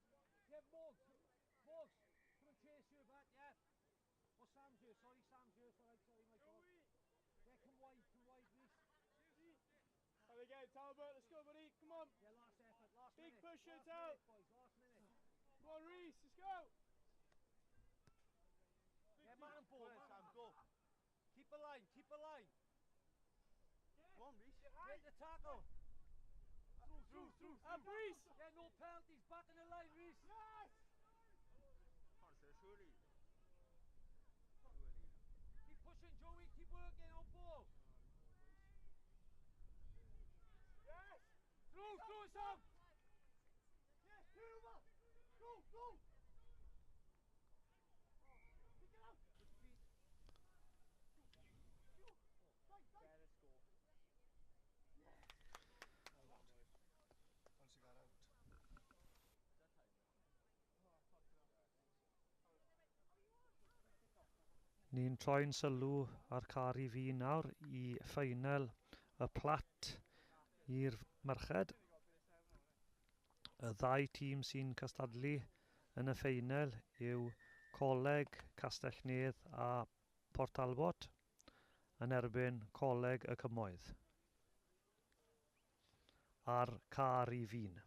S3: Either 3 or 5.
S5: Yeah, Morgs. Morgs, come and chase you back, yeah. Oh, Sam's here. Sorry, Sam's here. Sorry, sorry, my fault. Yeah, come wide, Reece.
S3: Have again, Talbot. Let's go, buddy. Come on.
S5: Yeah, last effort, last
S3: Big
S5: minute.
S3: push it
S5: last
S3: out.
S5: minute, boys, last minute.
S3: Come on, Reece. Let's go.
S5: Yeah, man and ball,
S6: Go on,
S5: man.
S6: Sam, go.
S5: Keep a line, keep a line.
S6: Go on, Reece.
S5: Get the tackle. Through, through, through.
S3: Up, Reece.
S5: Yeah, no penalties. Back in the line, Reece.
S3: Yes.
S6: Come on, sir, surely. Surely.
S5: Keep pushing, Joey. Keep working on ball.
S3: Yes.
S5: Through, through, Sam.
S3: Yes. Turn over. Go, go. Pick it out.
S5: Good feet.
S3: Right, right.
S5: Yeah, let's go.
S7: Once you got out.
S1: Ni'n troi'n sylw ar Cari fi nawr i ffeinal y plat i'r merched. Y ddau tîm sy'n cystadlu yn y ffeinal yw Coleg Castell-nedd a Port Talbot yn erbyn Coleg y Cymoedd a'r Car i Fun.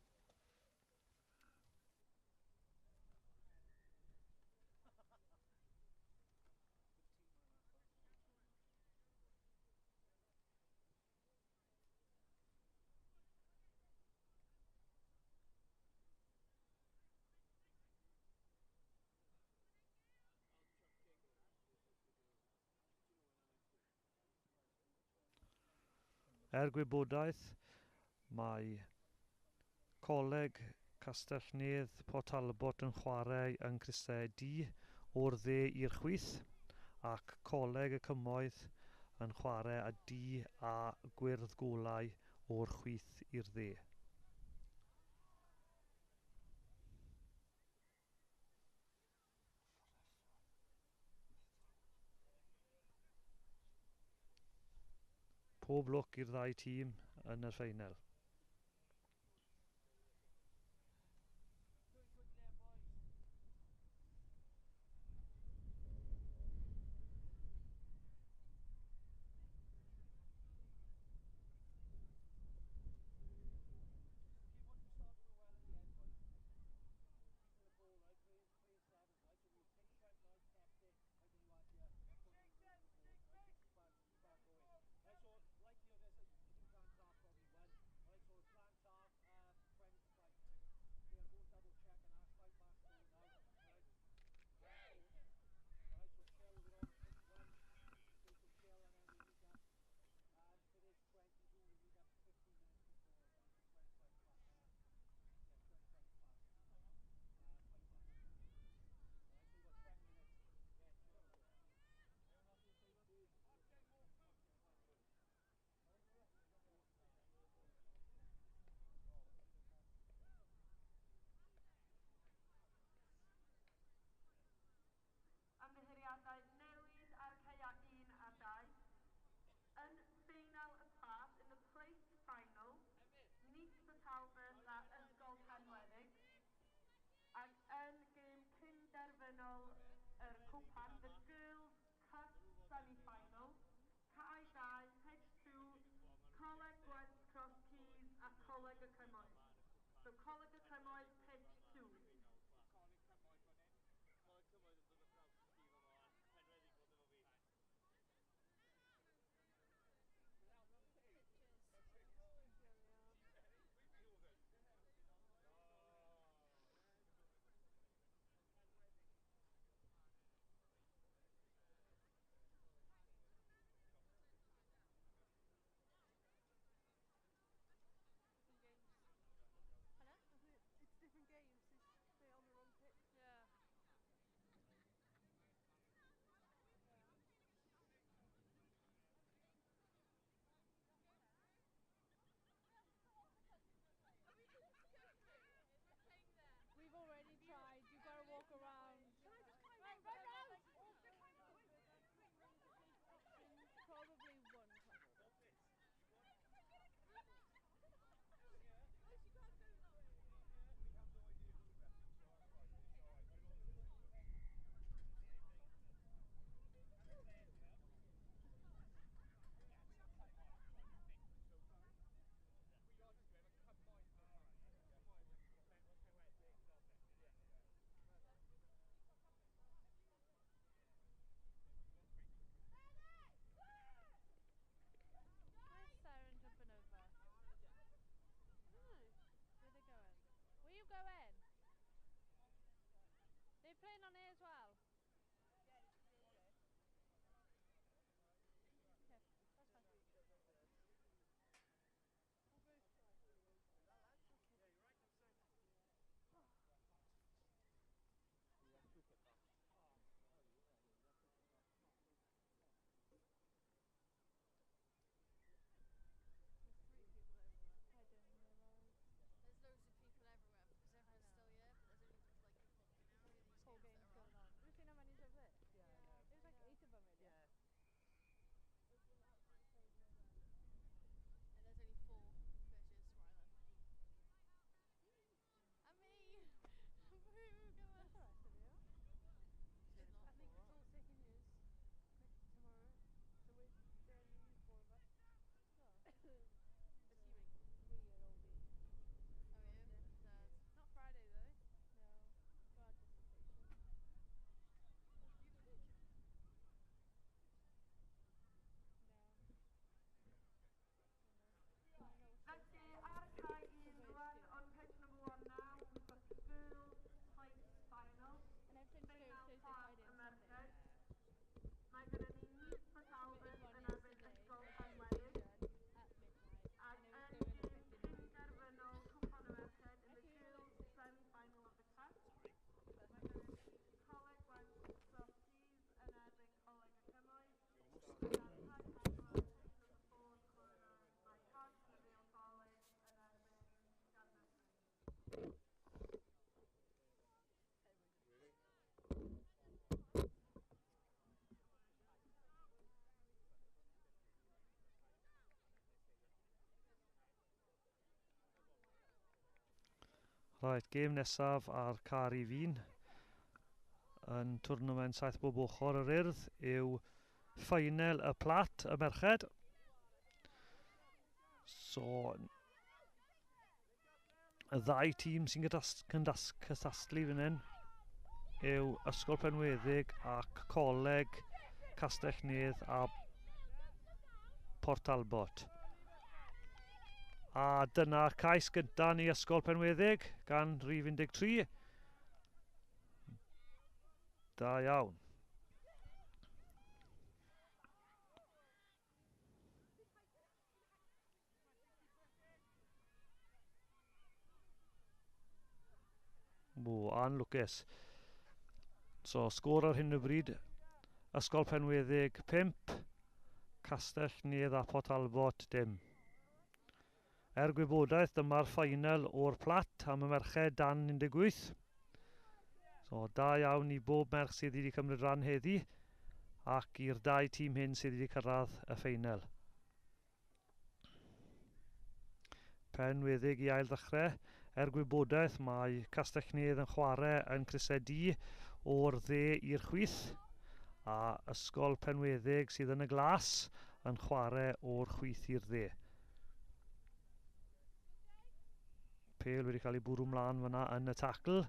S1: Er gwybodaeth, mae Coleg Castell-nedd Port Talbot yn chwarae yng nghrysau du o'r dde i'r chwith ac Coleg y Cymoedd yn chwarae â du a gwyrdd golau o'r chwith i'r dde. Pob lwc i'r ddau tîm yn y ffeinal.
S2: Ymddiheuriadau newid ar y caeau 1 a 2. Yn ffeinal y plât, in the plate final, Neath Port Talbot a Ysgol Penweddig. Ac yn gêm cynderfynol yr cwpan, the Girls Cup semi-final, Cae 2, Pitch 2, Coleg Gwent Cross Keys a Coleg y Cymoedd. So Coleg y Cymoedd, Pitch 2.
S1: Right, gêm nesaf ar car i fi'n yn twrnament 7 bob ochr yr Urdd yw ffeinel y plat y merched. So, y ddau tîm sy'n cystadlu fan hyn yw Ysgol Penweddig ac Coleg Castell Nedd a Port Talbot. A dyna'r cais gyntaf ni Ysgol Penweddig gan rhif 13. Da iawn. Ww, anlwcus. So, sgôr ar hyn o bryd, Ysgol Penweddig 5, Castell Nedd a Port Talbot dim. Er gwybodaeth, dyma'r ffainal o'r plat am y merched dan 18. So, da iawn i bob merch sydd wedi cymryd rhan heddi ac i'r dau tîm hyn sydd wedi cyrraedd y ffeinal. Penweddig i ail ddechrau. Er gwybodaeth, mae Castell Nedd yn chwarae yn Crysau D o'r dde i'r chwith, a Ysgol Penweddig sydd yn y glas yn chwarae o'r chwith i'r dde. Pêl wedi cael ei bwrw mlaen fyna yn y tacl,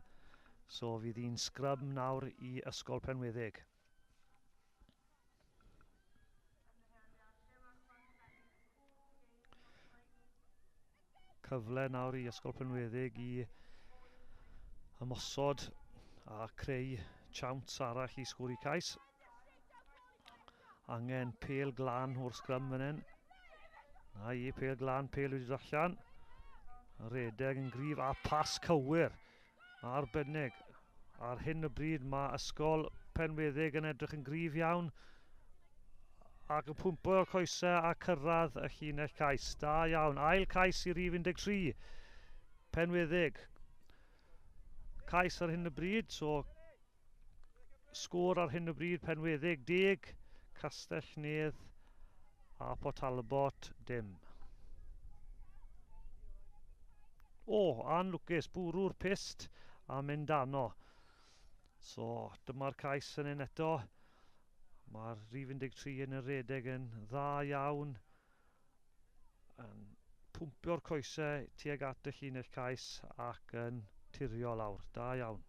S1: so fydd hi'n sgrym nawr i Ysgol Penweddig. Cyfle nawr i Ysgol Penweddig i ymosod a creu chance arall i sgori cais. Angen pêl glân o'r sgrym fan hyn. Na i, pêl glân, pêl wedi dod allan. Redeg yn gryf a pas cywir. Arbennig. Ar hyn o bryd mae Ysgol Penweddig yn edrych yn gryf iawn. Ac yn pwmpo o'r coesau a cyrraedd y llinell cais. Da iawn. Ail cais i rif 13. Penweddig. Cais ar hyn o bryd, so sgôr ar hyn o bryd Penweddig 10, Castell Nedd a Port Talbot dim. O, anlwcus, bwrw'r pist a mynd dano. So, dyma'r cais yn un eto. Mae'r rhif 13 yn y redeg yn dda iawn. Yn pwmpio'r coesau tuag at y llinell cais ac yn tirio lawr. Da iawn.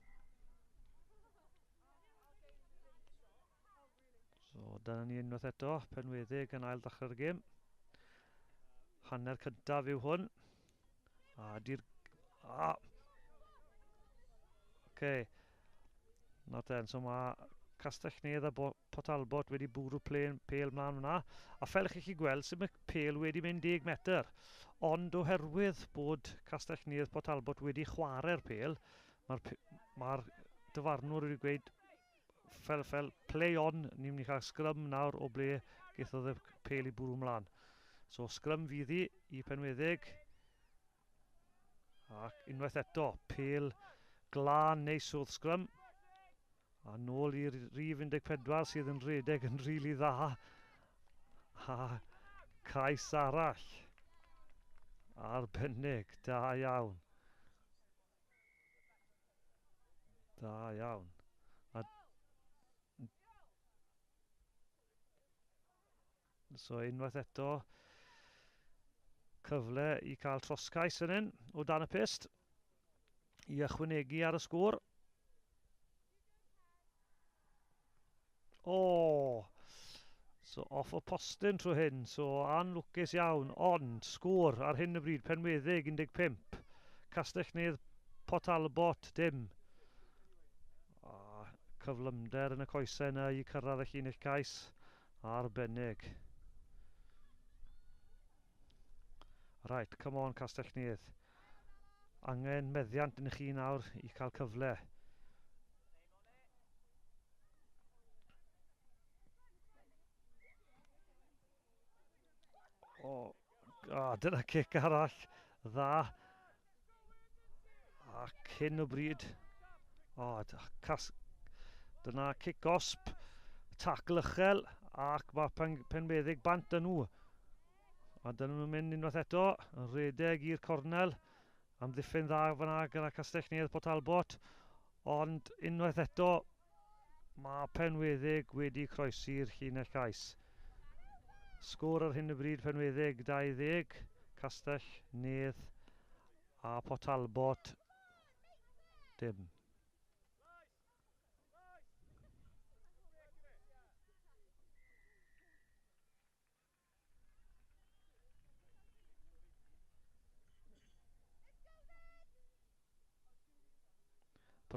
S1: So, dyna ni unwaith eto. Penweddig yn ail ddechrau'r gêm. Hanner cyntaf yw hwn. A di'r... A! Oce. Not then. So mae Castell Nedd a Port Talbot wedi bwrw pêl mlaen hwnna. A fel chi gweld, sy'n y pêl wedi mynd 10 metr. Ond oherwydd bod Castell Nedd Port Talbot wedi chwarae'r pêl, mae'r dyfarnwr wedi gweud fel play on, ni'n mynd i cael sgrym nawr o ble gaethodd y pêl i bwrw mlaen. So sgrym fydd hi i Penweddig. Ac unwaith eto, pêl glân neis wrth sgrym. A nôl i'r rhif 14 sydd yn rhedeg yn rili dda. A cais arall. Arbennig, da iawn. Da iawn. A so unwaith eto, cyfle i cael troscais yn hyn o dan y pyst i ychwanegu ar y sgôr. O! So off o postyn trwy hyn, so anlwcus iawn, ond sgôr ar hyn o bryd, Penweddig 15, Castell Nedd Port Talbot dim. A cyflymder yn y coesau yna i cyrraedd y llinell cais, arbennig. Right, come on Castell Nedd. Angen meddiant yn chi nawr i cael cyfle. O, dyna cic arall dda. Ac hyn o bryd. O, dyna cic gosb, tacl uchel, ac mae Penweddig bant yn nhw. A dyna nhw'n mynd unwaith eto, yn rhedeg i'r cornel, Amddiffyn dda fyna gyda Castell Nedd Port Talbot. Ond unwaith eto, mae Penweddig wedi croesi'r llinell cais. Sgôr ar hyn o bryd Penweddig 20, Castell Nedd a Port Talbot dim.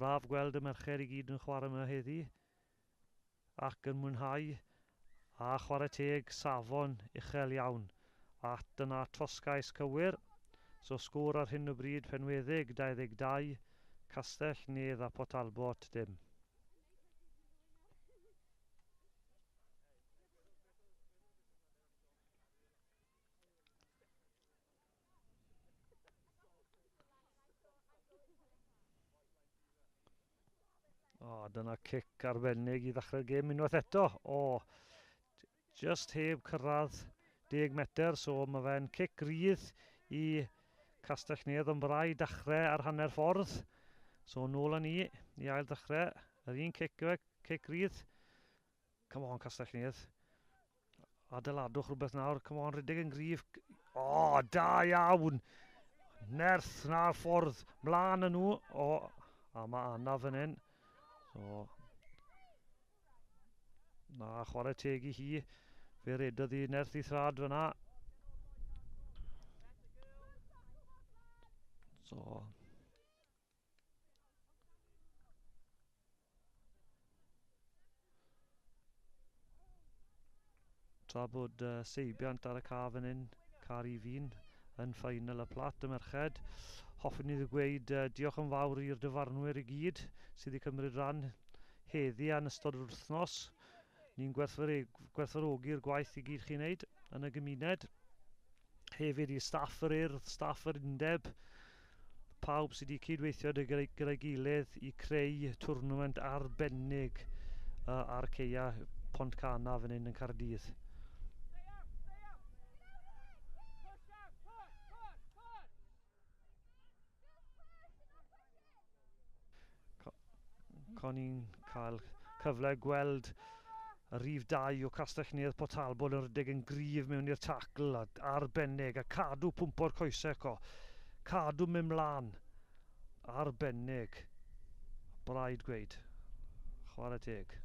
S1: Braf gweld y merched i gyd yn chwarae yma heddi ac yn mwynhau a chwarae teg safon uchel iawn. A dyna trosgais cywir. So sgôr ar hyn o bryd Penweddig 22, Castell Nedd a Port Talbot dim. O, dyna cic arbennig i ddechrau'r gêm unwaith eto. O, just heb cyrraedd 10 metr, so mae fe'n cic rydd i Castell Nedd, ond brau dechrau ar hanner ffordd. So nôl â ni i ail ddechrau. Yr un cic yw e, cic rydd. Come on, Castell Nedd. Adeiladwch rhywbeth nawr. Come on, rhedeg yn gryf. O, da iawn! Nerth na'r ffordd. Mlaen â nhw. O, a mae Anna fan hyn. So, na, chwarae teg i hi. Fe redodd hi nerth i thrad fyna. So, tra bod seibiant ar y ca fan hyn, car i fi'n yn ffainal y plat y merched. Hoffwn i ddweud diolch yn fawr i'r dyfarnwyr i gyd sydd wedi cymryd rhan heddi yn ystod yr wythnos. Ni'n gwerthfawrogi'r gwaith i gyd chi'n neud yn y gymuned. Hefyd i staff yr Urdd, staff yr Undeb, pawb sydd wedi cydweithio gyda'i gilydd i creu twrnament arbennig ar ceia Pontcanna fan hyn yn Caerdydd. Con i'n cael cyfle gweld y rhif 2 o Castell Nedd Port Talbot yn rhedeg yn gryf mewn i'r tacl a arbennig a cadw pwmpo'r coesau co. Cadw mynd mlaen. Arbennig. Braidd gweud. Chwarae teg.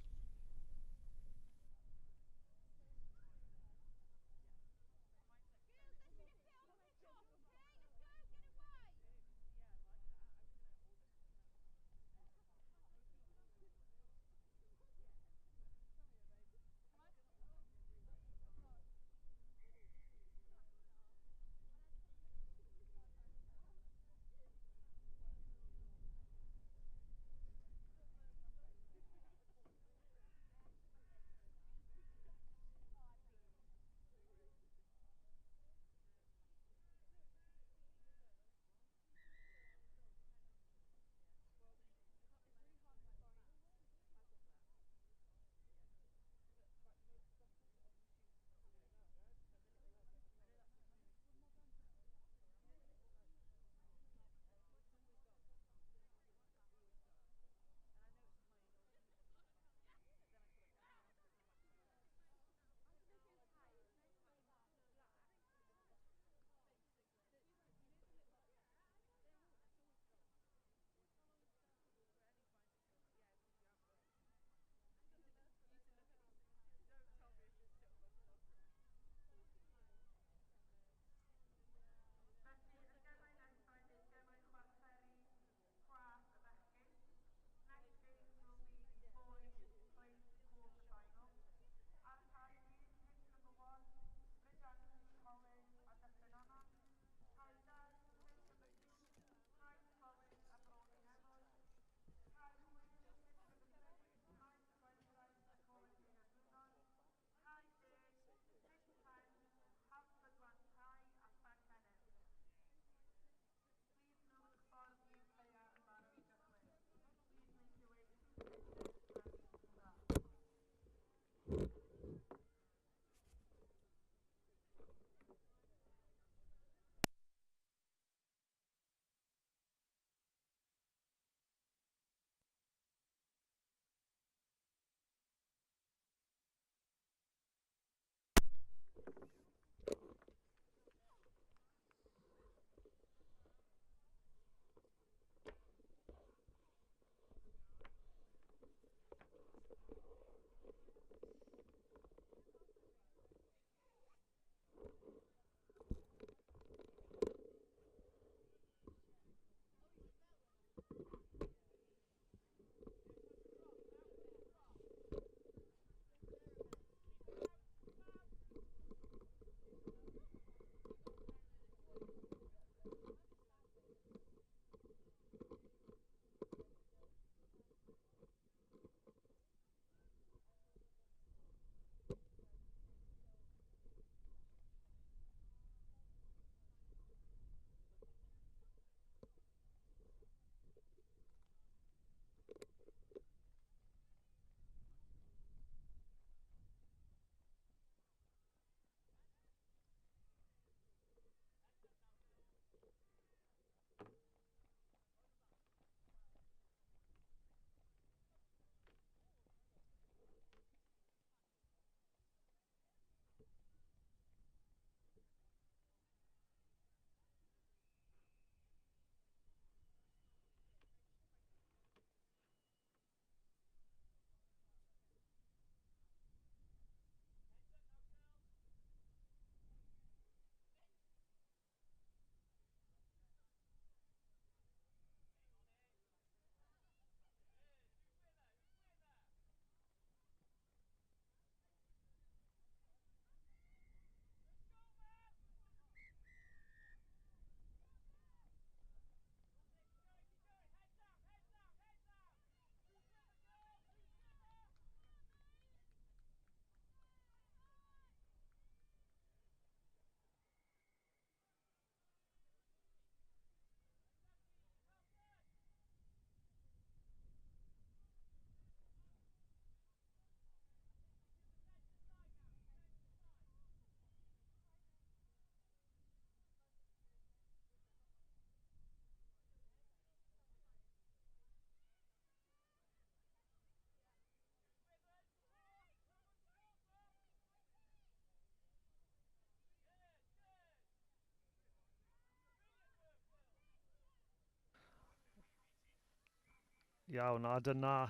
S1: Iawn, a dyna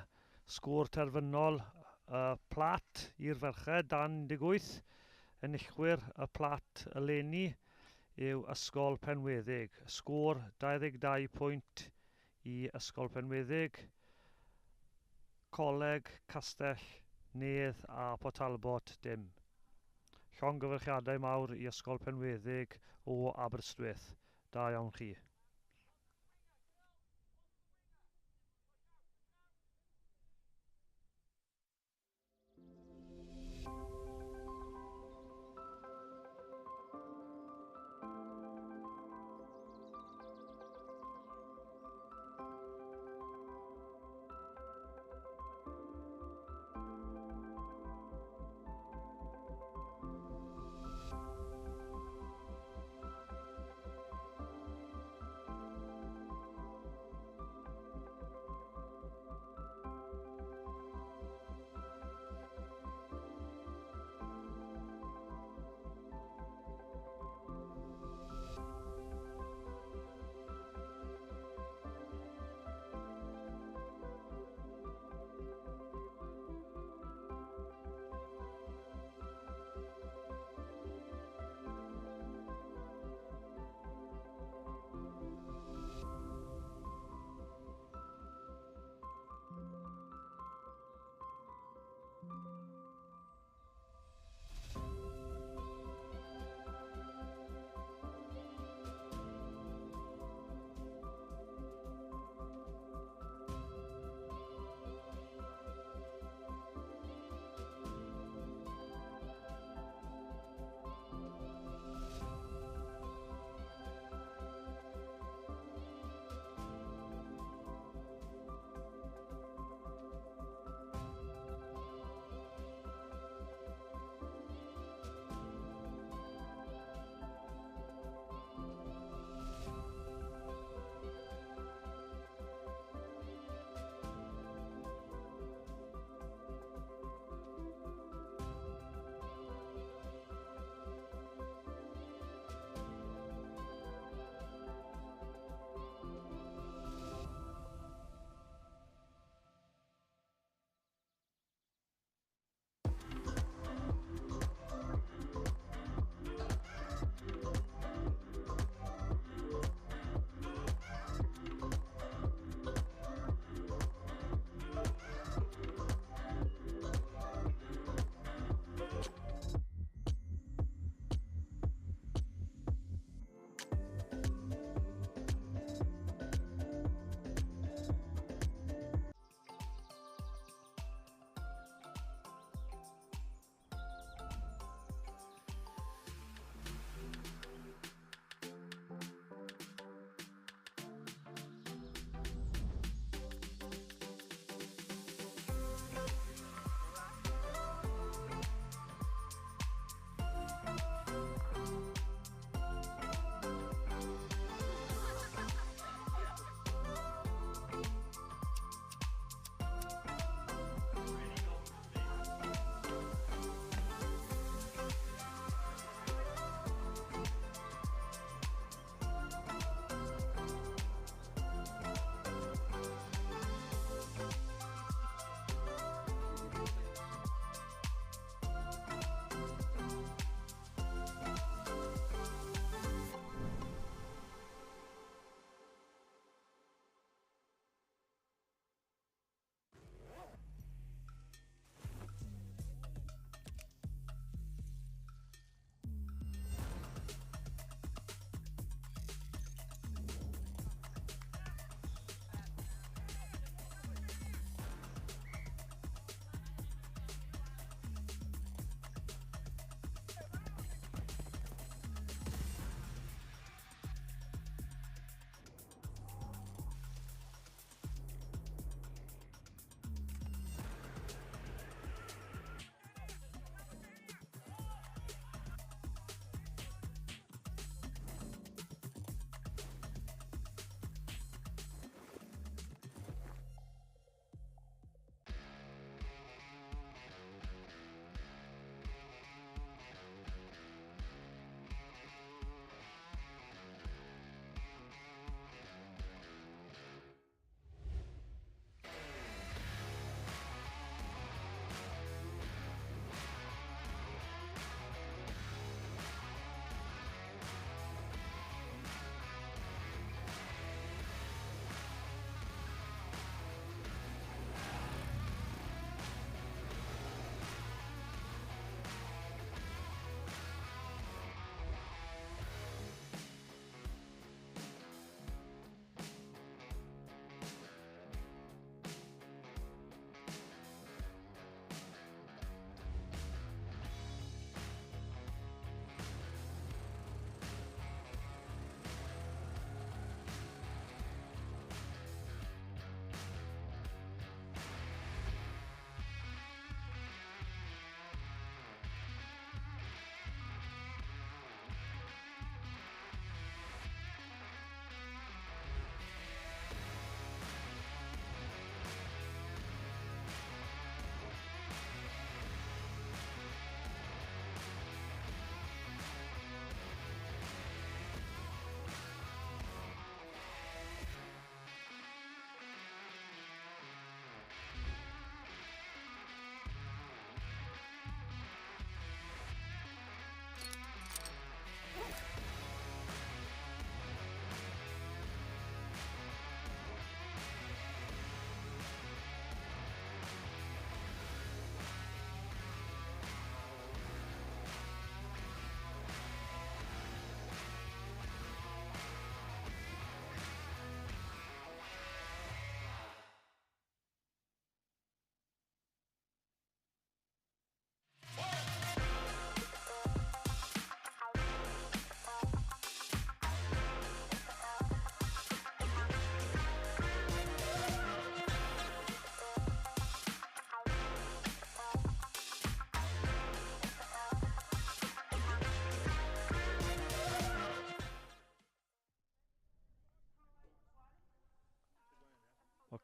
S1: sgôr terfynol y plat i'r ferched dan 18. Enillwyr y plat eleni yw Ysgol Penweddig. Sgôr 22 pwynt i Ysgol Penweddig. Coleg, Castell, Nedd a Port Talbot dim. Llongyfarchiadau mawr i Ysgol Penweddig o Aberystwyth. Da iawn chi.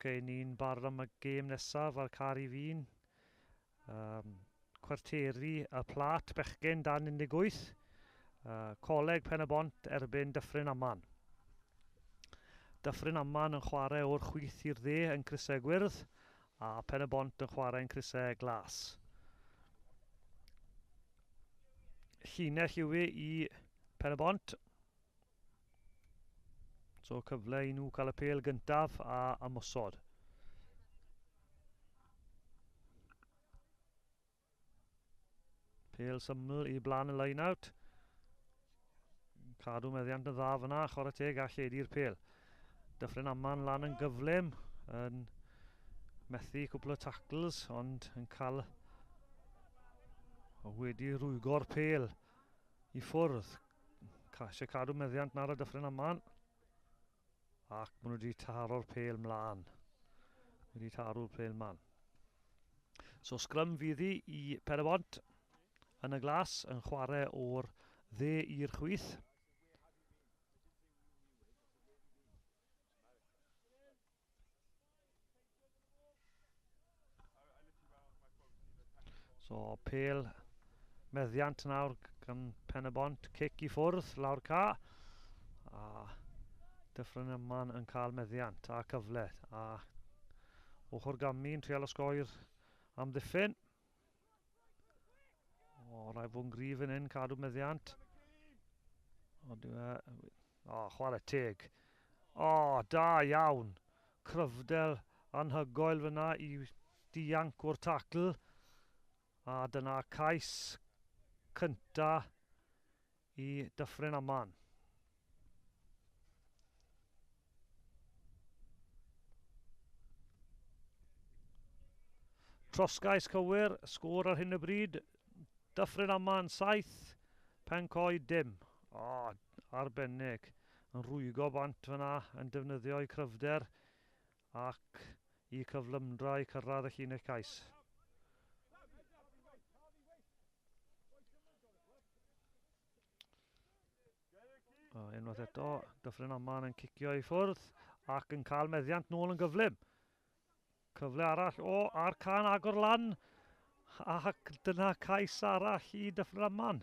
S1: Oce, ni'n barod am y gêm nesaf ar car i fi'n. Cwarteri y plat bechgyn dan 18. Coleg Pen y Bont erbyn Dyffryn Aman. Dyffryn Aman yn chwarae o'r chwith i'r dde yn crysau gwyrdd a Pen y Bont yn chwarae yn crysau glas. Llinell yw e i Pen y Bont. So cyfle i nhw cael y pêl gyntaf a ymosod. Pêl syml i blaen y line-out. Cadw meddiant yn dda fyna, chwarae teg a lledu'r pêl. Dyffryn Aman lan yn gyflym, yn methu cwpl o tackles, ond yn cael wedi rwygo'r pêl i ffwrdd. Eisiau cadw meddiant nawr y Dyffryn Aman. Ac maen nhw wedi taro'r pêl mlaen. Wedi taro'r pêl mlaen. So sgrym fydd hi i Pen y Bont yn y glas yn chwarae o'r dde i'r chwith. So pêl meddiant nawr gan Pen y Bont, cic i ffwrdd, lawr ca. A Dyffryn Aman yn cael meddiant a cyfle. A ochr gamu'n trial osgoi'r amddiffyn. O, rhaid fod yn gryf yn hyn, cadw meddiant. O, o, chwarae teg. O, da iawn. Cryfdel anhygoel fyna i dianc o'r tacl. A dyna cais cynta i Dyffryn Aman. Trosgais cywir, sgôr ar hyn o bryd. Dyffryn Aman 7, Pencoed dim. O, arbennig. Yn rwygo bant fyna, yn defnyddio eu cryfder ac i cyflymdra i cyrraedd y llinell cais. O, unwaith eto, Dyffryn Aman yn cicio i ffwrdd ac yn cael meddiant nôl yn gyflym. Cyfle arall, o, a'r can agor lan, ac dyna cais arall i Dyffryn Aman.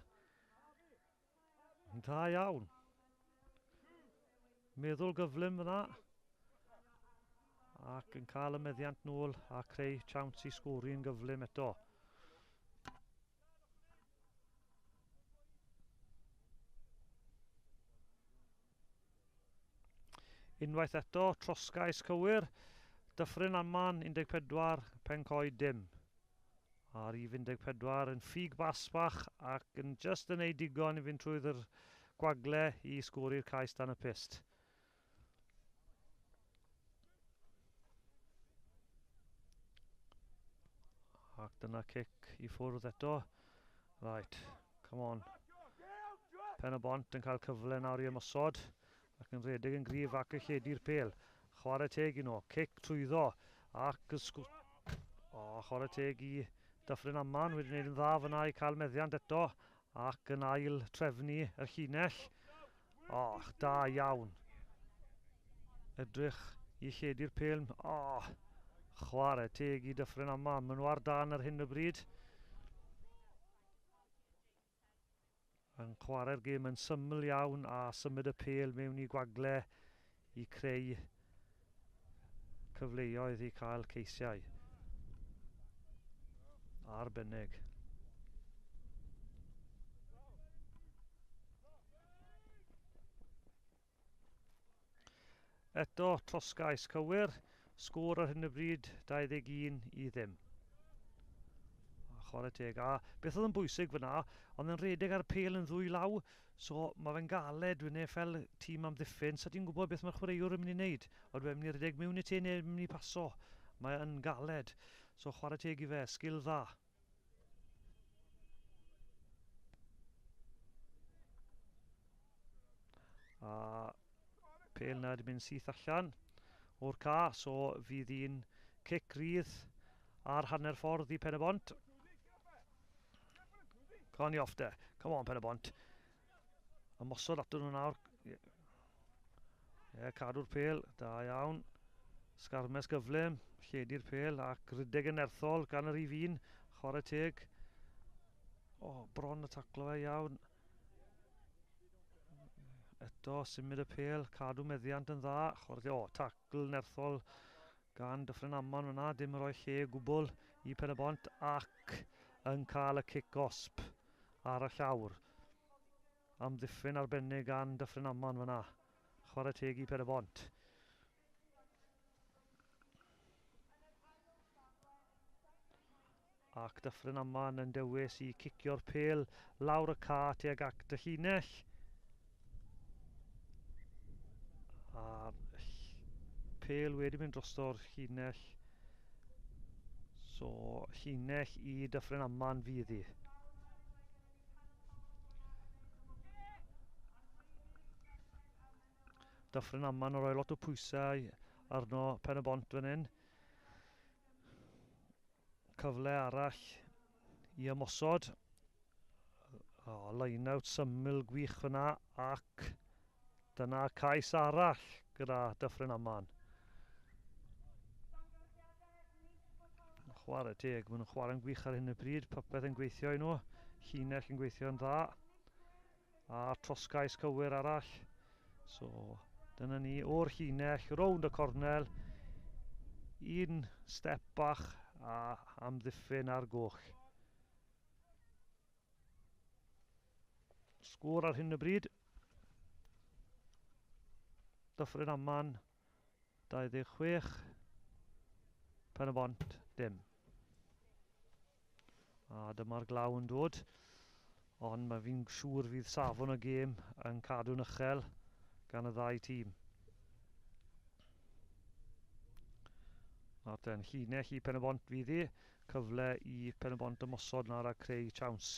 S1: Da iawn. Meddwl gyflym fyna. Ac yn cael y meddiant nôl a creu chance i sgori yn gyflym eto. Unwaith eto, trosgais cywir, Dyffryn Aman 14, Pencoed dim. A rhif 14 yn ffug bas bach ac yn just yn ei digon i fynd trwy'r gwagle i sgori'r cais dan y pyst. Ac dyna cic i ffwrdd eto. Right, come on. Pen y Bont yn cael cyfle nawr i ymosod ac yn rhedeg yn gryf ac yn lledu'r pêl. Chwarae teg i nhw, cic trwyddo ac yn O, chwarae teg i Dyffryn Aman, wedi gwneud yn dda fyna i cael meddiant eto ac yn ail trefnu y llinell. O, da iawn. Edrych i lledu'r pêl. O, chwarae teg i Dyffryn Aman. Maen nhw ar dan ar hyn o bryd. Yn chwarae'r gêm yn syml iawn a symud y pêl mewn i gwagle i creu cyfleoedd i cael ceisiau. Arbennig. Eto, trosgais cywir, sgôr ar hyn o bryd 21 i ddim. A chwarae teg. A beth oedd yn bwysig fyna, oedd yn rhedeg ar pêl yn ddwy law, so mae fe'n galed dwi'n fel tîm amddiffyn, so ti'n gwybod beth mae'r chwaraewr yn mynd i wneud. Oedd fe'n mynd i redeg mewn i te neu yn mynd i paso. Mae yn galed. So chwarae teg i fe, sgil dda. A pêl na wedi mynd syth allan o'r ca, so fydd un cic rydd ar hanner ffordd i Pen y Bont. Con i off de. Come on, Pen y Bont. Ymosod ato nhw nawr. Ie, yeah, cadw'r pêl. Da iawn. Sgarmes gyflym, lledu'r pêl ac rydeg yn nerthol gan yr rhif 1. Chwarae teg. O, bron y taclo fe iawn. Eto, symud y pêl, cadw meddiant yn dda. Chwarae teg. O, tacl nerthol gan Dyffryn Aman fyna. Dim yn rhoi lle o gwbl i Pen-y-bont ac yn cael y cic gosb ar y llawr. Amddiffyn arbennig gan Dyffryn Aman fyna. Chwarae teg i Pen-y-bont. Ac Dyffryn Aman yn dewis i cicio'r pêl lawr y ca tuag at y llinell. A'r pêl wedi mynd drosto'r llinell. So, llinell i Dyffryn Aman fydd hi. Dyffryn Aman yn rhoi lot o pwysau arno Pen y Bont fan hyn. Cyfle arall i ymosod. O, line-out syml gwych fyna ac dyna cais arall gyda Dyffryn Aman. Chwarae teg, maen nhw'n chwarae'n gwych ar hyn o bryd, popeth yn gweithio i nhw, llinell yn gweithio'n dda. A trosgais cywir arall. So, dyna ni o'r llinell, rownd y cornel, un step bach a amddiffyn ar goll. Sgôr ar hyn o bryd. Dyffryn Aman, 26. Pen y Bont, dim. A dyma'r glaw yn dod. Ond mae fi'n siŵr fydd safon y gêm yn cadw'n uchel gan y ddau tîm. Nawr ten, llinell i Pen y Bont fydd hi. Cyfle i Pen y Bont ymosod nawr a creu chawns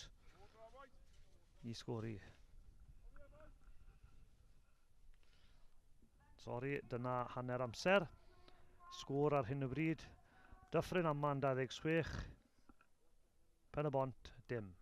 S1: i sgori. Sori, dyna hanner amser. Sgôr ar hyn o bryd. Dyffryn Aman 26. Pen y Bont, dim.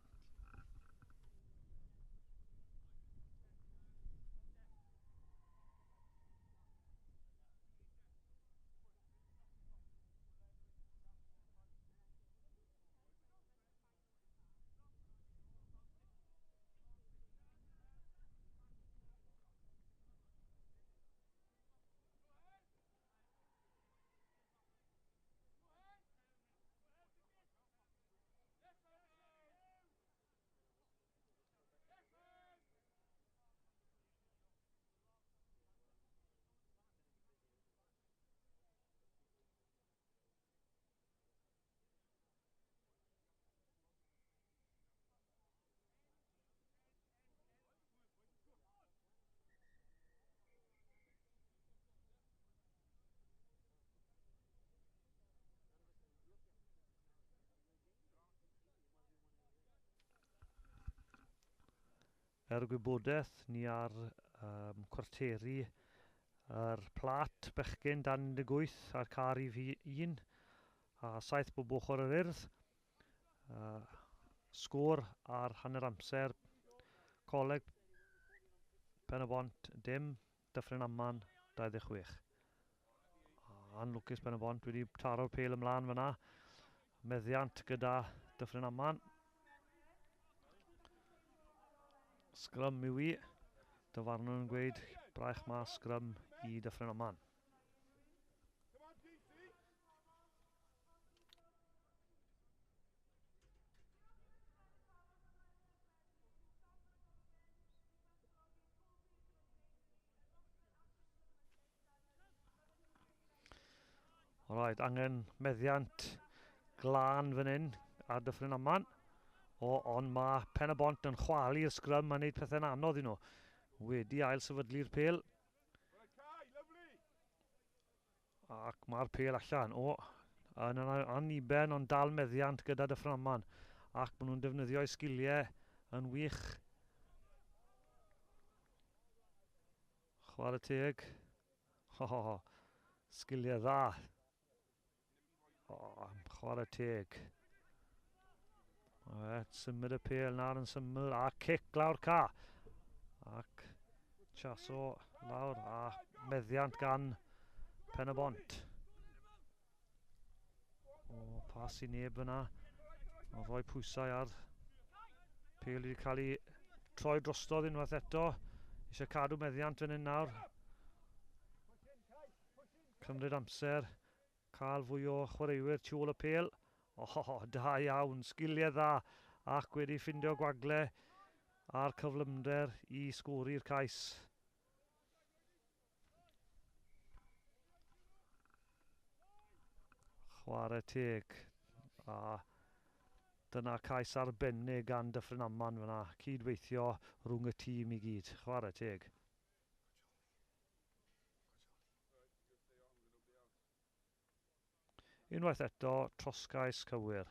S1: Er gwybodaeth, ni ar cwarteri yr plat bechgyn dan 18 a'r car i fi 1 a 7 bob ochr yr Urdd. Sgôr ar hanner amser, Coleg Pen y Bont dim, Dyffryn Aman 26. Anlwcus Pen y Bont wedi taro'r pêl ymlaen fyna. Meddiant gyda Dyffryn Aman. Sgrym yw i. Dyfarnwr yn gweud braich mas sgrym i Dyffryn Aman. Alright, angen meddiant glân fan hyn ar Dyffryn Aman. O, ond mae Pen y Bont yn chwalu'r sgrym a wneud pethau'n anodd i nhw. Wedi ail sefydlu'r pêl. Ac mae'r pêl allan. O, yn aniben ond dal meddiant gyda Dyffryn Aman. Ac maen nhw'n defnyddio'u sgiliau yn wych. Chwarae teg. Ho, ho, ho. Sgiliau dda. O, chwarae teg. Right, symud y pêl nawr yn syml a cic lawr ca. Ac chaso lawr a meddiant gan Pen y Bont. Pas i neb yna. Mae'n rhoi pwysau ar pêl wedi cael ei troi drostodd unwaith eto. Eisiau cadw meddiant fan hyn nawr. Cymryd amser. Cael fwy o chwaraewyr tu ôl y pêl. O, da iawn. Sgiliau dda. Ac wedi ffindio gwagle a'r cyflymder i sgori'r cais. Chwarae teg. A dyna cais arbennig gan Dyffryn Aman fyna. Cydweithio rhwng y tîm i gyd. Chwarae teg. Unwaith eto, trosgais cywir.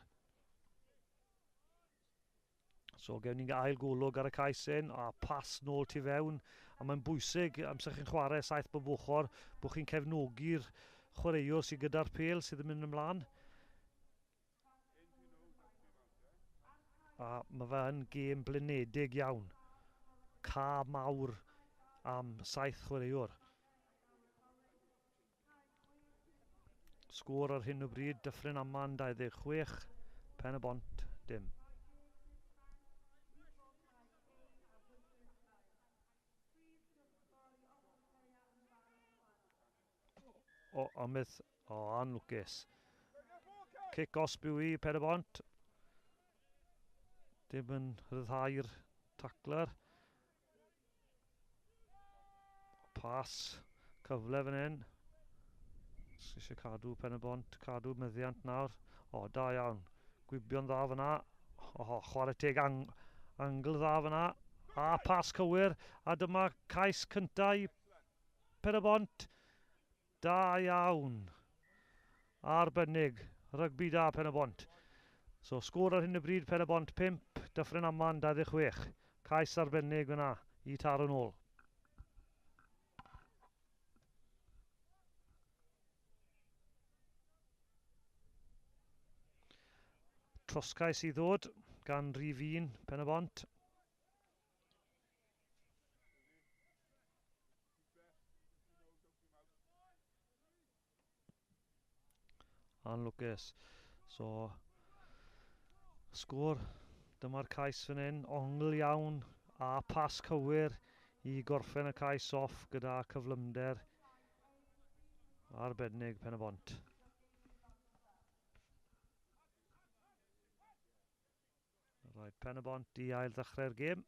S1: So gewn ni'n ail golwg ar y cais hyn, a pas nôl tu fewn. A mae'n bwysig, amser chi'n chwarae saith bob ochr, bod chi'n cefnogi'r chwaraewr sydd gyda'r pêl sydd yn mynd ymlaen. A mae fe yn gêm blinedig iawn. Ca mawr am saith chwaraewr. Sgôr ar hyn o bryd, Dyffryn Aman 26, Pen y Bont dim. O, amydd, o, anlwcus. Cic osb yw i Pen y Bont. Dim yn rhyddhau'r tacler. Pas. Cyfle fan hyn. Eisiau cadw pen y bont, cadw meddiant nawr. O, da iawn. Gwibio'n dda fyna. O, chwarae teg ang angl dda fyna. A pas cywir. A dyma cais cyntaf i pen y bont. Da iawn. Arbennig. Rygbi da Pen y Bont. So, sgôr ar hyn o bryd Pen y Bont 5, Dyffryn Aman 26. Cais arbennig fyna i taro nôl. Trosgais i ddod gan rif 1 Pen y Bont. Anlwcus. So, sgôr. Dyma'r cais fan hyn. Ongl iawn a pas cywir i gorffen y cais off gyda cyflymder arbennig Pen y Bont. Right, Pen y Bont i ail ddechrau'r gêm.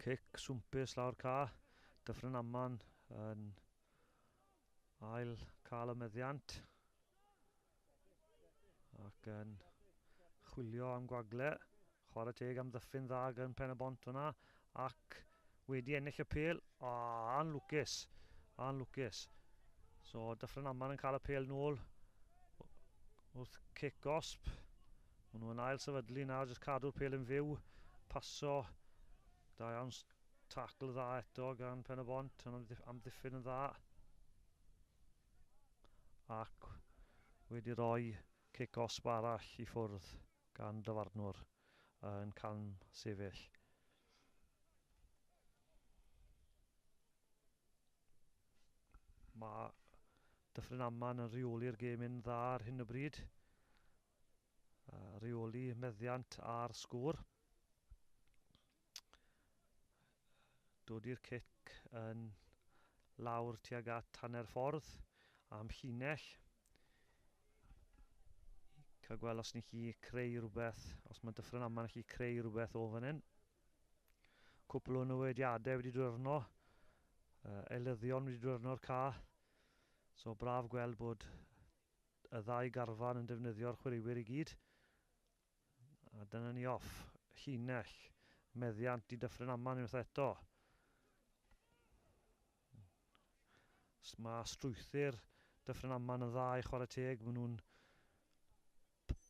S1: Cic swmpus lawr ca. Dyffryn Aman yn ail cael y meddiant. Ac yn chwilio am gwagle. Chwarae teg am ddyffyn dda gan Pen y Bont fyna. Ac wedi ennill y pêl. O, anlwcus. Anlwcus. So, Dyffryn Aman yn cael y pêl nôl wrth cic gosb. Maen nhw yn ail sefydlu nawr, jyst cadw'r pêl yn fyw. Paso. Da iawn, tackle dda eto gan Pen y Bont, yn amddiffyn yn dda. Ac wedi rhoi cic gosb arall i ffwrdd gan dyfarnwr yn cam sefyll. Mae Dyffryn Aman yn rheoli'r gêm yn dda ar hyn o bryd. Rheoli meddiant a'r sgôr. Dod i'r cic yn lawr tuag at hanner ffordd am llinell. Cael gweld os ni chi creu rhywbeth, os mae Dyffryn Aman chi creu rhywbeth o fan hyn. Cwpl o newidiadau wedi dod arno, eilyddion wedi dod arno'r ca. So braf gweld bod y ddau garfan yn defnyddio'r chwaraewyr i gyd. A dyna ni off. Llinell. Meddiant i Dyffryn Aman unwaith eto. Mae strwythur Dyffryn Aman yn dda i chwarae teg. Maen nhw'n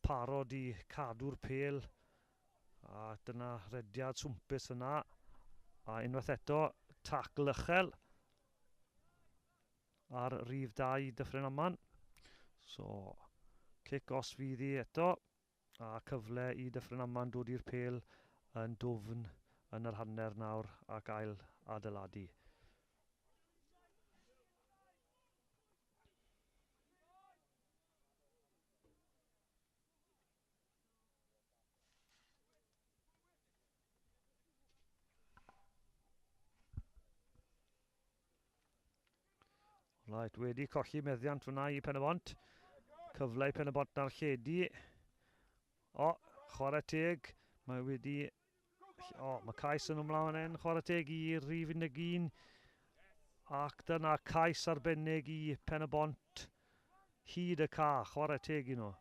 S1: parod i cadw'r pêl. A dyna rediad swmpus yna. A unwaith eto, tacl uchel ar rif 2 Dyffryn Aman. So, cic os fydd i eto. A cyfle i Dyffryn Aman dod i'r pêl yn dwfn yn yr hanner nawr ac ail adeiladu. Right, wedi colli meddiant fyna i Pen-y-bont. Cyfle i Pen-y-bont narlledu. O, chwarae teg. Mae wedi... O, mae cais yn ymlaen fan hyn. Chwarae teg i rhif 11. Ac dyna cais arbennig i Pen-y-bont. Hyd y ca. Chwarae teg i nhw.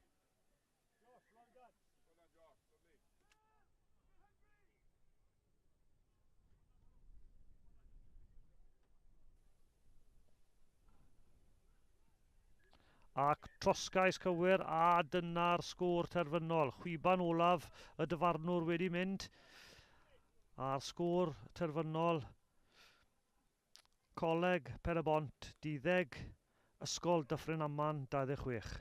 S1: Ac trosgais cywir, a dyna'r sgôr terfynol. Chwiban olaf y dyfarnwr wedi mynd. A'r sgôr terfynol, Coleg Pen-y-bont 12, Ysgol Dyffryn Aman 26.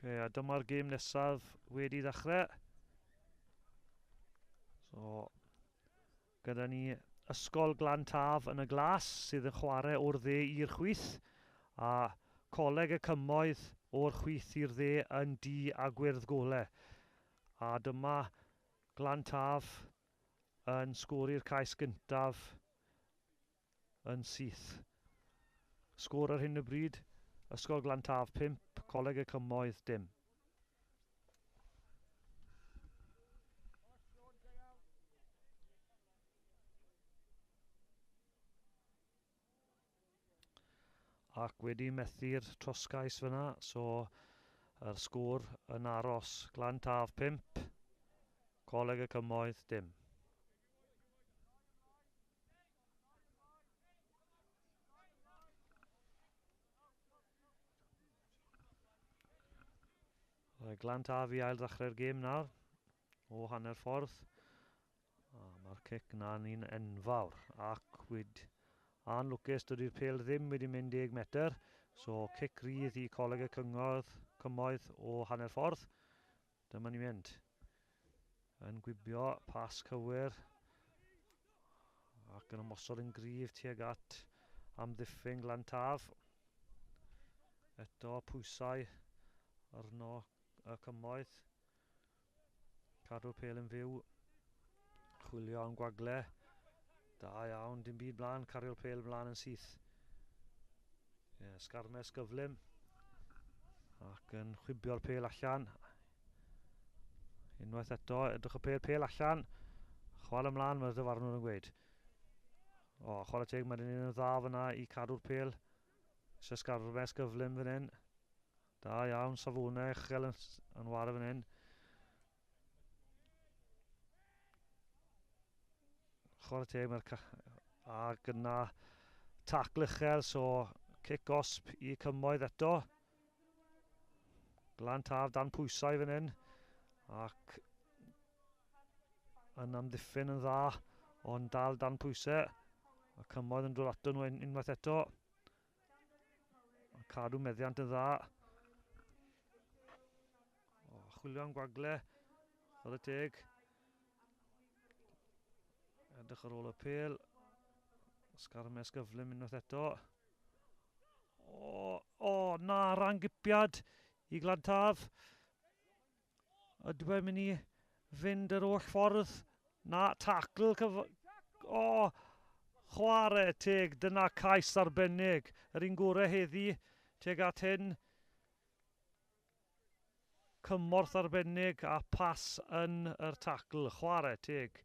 S1: Okay, a dyma'r gêm nesaf wedi ddechrau. So, gyda ni Ysgol Glan Taf yn y glas sydd yn chwarae o'r dde i'r chwith, a Coleg y Cymoedd o'r chwith i'r dde yn du a gwyrdd gole. A dyma Glan Taf yn sgori'r cais gyntaf yn syth. Sgôr ar hyn o bryd, Ysgol Glan Taf 5, Coleg y Cymoedd dim. Ac wedi methu'r trosgais fyna, so yr sgôr yn aros. Glan Taf 5, Coleg y Cymoedd dim. Glan Taf i ail ddechrau'r gêm nawr o hanner ffordd. A mae'r cic na'n un enfawr ac wedi anlwcus dydy'r pêl ddim wedi mynd 10 metr. So cic rydd i Coleg y Cymoedd o hanner ffordd. Dyma ni'n mynd. Yn gwibio, pas cywir. Ac yn ymosod yn gryf tuag at amddiffyn Glan Taf. Eto pwysau arno y Cymoedd. Cadw'r pêl yn fyw. Chwilio am gwagle. Da iawn, dim byd mlaen, cario'r pêl mlaen yn syth. Yeah, sgarmes gyflym. Ac yn chwibio'r pêl allan. Unwaith eto, edrych y pêl allan. Chwarae ymlaen, mae'r dyfarnwr yn gweud. O, chwarae teg, mae'n un yn dda fyna i cadw'r pêl. Eisiau sgarmes gyflym fan hyn. Da iawn, safonau uchel yn ware fan hyn. Chwarae teg, mae'r a gyna tacl uchel, so cic gosb i Cymoedd eto. Glan Taf dan pwysau fan hyn. Ac Yn amddiffyn yn dda, ond dal dan pwysau. Y Cymoedd yn dod ato nhw unwaith eto. A cadw meddiant yn dda. O, chwilio am gwagle. Chwarae teg. Edrych ar ôl y pêl. Sgarmes gyflym unwaith eto. O, o, na, rangipiad i Glantaf. Ydw i'n mynd i fynd yr holl ffordd? Na, tacl cyf... O, chwarae teg, dyna cais arbennig. Yr un gorau heddi, teg at hyn. Cymorth arbennig a pas yn yr tacl. Chwarae teg.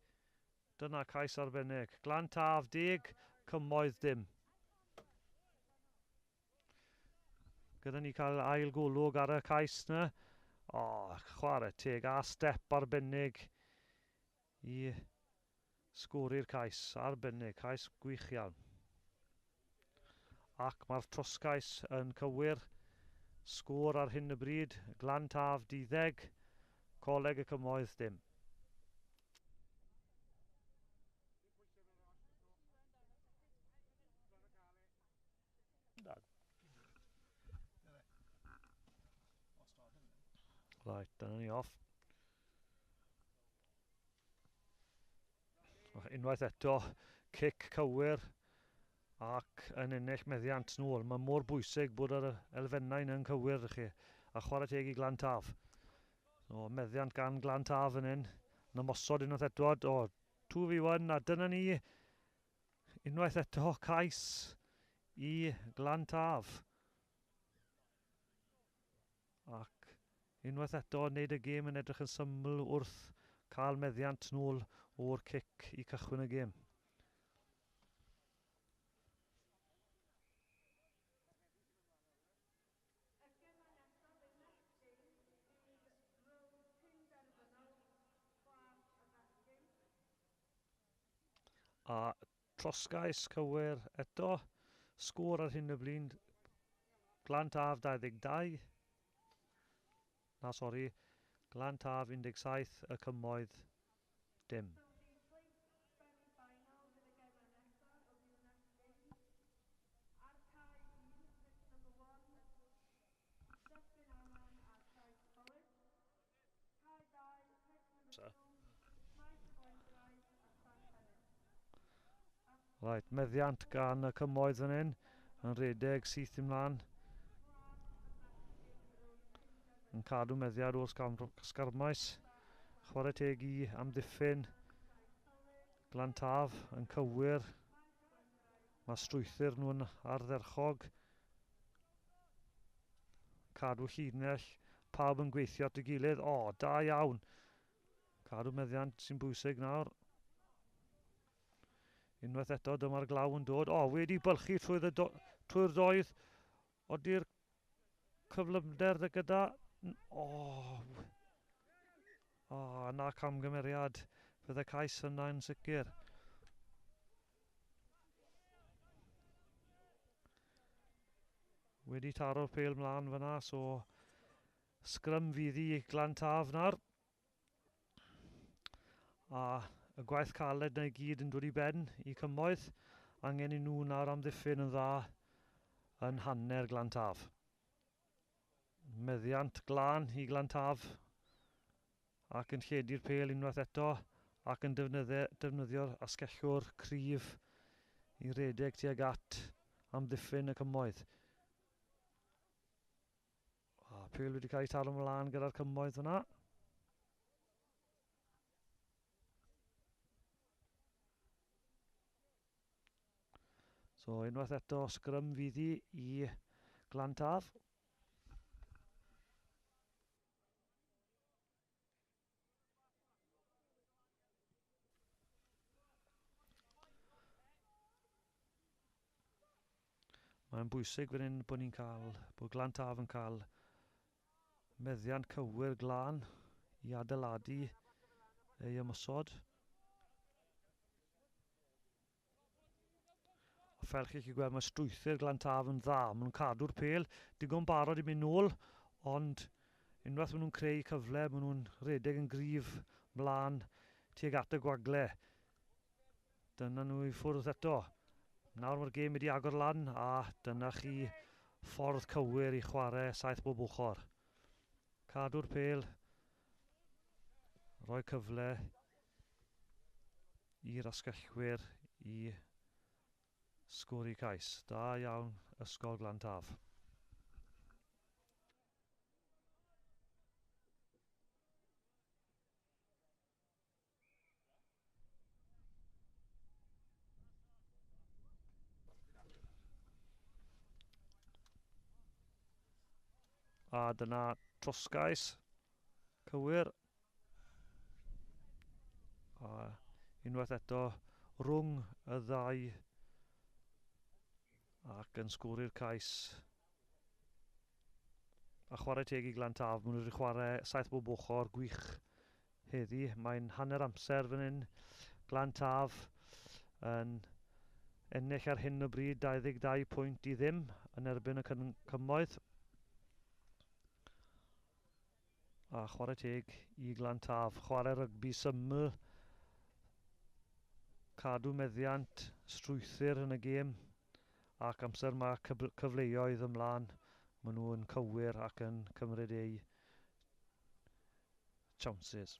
S1: Dyna cais arbennig. Glan Taf 10, Cymoedd dim. Gyda ni cael ail golwg ar y cais na. O, oh, chwarae teg a step arbennig i sgori'r cais. Arbennig, cais gwych iawn. Ac mae'r trosgais yn cywir. Sgôr ar hyn y bryd, Glan Taf 12, Coleg y Cymoedd dim. Right, dyna ni off. Unwaith eto, cic cywir ac yn ennill meddiant nôl. Mae mor bwysig bod yr elfennau yn cywir i chi, a chwarae teg i Glan Taf. So, meddiant gan Glan Taf yn hyn. Yn ymosod unwaith eto, o, 2v1, a dyna ni unwaith eto cais i Glan Taf. Ac unwaith eto, wneud y gêm yn edrych yn syml wrth cael meddiant nôl o'r cic i cychwyn y gêm. A trosgais cywir eto, sgôr ar hyn o bryd, Glan Taf 22, na sori, Glan Taf 17, y Cymoedd dim. Right, meddiant gan y Cymoedd fan hyn, yn rhedeg syth ymlaen. Yn cadw meddiad o'r sgarmais. Chwarae teg i amddiffyn. Glan Taf yn cywir. Mae strwythur nhw'n ardderchog. Cadw llinell. Pawb yn gweithio at ei gilydd. O, da iawn. Cadw meddiant sy'n bwysig nawr. Unwaith eto, dyma'r glaw yn dod. O, wedi bylchu trwy'r trwy doedd. Ody'r cyflymder gyda... O, o, na camgymeriad. Fydde cais yna'n sicr. Wedi taro'r pêl mlaen fyna, so sgrym fydd i Glan Taf nawr. A y gwaith caled na i gyd yn dod i ben i Cymoedd. Angen i nhw nawr amddiffyn yn dda yn hanner Glan Taf. Meddiant glân i Glan Taf ac yn lledu'r pêl unwaith eto ac yn defnyddio'r asgellwr cryf i redeg tuag at amddiffyn y Cymoedd. A pêl wedi cael ei taro ymlaen gyda'r Cymoedd fyna. So unwaith eto sgrym fydd hi i Glan Taf. Mae'n bwysig fan hyn bod ni'n cael, bod Glan Taf yn cael meddiant cywir glân i adeiladu ei ymosod. A fel chi gallu gweld, mae strwythur Glan Taf yn dda. Maen nhw'n cadw'r pêl, digon barod i mynd nôl, ond unwaith maen nhw'n creu cyfle, maen nhw'n rhedeg yn gryf mlaen tuag at y gwagle. Dyna nhw i ffwrdd eto. Nawr mae'r gêm wedi agor lan a dyna chi ffordd cywir i chwarae 7 bob ochr. Cadw'r pêl, rhoi cyfle i'r asgellwyr i sgori cais. Da iawn, Ysgol Glantaf. A dyna trosgais cywir. A unwaith eto rhwng y ddau ac yn sgori'r cais. A chwarae teg i Glantaf, maen nhw wedi chwarae 7 bob ochr gwych heddi. Mae'n hanner amser fan hyn. Glantaf yn ennill ar hyn o bryd 22 pwynt i ddim yn erbyn y cymoedd. A chwarae teg i Glantaf. Chwarae rygbi syml. Cadw meddiant strwythur yn y gêm. Ac amser mae cyfleoedd ymlaen, maen nhw'n cywir ac yn cymryd eu chances.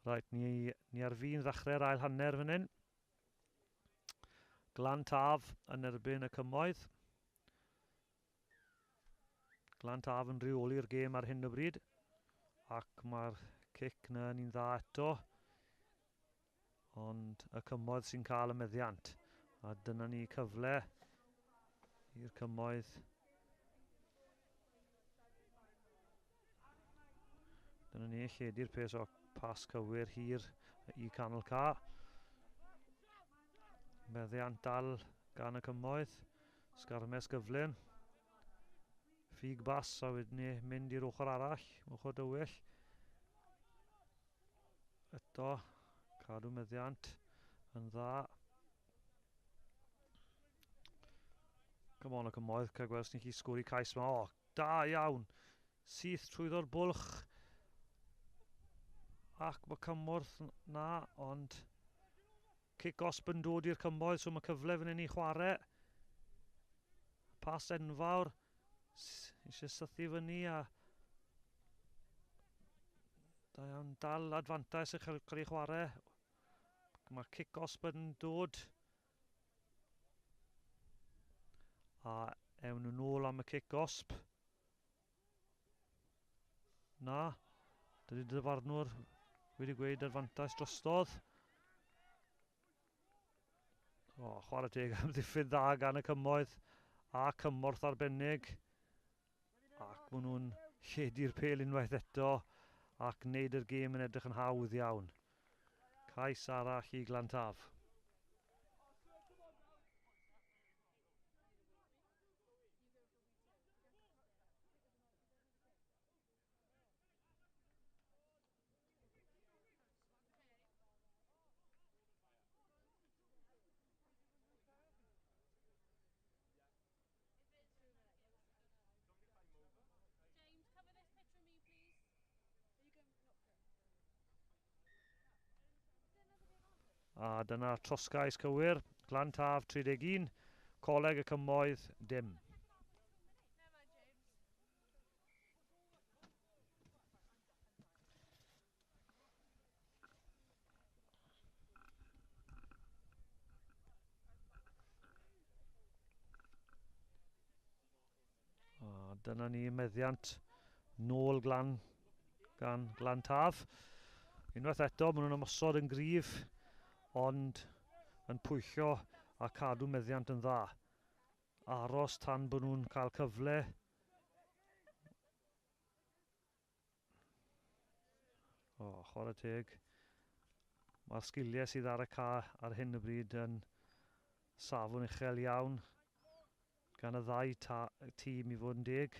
S1: Reit, ni ar fin ddechrau'r ail hanner fan hyn. Glantaf yn erbyn y cymoedd. Glantaf yn rheoli'r gêm ar hyn o bryd. Ac mae'r cic na ni'n dda eto. Ond y cymoedd sy'n cael y meddiant. A dyna ni cyfle i'r cymoedd. Dyna ni lledu'r pes o pas cywir hir i canol ca. Meddiant dal gan y cymoedd. Sgarmes gyflym. Ffug bas a wedyn ni mynd i'r ochr arall, ochr dywyll. Eto, cadw meddiant yn dda. Come on y cymoedd, cael gweld os ni'n gallu sgori cais yma. O, da iawn! Syth trwyddo'r bwlch. Ac mae cymorth na, ond cic osb yn dod i'r cymoedd, so mae cyfle fan hyn i chwarae. Pas enfawr, eisiau sythu fyny a da iawn, dal adfantais yn cael ei chwarae. Mae cic osb yn dod. A ewn nhw nôl am y cic osb. Na, dydy dyfarnwr wedi gweud adfantais drostodd. O, chwarae teg am ddiffyn dda gan y cymoedd a cymorth arbennig. Ac maen nhw'n lledu'r pêl unwaith eto ac wneud yr gêm yn edrych yn hawdd iawn. Cais arall i Glantaf. A dyna trosgais cywir, Glantaf 31, Coleg y Cymoedd dim. A dyna ni meddiant nôl glan gan Glantaf. Unwaith eto, maen nhw'n ymosod yn gryf, ond yn pwyllio a cadw meddiant yn dda. Aros tan bod nhw'n cael cyfle. O, chwarae teg. Mae'r sgiliau sydd ar y ca ar hyn o bryd yn safon uchel iawn gan y ddau tîm i fod yn deg.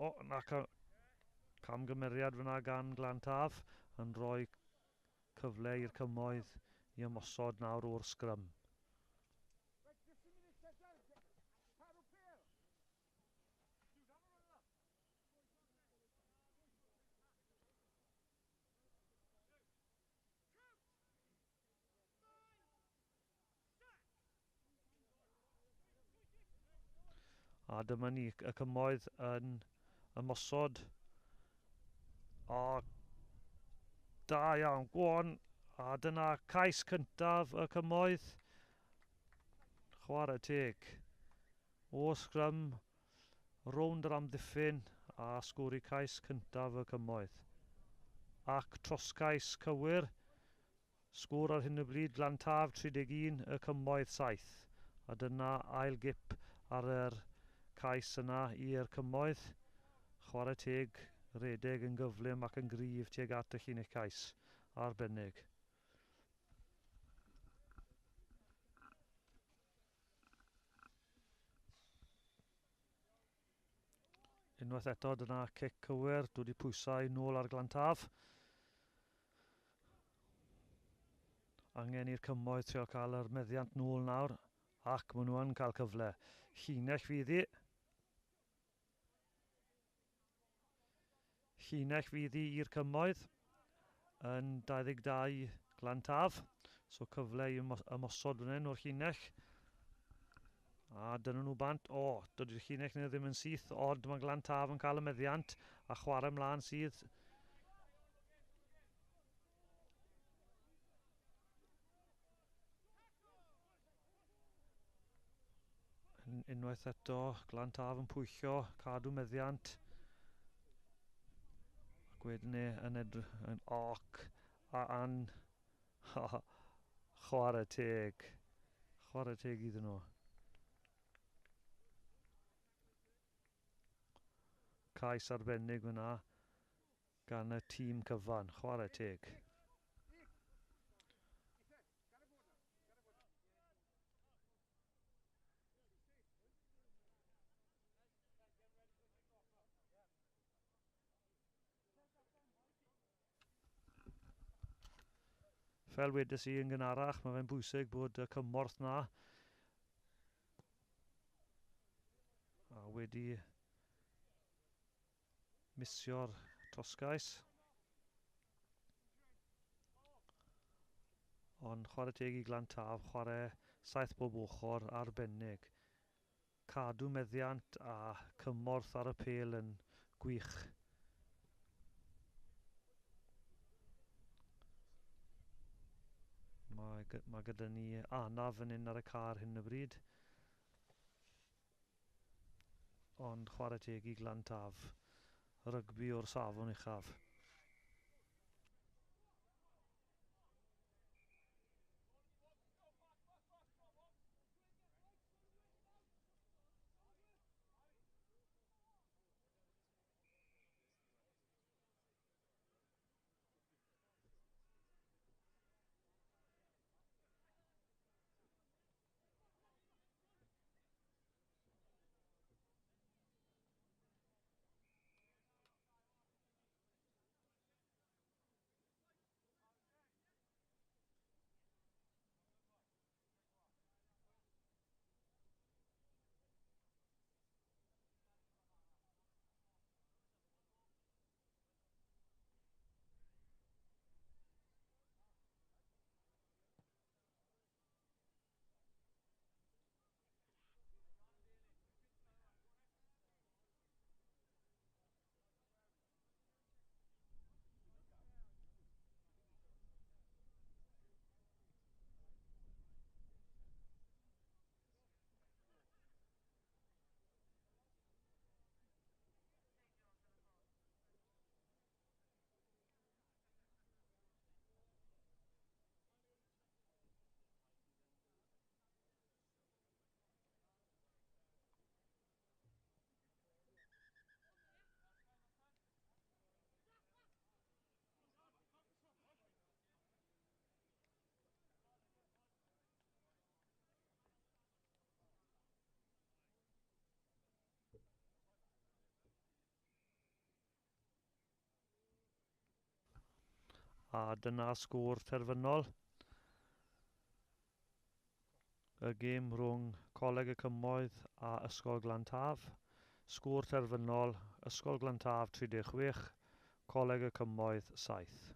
S1: O, na camgymeriad fyna gan Glantaf yn rhoi cyfle i'r cymoedd i ymosod nawr o'r sgrym. A dyma ni, y cymoedd yn ymosod. O, da iawn, gwon. A dyna cais cyntaf y cymoedd. Chwarae teg. O sgrym, rownd yr amddiffyn a sgori cais cyntaf y cymoedd. Ac trosgais cywir. Sgôr ar hyn o bryd, Glantaf 31, y cymoedd 7. A dyna ail gip ar yr cais yna i'r cymoedd. Chwarae teg, redeg yn gyflym ac yn gryf tuag at y llinell cais arbennig. Unwaith eto, dyna cic cywir, dod i pwysau nôl ar Glantaf. Angen i'r cymoedd trio cael yr meddiant nôl nawr, ac maen nhw yn cael cyfle. Llinell fydd hi. Llinell fydd hi i'r cymoedd yn 22 Glantaf. So cyfle i ymosod fan hyn o'r llinell. A dyna nhw bant. O, dydy'r llinell ni ddim yn syth, ond mae Glantaf yn cael y meddiant a chwarae ymlaen sydd. Unwaith eto, Glantaf yn pwyllio, cadw meddiant. Ac wedyn ni yn edrych yn oc a an chwarae teg. Chwarae teg iddyn nhw. Cais arbennig fyna gan y tîm cyfan. Chwarae teg. Fel wedes i yn gynharach, mae fe'n bwysig bod y cymorth na a wedi misio'r trosgais. Ond chwarae teg i Glantaf, chwarae 7 bob ochr arbennig. Cadw meddiant a cymorth ar y pêl yn gwych. Mae gyda ni anaf yn un ar y car hyn o bryd. Ond chwarae teg i Glantaf. Rygbi o'r safon uchaf. A dyna sgôr terfynol y gêm rhwng Coleg y Cymoedd a Ysgol Glantaf. Sgôr terfynol Ysgol Glantaf 36, Coleg y Cymoedd 7.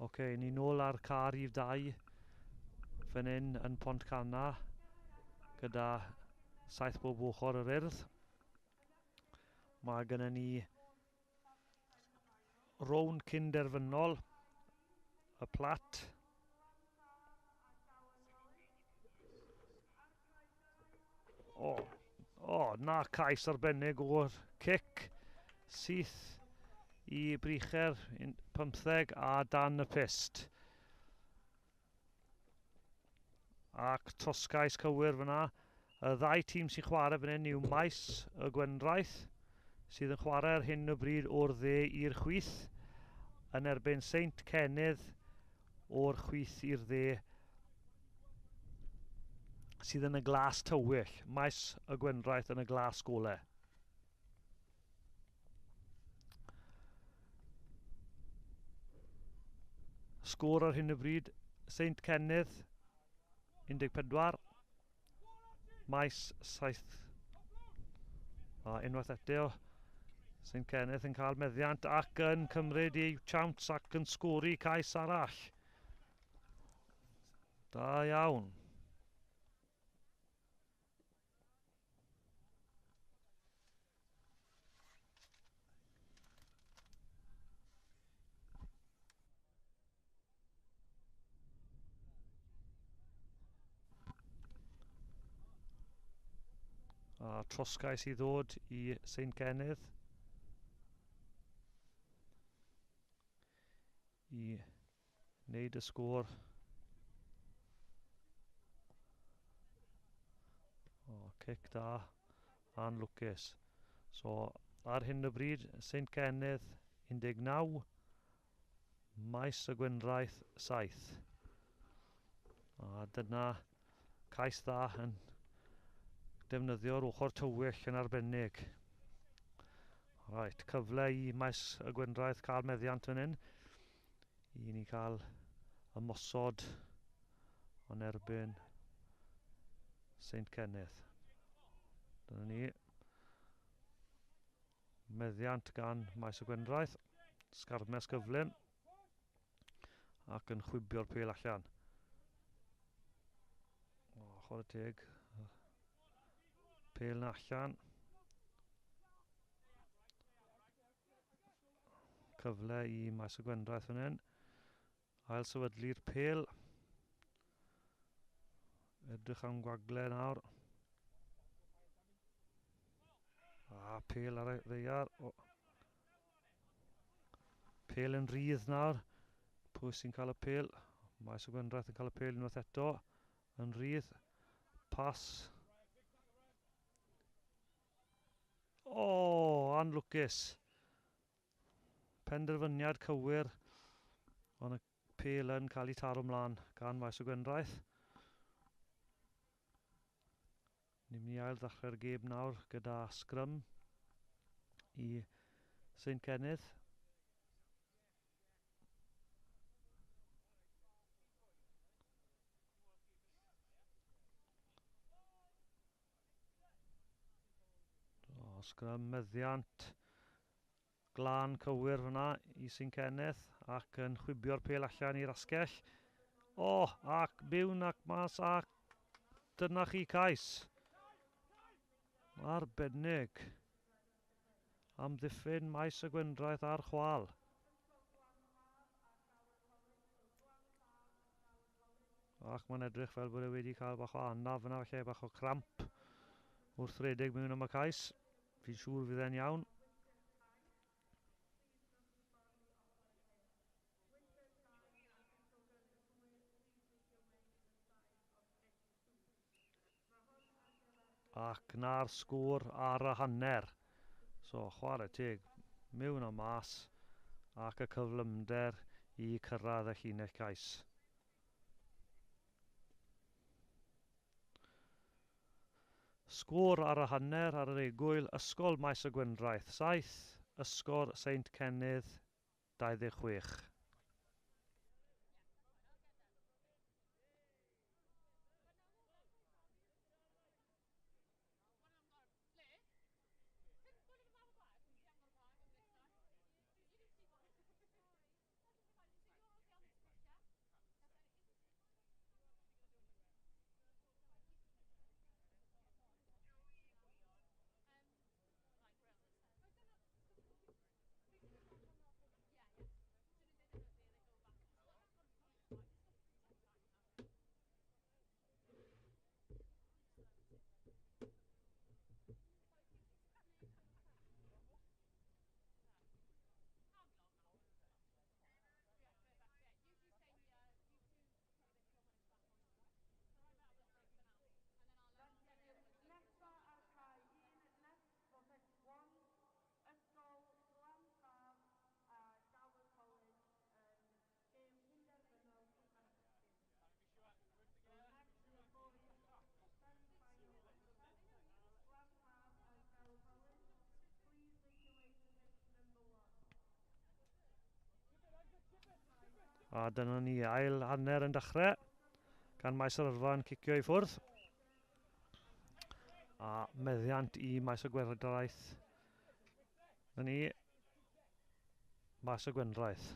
S1: Oce, ni nôl ar car rhif 2 fan hyn yn Pontcanna gyda 7 bob ochr yr Urdd. Mae gennym ni rownd cyn-derfynol y plat. O, na cais arbennig o'r cic syth i Brycher 15 a dan y pyst. Ac trosgais cywir fyna. Y ddau tîm sy'n chwarae fan hyn yw Maes y Gwendraeth, sydd yn chwarae ar hyn o bryd o'r dde i'r chwith, yn erbyn Saint Cenydd o'r chwith i'r dde, sydd yn y glas tywyll. Maes y Gwendraeth yn y glas gole. Sgôr ar hyn o bryd, Saint Cenydd 14, Maes 7. A unwaith eto, Saint Cenydd yn cael meddiant ac yn cymryd ei chance ac yn sgori cais arall. Da iawn. A trosgais i ddod i Saint Cenydd i wneud y sgôr. O, cic da, anlwcus. So, ar hyn o bryd, Saint Cenydd 19, Maes y Gwendraeth 7. A dyna cais dda yn defnyddio'r ochr tywyll yn arbennig. Right, cyfle i Maes y Gwendraeth cael meddiant fan hyn. I ni cael ymosod yn erbyn Saint Cenydd. Dyna ni. Meddiant gan Maes y Gwendraeth. Sgarmes gyflym. Ac yn chwibio'r pêl allan. O, chwarae teg. Pêl na allan. Cyfle i Maes y Gwendraeth fan hyn. Ail sefydlu'r pêl. Edrych am gwagle nawr. A pêl ar y ddaear. O. Pêl yn rhydd nawr. Pwy sy'n cael y pêl? Maes y Gwendraeth yn cael y pêl unwaith eto. Yn rhydd. Pas. O, anlwcus. Penderfyniad cywir. Ond y pêl yn cael ei taro mlaen gan Maes y Gwendraeth. Ni'n mynd i ail ddechrau'r gêm nawr gyda sgrym i Saint Cenydd. O, sgrym meddiant glân cywir fyna i Saint Cenydd ac yn chwibio'r pêl allan i'r asgell. O, ac mewn ac mas ac dyna chi cais. Arbennig. Amddiffyn Maes y Gwendraeth ar chwal. Ac mae'n edrych fel bod e wedi cael bach o anaf yna, falle bach o cramp wrth redeg mewn am y cais. Fi'n siŵr fydd e'n iawn. Ac na'r sgôr ar y hanner. So, chwarae teg, mewn a mas ac y cyflymder i cyrraedd y llinell cais. Sgôr ar y hanner ar yr egwyl, Ysgol Maes y Gwendraeth 7, Ysgol Saint Cenydd 26. A dyna ni, ail hanner yn dechrau. Gan Maes yr Yrfa yn cicio i ffwrdd. A meddiant i Maes y Gwendraeth. Na ni, Maes y Gwendraeth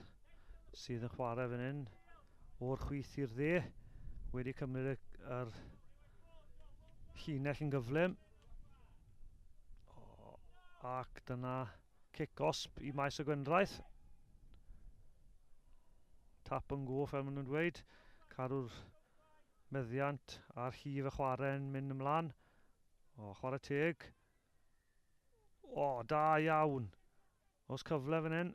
S1: sydd yn chwarae fan hyn o'r chwith i'r dde. Wedi cymryd yr llinell yn gyflym. Ac dyna cic osb i Maes y Gwendraeth. Tap yn go, fel maen nhw'n dweud. Cadw'r meddiant a'r llif y chwarae'n mynd ymlaen. O, chwarae teg. O, da iawn. Oes cyfle fan hyn.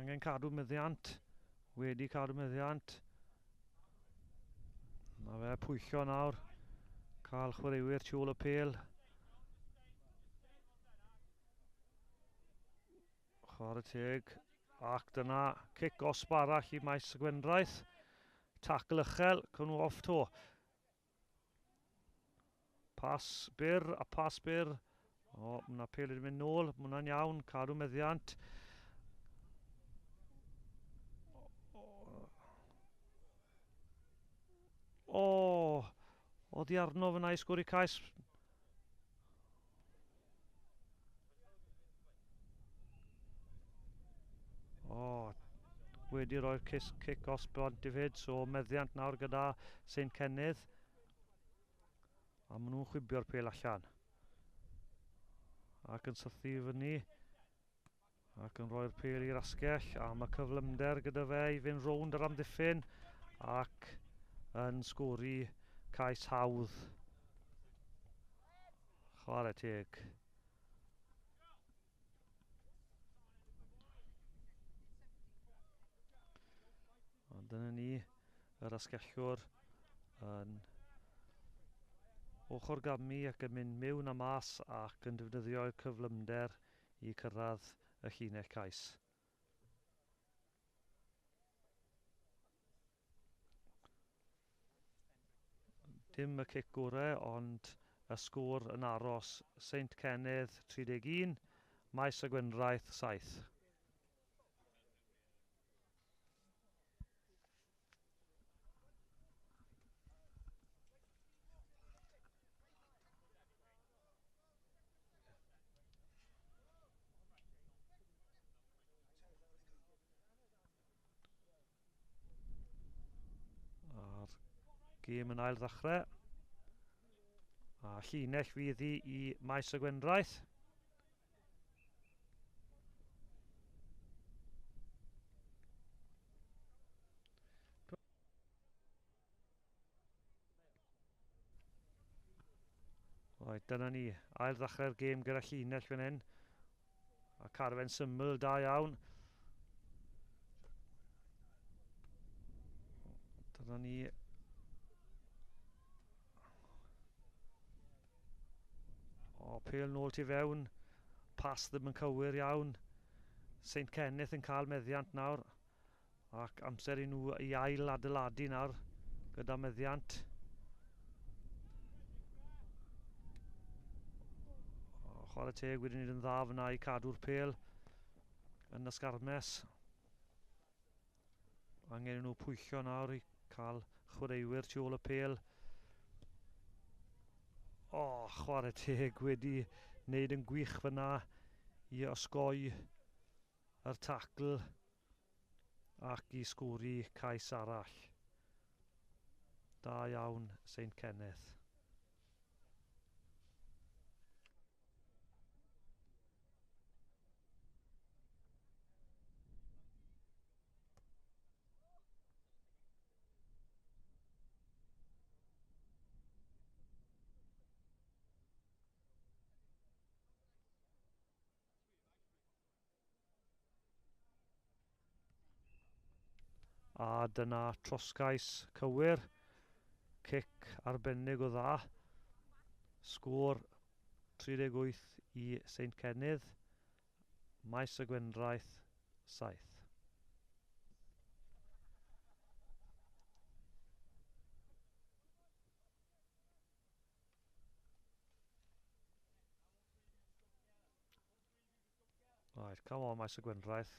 S1: Angen cadw meddiant. Wedi cadw meddiant. Na fe, pwyllo nawr. Cael chwaraewyr tu ôl y pêl. Chwarae teg. Ac dyna cic osb arall i Maes y Gwendraeth. Tacl uchel, cawn nhw off to. Pas byr a pas byr. O, mae pêl wedi mynd nôl. Mae hwnna'n iawn. Cadw meddiant. O, oddi arno fyna i sgori cais. O, wedi rhoi'r cic os bont i fyd, so meddiant nawr gyda St Cenydd. A maen nhw'n chwibio'r pêl allan. Ac yn sythu i fyny. Ac yn rhoi'r pêl i'r asgell. A mae cyflymder gyda fe i fynd rownd yr amddiffyn. Ac yn sgori cais hawdd. Chwarae teg. Ond dyna ni, yr asgellwr yn ochr gamu ac yn mynd mewn a mas ac yn defnyddio'r cyflymder i cyrraedd y llinell cais. Dim y cic gorau, ond y sgôr yn aros. St Cenydd 31, Maes y Gwendraeth 7. A'r gêm yn ail ddechrau. A llinell fydd hi i Maes y Gwendraeth. Right, dyna ni. Ail ddechrau'r gêm gyda llinell fan hyn. A carfen syml, da iawn. Dyna ni. O, pêl nôl tu fewn. Pas ddim yn cywir iawn. St Kenneth yn cael meddiant nawr. Ac amser i nhw i ail adeiladu nawr gyda meddiant. O, chwarae teg wedi wneud yn dda fyna i cadw'r pêl yn y sgarmes. Angen i nhw pwyllo nawr i cael chwaraewyr tu ôl y pêl. O, chwarae teg wedi wneud yn gwych fyna i osgoi yr tacl ac i sgori cais arall. Da iawn, St Kenneth. A dyna trosgais cywir. Cic arbennig o dda. Sgôr 38 i St Cenydd. Maes y Gwendraeth 7. Right, come on, Maes y Gwendraeth.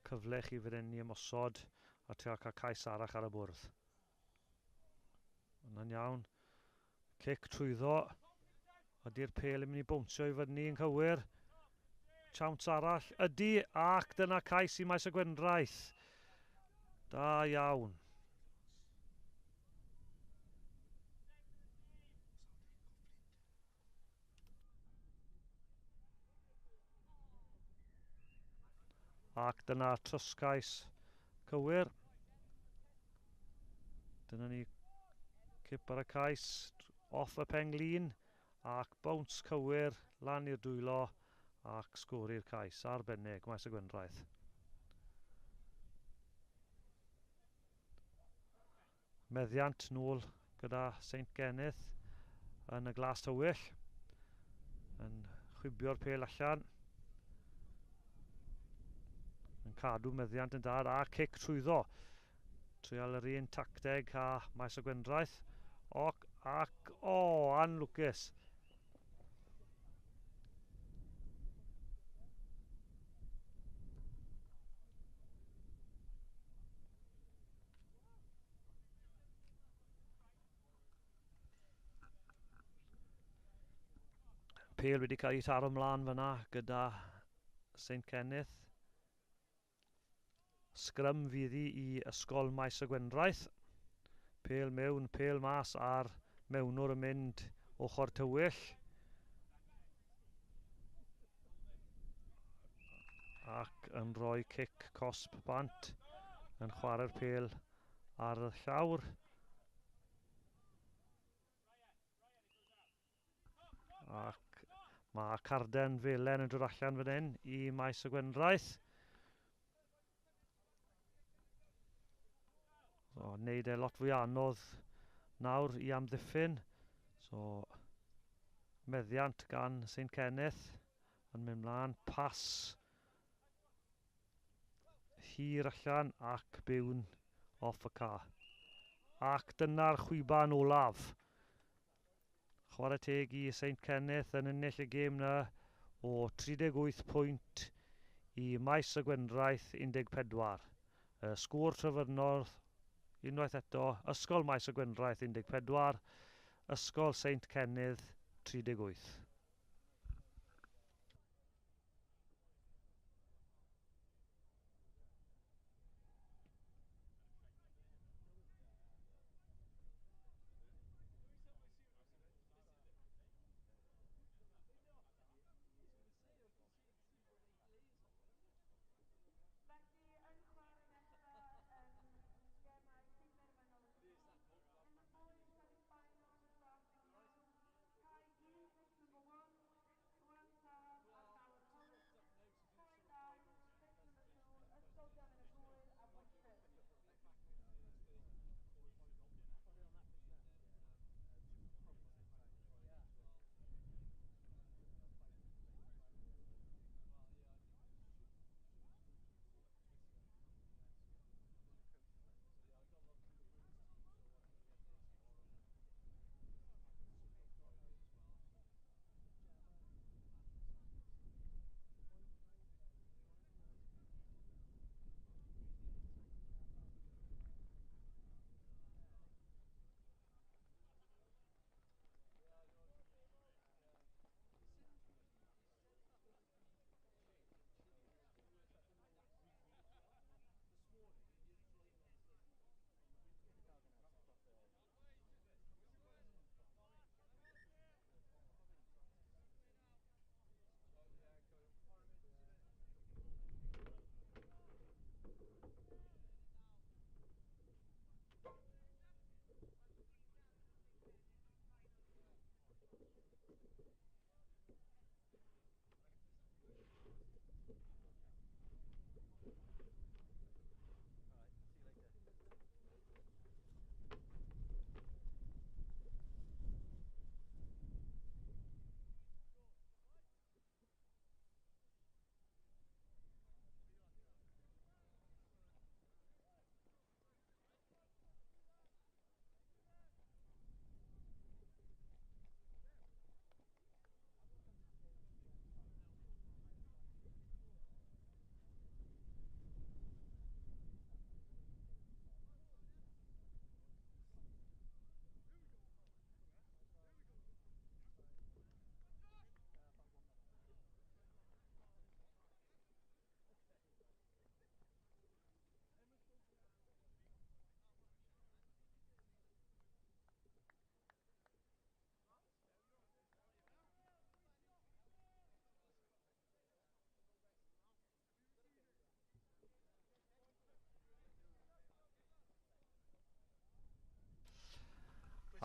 S1: Cyfle chi fan hyn i ymosod a trio cael cais arall ar y bwrdd. Yna'n iawn. Cic trwyddo. Ydy'r pêl yn mynd i bownsio i fyny yn cywir? Chawns arall. Ydy, ac dyna cais i Maes y Gwendraeth. Da iawn. Ac dyna trosgais cywir. Dyna ni cip ar y cais off y penglin ac bounce cywir lan i'r dwylo ac sgori'r cais arbennig Maes y Gwendraeth. Meddiant nôl gyda Saint Geneth yn y glas tywyll yn chwibio'r pêl allan, yn cadw meddiant yn dad a cic trwyddo. Trial yr un tacteg a Maes y Gwendraeth. Oc, ac, o, oh, anlwcus. Pêl wedi cael ei taro ymlaen fyna gyda St Kenneth. Sgrym fydd hi i Ysgol Maes y Gwendraeth. Pêl mewn, pêl mas a'r mewnwr yn mynd ochr tywyll. Ac yn rhoi cic cosb bant yn chwarae'r pêl ar y llawr. Ac mae carden felen yn dod allan fan hyn i Maes y Gwendraeth. So, wneud e lot fwy anodd nawr i amddiffyn. So, meddiant gan St Kenneth yn mynd mlaen. Pas hir allan ac byw'n off y ca. Ac dyna'r chwiban olaf. Chwarae teg i St Kenneth yn ennill y gêm na o 38 pwynt i Maes y Gwendraeth 14. Y sgôr trefynol unwaith eto, Ysgol Maes y Gwendraeth 14, Ysgol St Kenneth 38.
S2: Felly, yn chwarae nesaf yn gemau cynderfynol y tymor, in the boys semi-finals this afternoon, cae 1, number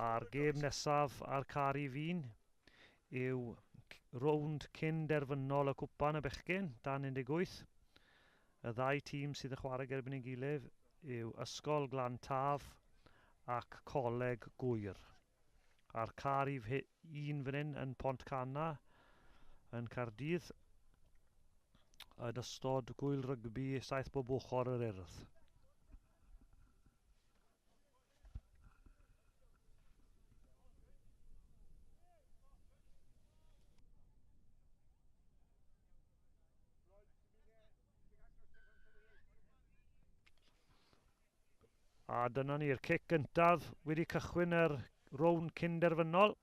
S1: A'r gêm nesaf ar car i fi'n yw rownd cyn derfynol y cwpan y bechgyn dan 18. Y ddau tîm sydd yn chwarae gerbyn ei gilydd yw Ysgol Glan Taf ac Coleg Gwyr. A'r car i un fan hyn yn Pontcanna yn Caerdydd yn ystod gwyl rygbi saith bob ochr yr Urdd. A dyna ni'r cic gyntaf wedi cychwyn yr rownd cyn-derfynol.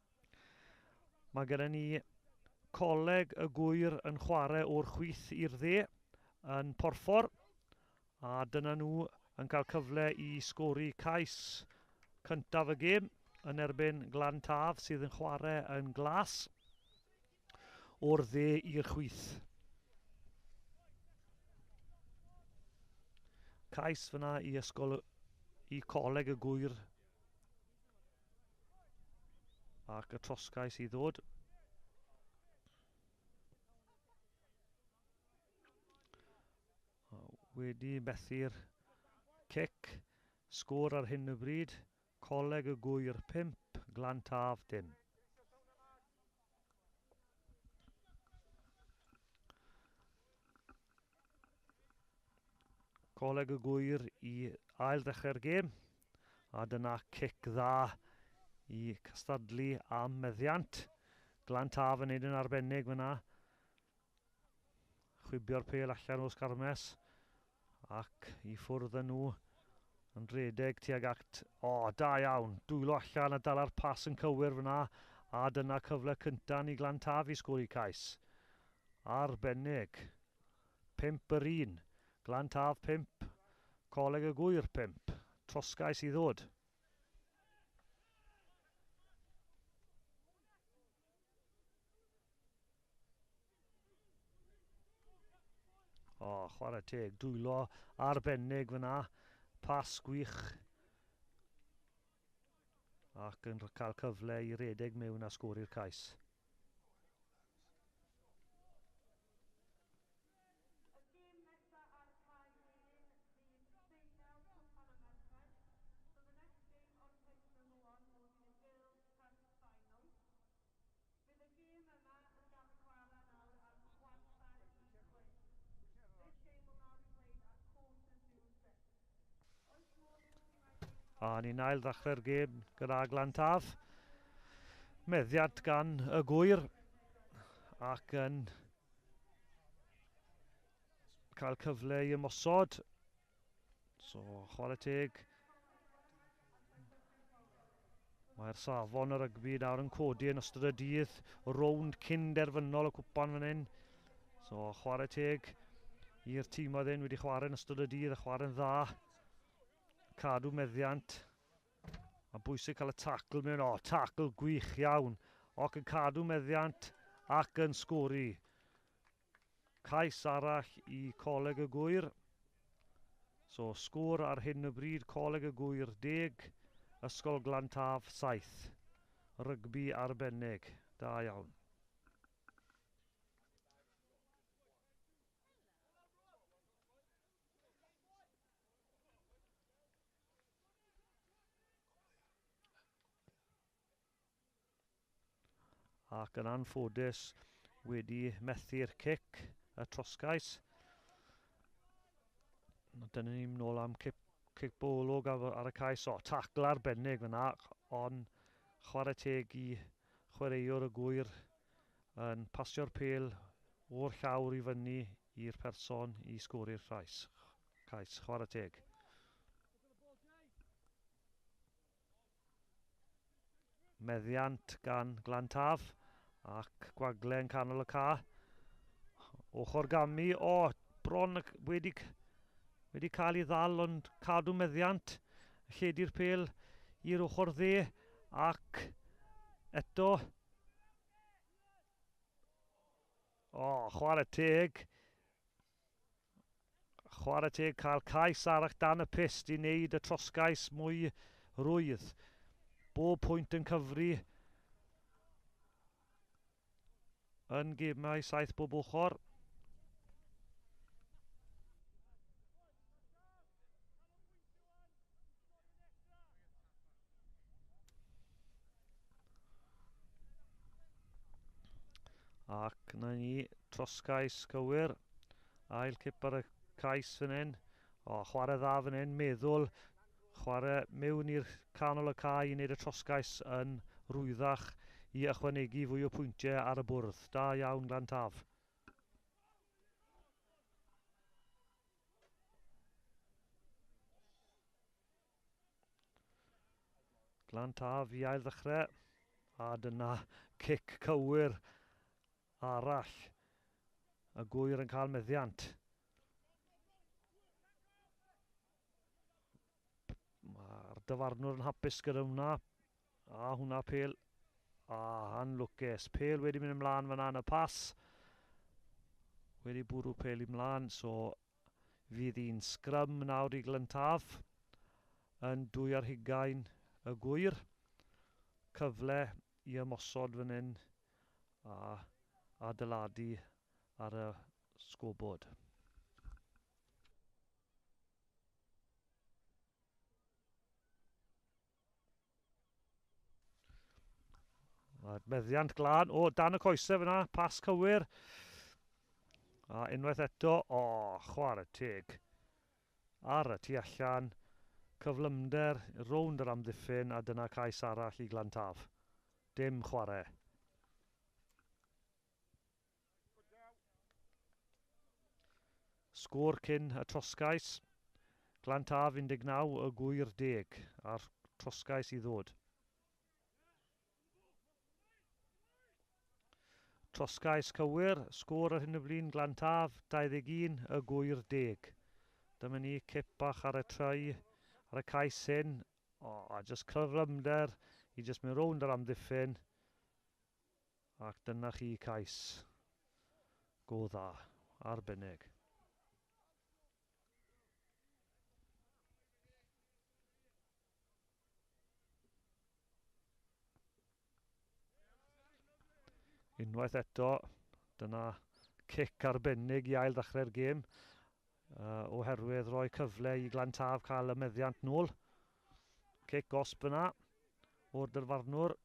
S1: Mae gyda ni Coleg y Gwyr yn chwarae o'r chwith i'r dde yn Porffor. A dyna nhw yn cael cyfle i sgori cais cyntaf y gêm yn erbyn Glan Taf sydd yn chwarae yn glas o'r dde i'r chwith. Cais fyna i ysgol i Coleg y Gwyr ac y trosgais i ddod. Wedi methu'r cic, sgôr ar hyn o bryd, Coleg y Gwyr 5, Glan Taf dim. Coleg y Gwyr i ail ddechrau'r gêm. A dyna cic dda i cystadlu am meddiant. Glan Taf yn neud yn arbennig fyna. Chwibio'r pêl allan o sgarmes ac i ffwrdd â nhw yn rhedeg tuag at... O, da iawn. Dwylo allan a dala'r pas yn cywir fyna. A dyna cyfle cyntaf ni Glan Taf i sgori cais. Arbennig. 5 yr 1. Glan Taf 5. Coleg y Gwyr 5. Trosgais i ddod. O, chwarae teg, dwylo arbennig fyna. Pas gwych. Ac yn cael cyfle i redeg mewn a sgori'r cais.
S2: Y gêm nesaf ar y cae wedyn fydd ffeinal Cwpan y Merched. So the next game on pitch number one will be the Girls Cup Final. Fydd y gêm yma yn cael ei chwarae nawr ar 5:45. This game will now be played at 5:45. Oes modd i'r timau gyd
S1: A ni'n ail ddechrau'r gêm gyda Glan Taf. Meddiant gan y Gwyr ac yn cael cyfle i ymosod. So, chwarae teg. Mae'r safon y rygbi nawr yn codi yn ystod y dydd. Rownd cyn derfynol y cwpan fan hyn. So, chwarae teg i'r tîm oedd hyn wedi chwarae yn ystod y dydd a chwarae'n dda. Cadw meddiant. A bwysig cael y tacl mewn. O, tacl gwych iawn. Ac yn cadw meddiant ac yn sgori. Cais arall i Coleg y Gwyr. So, sgôr ar hyn o bryd, Coleg y Gwyr 10, Ysgol Glan Taf 7. Rygbi arbennig. Da iawn. Ac yn anffodus wedi methu'r cic, y trosgais. Dyna ni'n nôl am cic bolwg ar y cais. O, tacl arbennig fyna, ond chwarae teg i chwaraewr y Gwyr yn pasio'r pêl o'r llawr i fyny i'r person i sgori'r cais. Cais, chwarae teg. Meddiant gan Glan Taf ac gwagle yn canol y ca. Ochr gamu, o, bron wedi cael ei ddal ond cadw meddiant. Lledu'r pêl i'r ochr dde ac eto. O, chwarae teg. Chwarae teg cael cais arall dan y pyst i wneud y trosgais mwy rwydd. Bob pwynt yn cyfri yn gemau 7 bob ochr. Ac na ni, trosgais cywir. Ail cip ar y cais fan hyn. O, chwarae dda fan hyn, meddwl. Chwarae mewn i'r canol y cae i wneud y trosgais yn rwyddach i ychwanegu fwy o pwyntiau ar y bwrdd. Da iawn, Glantaf. Glantaf i ail ddechrau. A dyna cic cywir arall. Y Gwyr yn cael meddiant. Mae'r dyfarnwr yn hapus gyda hwnna. A hwnna pel. A anlwcus. Pel wedi mynd ymlaen fyna yn y pas. Wedi bwrw pel i mlaen. So fydd hi'n sgrym nawr i Glantaf yn 22 y Gwyr. Cyfle i ymosod fan hyn a adeiladu ar y sgobod. Mae'r meddiant glân. O, dan y coesau fyna, pas cywir. A unwaith eto, o, chwarae teg. Ar y tu allan, cyflymder rownd yr amddiffyn a dyna cais arall i Glantaf. Dim chwarae. Sgôr cyn y trosgais. Glantaf 19, y Gwyr 10, a'r trosgais i ddod. Trosgais cywir, sgôr ar hyn o bryd Glantaf 21, y Gwyr 10. Dyma ni, cip bach ar y trai, ar y cais hyn. O, a jyst cyflymder i jyst mynd rownd yr amddiffyn. Ac dyna chi cais. Go dda, arbennig. Unwaith eto, dyna cic arbennig i ail ddechrau'r gêm, oherwydd rhoi cyfle i Glantaf cael y meddiant nôl. Cic gosb fyna o'r dyfarnwr,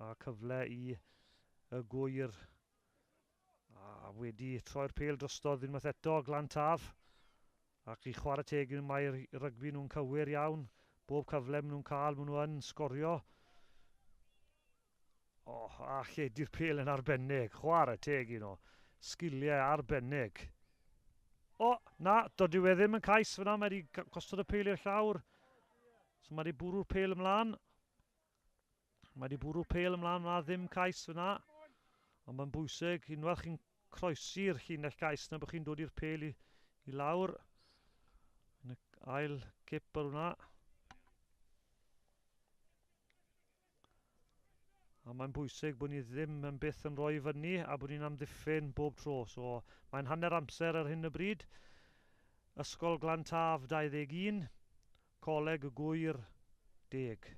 S1: a cyfle i y Gwyr. A wedi troi'r pêl drostodd unwaith eto, Glantaf. Ac i chwarae teg mae'r rygbi nhw'n cywir iawn. Bob cyfle maen nhw'n cael, maen nhw yn sgorio. O, a lledu'r pêl yn arbennig. Chwarae teg i nhw. Sgiliau arbennig. O, na, dyw e ddim yn cais fyna. Mae wedi gosod y pêl i'r llawr. So mae wedi bwrw'r pêl ymlaen. Mae wedi bwrw'r pêl ymlaen, na ddim cais fyna. Ond mae'n bwysig, unwaith chi'n croesi'r llinell gais yna, bod chi'n dod i'r pêl i lawr. Yn y ail cip ar hwnna. A mae'n bwysig bod ni ddim yn byth yn rhoi fyny a bod ni'n amddiffyn bob tro. So mae'n hanner amser ar hyn o bryd. Ysgol Glantaf 21, Coleg y Gwyr 10.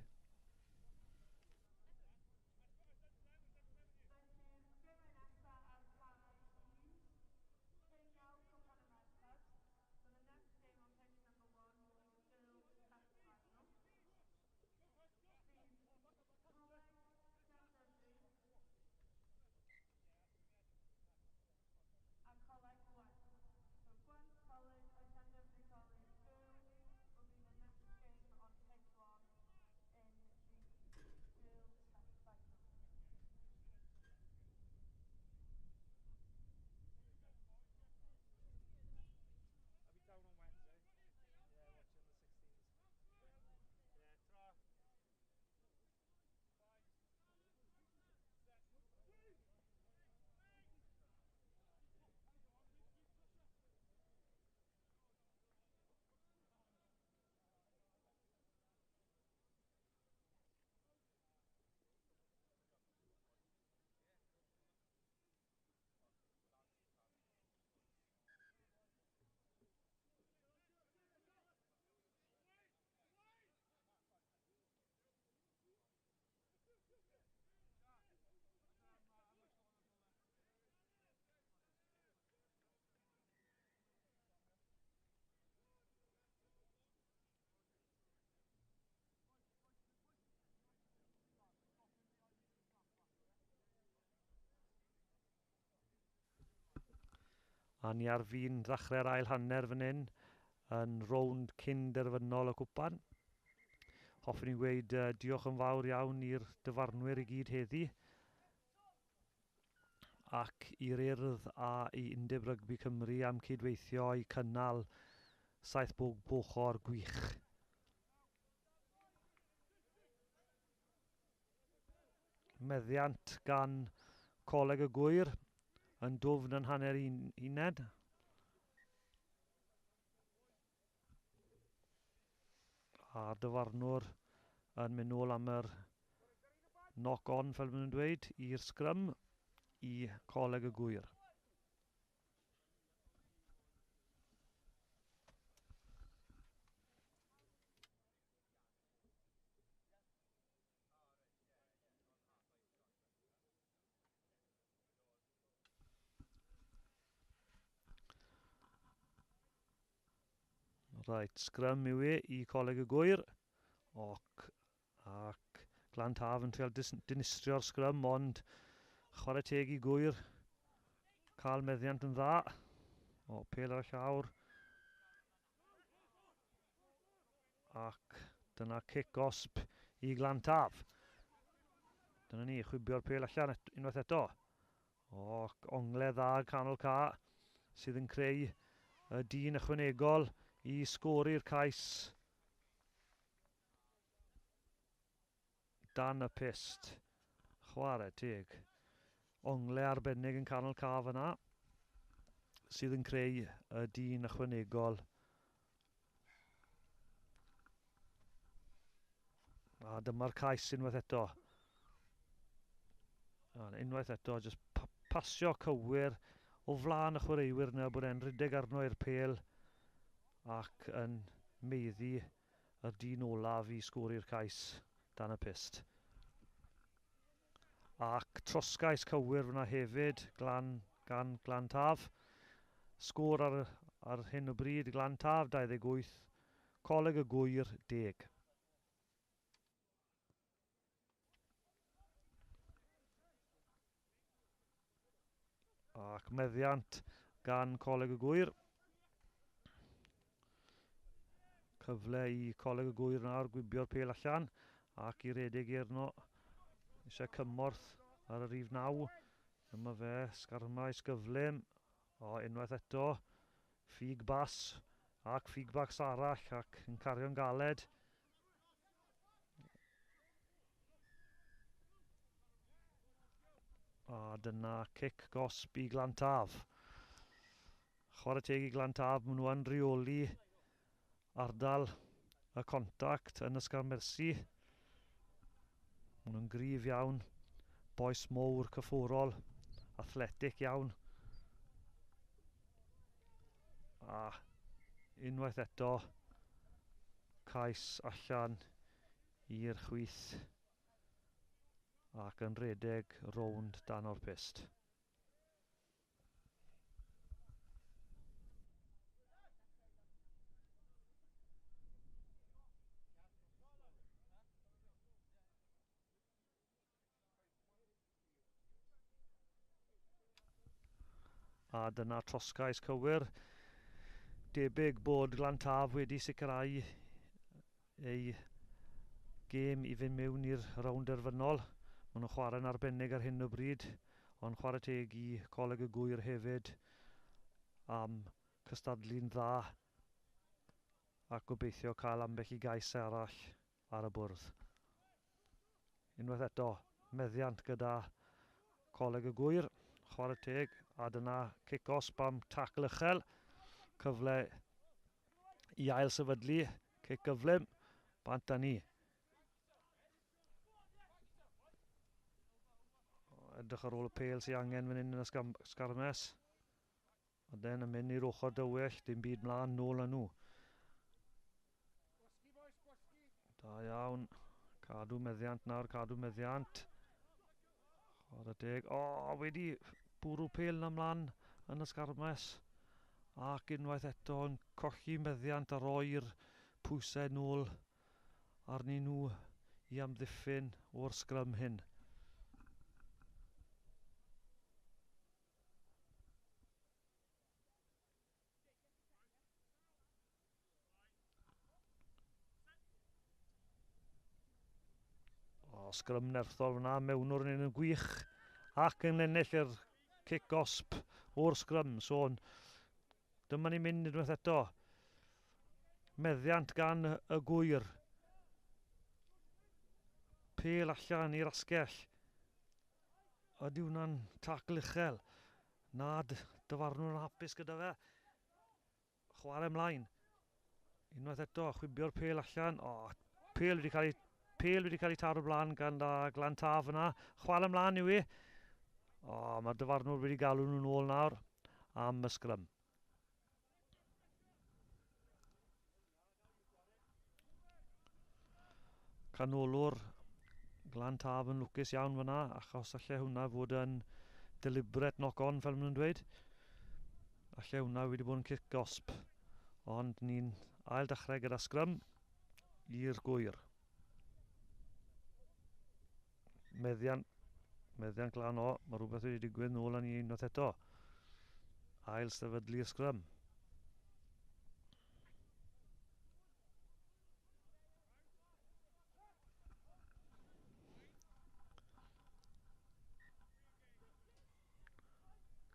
S1: A ni ar fin ddechrau'r ail hanner fan hyn yn rownd cyn derfynol y cwpan. Hoffwn i weud diolch yn fawr iawn i'r dyfarnwyr i gyd heddi ac i'r Urdd a i Undeb Rygbi Cymru am cydweithio i cynnal saith bob ochr gwych. Meddiant gan Coleg y Gwyr yn dwfn yn hanner un uned. A'r dyfarnwr yn mynd nôl am yr knock-on, fel maen nhw'n dweud, i'r sgrym i Coleg y Gwyr. Reit, sgrym yw e i Coleg y Gwyr. Oc, ac Glan Taf yn trial dinistrio'r sgrym, ond chwarae teg i Gwyr. Cael meddiant yn dda. O, pêl ar y llawr. Ac dyna cic gosb i Glan Taf. Dyna ni, chwibio'r pêl allan unwaith eto. O, ongle dda canol ca sydd yn creu y dyn ychwanegol i sgori'r cais dan y pyst. Chwarae teg. Ongle arbennig yn canol ca fyna sydd yn creu y dyn ychwanegol. A dyma'r cais unwaith eto. A unwaith eto, jyst pasio cywir o flaen y chwaraewyr yna bod e'n rhedeg arno i'r pêl ac yn meiddi y dyn olaf i sgori'r cais dan y pyst. Ac trosgais cywir fyna hefyd gan Glan Taf. Sgôr ar hyn o bryd, Glan Taf 28, Coleg y Gwyr 10. Ac meddiant gan Coleg y Gwyr. Cyfle i Coleg y Gwyr nawr gwibio'r pêl allan ac i redeg i'r no. Eisiau cymorth ar y rhif 9. Dyma fe, sgarmais gyflym. O, unwaith eto, ffug bas ac ffug bas arall ac yn cario'n galed. A dyna cic gosb i Glan Taf. Chwarae teg i Glan Taf, maen nhw yn rheoli ardal y contact yn y sgarmersi. Maen nhw'n gryf iawn, boes mowr cyfforol, athletic iawn. A unwaith eto, cais allan i'r chwith ac yn rhedeg rownd dan o'r pyst. A dyna trosgais cywir. Debyg bod Glan Taf wedi sicrhau ei gêm i fynd mewn i'r rownd derfynol. Maen nhw'n chwarae'n arbennig ar hyn o bryd, ond chwarae teg i Coleg y Gwyr hefyd am cystadlu'n dda ac gobeithio cael ambell i gais arall ar y bwrdd. Unwaith eto, meddiant gyda Coleg y Gwyr, chwarae teg, a dyna cic-osb am tacl uchel. Cyfle i ail sefydlu, cic gyflym, bant â ni. Edrych ar ôl y pêl sy'n angen fan hyn yn y sgarmes. A den yn mynd i'r ochr dywyll, dim byd mlaen, nôl â nhw. Da iawn. Cadw meddiant nawr, cadw meddiant. Chwarae teg. O, wedi bwrw pêl na mlaen yn y sgarmes. Ac unwaith eto yn colli meddiant a roi'r pwysau nôl arnyn nhw i amddiffyn o'r sgrym hyn. O, sgrym nerthol fyna, mewnwr yn un yn gwych ac yn ennill yr cic gosb o'r sgrym. So, dyma ni'n mynd unwaith eto. Meddiant gan y Gwyr. Pêl allan i'r asgell. Ydy hwnna'n tacl uchel? Nad dyfarnwr yn hapus gyda fe. Chwarae ymlaen. Unwaith eto, chwibio'r pêl allan. O, pêl wedi cael ei, pêl wedi cael ei taro blaen gan da Glan Taf yna. Chwarae ymlaen yw i. O, mae'r dyfarnwr wedi galw nhw'n ôl nawr am y sgrym. Canolwr Glan Taf yn lwcus iawn fyna, achos allai hwnna fod yn deliberate knock-on, fel maen nhw'n dweud. Allai hwnna wedi bod yn cic gosb. Ond ni'n ail dechrau gyda sgrym i'r Gwyr. Meddiant, meddiant glan o, mae rhywbeth wedi digwydd nôl â ni unwaith eto. Ail sefydlu'r sgrym.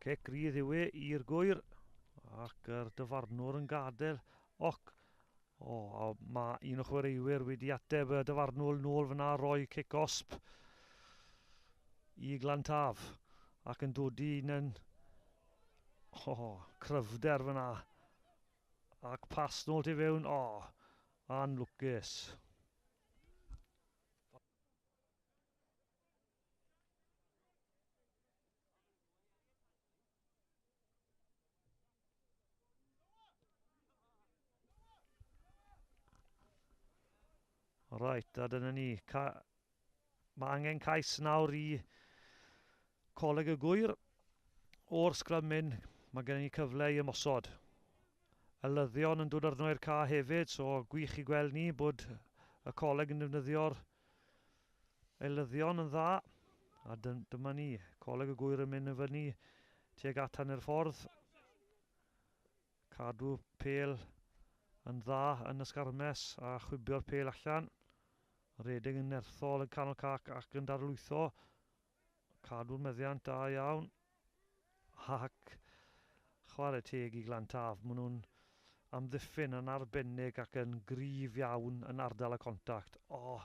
S1: Cic rydd yw e i'r Gwyr ac yr dyfarnwr yn gadael. Och, o, a mae un o chwaraewyr wedi ateb y dyfarnwr nôl fyna roi cic osb i Glan Taf ac yn dod i un yn oh, cryfder fyna ac pas nôl tu fewn, o, oh, anlwcus. Reit, a dyna ni. Ca mae angen cais nawr i Coleg y Gwyr. O'r sgrym hyn, mae gen i cyfle i ymosod. Elyddion yn dod arno i'r ca hefyd, so gwych i gweld ni bod y coleg yn defnyddio'r eilyddion yn dda. A dyma ni, Coleg y Gwyr yn mynd yn fyny tuag at hanner ffordd. Cadw pêl yn dda yn y sgarmes a chwibio'r pêl allan. Redeg yn nerthol yn canol cac ac yn darlwytho. Cadw'r meddiant da iawn. Ac chwarae teg i Glan Taf. Maen nhw'n amddiffyn yn arbennig ac yn gryf iawn yn ardal y contact. O,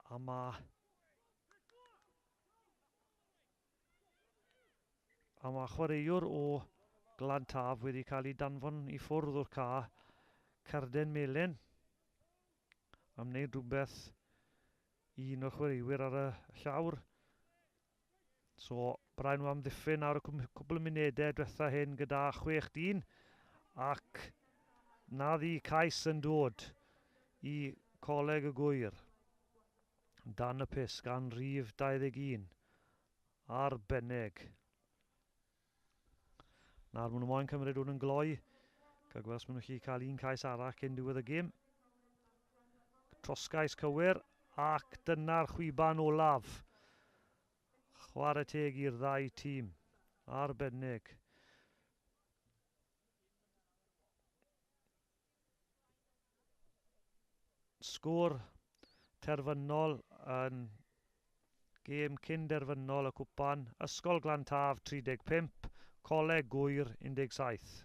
S1: a mae A mae chwaraewr o Glan Taf wedi cael ei danfon i ffwrdd o'r ca, Carden Melyn, am wneud rhywbeth i un o'r chwaraewyr ar y llawr. So, braidd nhw amddiffyn ar y cwbl o munudau diwetha hyn gyda 6 dyn, ac na ddi cais yn dod i Coleg y Gwyr. Dan y pys gan rif 21. Arbennig. Nawr, maen nhw moyn cymryd hwn yn gloi. Cael gweld os maen nhw'n gallu cael un cais arall cyn diwedd y gêm. Trosgais cywir, ac dyna'r chwiban olaf. Chwarae teg i'r ddau tîm. Arbennig. Sgôr terfynol yn gêm cyn derfynol y cwpan. Ysgol Glan Taf 35, Coleg Gwyr 17.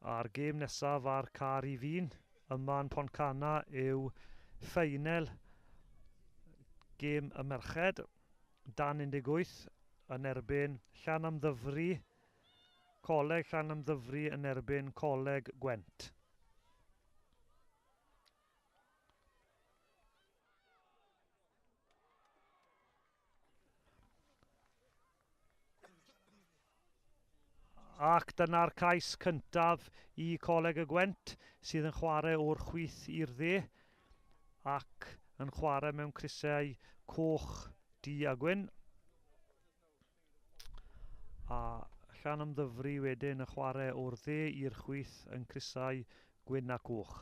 S1: A'r gêm nesaf ar car i fi'n yma yn Pontcanna yw ffeinel gêm y merched dan 18 yn erbyn Llanymddyfri, Coleg Llanymddyfri yn erbyn Coleg Gwent. Ac dyna'r cais cyntaf i Coleg y Gwent sydd yn chwarae o'r chwith i'r dde ac yn chwarae mewn crysau coch, du a gwyn. A Llanymddyfri wedyn yn chwarae o'r dde i'r chwith yn crysau gwyn a coch.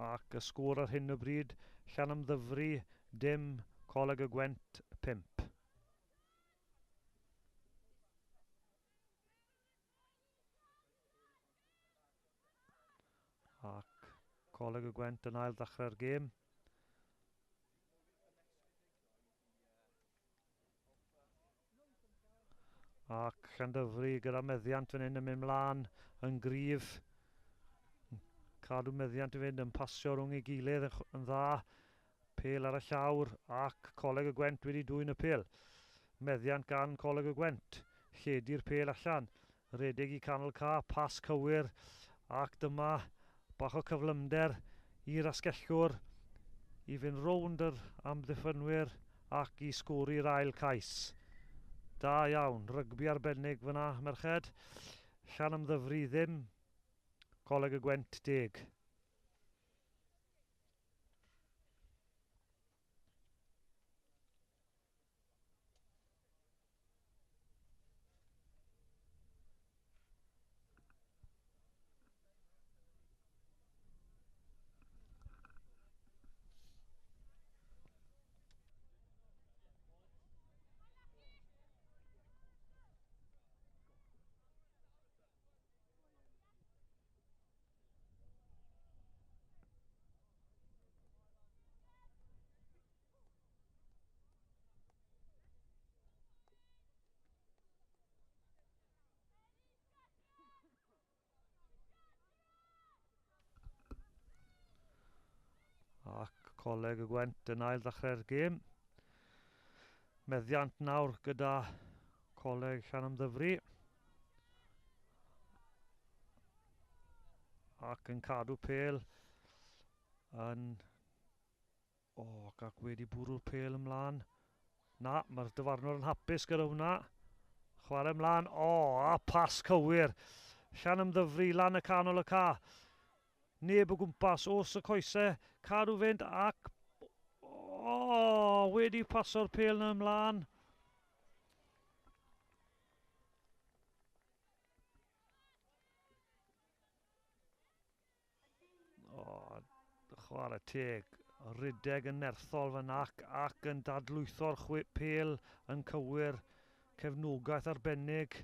S1: Ac y sgôr ar hyn o bryd, Llanymddyfri dim, Coleg y Gwent 5. Ac Coleg y Gwent yn ail ddechrau'r gêm. Ac Llandyfri gyda meddiant fan hyn yn mynd mlaen yn gryf. Cadw meddiant i fynd yn pasio rhwng ei gilydd yn dda. Pêl ar y llawr ac Coleg y Gwent wedi dwyn y pêl. Meddiant gan Coleg y Gwent. Lledu'r pêl allan. Redeg i canol ca, pas cywir ac dyma bach o cyflymder i'r asgellwr i fynd rownd yr amddiffynwyr ac i sgori'r ail cais. Da iawn, rygbi arbennig fyna, merched. Llanymddyfri ddim, Coleg y Gwent 10. Ac Coleg y Gwent yn ail ddechrau'r gêm. Meddiant nawr gyda Coleg Llanymddyfri. Ac yn cadw pêl yn... O, ac wedi bwrw'r pêl ymlaen. Na, mae'r dyfarnwr yn hapus gyda hwnna. Chwarae ymlaen. O, a pas cywir. Llanymddyfri lan y canol y ca. Neb o gwmpas, os y coesau, cadw fynd ac... O, wedi paso'r pêl yna ymlaen. O, chwarae teg. Rhedeg yn nerthol fan ac, ac yn dadlwytho'r pêl yn cywir. Cefnogaeth arbennig.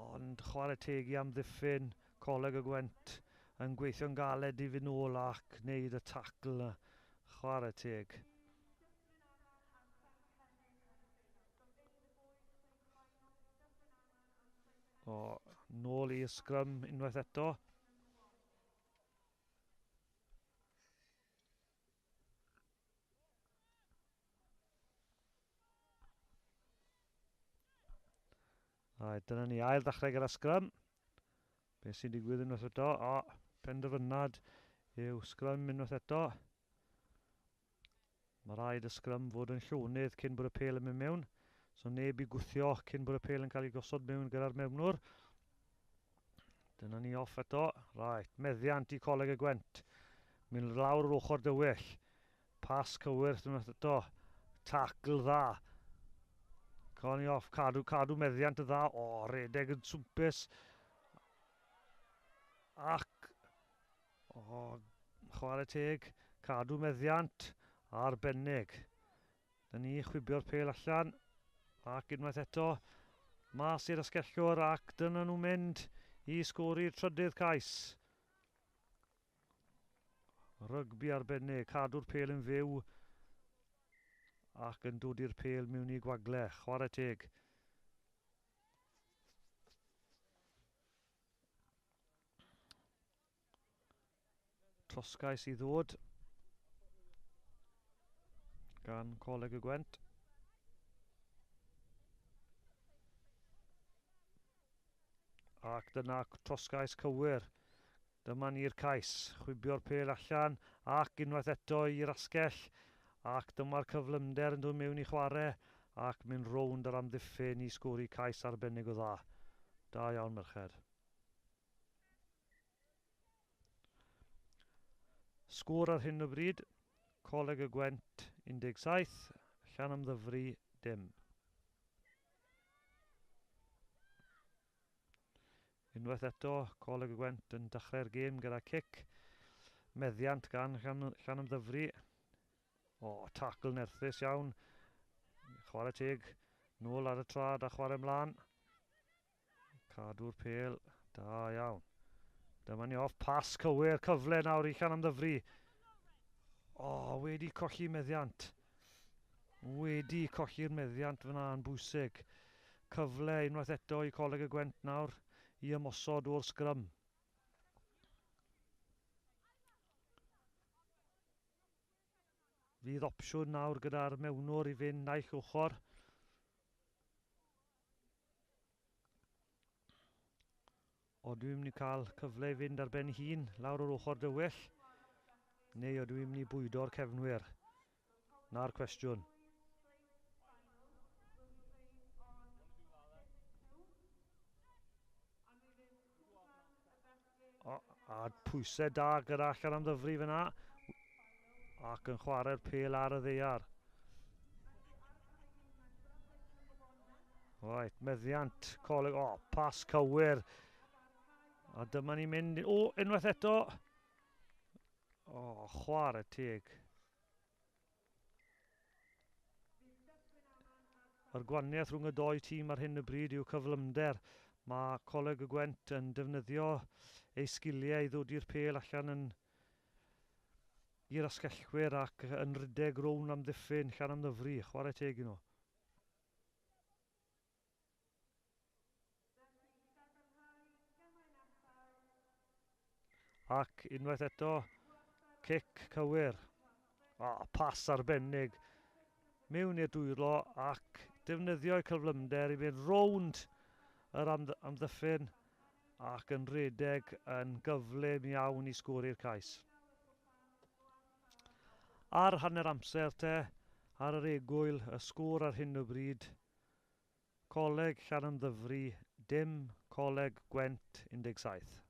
S1: Ond chwarae teg i amddiffyn Coleg y Gwent yn gweithio'n galed i fynd nôl ac wneud y tacl yna. Chwarae teg. O, nôl i sgrym unwaith eto. Right, dyna ni ail ddechrau gyda sgrym. Be sy'n digwydd unwaith eto? O, penderfynad yw sgrym unwaith eto. Mae rhaid y sgrym fod yn llonydd cyn bod y pêl yn mynd mewn. So neb i gwthio cyn bod y pêl yn cael ei gosod mewn gyda'r mewnwr. Dyna ni off eto. Right, meddiant i Coleg y Gwent. Mynd lawr yr ochr dywyll. Pas cywir unwaith eto. Tacl dda. Con i off, cadw, cadw meddiant y dda. O, redeg yn swmpus. Ac, o, chwarae teg, cadw meddiant arbennig. Dyna ni chwibio'r pêl allan. Ac unwaith eto, mas i'r asgellwr ac dyna nhw'n mynd i sgori'r trydydd cais. Rygbi arbennig, cadw'r pêl yn fyw ac yn dod i'r pêl mewn i gwagle. Chwarae teg. Trosgais i ddod gan Coleg y Gwent. Ac dyna trosgais cywir. Dyma ni'r cais. Chwibio'r pêl allan ac unwaith eto i'r asgell. Ac dyma'r cyflymder yn dod mewn i chwarae ac mynd rownd yr amddiffyn i sgori cais arbennig o dda. Da iawn, merched. Sgôr ar hyn o bryd, Coleg y Gwent 17, Llanymddyfri dim. Unwaith eto, Coleg y Gwent yn dechrau'r gêm gyda cic. Meddiant gan Llanymddyfri. O, tacl nerthus iawn. Chwarae teg. Nôl ar y trad a chwarae mlaen. Cadw'r pêl. Da iawn. Dyma ni off. Pas cywir. Cyfle nawr i Llanymddyfri. O, wedi colli meddiant. Wedi colli'r meddiant fyna yn bwysig. Cyfle unwaith eto i Coleg y Gwent nawr i ymosod o'r sgrym. Fydd opsiwn nawr gyda'r mewnwr i fynd naill ochr. O, dwi'n mynd i cael cyfle i fynd ar ben hun lawr o'r ochr dywyll, neu o dwi'n mynd i bwydo'r cefnwyr? Na'r cwestiwn. O, a pwysau da gyda allan am ddyfru fyna. Ac yn chwarae'r pêl ar y ddaear. Right, meddiant, coleg, o, pas cywir. A dyma ni'n mynd, o, unwaith eto. O, chwarae teg. Yr gwahaniaeth rhwng y doi tîm ar hyn o bryd yw cyflymder. Mae Coleg y Gwent yn defnyddio ei sgiliau i ddod i'r pêl allan yn i'r asgellwyr ac yn rhedeg rown amddiffyn Llanymddyfri. Chwarae teg i nhw. Ac unwaith eto, cic cywir. O, pas arbennig. Mewn i'r dwylo ac defnyddio'i cyflymder i fynd rownd yr amddiffyn ac yn rhedeg yn gyflym iawn i sgori'r cais. Ar hanner amser te, ar yr egwyl, y sgôr ar hyn o bryd, Coleg Llanymddyfri, dim, Coleg Gwent 17.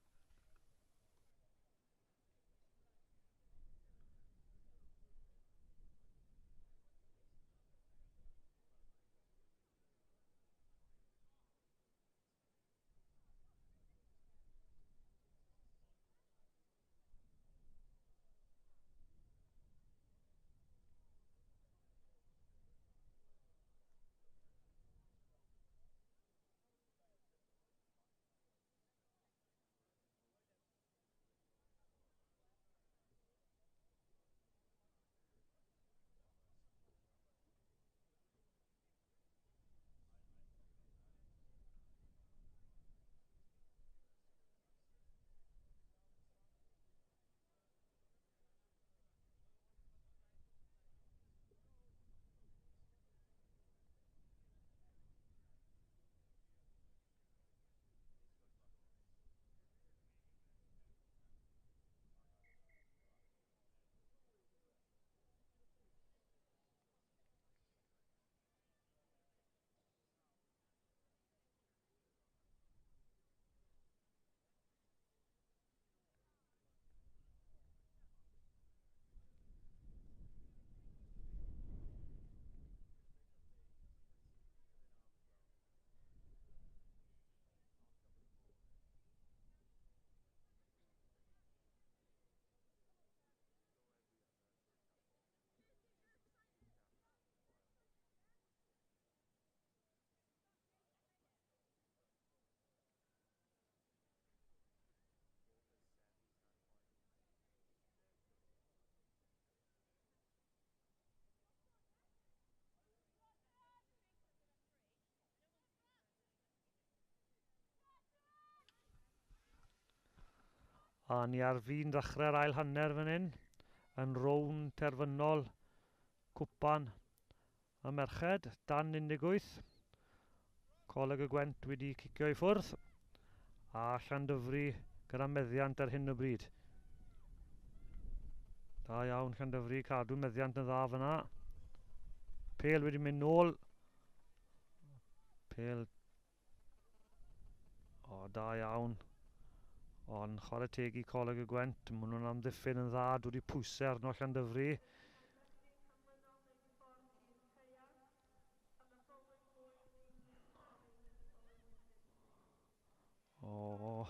S1: A ni ar fin ddechrau'r ail hanner fan hyn, yn rownd terfynol cwpan y merched, dan 18. Coleg y Gwent wedi cicio i ffwrdd, a Llandyfri gyda meddiant ar hyn o bryd. Da iawn Llandyfri, cadw meddiant yn dda fyna. Pêl wedi mynd nôl. Pêl. O, da iawn. Ond chwarae teg i Coleg y Gwent, maen nhw'n amddiffyn yn dda, dod i pwysau arno Llandyfri. O,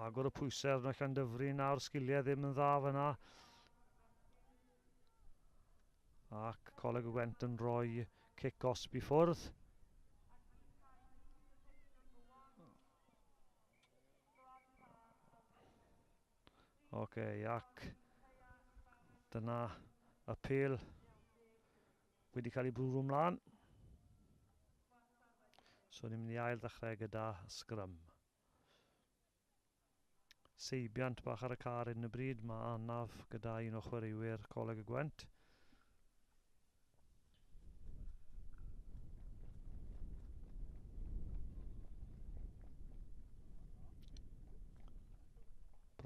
S1: agor y pwysau arno Llandyfri nawr, sgiliau ddim yn dda fyna. Ac Coleg y Gwent yn rhoi cic osb i ffwrdd. Oce, ac dyna y pêl wedi cael ei bwrw ymlaen. So ni'n mynd i ail ddechrau gyda sgrym. Seibiant bach ar y car yn y bryd, mae anaf gyda un o chwaraewyr Coleg y Gwent.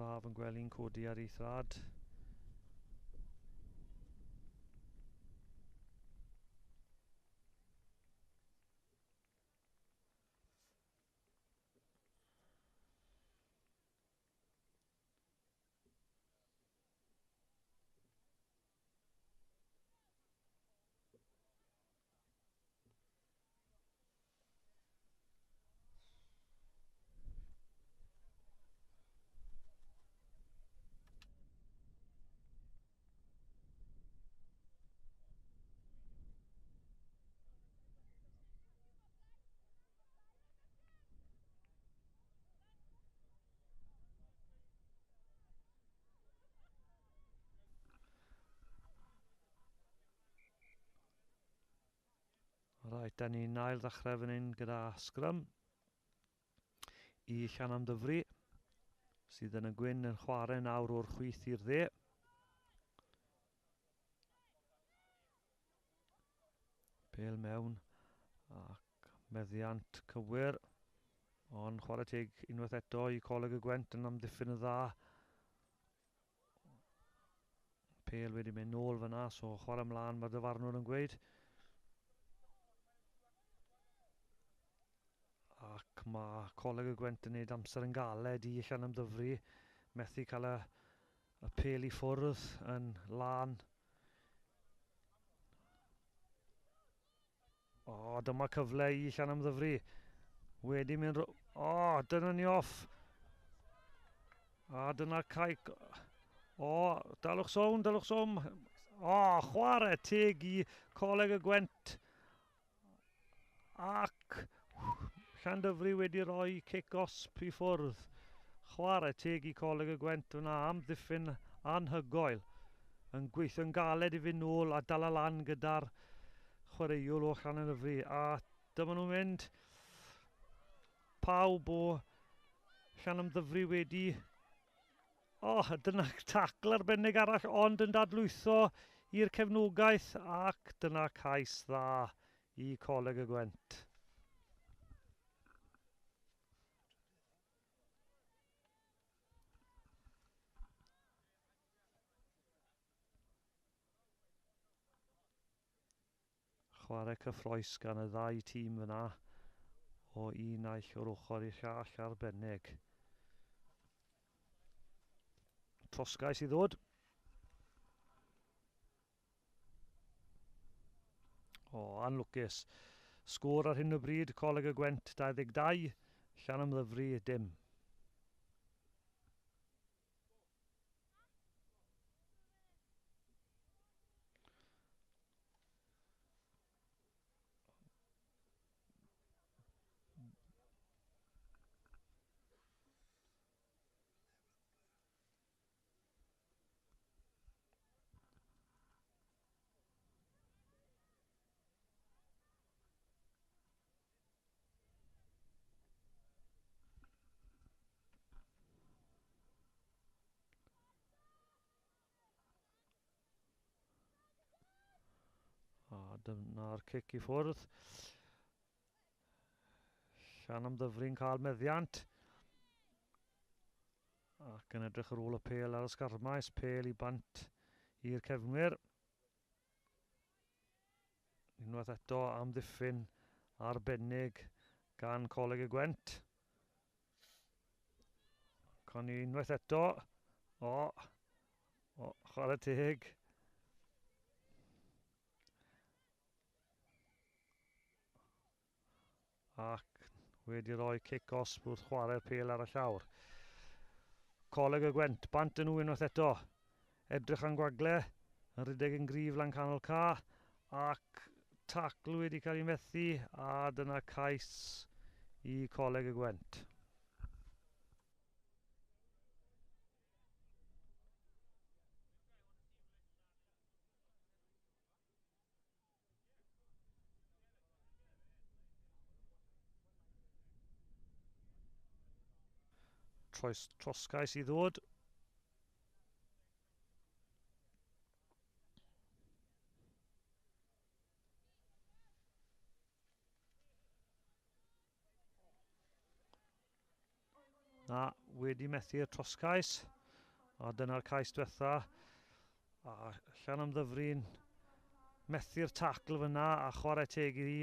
S1: Braf yn gweld un codi ar ei thrad. Reit, da ni'n ail ddechrau fan hyn gyda sgrym i Llanymddyfri, sydd yn y gwyn yn chwarae nawr o'r chwith i'r dde. Pêl mewn ac meddiant cywir, ond chwarae teg unwaith eto i Coleg y Gwent yn amddiffyn y dda. Pêl wedi mynd nôl fyna, so chwarae ymlaen mae'r dyfarnwr yn gweud. Ac mae Coleg y Gwent yn gwneud amser yn galed i Llanymddyfri, methu cael y pêl i ffwrdd yn lân. O, dyma cyfle i Llanymddyfri. Wedi mynd... O, dyna ni off. A dyna cae... O, dalwch sôn, dalwch sôn. O, chwarae teg i Coleg y Gwent. Ac Llandyfri wedi rhoi cic osb i ffwrdd. Chwarae teg i Coleg y Gwent fyna am ddiffyn anhygoel. Yn gweithio'n galed i fynd nôl a dal lan gyda'r chwaraewr o Llanymddyfri. A dyma nhw'n mynd. Pawb o Llanymddyfri wedi... O, dyna tacl arbennig arall, ond yn dadlwytho i'r cefnogaeth, ac dyna cais dda i Coleg y Gwent. Chwarae cyffroes gan y ddau tîm fyna o un naill o'r ochr i'r llall arbennig. Trosgais i ddod. O, anlwcus. Sgôr ar hyn o bryd, Coleg y Gwent 22, Llanymddyfri dim. Dyna'r cic i ffwrdd. Llanymddyfri'n cael meddiant. Ac yn edrych ar ôl y pêl ar y sgarmais, pêl i bant i'r cefnwyr. Unwaith eto amddiffyn arbennig gan Coleg y Gwent. Con ni unwaith eto. O, o, chwarae teg. Ac wedi rhoi cic osb wrth chwarae'r pêl ar y llawr. Coleg y Gwent, bant yn nhw unwaith eto. Edrych am gwagle, yn rhedeg yn gryf lan canol ca, ac tacl wedi cael ei methu, a dyna cais i Coleg y Gwent. Troes, trosgais i ddod. Na, wedi methu'r trosgais. A dyna'r cais diwetha. A Llanymddyfri'n methu'r tacl fyna a chwarae teg iddi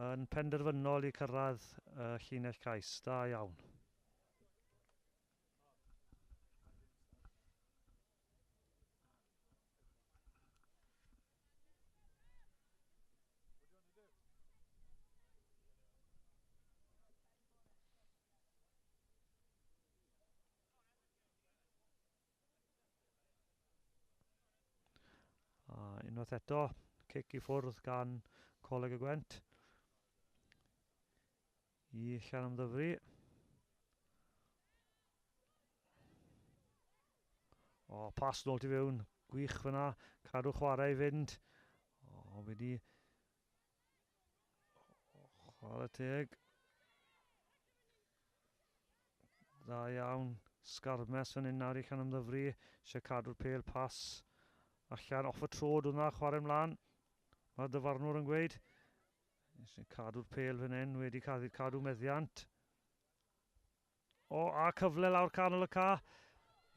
S1: yn penderfynol i cyrraedd y llinell cais. Da iawn. A unwaith eto, cic i ffwrdd gan Coleg y Gwent i Llanymddyfri. O, pas nôl tu fewn. Gwych fyna. Cadw chwarae i fynd. O, wedi chwarae teg. Da iawn. Sgarmes fan hyn nawr i Llanymddyfri. Eisiau cadw'r pêl, pas allan off y trod hwnna, chwarae ymlaen. Mae'r dyfarnwr yn gweud. Eisiau cadw'r pêl fan hyn, wedi cadw, cadw meddiant. O, a cyfle lawr canol y ca.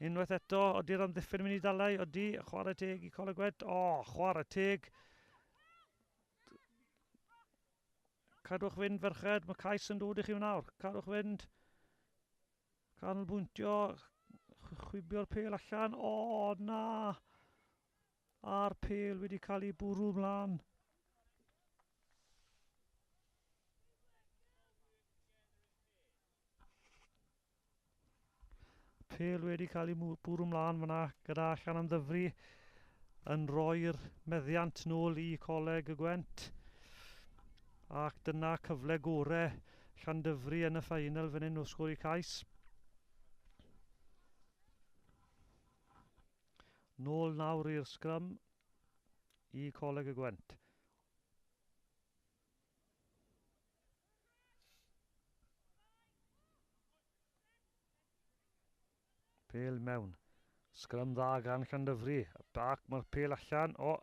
S1: Unwaith eto, ydy'r amddiffyn yn mynd i dalau? Ydy, chwarae teg i Coleg Gwent. O, chwarae teg. Cadwch fynd, ferched, mae cais yn dod i chi nawr. Cadwch fynd. Canolbwyntio, chwibio'r pêl allan. O, na! A'r pêl wedi cael ei bwrw mlaen. Pêl wedi cael ei bwrw mlaen fyna gyda Llanymddyfri yn rhoi'r meddiant nôl i Coleg y Gwent. Ac dyna cyfle gore Llandyfri yn y ffeinal fan hyn o sgori cais. Nôl nawr i'r sgrym i Coleg y Gwent. Pêl mewn. Sgrym dda gan Llandyfri. Bac, mae'r pêl allan. O!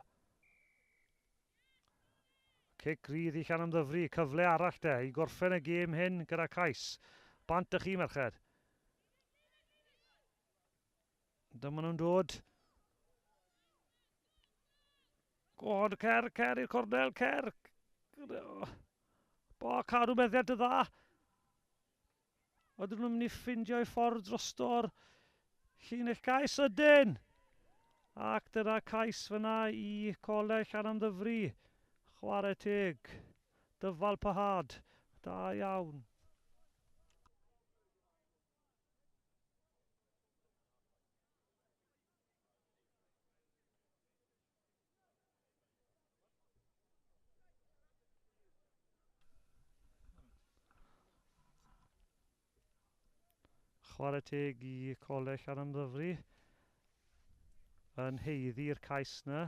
S1: Cic rydd i Llanymddyfri. Cyfle arall de i gorffen y gêm hyn gyda cais. Bant ych chi, merched. Dyma nhw'n dod. God, cer, cer i'r cornel, cer. Bo, cadw meddiant y dda. Ydyn nhw'n mynd i ffeindio eu ffordd drosto'r llinell gais? Ydyn! Ac dyna cais fyna i Coleg Llanymddyfri. Chwarae teg. Dyfal pahad. Da iawn. Chwarae teg i Coleg Llanymddyfri yn heiddi'r cais na.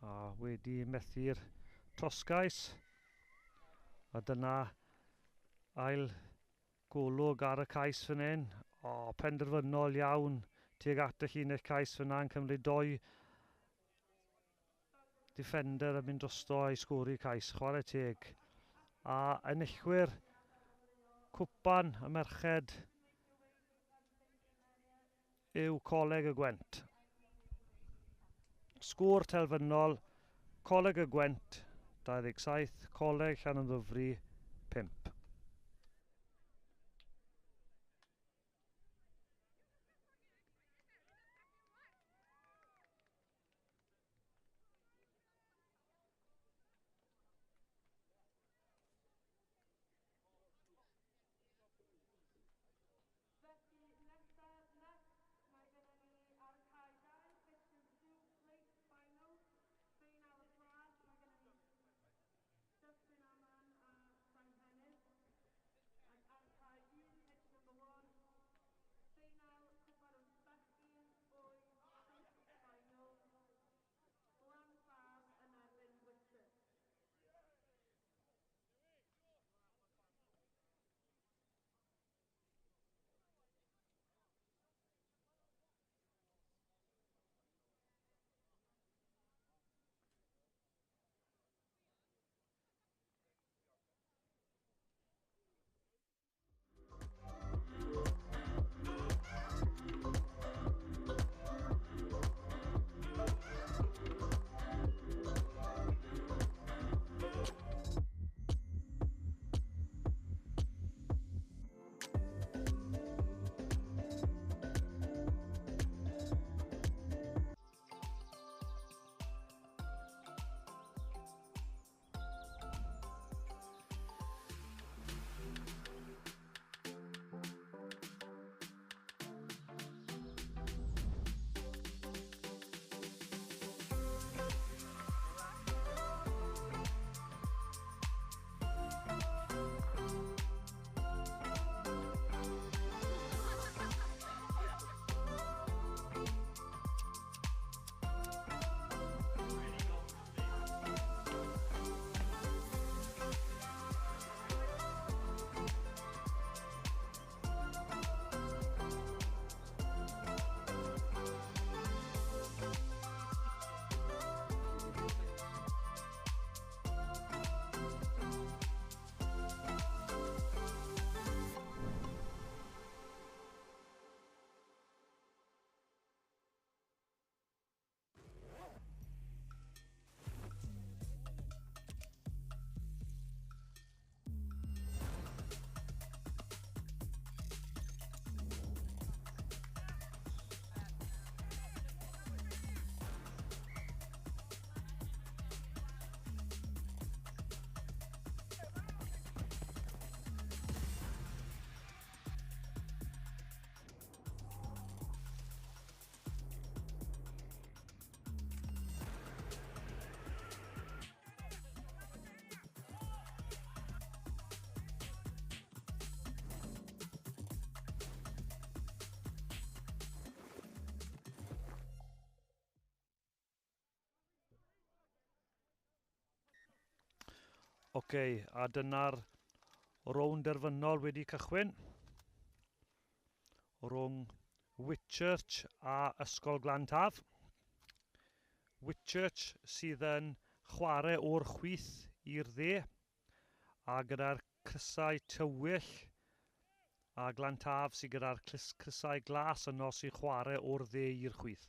S1: A wedi methu'r trosgais. A dyna ail golwg ar y cais fan hyn. O, penderfynol iawn. tuag at y llinell cais fyna yn cymryd doi defender yn mynd drosto a'i sgori cais. Chwarae teg. A enillwyr cwpan y merched yw Coleg y Gwent. Sgôr telfynol, Coleg y Gwent 27, Coleg Llanymddyfri 5.
S2: Felly, nesaf, next, mae gennym ni ar y cae 2, pitch number 2, plate final, ffeinal y plas, mae gennym ni Dyffryn Aman a Senghennydd. Ac ar y cae 1, pitch number 1, ffeinal Cwpan y Bechgyn, Boys, Cup Final, Glan Taf yn erbyn Whitchurch.
S1: Oce, a dyna'r rownd derfynol wedi cychwyn rhwng Whitchurch a Ysgol Glan Taf. Whitchurch sydd yn chwarae o'r chwith i'r dde a gyda'r crysau tywyll a Glan Taf sydd gyda'r crysau glas yno sy'n chwarae o'r dde i'r chwith.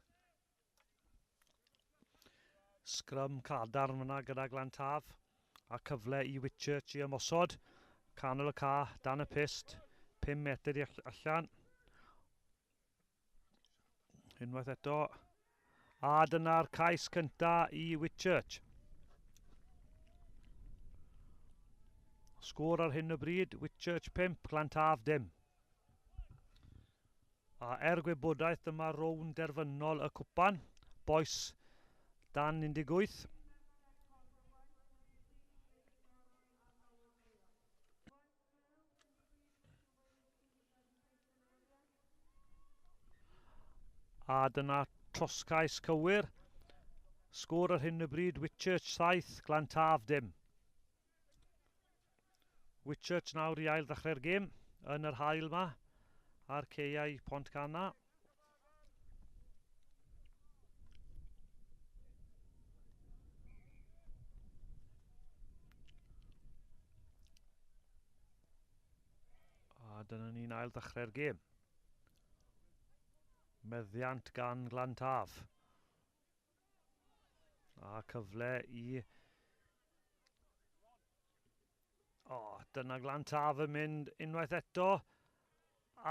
S1: Sgrym cadarn fyna gyda Glan Taf a cyfle i Whitchurch i ymosod. Canol y ca, dan y pyst, 5 metr i allan. Unwaith eto. A dyna'r cais cynta i Whitchurch. Sgôr ar hyn o bryd, Whitchurch 5, Glantaf dim. A gwybodaeth, dyma rownd derfynol y cwpan. Bois dan 18. A dyna trosgais cywir. Sgôr ar hyn o bryd, Whitchurch 7, Glantaf dim. Whitchurch nawr i ail ddechrau'r gêm yn yr haul yma ar ceiau Pontcanna. dyna ni'n ail ddechrau'r gêm. Meddiant gan Glantaf. A cyfle i... O, dyna Glantaf yn mynd unwaith eto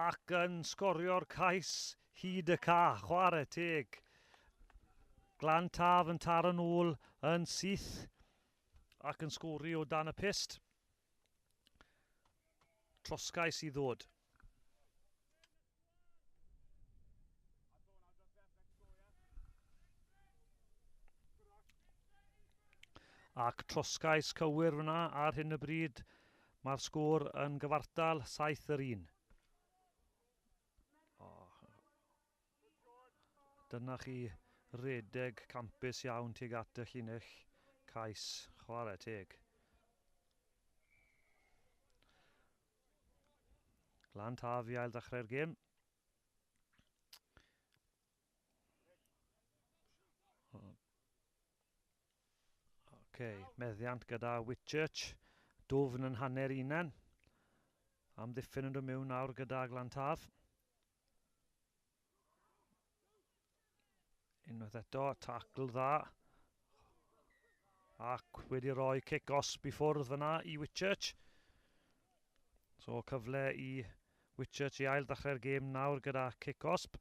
S1: ac yn sgorio'r cais hyd y ca. Chwarae teg. Glantaf yn taro nôl yn syth ac yn sgori o dan y pyst. Trosgais i ddod. Ac trosgais cywir fyna ar hyn o bryd. Mae'r sgôr yn gyfartal 7-1. Oh. Dyna chi redeg campus iawn tuag at y llinell cais, chwarae teg. Glan Taf i ail ddechrau'r gêm. OK, meddiant gyda Whitchurch. Dwfn yn hanner unen. Amddiffyn yn dod mewn nawr gyda Glan Taf. Unwaith eto, tacl dda. Ac wedi rhoi cic osb i ffwrdd fyna i Whitchurch. So cyfle i Whitchurch i ail ddechrau'r gêm nawr gyda cic osb.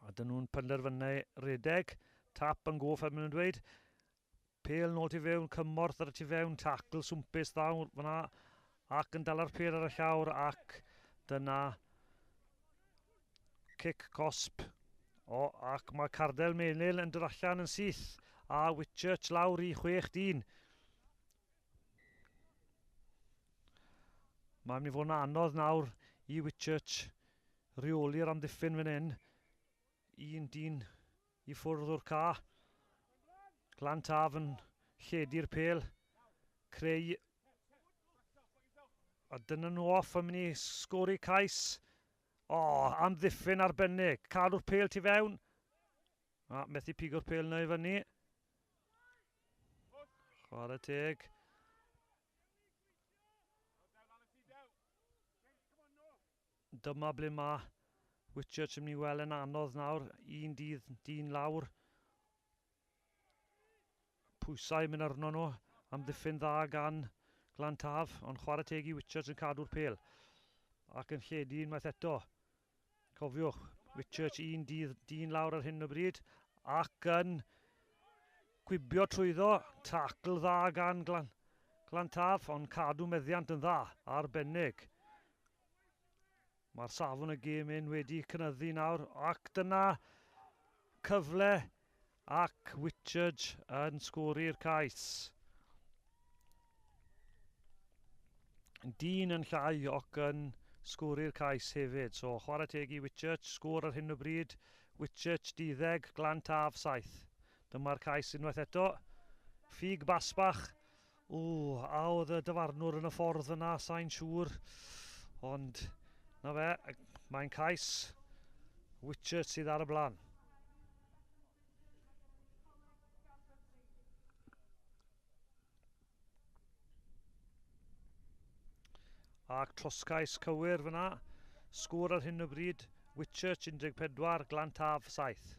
S1: A dyn nhw'n penderfynu redeg. Tap yn goff, fel maen nhw'n dweud. Pêl nôl tu fewn, cymorth ar y tu fewn, tacl swmpus dda fyna. Ac yn dala'r pêl ar y llawr ac dyna cic cosb. O, ac mae Cardell Menil yn dod allan yn syth. A Whitchurch lawr i 6 dyn. Mae'n mynd i fod yn anodd nawr i Whitchurch reoli'r amddiffyn fan hyn. Un dyn i ffwrdd o'r ca. Glan Taf yn lledu'r pêl. Creu. A dyna nhw off yn mynd i sgori cais. O, amddiffyn arbennig. Cadw'r pêl tu fewn. A methu pigo'r pêl yna i fyny. Chwarae teg. Dyma ble mae Whitchurch yn mynd i weld yn anodd nawr. Un dydd, dyn lawr. Pwysau mynd arno nhw. Amddiffyn dda gan Glan Taf, ond chwarae teg i Whitchurch yn cadw'r pêl. Ac yn lledu unwaith eto. Cofiwch, Whitchurch un dydd, dyn lawr ar hyn o bryd. Ac yn gwibio trwyddo. Tacl dda gan Glan, Glan Taf, ond cadw meddiant yn dda, arbennig. Mae'r safon y gêm hyn wedi cynyddu nawr, ac dyna cyfle ac Whitchurch yn sgori'r cais. Dyn yn llai ac yn sgori'r cais hefyd. So chwarae teg i Whitchurch, sgôr ar hyn o bryd. Whitchurch 12, Glan Taf 7. Dyma'r cais unwaith eto. Ffug basbach. O, a oedd y dyfarnwr yn y ffordd yna, sa'n siŵr. Ond, na fe, mae'n cais. Whitchurch sydd ar y blaen. Ac trosgais cywir fyna. Sgôr ar hyn o bryd, Whitchurch 14, Glan Taf 7.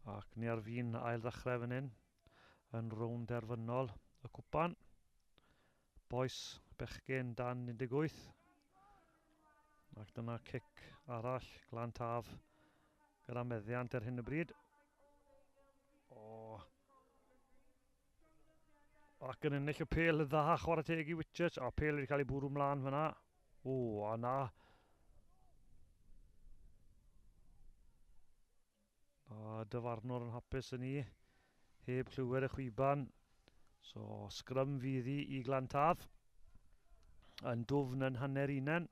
S1: Ac ni ar fin ail ddechrau fan hyn yn rownd derfynol y cwpan. Bois bechgyn dan 18. Ac dyna cic arall Glan Taf gyda meddiant ar hyn o bryd. O. Ac yn ennill y pêl yn dda, chwarae teg i Whitchurch. A pêl wedi cael ei bwrw mlaen fyna. O, a na. O, dyfarnwr yn hapus yn ni. Heb clywed y chwiban. So, sgrym fydd i i Glantaf. Yn dwfn yn hanner unen.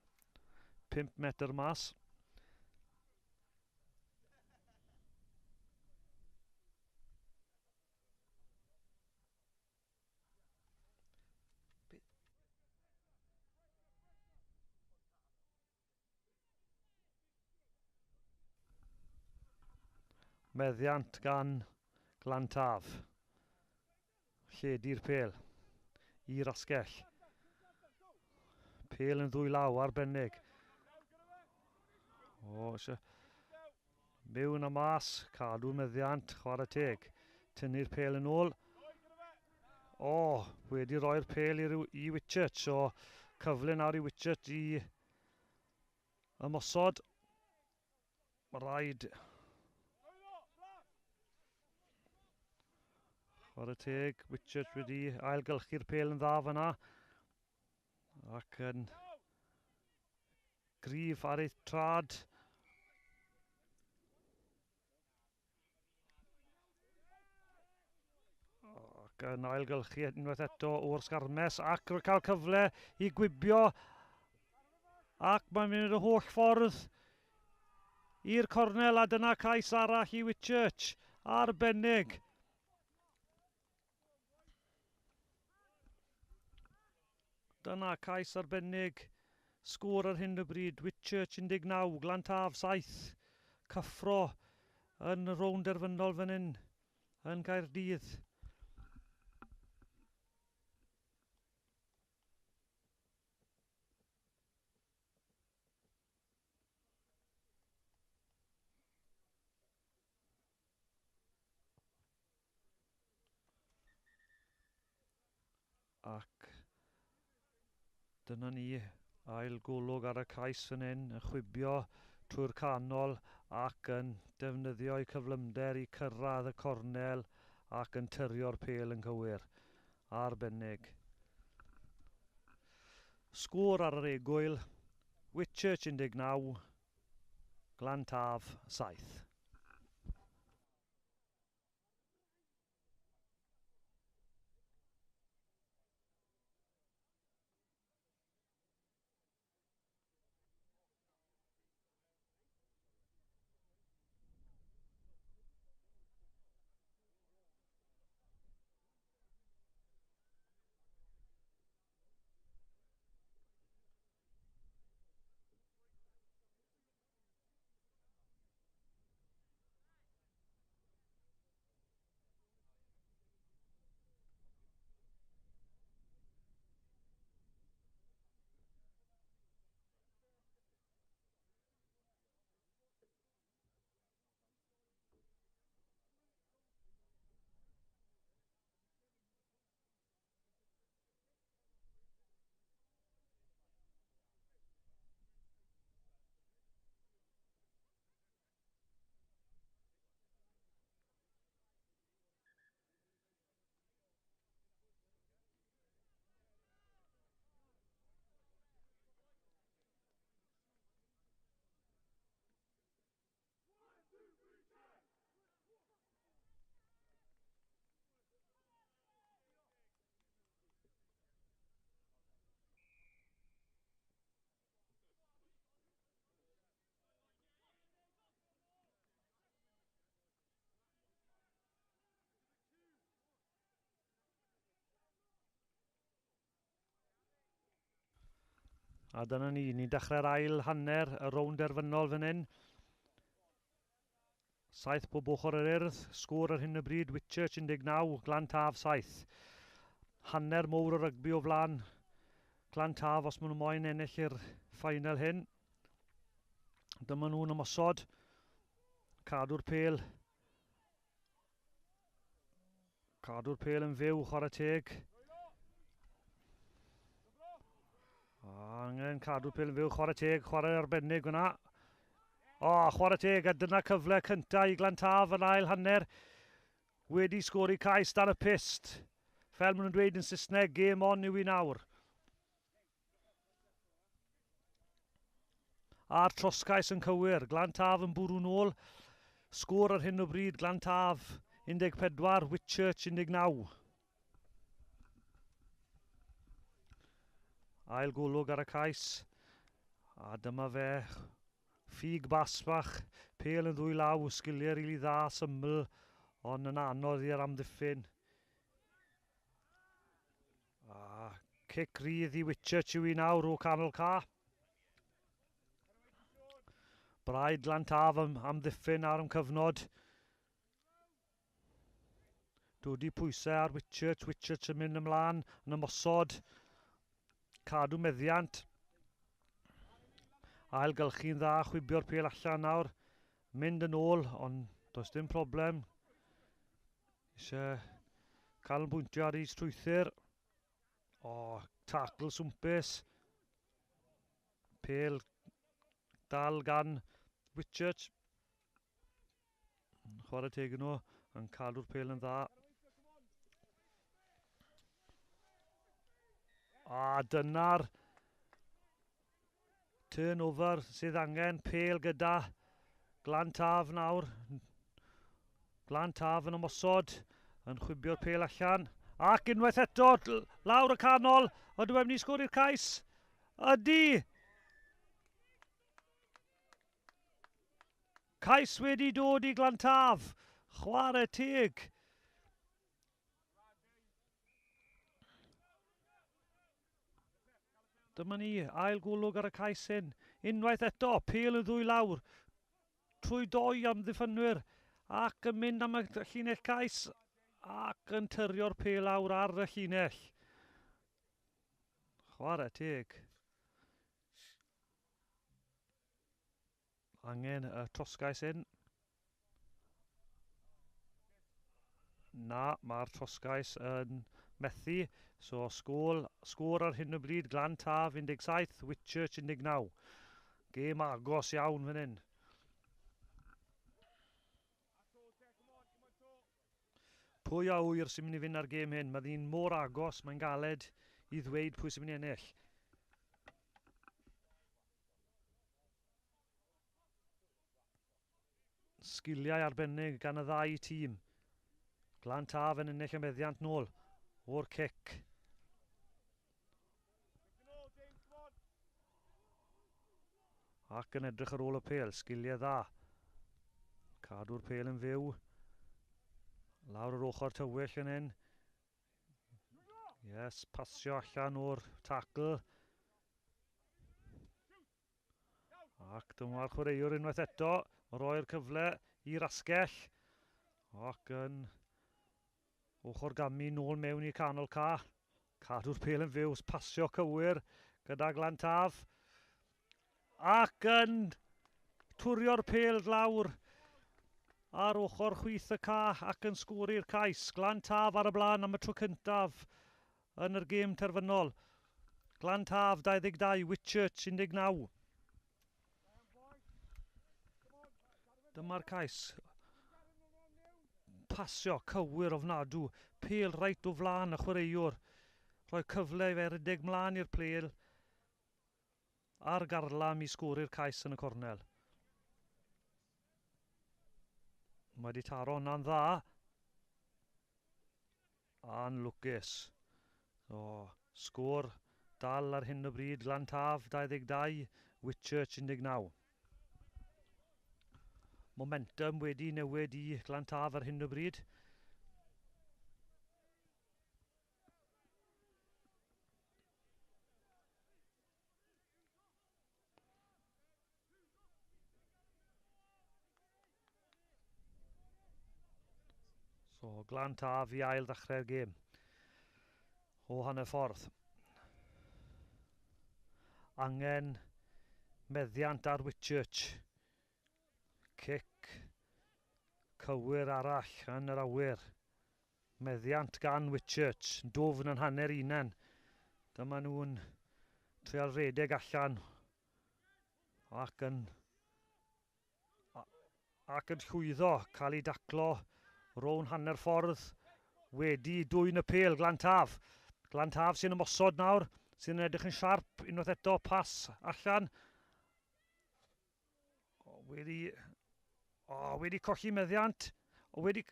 S1: 5 metr mas. Meddiant gan Glantaf. Lledu'r pêl i'r asgell. Pêl yn ddwy law arbennig. O, eisiau mewn a mas, cadw meddiant, chwarae teg. Tynnu'r pêl yn ôl. O, wedi roi'r pêl i, i Whitchurch. So, cyfle nawr i Whitchurch i ymosod. Mae rhaid. Chwarae teg, Whitchurch wedi ailgylchu'r pêl yn dda fyna. Ac yn gryf ar ei trad. Ac yn ailgylchu unwaith eto o'r sgarmes ac rwy'n cael cyfle i gwibio ac mae'n mynd y holl ffordd i'r cornel a dyna cais arall i Whitchurch. Arbennig. Dyna cais arbennig. Sgôr ar hyn o bryd, Whitchurch 19, Glantaf 7. Cyffro yn y rownd derfynol fan hyn, yn Gaerdydd. Ac dyna ni, ail golwg ar y cais fan hyn, yn chwibio trwy'r canol ac yn defnyddio'i cyflymder i cyrraedd y cornel ac yn tyrio'r pêl yn cywir. Arbennig. Sgôr ar yr egwyl, Whitchurch 19, Glantaf 7. A dyna ni, ni'n dechrau'r ail hanner, y rownd derfynol fan hyn. 7 pob ochr yr Urdd, sgôr ar hyn o bryd, Whitchurch 19, Glantaf 7. Hanner mowr o rygbi o flaen Glantaf os maen nhw moyn ennill i'r ffainal hyn. Dyma nhw'n ymosod, cadw'r pêl. Cadw'r pêl yn fyw, chwarae teg. Angen cadw'r pêl yn fyw, chwarae teg, chwarae arbennig fyna. O, chwarae teg, a dyna cyfle cyntaf i Glantaf yn ail hanner. Wedi sgori cais dan y pyst. Fel maen nhw'n dweud yn Saesneg, game on yw i nawr. A'r trosgais yn cywir, Glantaf yn bwrw nôl. Sgôr ar hyn o bryd, Glantaf 14, Whitchurch 19. Ail golwg ar y cais. A dyma fe, ffug bas bach, pêl yn ddwy law, sgiliau rili dda, syml, ond yn anodd i'r amddiffyn. A cic rydd i Whitchurch yw i nawr o canol ca. Braidd Glantaf am amddiffyn ar ym cyfnod. Dodi pwysau ar Whitchurch, Whitchurch yn mynd ymlaen yn ymosod. Cadw meddiant. Ailgylchu'n dda, chwibio'r pêl allan nawr. Mynd yn ôl, ond does dim problem. Eisiau canolbwyntio ar ei strwythur. O, tacl swmpus. Pêl dal gan Whitchurch. Chwarae teg nhw, yn cadw'r pêl yn dda. A dyna'r turnover sydd angen. Pêl gyda Glantaf nawr. Glantaf yn ymosod, yn chwibio'r pêl allan. Ac unwaith eto, lawr y canol, ydw e'n mynd i sgori'r cais? Ydy! Cais wedi dod i Glantaf. Chwarae teg. Dyma ni, ail golwg ar y cais hyn. Unwaith eto, pêl yn ddwy lawr. Trwy doi am ddiffynwyr. Ac yn mynd am y llinell cais. Ac yn tyrio'r pêl lawr ar y llinell. Chwarae teg. Angen y trosgais hyn. Na, mae'r trosgais yn methu. So, sgôr, sgôr ar hyn o bryd, Glantaf 17, Whitchurch 19. Gêm agos iawn fan hyn. Pwy a ŵyr sy'n mynd i fynd ar gêm hyn? Mae hi'n mor agos, mae'n galed i ddweud pwy sy'n mynd i ennill. Sgiliau arbennig gan y ddau tîm. Glantaf yn ennill y meddiant nôl o'r cic. Ac yn edrych ar ôl y pêl, sgiliau dda. Cadw'r pêl yn fyw. Lawr yr ochr tywyll yn hyn. Yes, pasio allan o'r tacl. Ac dyma'r chwaraewr unwaith eto, roi'r cyfle i'r asgell. Ac yn ochr gamu nôl mewn i canol ca. Cadw'r pêl yn fyw, pasio cywir gyda Glantaf. Ac yn twrio'r pêl lawr ar ochr chwith y ca ac yn sgori'r cais. Glantaf ar y blaen am y tro cyntaf yn yr gêm terfynol. Glantaf 22, Whitchurch 19. Dyma'r cais. Pasio cywir ofnadw. Pêl reit o flaen y chwaraewr. Rhoi cyfle i fe redeg mlaen i'r pêl a'r garlam i sgori'r cais yn y cornel. Mae wedi taro hwnna'n dda. Anlwcus. So, sgôr dal ar hyn o bryd, Glantaf 22, Whitchurch 19. Momentum wedi newid i Glantaf ar hyn o bryd. So, Glantaf i ail ddechrau'r gêm. O hanner ffordd. Angen meddiant ar Whitchurch. Cic cywir arall yn yr awyr. Meddiant gan Whitchurch. Dwfn yn hanner unen. Dyma nhw'n trial redeg allan ac yn llwyddo cael ei daclo rown hanner ffordd wedi dwyn y pêl Glantaf. Glantaf sy'n ymosod nawr, sy'n edrych yn siarp unwaith eto, pas allan. Wedi O, wedi colli meddiant. O, wedi...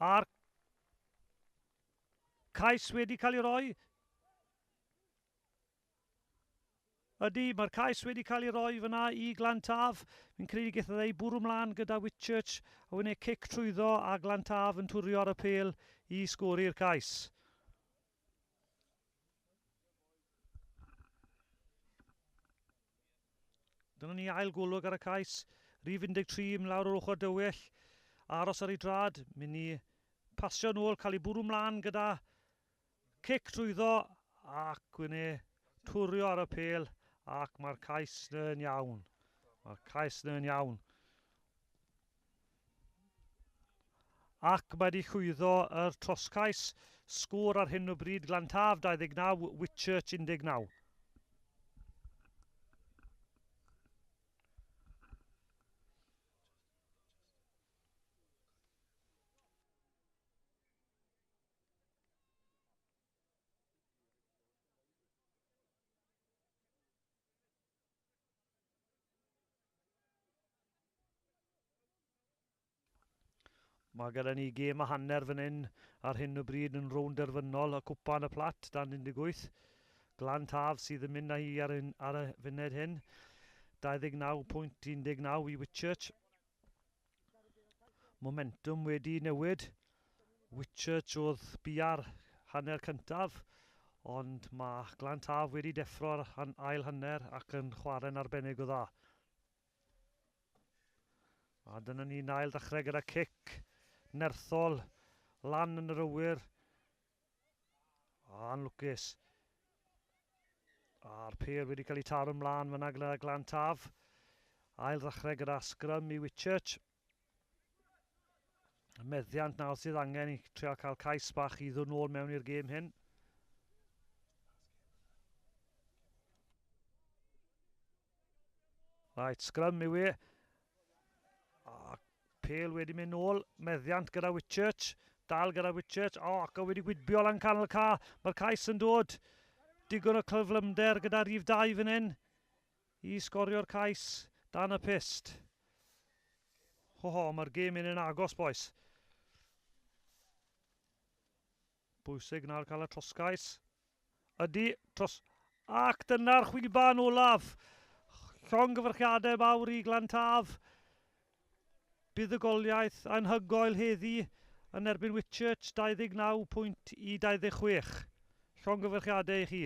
S1: A'r cais wedi cael ei roi. Ydy, mae'r cais wedi cael ei roi fyna i Glantaf. Fi'n credu gaeth ei bwrw mlaen gyda Whitchurch a wneud cic trwyddo a Glantaf yn twrio ar y pêl i sgori'r cais. Dyna ni ail golwg ar y cais. Rhif 13 ymlawr o'r ochr dywyll. Aros ar ei drad. Mynd i pasio nôl, cael ei bwrw mlaen gyda cic trwyddo ac wne twrio ar y pêl ac mae'r cais yn iawn. Mae'r cais yn iawn. Ac mae wedi llwyddo yr troscais. Sgôr ar hyn o bryd Glantaf 29, Whitchurch 19. Mae gyda ni gêm a hanner fan hyn ar hyn o bryd yn rownd derfynol y cwpan y plat dan 18. Glan Taf sydd yn mynd â hi ar, un, ar y funud hyn. 29.19 i Whitchurch. Momentum wedi newid. Whitchurch oedd biar hanner cyntaf, ond mae Glan Taf wedi deffro ar ail hanner ac yn chwarae'n arbennig o dda. A dyna ni'n ail ddechrau gyda cic nerthol lan yn yr awyr. A'n lwcus. A'r pêl wedi cael ei taro ymlaen fyna gyda Glan Taf. Ail ddechrau gyda sgrym i Whitchurch. Meddiant nawr sydd angen i trio cael cais bach i ddod nôl mewn i'r gêm hyn. Right, sgrym yw e. A pêl wedi mynd nôl. Meddiant gyda Whitchurch. Dal gyda Whitchurch. O, ac o wedi gwibio lan canol ca. Mae'r cais yn dod. Digon o cyflymder gyda rhif 2 fan hyn. I sgorio'r cais dan y pyst. Ho ho, mae'r gêm yn agos, boys. Bwysig nawr cael y trosgais. Ydy, tros... Ac dyna'r chwiban olaf. Llongyfarchiadau mawr i Glantaf. Buddugoliaeth anhygoel heddi yn erbyn Whitchurch 29 pwynt i 26. Llongyfarchiadau i chi.